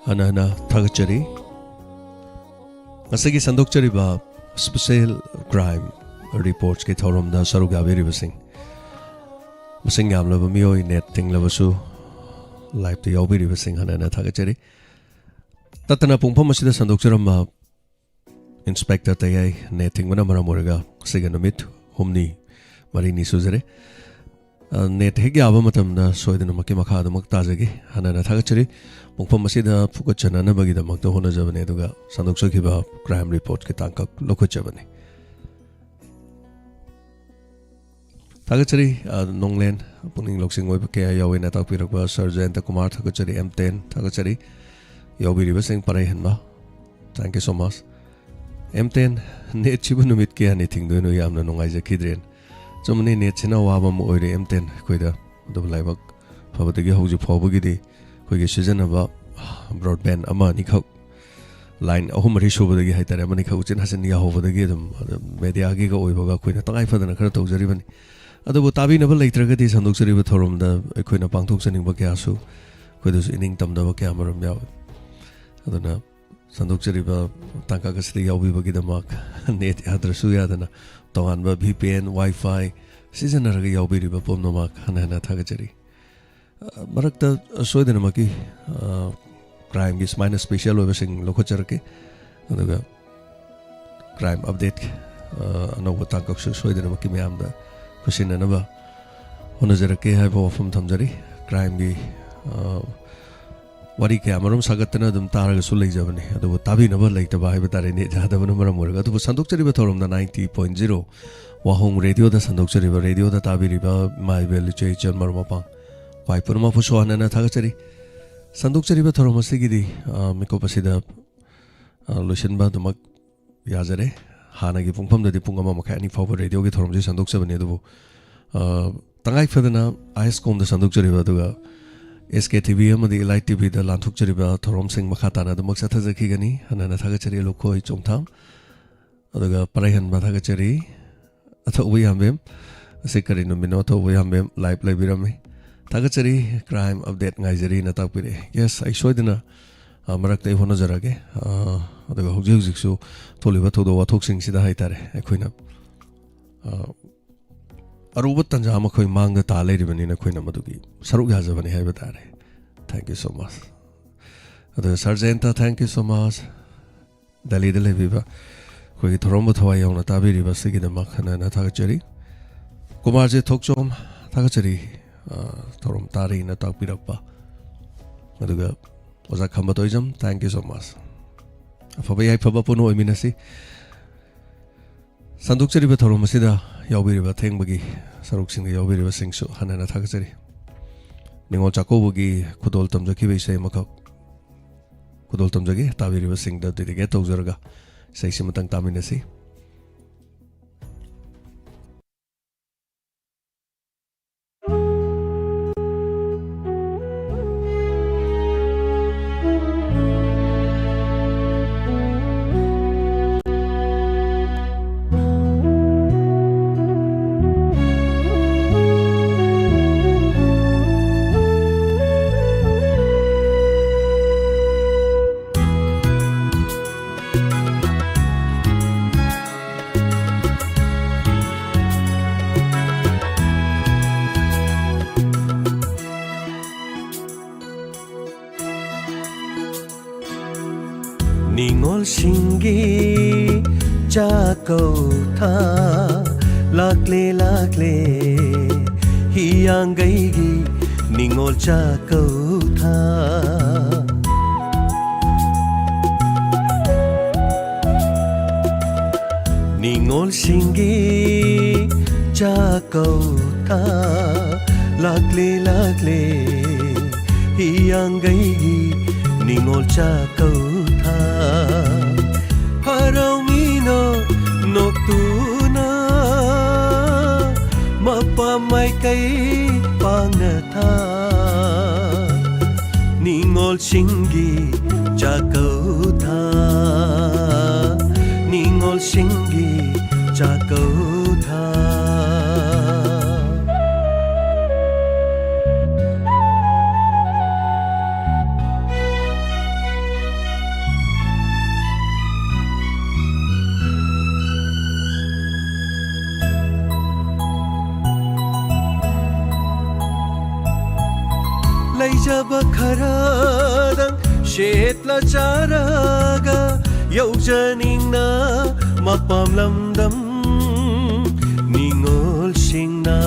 ꯍꯟꯅ ꯍꯟꯅ ꯊꯥꯒꯠꯆꯔꯤ꯫ ꯉꯁꯤꯒꯤ ꯁꯟꯗꯣꯛꯆꯔꯤꯕ ꯁ꯭ꯄꯦꯁꯦꯜ ꯀ꯭ꯔꯥꯏꯝ ꯔꯤꯄꯣꯔꯠꯁꯀꯤ ꯊꯧꯔꯝꯗ ꯁꯔꯨꯛ ꯌꯥꯕꯤꯔꯤꯕꯁꯤꯡ, ꯃꯁꯤꯡ ꯌꯥꯝꯂꯕ ꯃꯤꯑꯣꯏ ꯅꯦꯠ ꯊꯤꯡꯂꯕꯁꯨ ꯂꯥꯏꯞꯇ ꯌꯥꯎꯕꯤꯔꯤꯕꯁꯤꯡ ꯍꯟꯅ ꯍꯟꯅ ꯊꯥꯒꯠꯆꯔꯤ꯫ ꯇꯠꯇꯅ ꯄꯨꯡꯐꯝ ꯑꯁꯤꯗ ꯁꯟꯗꯣꯛꯆꯔꯝꯕ ꯏꯟꯁꯄꯦꯛꯇꯔ ꯇꯌꯥꯏ ꯅꯦꯠ ꯊꯤꯡꯕꯅ ꯃꯔꯝ ꯑꯣꯏꯔꯒ ꯉꯁꯤꯒꯤ ꯅꯨꯃꯤꯠ ꯍꯨꯝꯅꯤ ꯃꯔꯤꯅꯤ ꯁꯨꯖꯔꯦ꯫ ꯑ, ꯅꯦꯠ ꯍꯦꯛ ꯌꯥꯕ ꯃꯇꯝꯗ ꯁꯣꯏꯗꯅꯃꯛꯀꯤ ꯃꯈꯥ ꯑꯗꯨꯃꯛ ꯇꯥꯖꯒꯦ꯫ ꯍꯟꯅ ꯍꯟꯅ ꯊꯥꯒꯠꯆꯔꯤ꯫ ꯄꯨꯡꯐꯝ ꯑꯁꯤꯗ ꯐꯨꯀꯠꯆꯅꯅꯕꯒꯤꯗꯃꯛꯇ ꯍꯣꯠꯅꯖꯕꯅꯦ, ꯑꯗꯨꯒ ꯁꯟꯗꯣꯛꯆꯈꯤꯕ ꯀ꯭ꯔꯥꯏꯝ ꯔꯤꯄꯣꯔꯠꯀꯤ ꯇꯥꯡꯀꯛ ꯂꯧꯈꯠꯆꯕꯅꯤ꯫ ꯊꯥꯒꯠꯆꯔꯤ, ꯑ, ꯅꯣꯡꯂꯦꯟ, ꯄꯨꯛꯅꯤꯡ ꯂꯧꯁꯤꯡ ꯑꯣꯏꯕ ꯀꯌꯥ ꯌꯥꯎꯋꯦꯅ ꯇꯥꯛꯄꯤꯔꯛꯄ ꯁꯔ ꯖꯌꯟꯇ ꯀꯨꯃꯥꯔ ꯊꯥꯒꯠꯆꯔꯤ, ꯑꯦꯝ ꯇꯦꯟ ꯊꯥꯒꯠꯆꯔꯤ, ꯌꯥꯎꯕꯤꯔꯤꯕꯁꯤꯡ ꯄꯔꯩꯍꯟꯕ, thank you so much꯫ M ten, ꯅꯦꯠꯁꯤꯕꯨ ꯅꯨꯃꯤꯠ ꯀꯌꯥꯅꯤ ꯊꯤꯡꯗꯣꯏꯅꯣ? ꯌꯥꯝꯅ ꯅꯨꯡꯉꯥꯏꯖꯈꯤꯗ꯭ꯔꯦꯅ꯫ ꯆꯨꯝꯕꯅꯤ, ꯅꯦꯠꯁꯤꯅ ꯑꯋꯥꯕ ꯑꯃ ꯑꯣꯏꯔꯦ ꯑꯦꯝ ꯇꯦꯟ ꯑꯩꯈꯣꯏꯗ꯫ ꯑꯗꯨꯕꯨ ꯂꯥꯏꯕꯛ ꯐꯕꯗꯒꯤ ꯍꯧꯖꯤꯛ ꯐꯥꯎꯕꯒꯤꯗꯤ ꯑꯩꯈꯣꯏꯒꯤ ꯁꯤꯖꯤꯟꯅꯕ ꯕ꯭ꯔꯣꯗꯕꯦꯟ ꯑꯃ ꯑꯅꯤꯈꯛ, ꯂꯥꯏꯟ ꯑꯍꯨꯝ ꯃꯔꯤ ꯁꯨꯕꯗꯒꯤ ꯍꯥꯏꯇꯥꯔꯦ, ꯑꯃꯅꯤꯈꯛ ꯎꯆꯤꯟ ꯍꯥꯆꯤꯟ ꯌꯥꯍꯧꯕꯗꯒꯤ ꯑꯗꯨꯝ, ꯑꯗꯨꯝ ꯃꯦꯗꯤꯌꯥꯒꯤꯒ ꯑꯣꯏꯕꯒ ꯑꯩꯈꯣꯏꯅ ꯇꯉꯥꯏ ꯐꯗꯅ ꯈꯔ ꯇꯧꯖꯔꯤꯕꯅꯤ꯫ ꯑꯗꯨꯕꯨ ꯇꯥꯕꯤꯅꯕ ꯂꯩꯇ꯭ꯔꯒꯗꯤ ꯁꯟꯗꯣꯛꯆꯔꯤꯕ ꯊꯧꯔꯝꯗ ꯑꯩꯈꯣꯏꯅ ꯄꯥꯡꯊꯣꯛꯆꯅꯤꯡꯕ ꯀꯌꯥꯁꯨ, ꯑꯩꯈꯣꯏꯗꯁꯨ ꯏꯅꯤꯡ ꯇꯝꯗꯕ ꯀꯌꯥ ꯃꯔꯨꯝ ꯌꯥꯎꯏ꯫ ꯑꯗꯨꯅ ꯁꯟꯗꯣꯛꯆꯔꯤꯕ ꯇꯥꯡꯀꯛ ꯑꯁꯤꯗ ꯌꯥꯎꯕꯤꯕꯒꯤꯗꯃꯛ, ꯅꯦꯠ ꯌꯥꯗ꯭ꯔꯁꯨ ꯌꯥꯗꯅ ꯇꯣꯉꯥꯟꯕ ꯚꯤ ꯄꯤ ꯑꯦꯟ, ꯋꯥꯏ ꯐꯥꯏ, ꯁꯤꯖꯤꯟꯅꯔꯒ ꯌꯥꯎꯕꯤꯔꯤꯕ ꯄꯨꯝꯅꯃꯛ ꯍꯟꯅ ꯍꯟꯅ ꯊꯥꯒꯠꯆꯔꯤ꯫ ꯑ, ꯃꯔꯛꯇ ꯁꯣꯏꯗꯅꯃꯛꯀꯤ, ꯑ, crimeꯒꯤ ꯁꯨꯃꯥꯏꯅ special ꯑꯣꯏꯕꯁꯤꯡ ꯂꯧꯈꯠꯆꯔꯛꯀꯦ꯫ ꯑꯗꯨꯒ crime update, ꯑ, ꯑꯅꯧꯕ ꯇꯥꯡꯀꯛꯁꯨ ꯁꯣꯏꯗꯅꯃꯛꯀꯤ ꯃꯌꯥꯝꯗ ꯈꯨꯠꯁꯤꯟꯅꯅꯕ ꯍꯣꯠꯅꯖꯔꯛꯀꯦ ꯍꯥꯏꯕ ꯋꯥꯐꯝ ꯊꯝꯖꯔꯤ꯫ Crimeꯒꯤ, ꯑ, ꯋꯥꯔꯤ ꯀꯌꯥ ꯃꯔꯨꯝ ꯁꯥꯒꯠꯇꯅ ꯑꯗꯨꯝ ꯇꯥꯔꯒꯁꯨ ꯂꯩꯖꯕꯅꯤ, ꯑꯗꯨꯕꯨ ꯇꯥꯕꯤꯅꯕ ꯂꯩꯇꯕ ꯍꯥꯏꯕ ꯇꯥꯔꯦ, net ꯌꯥꯗꯕꯅ ꯃꯔꯝ ꯑꯣꯏꯔꯒ꯫ ꯑꯗꯨꯕꯨ ꯁꯟꯗꯣꯛꯆꯔꯤꯕ ꯊꯧꯔꯝꯅ ninety point zero ꯋꯥꯍꯣꯡ ꯔꯦꯗꯤꯑꯣꯗ ꯁꯟꯗꯣꯛꯆꯔꯤꯕ, ꯔꯦꯗꯤꯑꯣꯗ ꯇꯥꯕꯤꯔꯤꯕ ꯏꯃꯥ ꯏꯕꯦꯜ, ꯏꯆꯦ ꯏꯆꯜ, ꯃꯔꯨꯞ ꯃꯄꯥꯡ, ꯈ꯭ꯋꯥꯏ ꯄꯨꯝꯅꯃꯛꯄꯨꯁꯨ ꯍꯟꯅ ꯍꯟꯅ ꯊꯥꯒꯠꯆꯔꯤ꯫ ꯁꯟꯗꯣꯛꯆꯔꯤꯕ ꯊꯧꯔꯝ ꯑꯁꯤꯒꯤꯗꯤ, ꯑ, ꯃꯤꯀꯨꯞ ꯑꯁꯤꯗ, ꯑ, ꯂꯣꯏꯁꯤꯟꯕ ꯑꯗꯨꯃꯛ ꯌꯥꯖꯔꯦ꯫ ꯍꯥꯟꯅꯒꯤ ꯄꯨꯡꯐꯝꯗꯗꯤ ꯄꯨꯡ ꯑꯃ ꯃꯈꯥꯏ ꯑꯅꯤ ꯐꯥꯎꯕ ꯔꯦꯗꯤꯑꯣꯒꯤ ꯊꯧꯔꯝꯁꯤ ꯁꯟꯗꯣꯛꯆꯕꯅꯤ, ꯑꯗꯨꯕꯨ, ꯑ, ꯇꯉꯥꯏ ꯐꯗꯅ ꯑꯥꯏ ꯑꯦꯁ ꯀꯣꯝꯗ ꯁꯟꯗꯣꯛꯆꯔꯤꯕ, ꯑꯗꯨꯒ ꯑꯦꯁ ꯀꯦ ꯇꯤ ꯚꯤ ꯑꯃꯗꯤ ꯏꯂꯥꯏꯠ ꯇꯤ ꯚꯤꯗ ꯂꯥꯟꯊꯣꯛꯆꯔꯤꯕ ꯊꯧꯔꯝꯁꯤꯡ ꯃꯈꯥ ꯇꯥꯅ ꯑꯗꯨꯃꯛ ꯆꯠꯊꯖꯈꯤꯒꯅꯤ꯫ ꯍꯟꯅ ꯍꯟꯅ ꯊꯥꯒꯠꯆꯔꯤ, ꯂꯨꯈꯣꯏ ꯆꯣꯡꯊꯥꯝ꯫ ꯑꯗꯨꯒ ꯄꯔꯩꯍꯟꯕ ꯊꯥꯒꯠꯆꯔꯤ꯫ ꯑꯊꯧꯕ ꯌꯥꯝꯕꯦꯝ, ꯑꯁꯤ ꯀꯔꯤ ꯅꯨꯃꯤꯠꯅꯣ? ꯑꯊꯧꯕ ꯌꯥꯝꯕꯦꯝ live ꯂꯩꯕꯤꯔꯝꯃꯤ꯫ ꯊꯥꯒꯠꯆꯔꯤ, crime update ꯉꯥꯏꯖꯔꯤꯅ ꯇꯥꯛꯄꯤꯔꯛꯑꯦ꯫ Yes, ꯑꯩ ꯁꯣꯏꯗꯅ, ꯑ, ꯃꯔꯛꯇ ꯑꯩ ꯍꯣꯠꯅꯖꯔꯛꯑꯒꯦ꯫ ꯑ, ꯑꯗꯨꯒ ꯍꯧꯖꯤꯛ ꯍꯧꯖꯤꯛꯁꯨ ꯊꯣꯛꯂꯤꯕ ꯊꯧꯗꯣꯛ ꯋꯥꯊꯣꯛꯁꯤꯡꯁꯤꯗ ꯍꯥꯏꯇꯥꯔꯦ, ꯑꯩꯈꯣꯏꯅ, ꯑ, ꯑꯔꯨꯕ ꯇꯥꯟꯖꯥ ꯑꯃ ꯑꯩꯈꯣꯏ ꯃꯥꯡꯗ ꯇꯥ ꯂꯩꯔꯤꯕꯅꯤꯅ ꯑꯩꯈꯣꯏꯅ ꯃꯗꯨꯒꯤ ꯁꯔꯨꯛ ꯌꯥꯖꯕꯅꯤ ꯍꯥꯏꯕ ꯇꯥꯔꯦ꯫ Thank you so much. ꯑꯗꯨꯒ sir ꯖꯌꯟꯇ, thank you so much꯫ ꯗꯦꯜꯂꯤꯗ ꯂꯩꯕꯤꯕ ꯑꯩꯈꯣꯏꯒꯤ ꯊꯧꯔꯝꯕꯨ ꯊꯋꯥꯏ ꯌꯥꯎꯅ ꯇꯥꯕꯤꯔꯤꯕ ꯑꯁꯤꯒꯤꯗꯃꯛ ꯍꯟꯅ ꯍꯟꯅ ꯊꯥꯒꯠꯆꯔꯤ꯫ ꯀꯨꯃꯥꯔꯖꯤꯠ ꯊꯣꯛꯆꯣꯝ, ꯊꯥꯒꯠꯆꯔꯤ, ꯑ, ꯊꯧꯔꯝ ꯇꯥꯔꯤꯅ ꯇꯥꯛꯄꯤꯔꯛꯄ꯫ ꯑꯗꯨꯒ ꯑꯣꯖꯥ ꯈꯝꯕ Toijam, thank you so much꯫ ꯑꯐꯕ ꯌꯥꯏꯐꯕ ꯄꯨꯟꯅ ꯑꯣꯏꯃꯤꯟꯅꯁꯤ꯫ ꯁꯟꯗꯣꯛꯆꯔꯤꯕ ꯊꯧꯔꯝ ꯑꯁꯤꯗ ꯌꯥꯎꯕꯤꯔꯤꯕ ꯑꯊꯦꯡꯕꯒꯤ ꯁꯔꯨꯛꯁꯤꯡꯗ ꯌꯥꯎꯕꯤꯔꯤꯕꯁꯤꯡꯁꯨ ꯍꯟꯅ ꯍꯟꯅ ꯊꯥꯒꯠꯆꯔꯤ꯫ ꯅꯤꯉꯣꯜ ꯆꯥꯛꯀꯧꯕꯒꯤ ꯈꯨꯗꯣꯜ ꯇꯝꯖꯈꯤꯕ ꯏꯁꯩ ꯑꯃꯈꯛ ꯈꯨꯗꯣꯜ ꯇꯝꯖꯒꯦ꯫ ꯇꯥꯕꯤꯔꯤꯕꯁꯤꯡꯗ dedicate ꯇꯧꯖꯔꯒ ꯏꯁꯩꯁꯤ ꯑꯃꯇꯪ ꯇꯥꯃꯤꯟꯅꯁꯤ꯫ ꯁꯤꯡꯒꯤ ꯆꯥꯛꯀꯧꯊꯥ ꯂꯥꯛꯂꯦ, ꯂꯥꯛꯂꯦ, ꯍꯤꯌꯥꯡꯒꯩꯒꯤ ꯅꯤꯉꯣꯜ ꯆꯥꯛꯀꯧꯊꯥ꯫ ꯅꯤꯉꯣꯜꯁꯤꯡꯒꯤ ꯆꯥꯛꯀꯧꯊꯥ ꯂꯥꯛꯂꯦ, ꯂꯥꯛꯂꯦ, ꯍꯤꯌꯥꯡꯒꯩꯒꯤ ꯅꯤꯉꯣꯜ ꯆꯥꯛꯀꯧꯊꯥ꯫ ꯍꯔꯥꯎꯃꯤꯅꯣ ꯅꯣꯛꯇꯨꯅ ꯃꯄꯥ ꯃꯥꯏꯀꯩ ꯄꯥꯡꯅ ꯊꯥ꯫ ꯅꯤꯉꯣꯜꯁꯤꯡꯒꯤ ꯆꯥꯛꯀꯧꯊꯥ, ꯅꯤꯉꯣꯜꯁꯤꯡꯒꯤ ꯆꯥꯛꯀꯧꯊꯥ꯫ ꯂꯩꯖꯕ ꯈꯔꯗꯪ ꯁꯦꯠꯂ ꯆꯥꯔꯒ ꯌꯧꯖꯅꯤꯡꯅ ꯃꯄꯥꯝ ꯂꯝꯗꯝ ꯅꯤꯉꯣꯜꯁꯤꯡꯅ꯫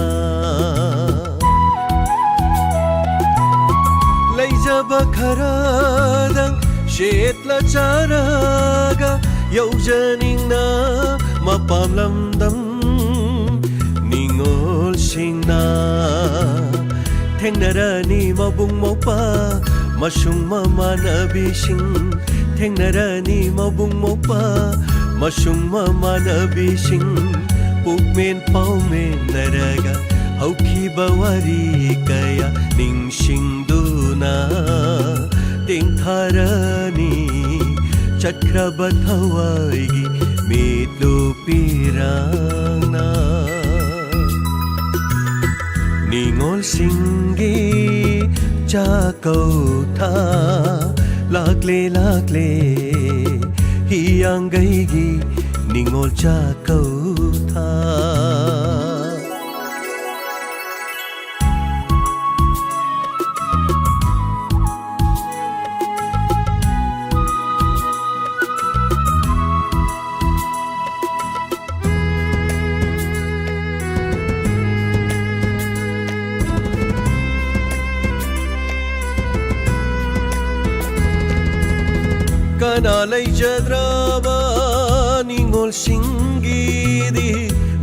ꯂꯩꯖꯕ ꯈꯔꯗꯪ ꯁꯦꯠꯂ ꯆꯥꯔꯒ ꯌꯧꯖꯅꯤꯡꯅ ꯃꯄꯥꯝ ꯂꯝꯗꯝ ꯅꯤꯉꯣꯜꯁꯤꯡꯅ꯫ ꯊꯦꯡꯅꯔꯅꯤ ꯃꯕꯨꯡ ꯃꯧꯄ꯭ꯋꯥ ꯃꯁꯨꯡ ꯃꯃꯥꯟꯅꯕꯤꯁꯤꯡ, ꯊꯦꯡꯅꯔꯅꯤ ꯃꯕꯨꯡ ꯃꯧꯄ꯭ꯋꯥ ꯃꯁꯨꯡ ꯃꯃꯥꯟꯅꯕꯤꯁꯤꯡ꯫ ꯄꯨꯛꯃꯦꯟ ꯄꯥꯎꯃꯦꯟꯅꯔꯒ ꯍꯧꯈꯤꯕ ꯋꯥꯔꯤ ꯀꯌꯥ ꯅꯤꯡꯁꯤꯡꯗꯨꯅ ꯇꯦꯡꯊꯥꯔꯅꯤ ꯆꯠꯈ꯭ꯔꯕ ꯊꯋꯥꯏꯒꯤ ꯃꯤꯠꯂꯨ ꯄꯤꯔꯥꯡꯅ꯫ ꯅꯤꯉꯣꯜꯁꯤꯡꯒꯤ ꯆꯥꯛꯀꯧꯊꯥ ꯂꯥꯛꯂꯦ, ꯂꯥꯛꯂꯦ, ꯍꯤꯌꯥꯡꯒꯩꯒꯤ ꯅꯤꯉꯣꯜ ꯆꯥꯛꯀꯧꯊꯥ꯫ ꯀꯅꯥ ꯂꯩꯖꯗ꯭ꯔꯕ ꯅꯤꯉꯣꯜꯁꯤꯡꯒꯤꯗꯤ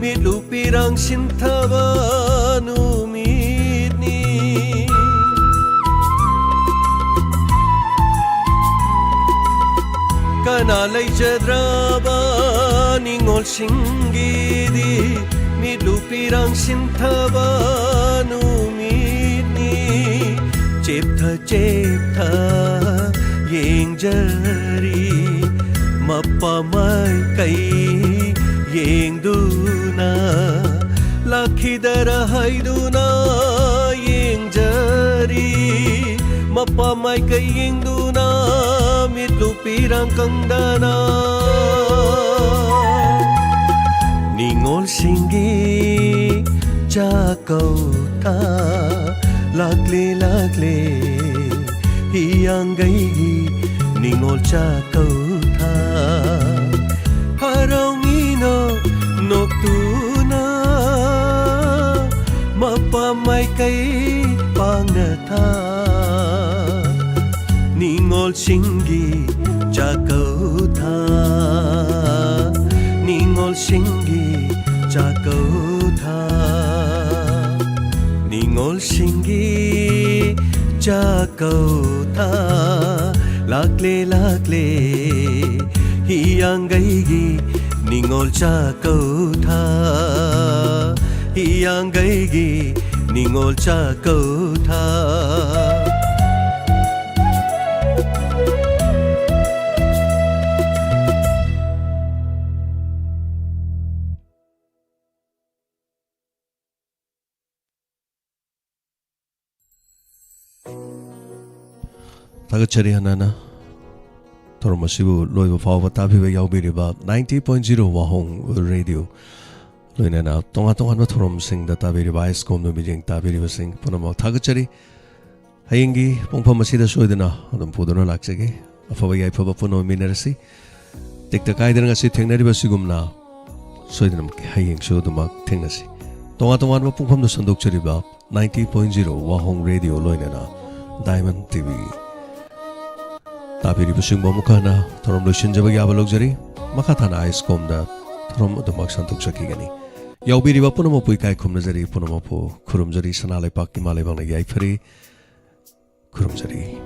ꯃꯤꯠꯂꯨ ꯄꯤꯔꯥꯡ ꯁꯤꯟꯊꯕ ꯅꯨꯃꯤꯠꯅꯤ꯫ ꯀꯅꯥ ꯂꯩꯖꯗ꯭ꯔꯕ ꯅꯤꯉꯣꯜꯁꯤꯡꯒꯤꯗꯤ ꯃꯤꯠꯂꯨ ꯄꯤꯔꯥꯡ ꯁꯤꯟꯊꯕ ꯅꯨꯃꯤꯠꯅꯤ꯫ ꯆꯦꯞꯊ ꯆꯦꯞꯊ ꯌꯦꯡꯖꯔꯤ, ꯃꯄꯥ ꯃꯥꯏꯀꯩ ꯌꯦꯡꯗꯨꯅ, ꯂꯥꯛꯈꯤꯗꯔ ꯍꯥꯏꯗꯨꯅ ꯌꯦꯡꯖꯔꯤ, ꯃꯄꯥ ꯃꯥꯏꯀꯩ ꯌꯦꯡꯗꯨꯅ ꯃꯤꯠꯂꯨ ꯄꯤꯔꯥꯡ ꯀꯪꯗꯅ꯫ ꯅꯤꯉꯣꯜꯁꯤꯡꯒꯤ ꯆꯥꯛꯀꯧꯊꯥ ꯂꯥꯛꯂꯦ ꯂꯥꯛꯂꯦ, ꯍꯤꯌꯥꯡꯒꯩꯒꯤ ꯅꯤꯉꯣꯜ ꯆꯥꯛꯀꯧꯊꯥ꯫ ꯍꯔꯥꯎꯃꯤꯅꯣ ꯅꯣꯛꯇꯨꯅ ꯃꯄꯥ ꯃꯥꯏꯀꯩ ꯄꯥꯡꯅ ꯊꯥ꯫ ꯅꯤꯉꯣꯜꯁꯤꯡꯒꯤ ꯆꯥꯛꯀꯧꯊꯥ, ꯅꯤꯉꯣꯜꯁꯤꯡꯒꯤ ꯆꯥꯛꯀꯧꯊꯥ, ꯅꯤꯉꯣꯜꯁꯤꯡꯒꯤ ꯆꯥꯛꯀꯧꯊꯥ꯫ ꯂꯥꯛꯂꯦ ꯂꯥꯛꯂꯦ ꯍꯤꯌꯥꯡꯒꯩꯒꯤ ꯅꯤꯉꯣꯜ ꯆꯥꯛꯀꯧꯊꯥ, ꯍꯤꯌꯥꯡꯒꯩꯒꯤ ꯅꯤꯉꯣꯜ ꯆꯥꯛꯀꯧꯊꯥ꯫ ꯊꯥꯒꯠꯆꯔꯤ ꯍꯥꯟꯅꯅ ꯊꯧꯔꯝ ꯑꯁꯤꯕꯨ ꯂꯣꯏꯕ ꯐꯥꯎꯕ ꯇꯥꯕꯤꯕ ꯌꯥꯎꯕꯤꯔꯤꯕ ninety point zero ꯋꯥꯍꯣꯡ ꯔꯦꯗꯤꯑꯣ, ꯂꯣꯏꯅꯅ ꯇꯣꯉꯥꯟ ꯇꯣꯉꯥꯟꯕ ꯊꯧꯔꯝꯁꯤꯡꯗ ꯇꯥꯕꯤꯔꯤꯕ ꯑꯥꯏꯁ ꯀꯣꯝꯅ ꯃꯤꯠꯌꯦꯡ ꯇꯥꯕꯤꯔꯤꯕꯁꯤꯡ ꯄꯨꯝꯅꯃꯛ ꯊꯥꯒꯠꯆꯔꯤ꯫ ꯍꯌꯦꯡꯒꯤ ꯄꯨꯡꯐꯝ ꯑꯁꯤꯗ ꯁꯣꯏꯗꯅ ꯑꯗꯨꯝ ꯄꯨꯗꯨꯅ ꯂꯥꯛꯆꯒꯦ꯫ ꯑꯐꯕ ꯌꯥꯏꯐꯕ ꯄꯨꯝꯅꯃꯛ ꯃꯤꯟꯅꯔꯁꯤ꯫ ꯇꯦꯛꯇ ꯀꯥꯏꯗꯅ ꯉꯁꯤ ꯊꯦꯡꯅꯔꯤꯕ ꯑꯁꯤꯒꯨꯝꯅ ꯁꯣꯏꯗꯅ ꯍꯌꯦꯡꯁꯨ ꯑꯗꯨꯃꯛ ꯊꯦꯡꯅꯁꯤ꯫ ꯇꯣꯉꯥꯟ ꯇꯣꯉꯥꯟꯕ ꯄꯨꯡꯐꯝꯗ ꯁꯟꯗꯣꯛꯆꯔꯤꯕ ninety point zero ꯋꯥꯍꯣꯡ ꯔꯦꯗꯤꯑꯣ ꯂꯣꯏꯅꯅ Diamond T V꯫ ꯇꯥꯕꯤꯔꯤꯕꯁꯤꯡꯕꯨ ꯑꯃꯨꯛꯀ ꯍꯟꯅ ꯊꯧꯔꯝ ꯂꯣꯏꯁꯤꯟꯖꯕꯒꯤ ꯑꯥꯕ ꯂꯧꯖꯔꯤ꯫ ꯃꯈꯥ ꯇꯥꯅ ꯑꯥꯏꯁꯀꯣꯝꯗ ꯊꯧꯔꯝ ꯑꯗꯨꯃꯛ ꯁꯟꯗꯣꯛꯆꯈꯤꯒꯅꯤ꯫ ꯌꯥꯎꯕꯤꯔꯤꯕ ꯄꯨꯝꯅꯃꯛꯄꯨ ꯏꯀꯥꯏ ꯈꯨꯝꯅꯖꯔꯤ, ꯄꯨꯝꯅꯃꯛꯄꯨ ꯈꯨꯔꯨꯝꯖꯔꯤ꯫ ꯁꯅꯥ ꯂꯩꯄꯥꯛ ꯏꯃꯥ ꯂꯩꯕꯥꯛꯅ ꯌꯥꯏꯐꯔꯤ꯫ ꯈꯨꯔꯨꯝꯖꯔꯤ꯫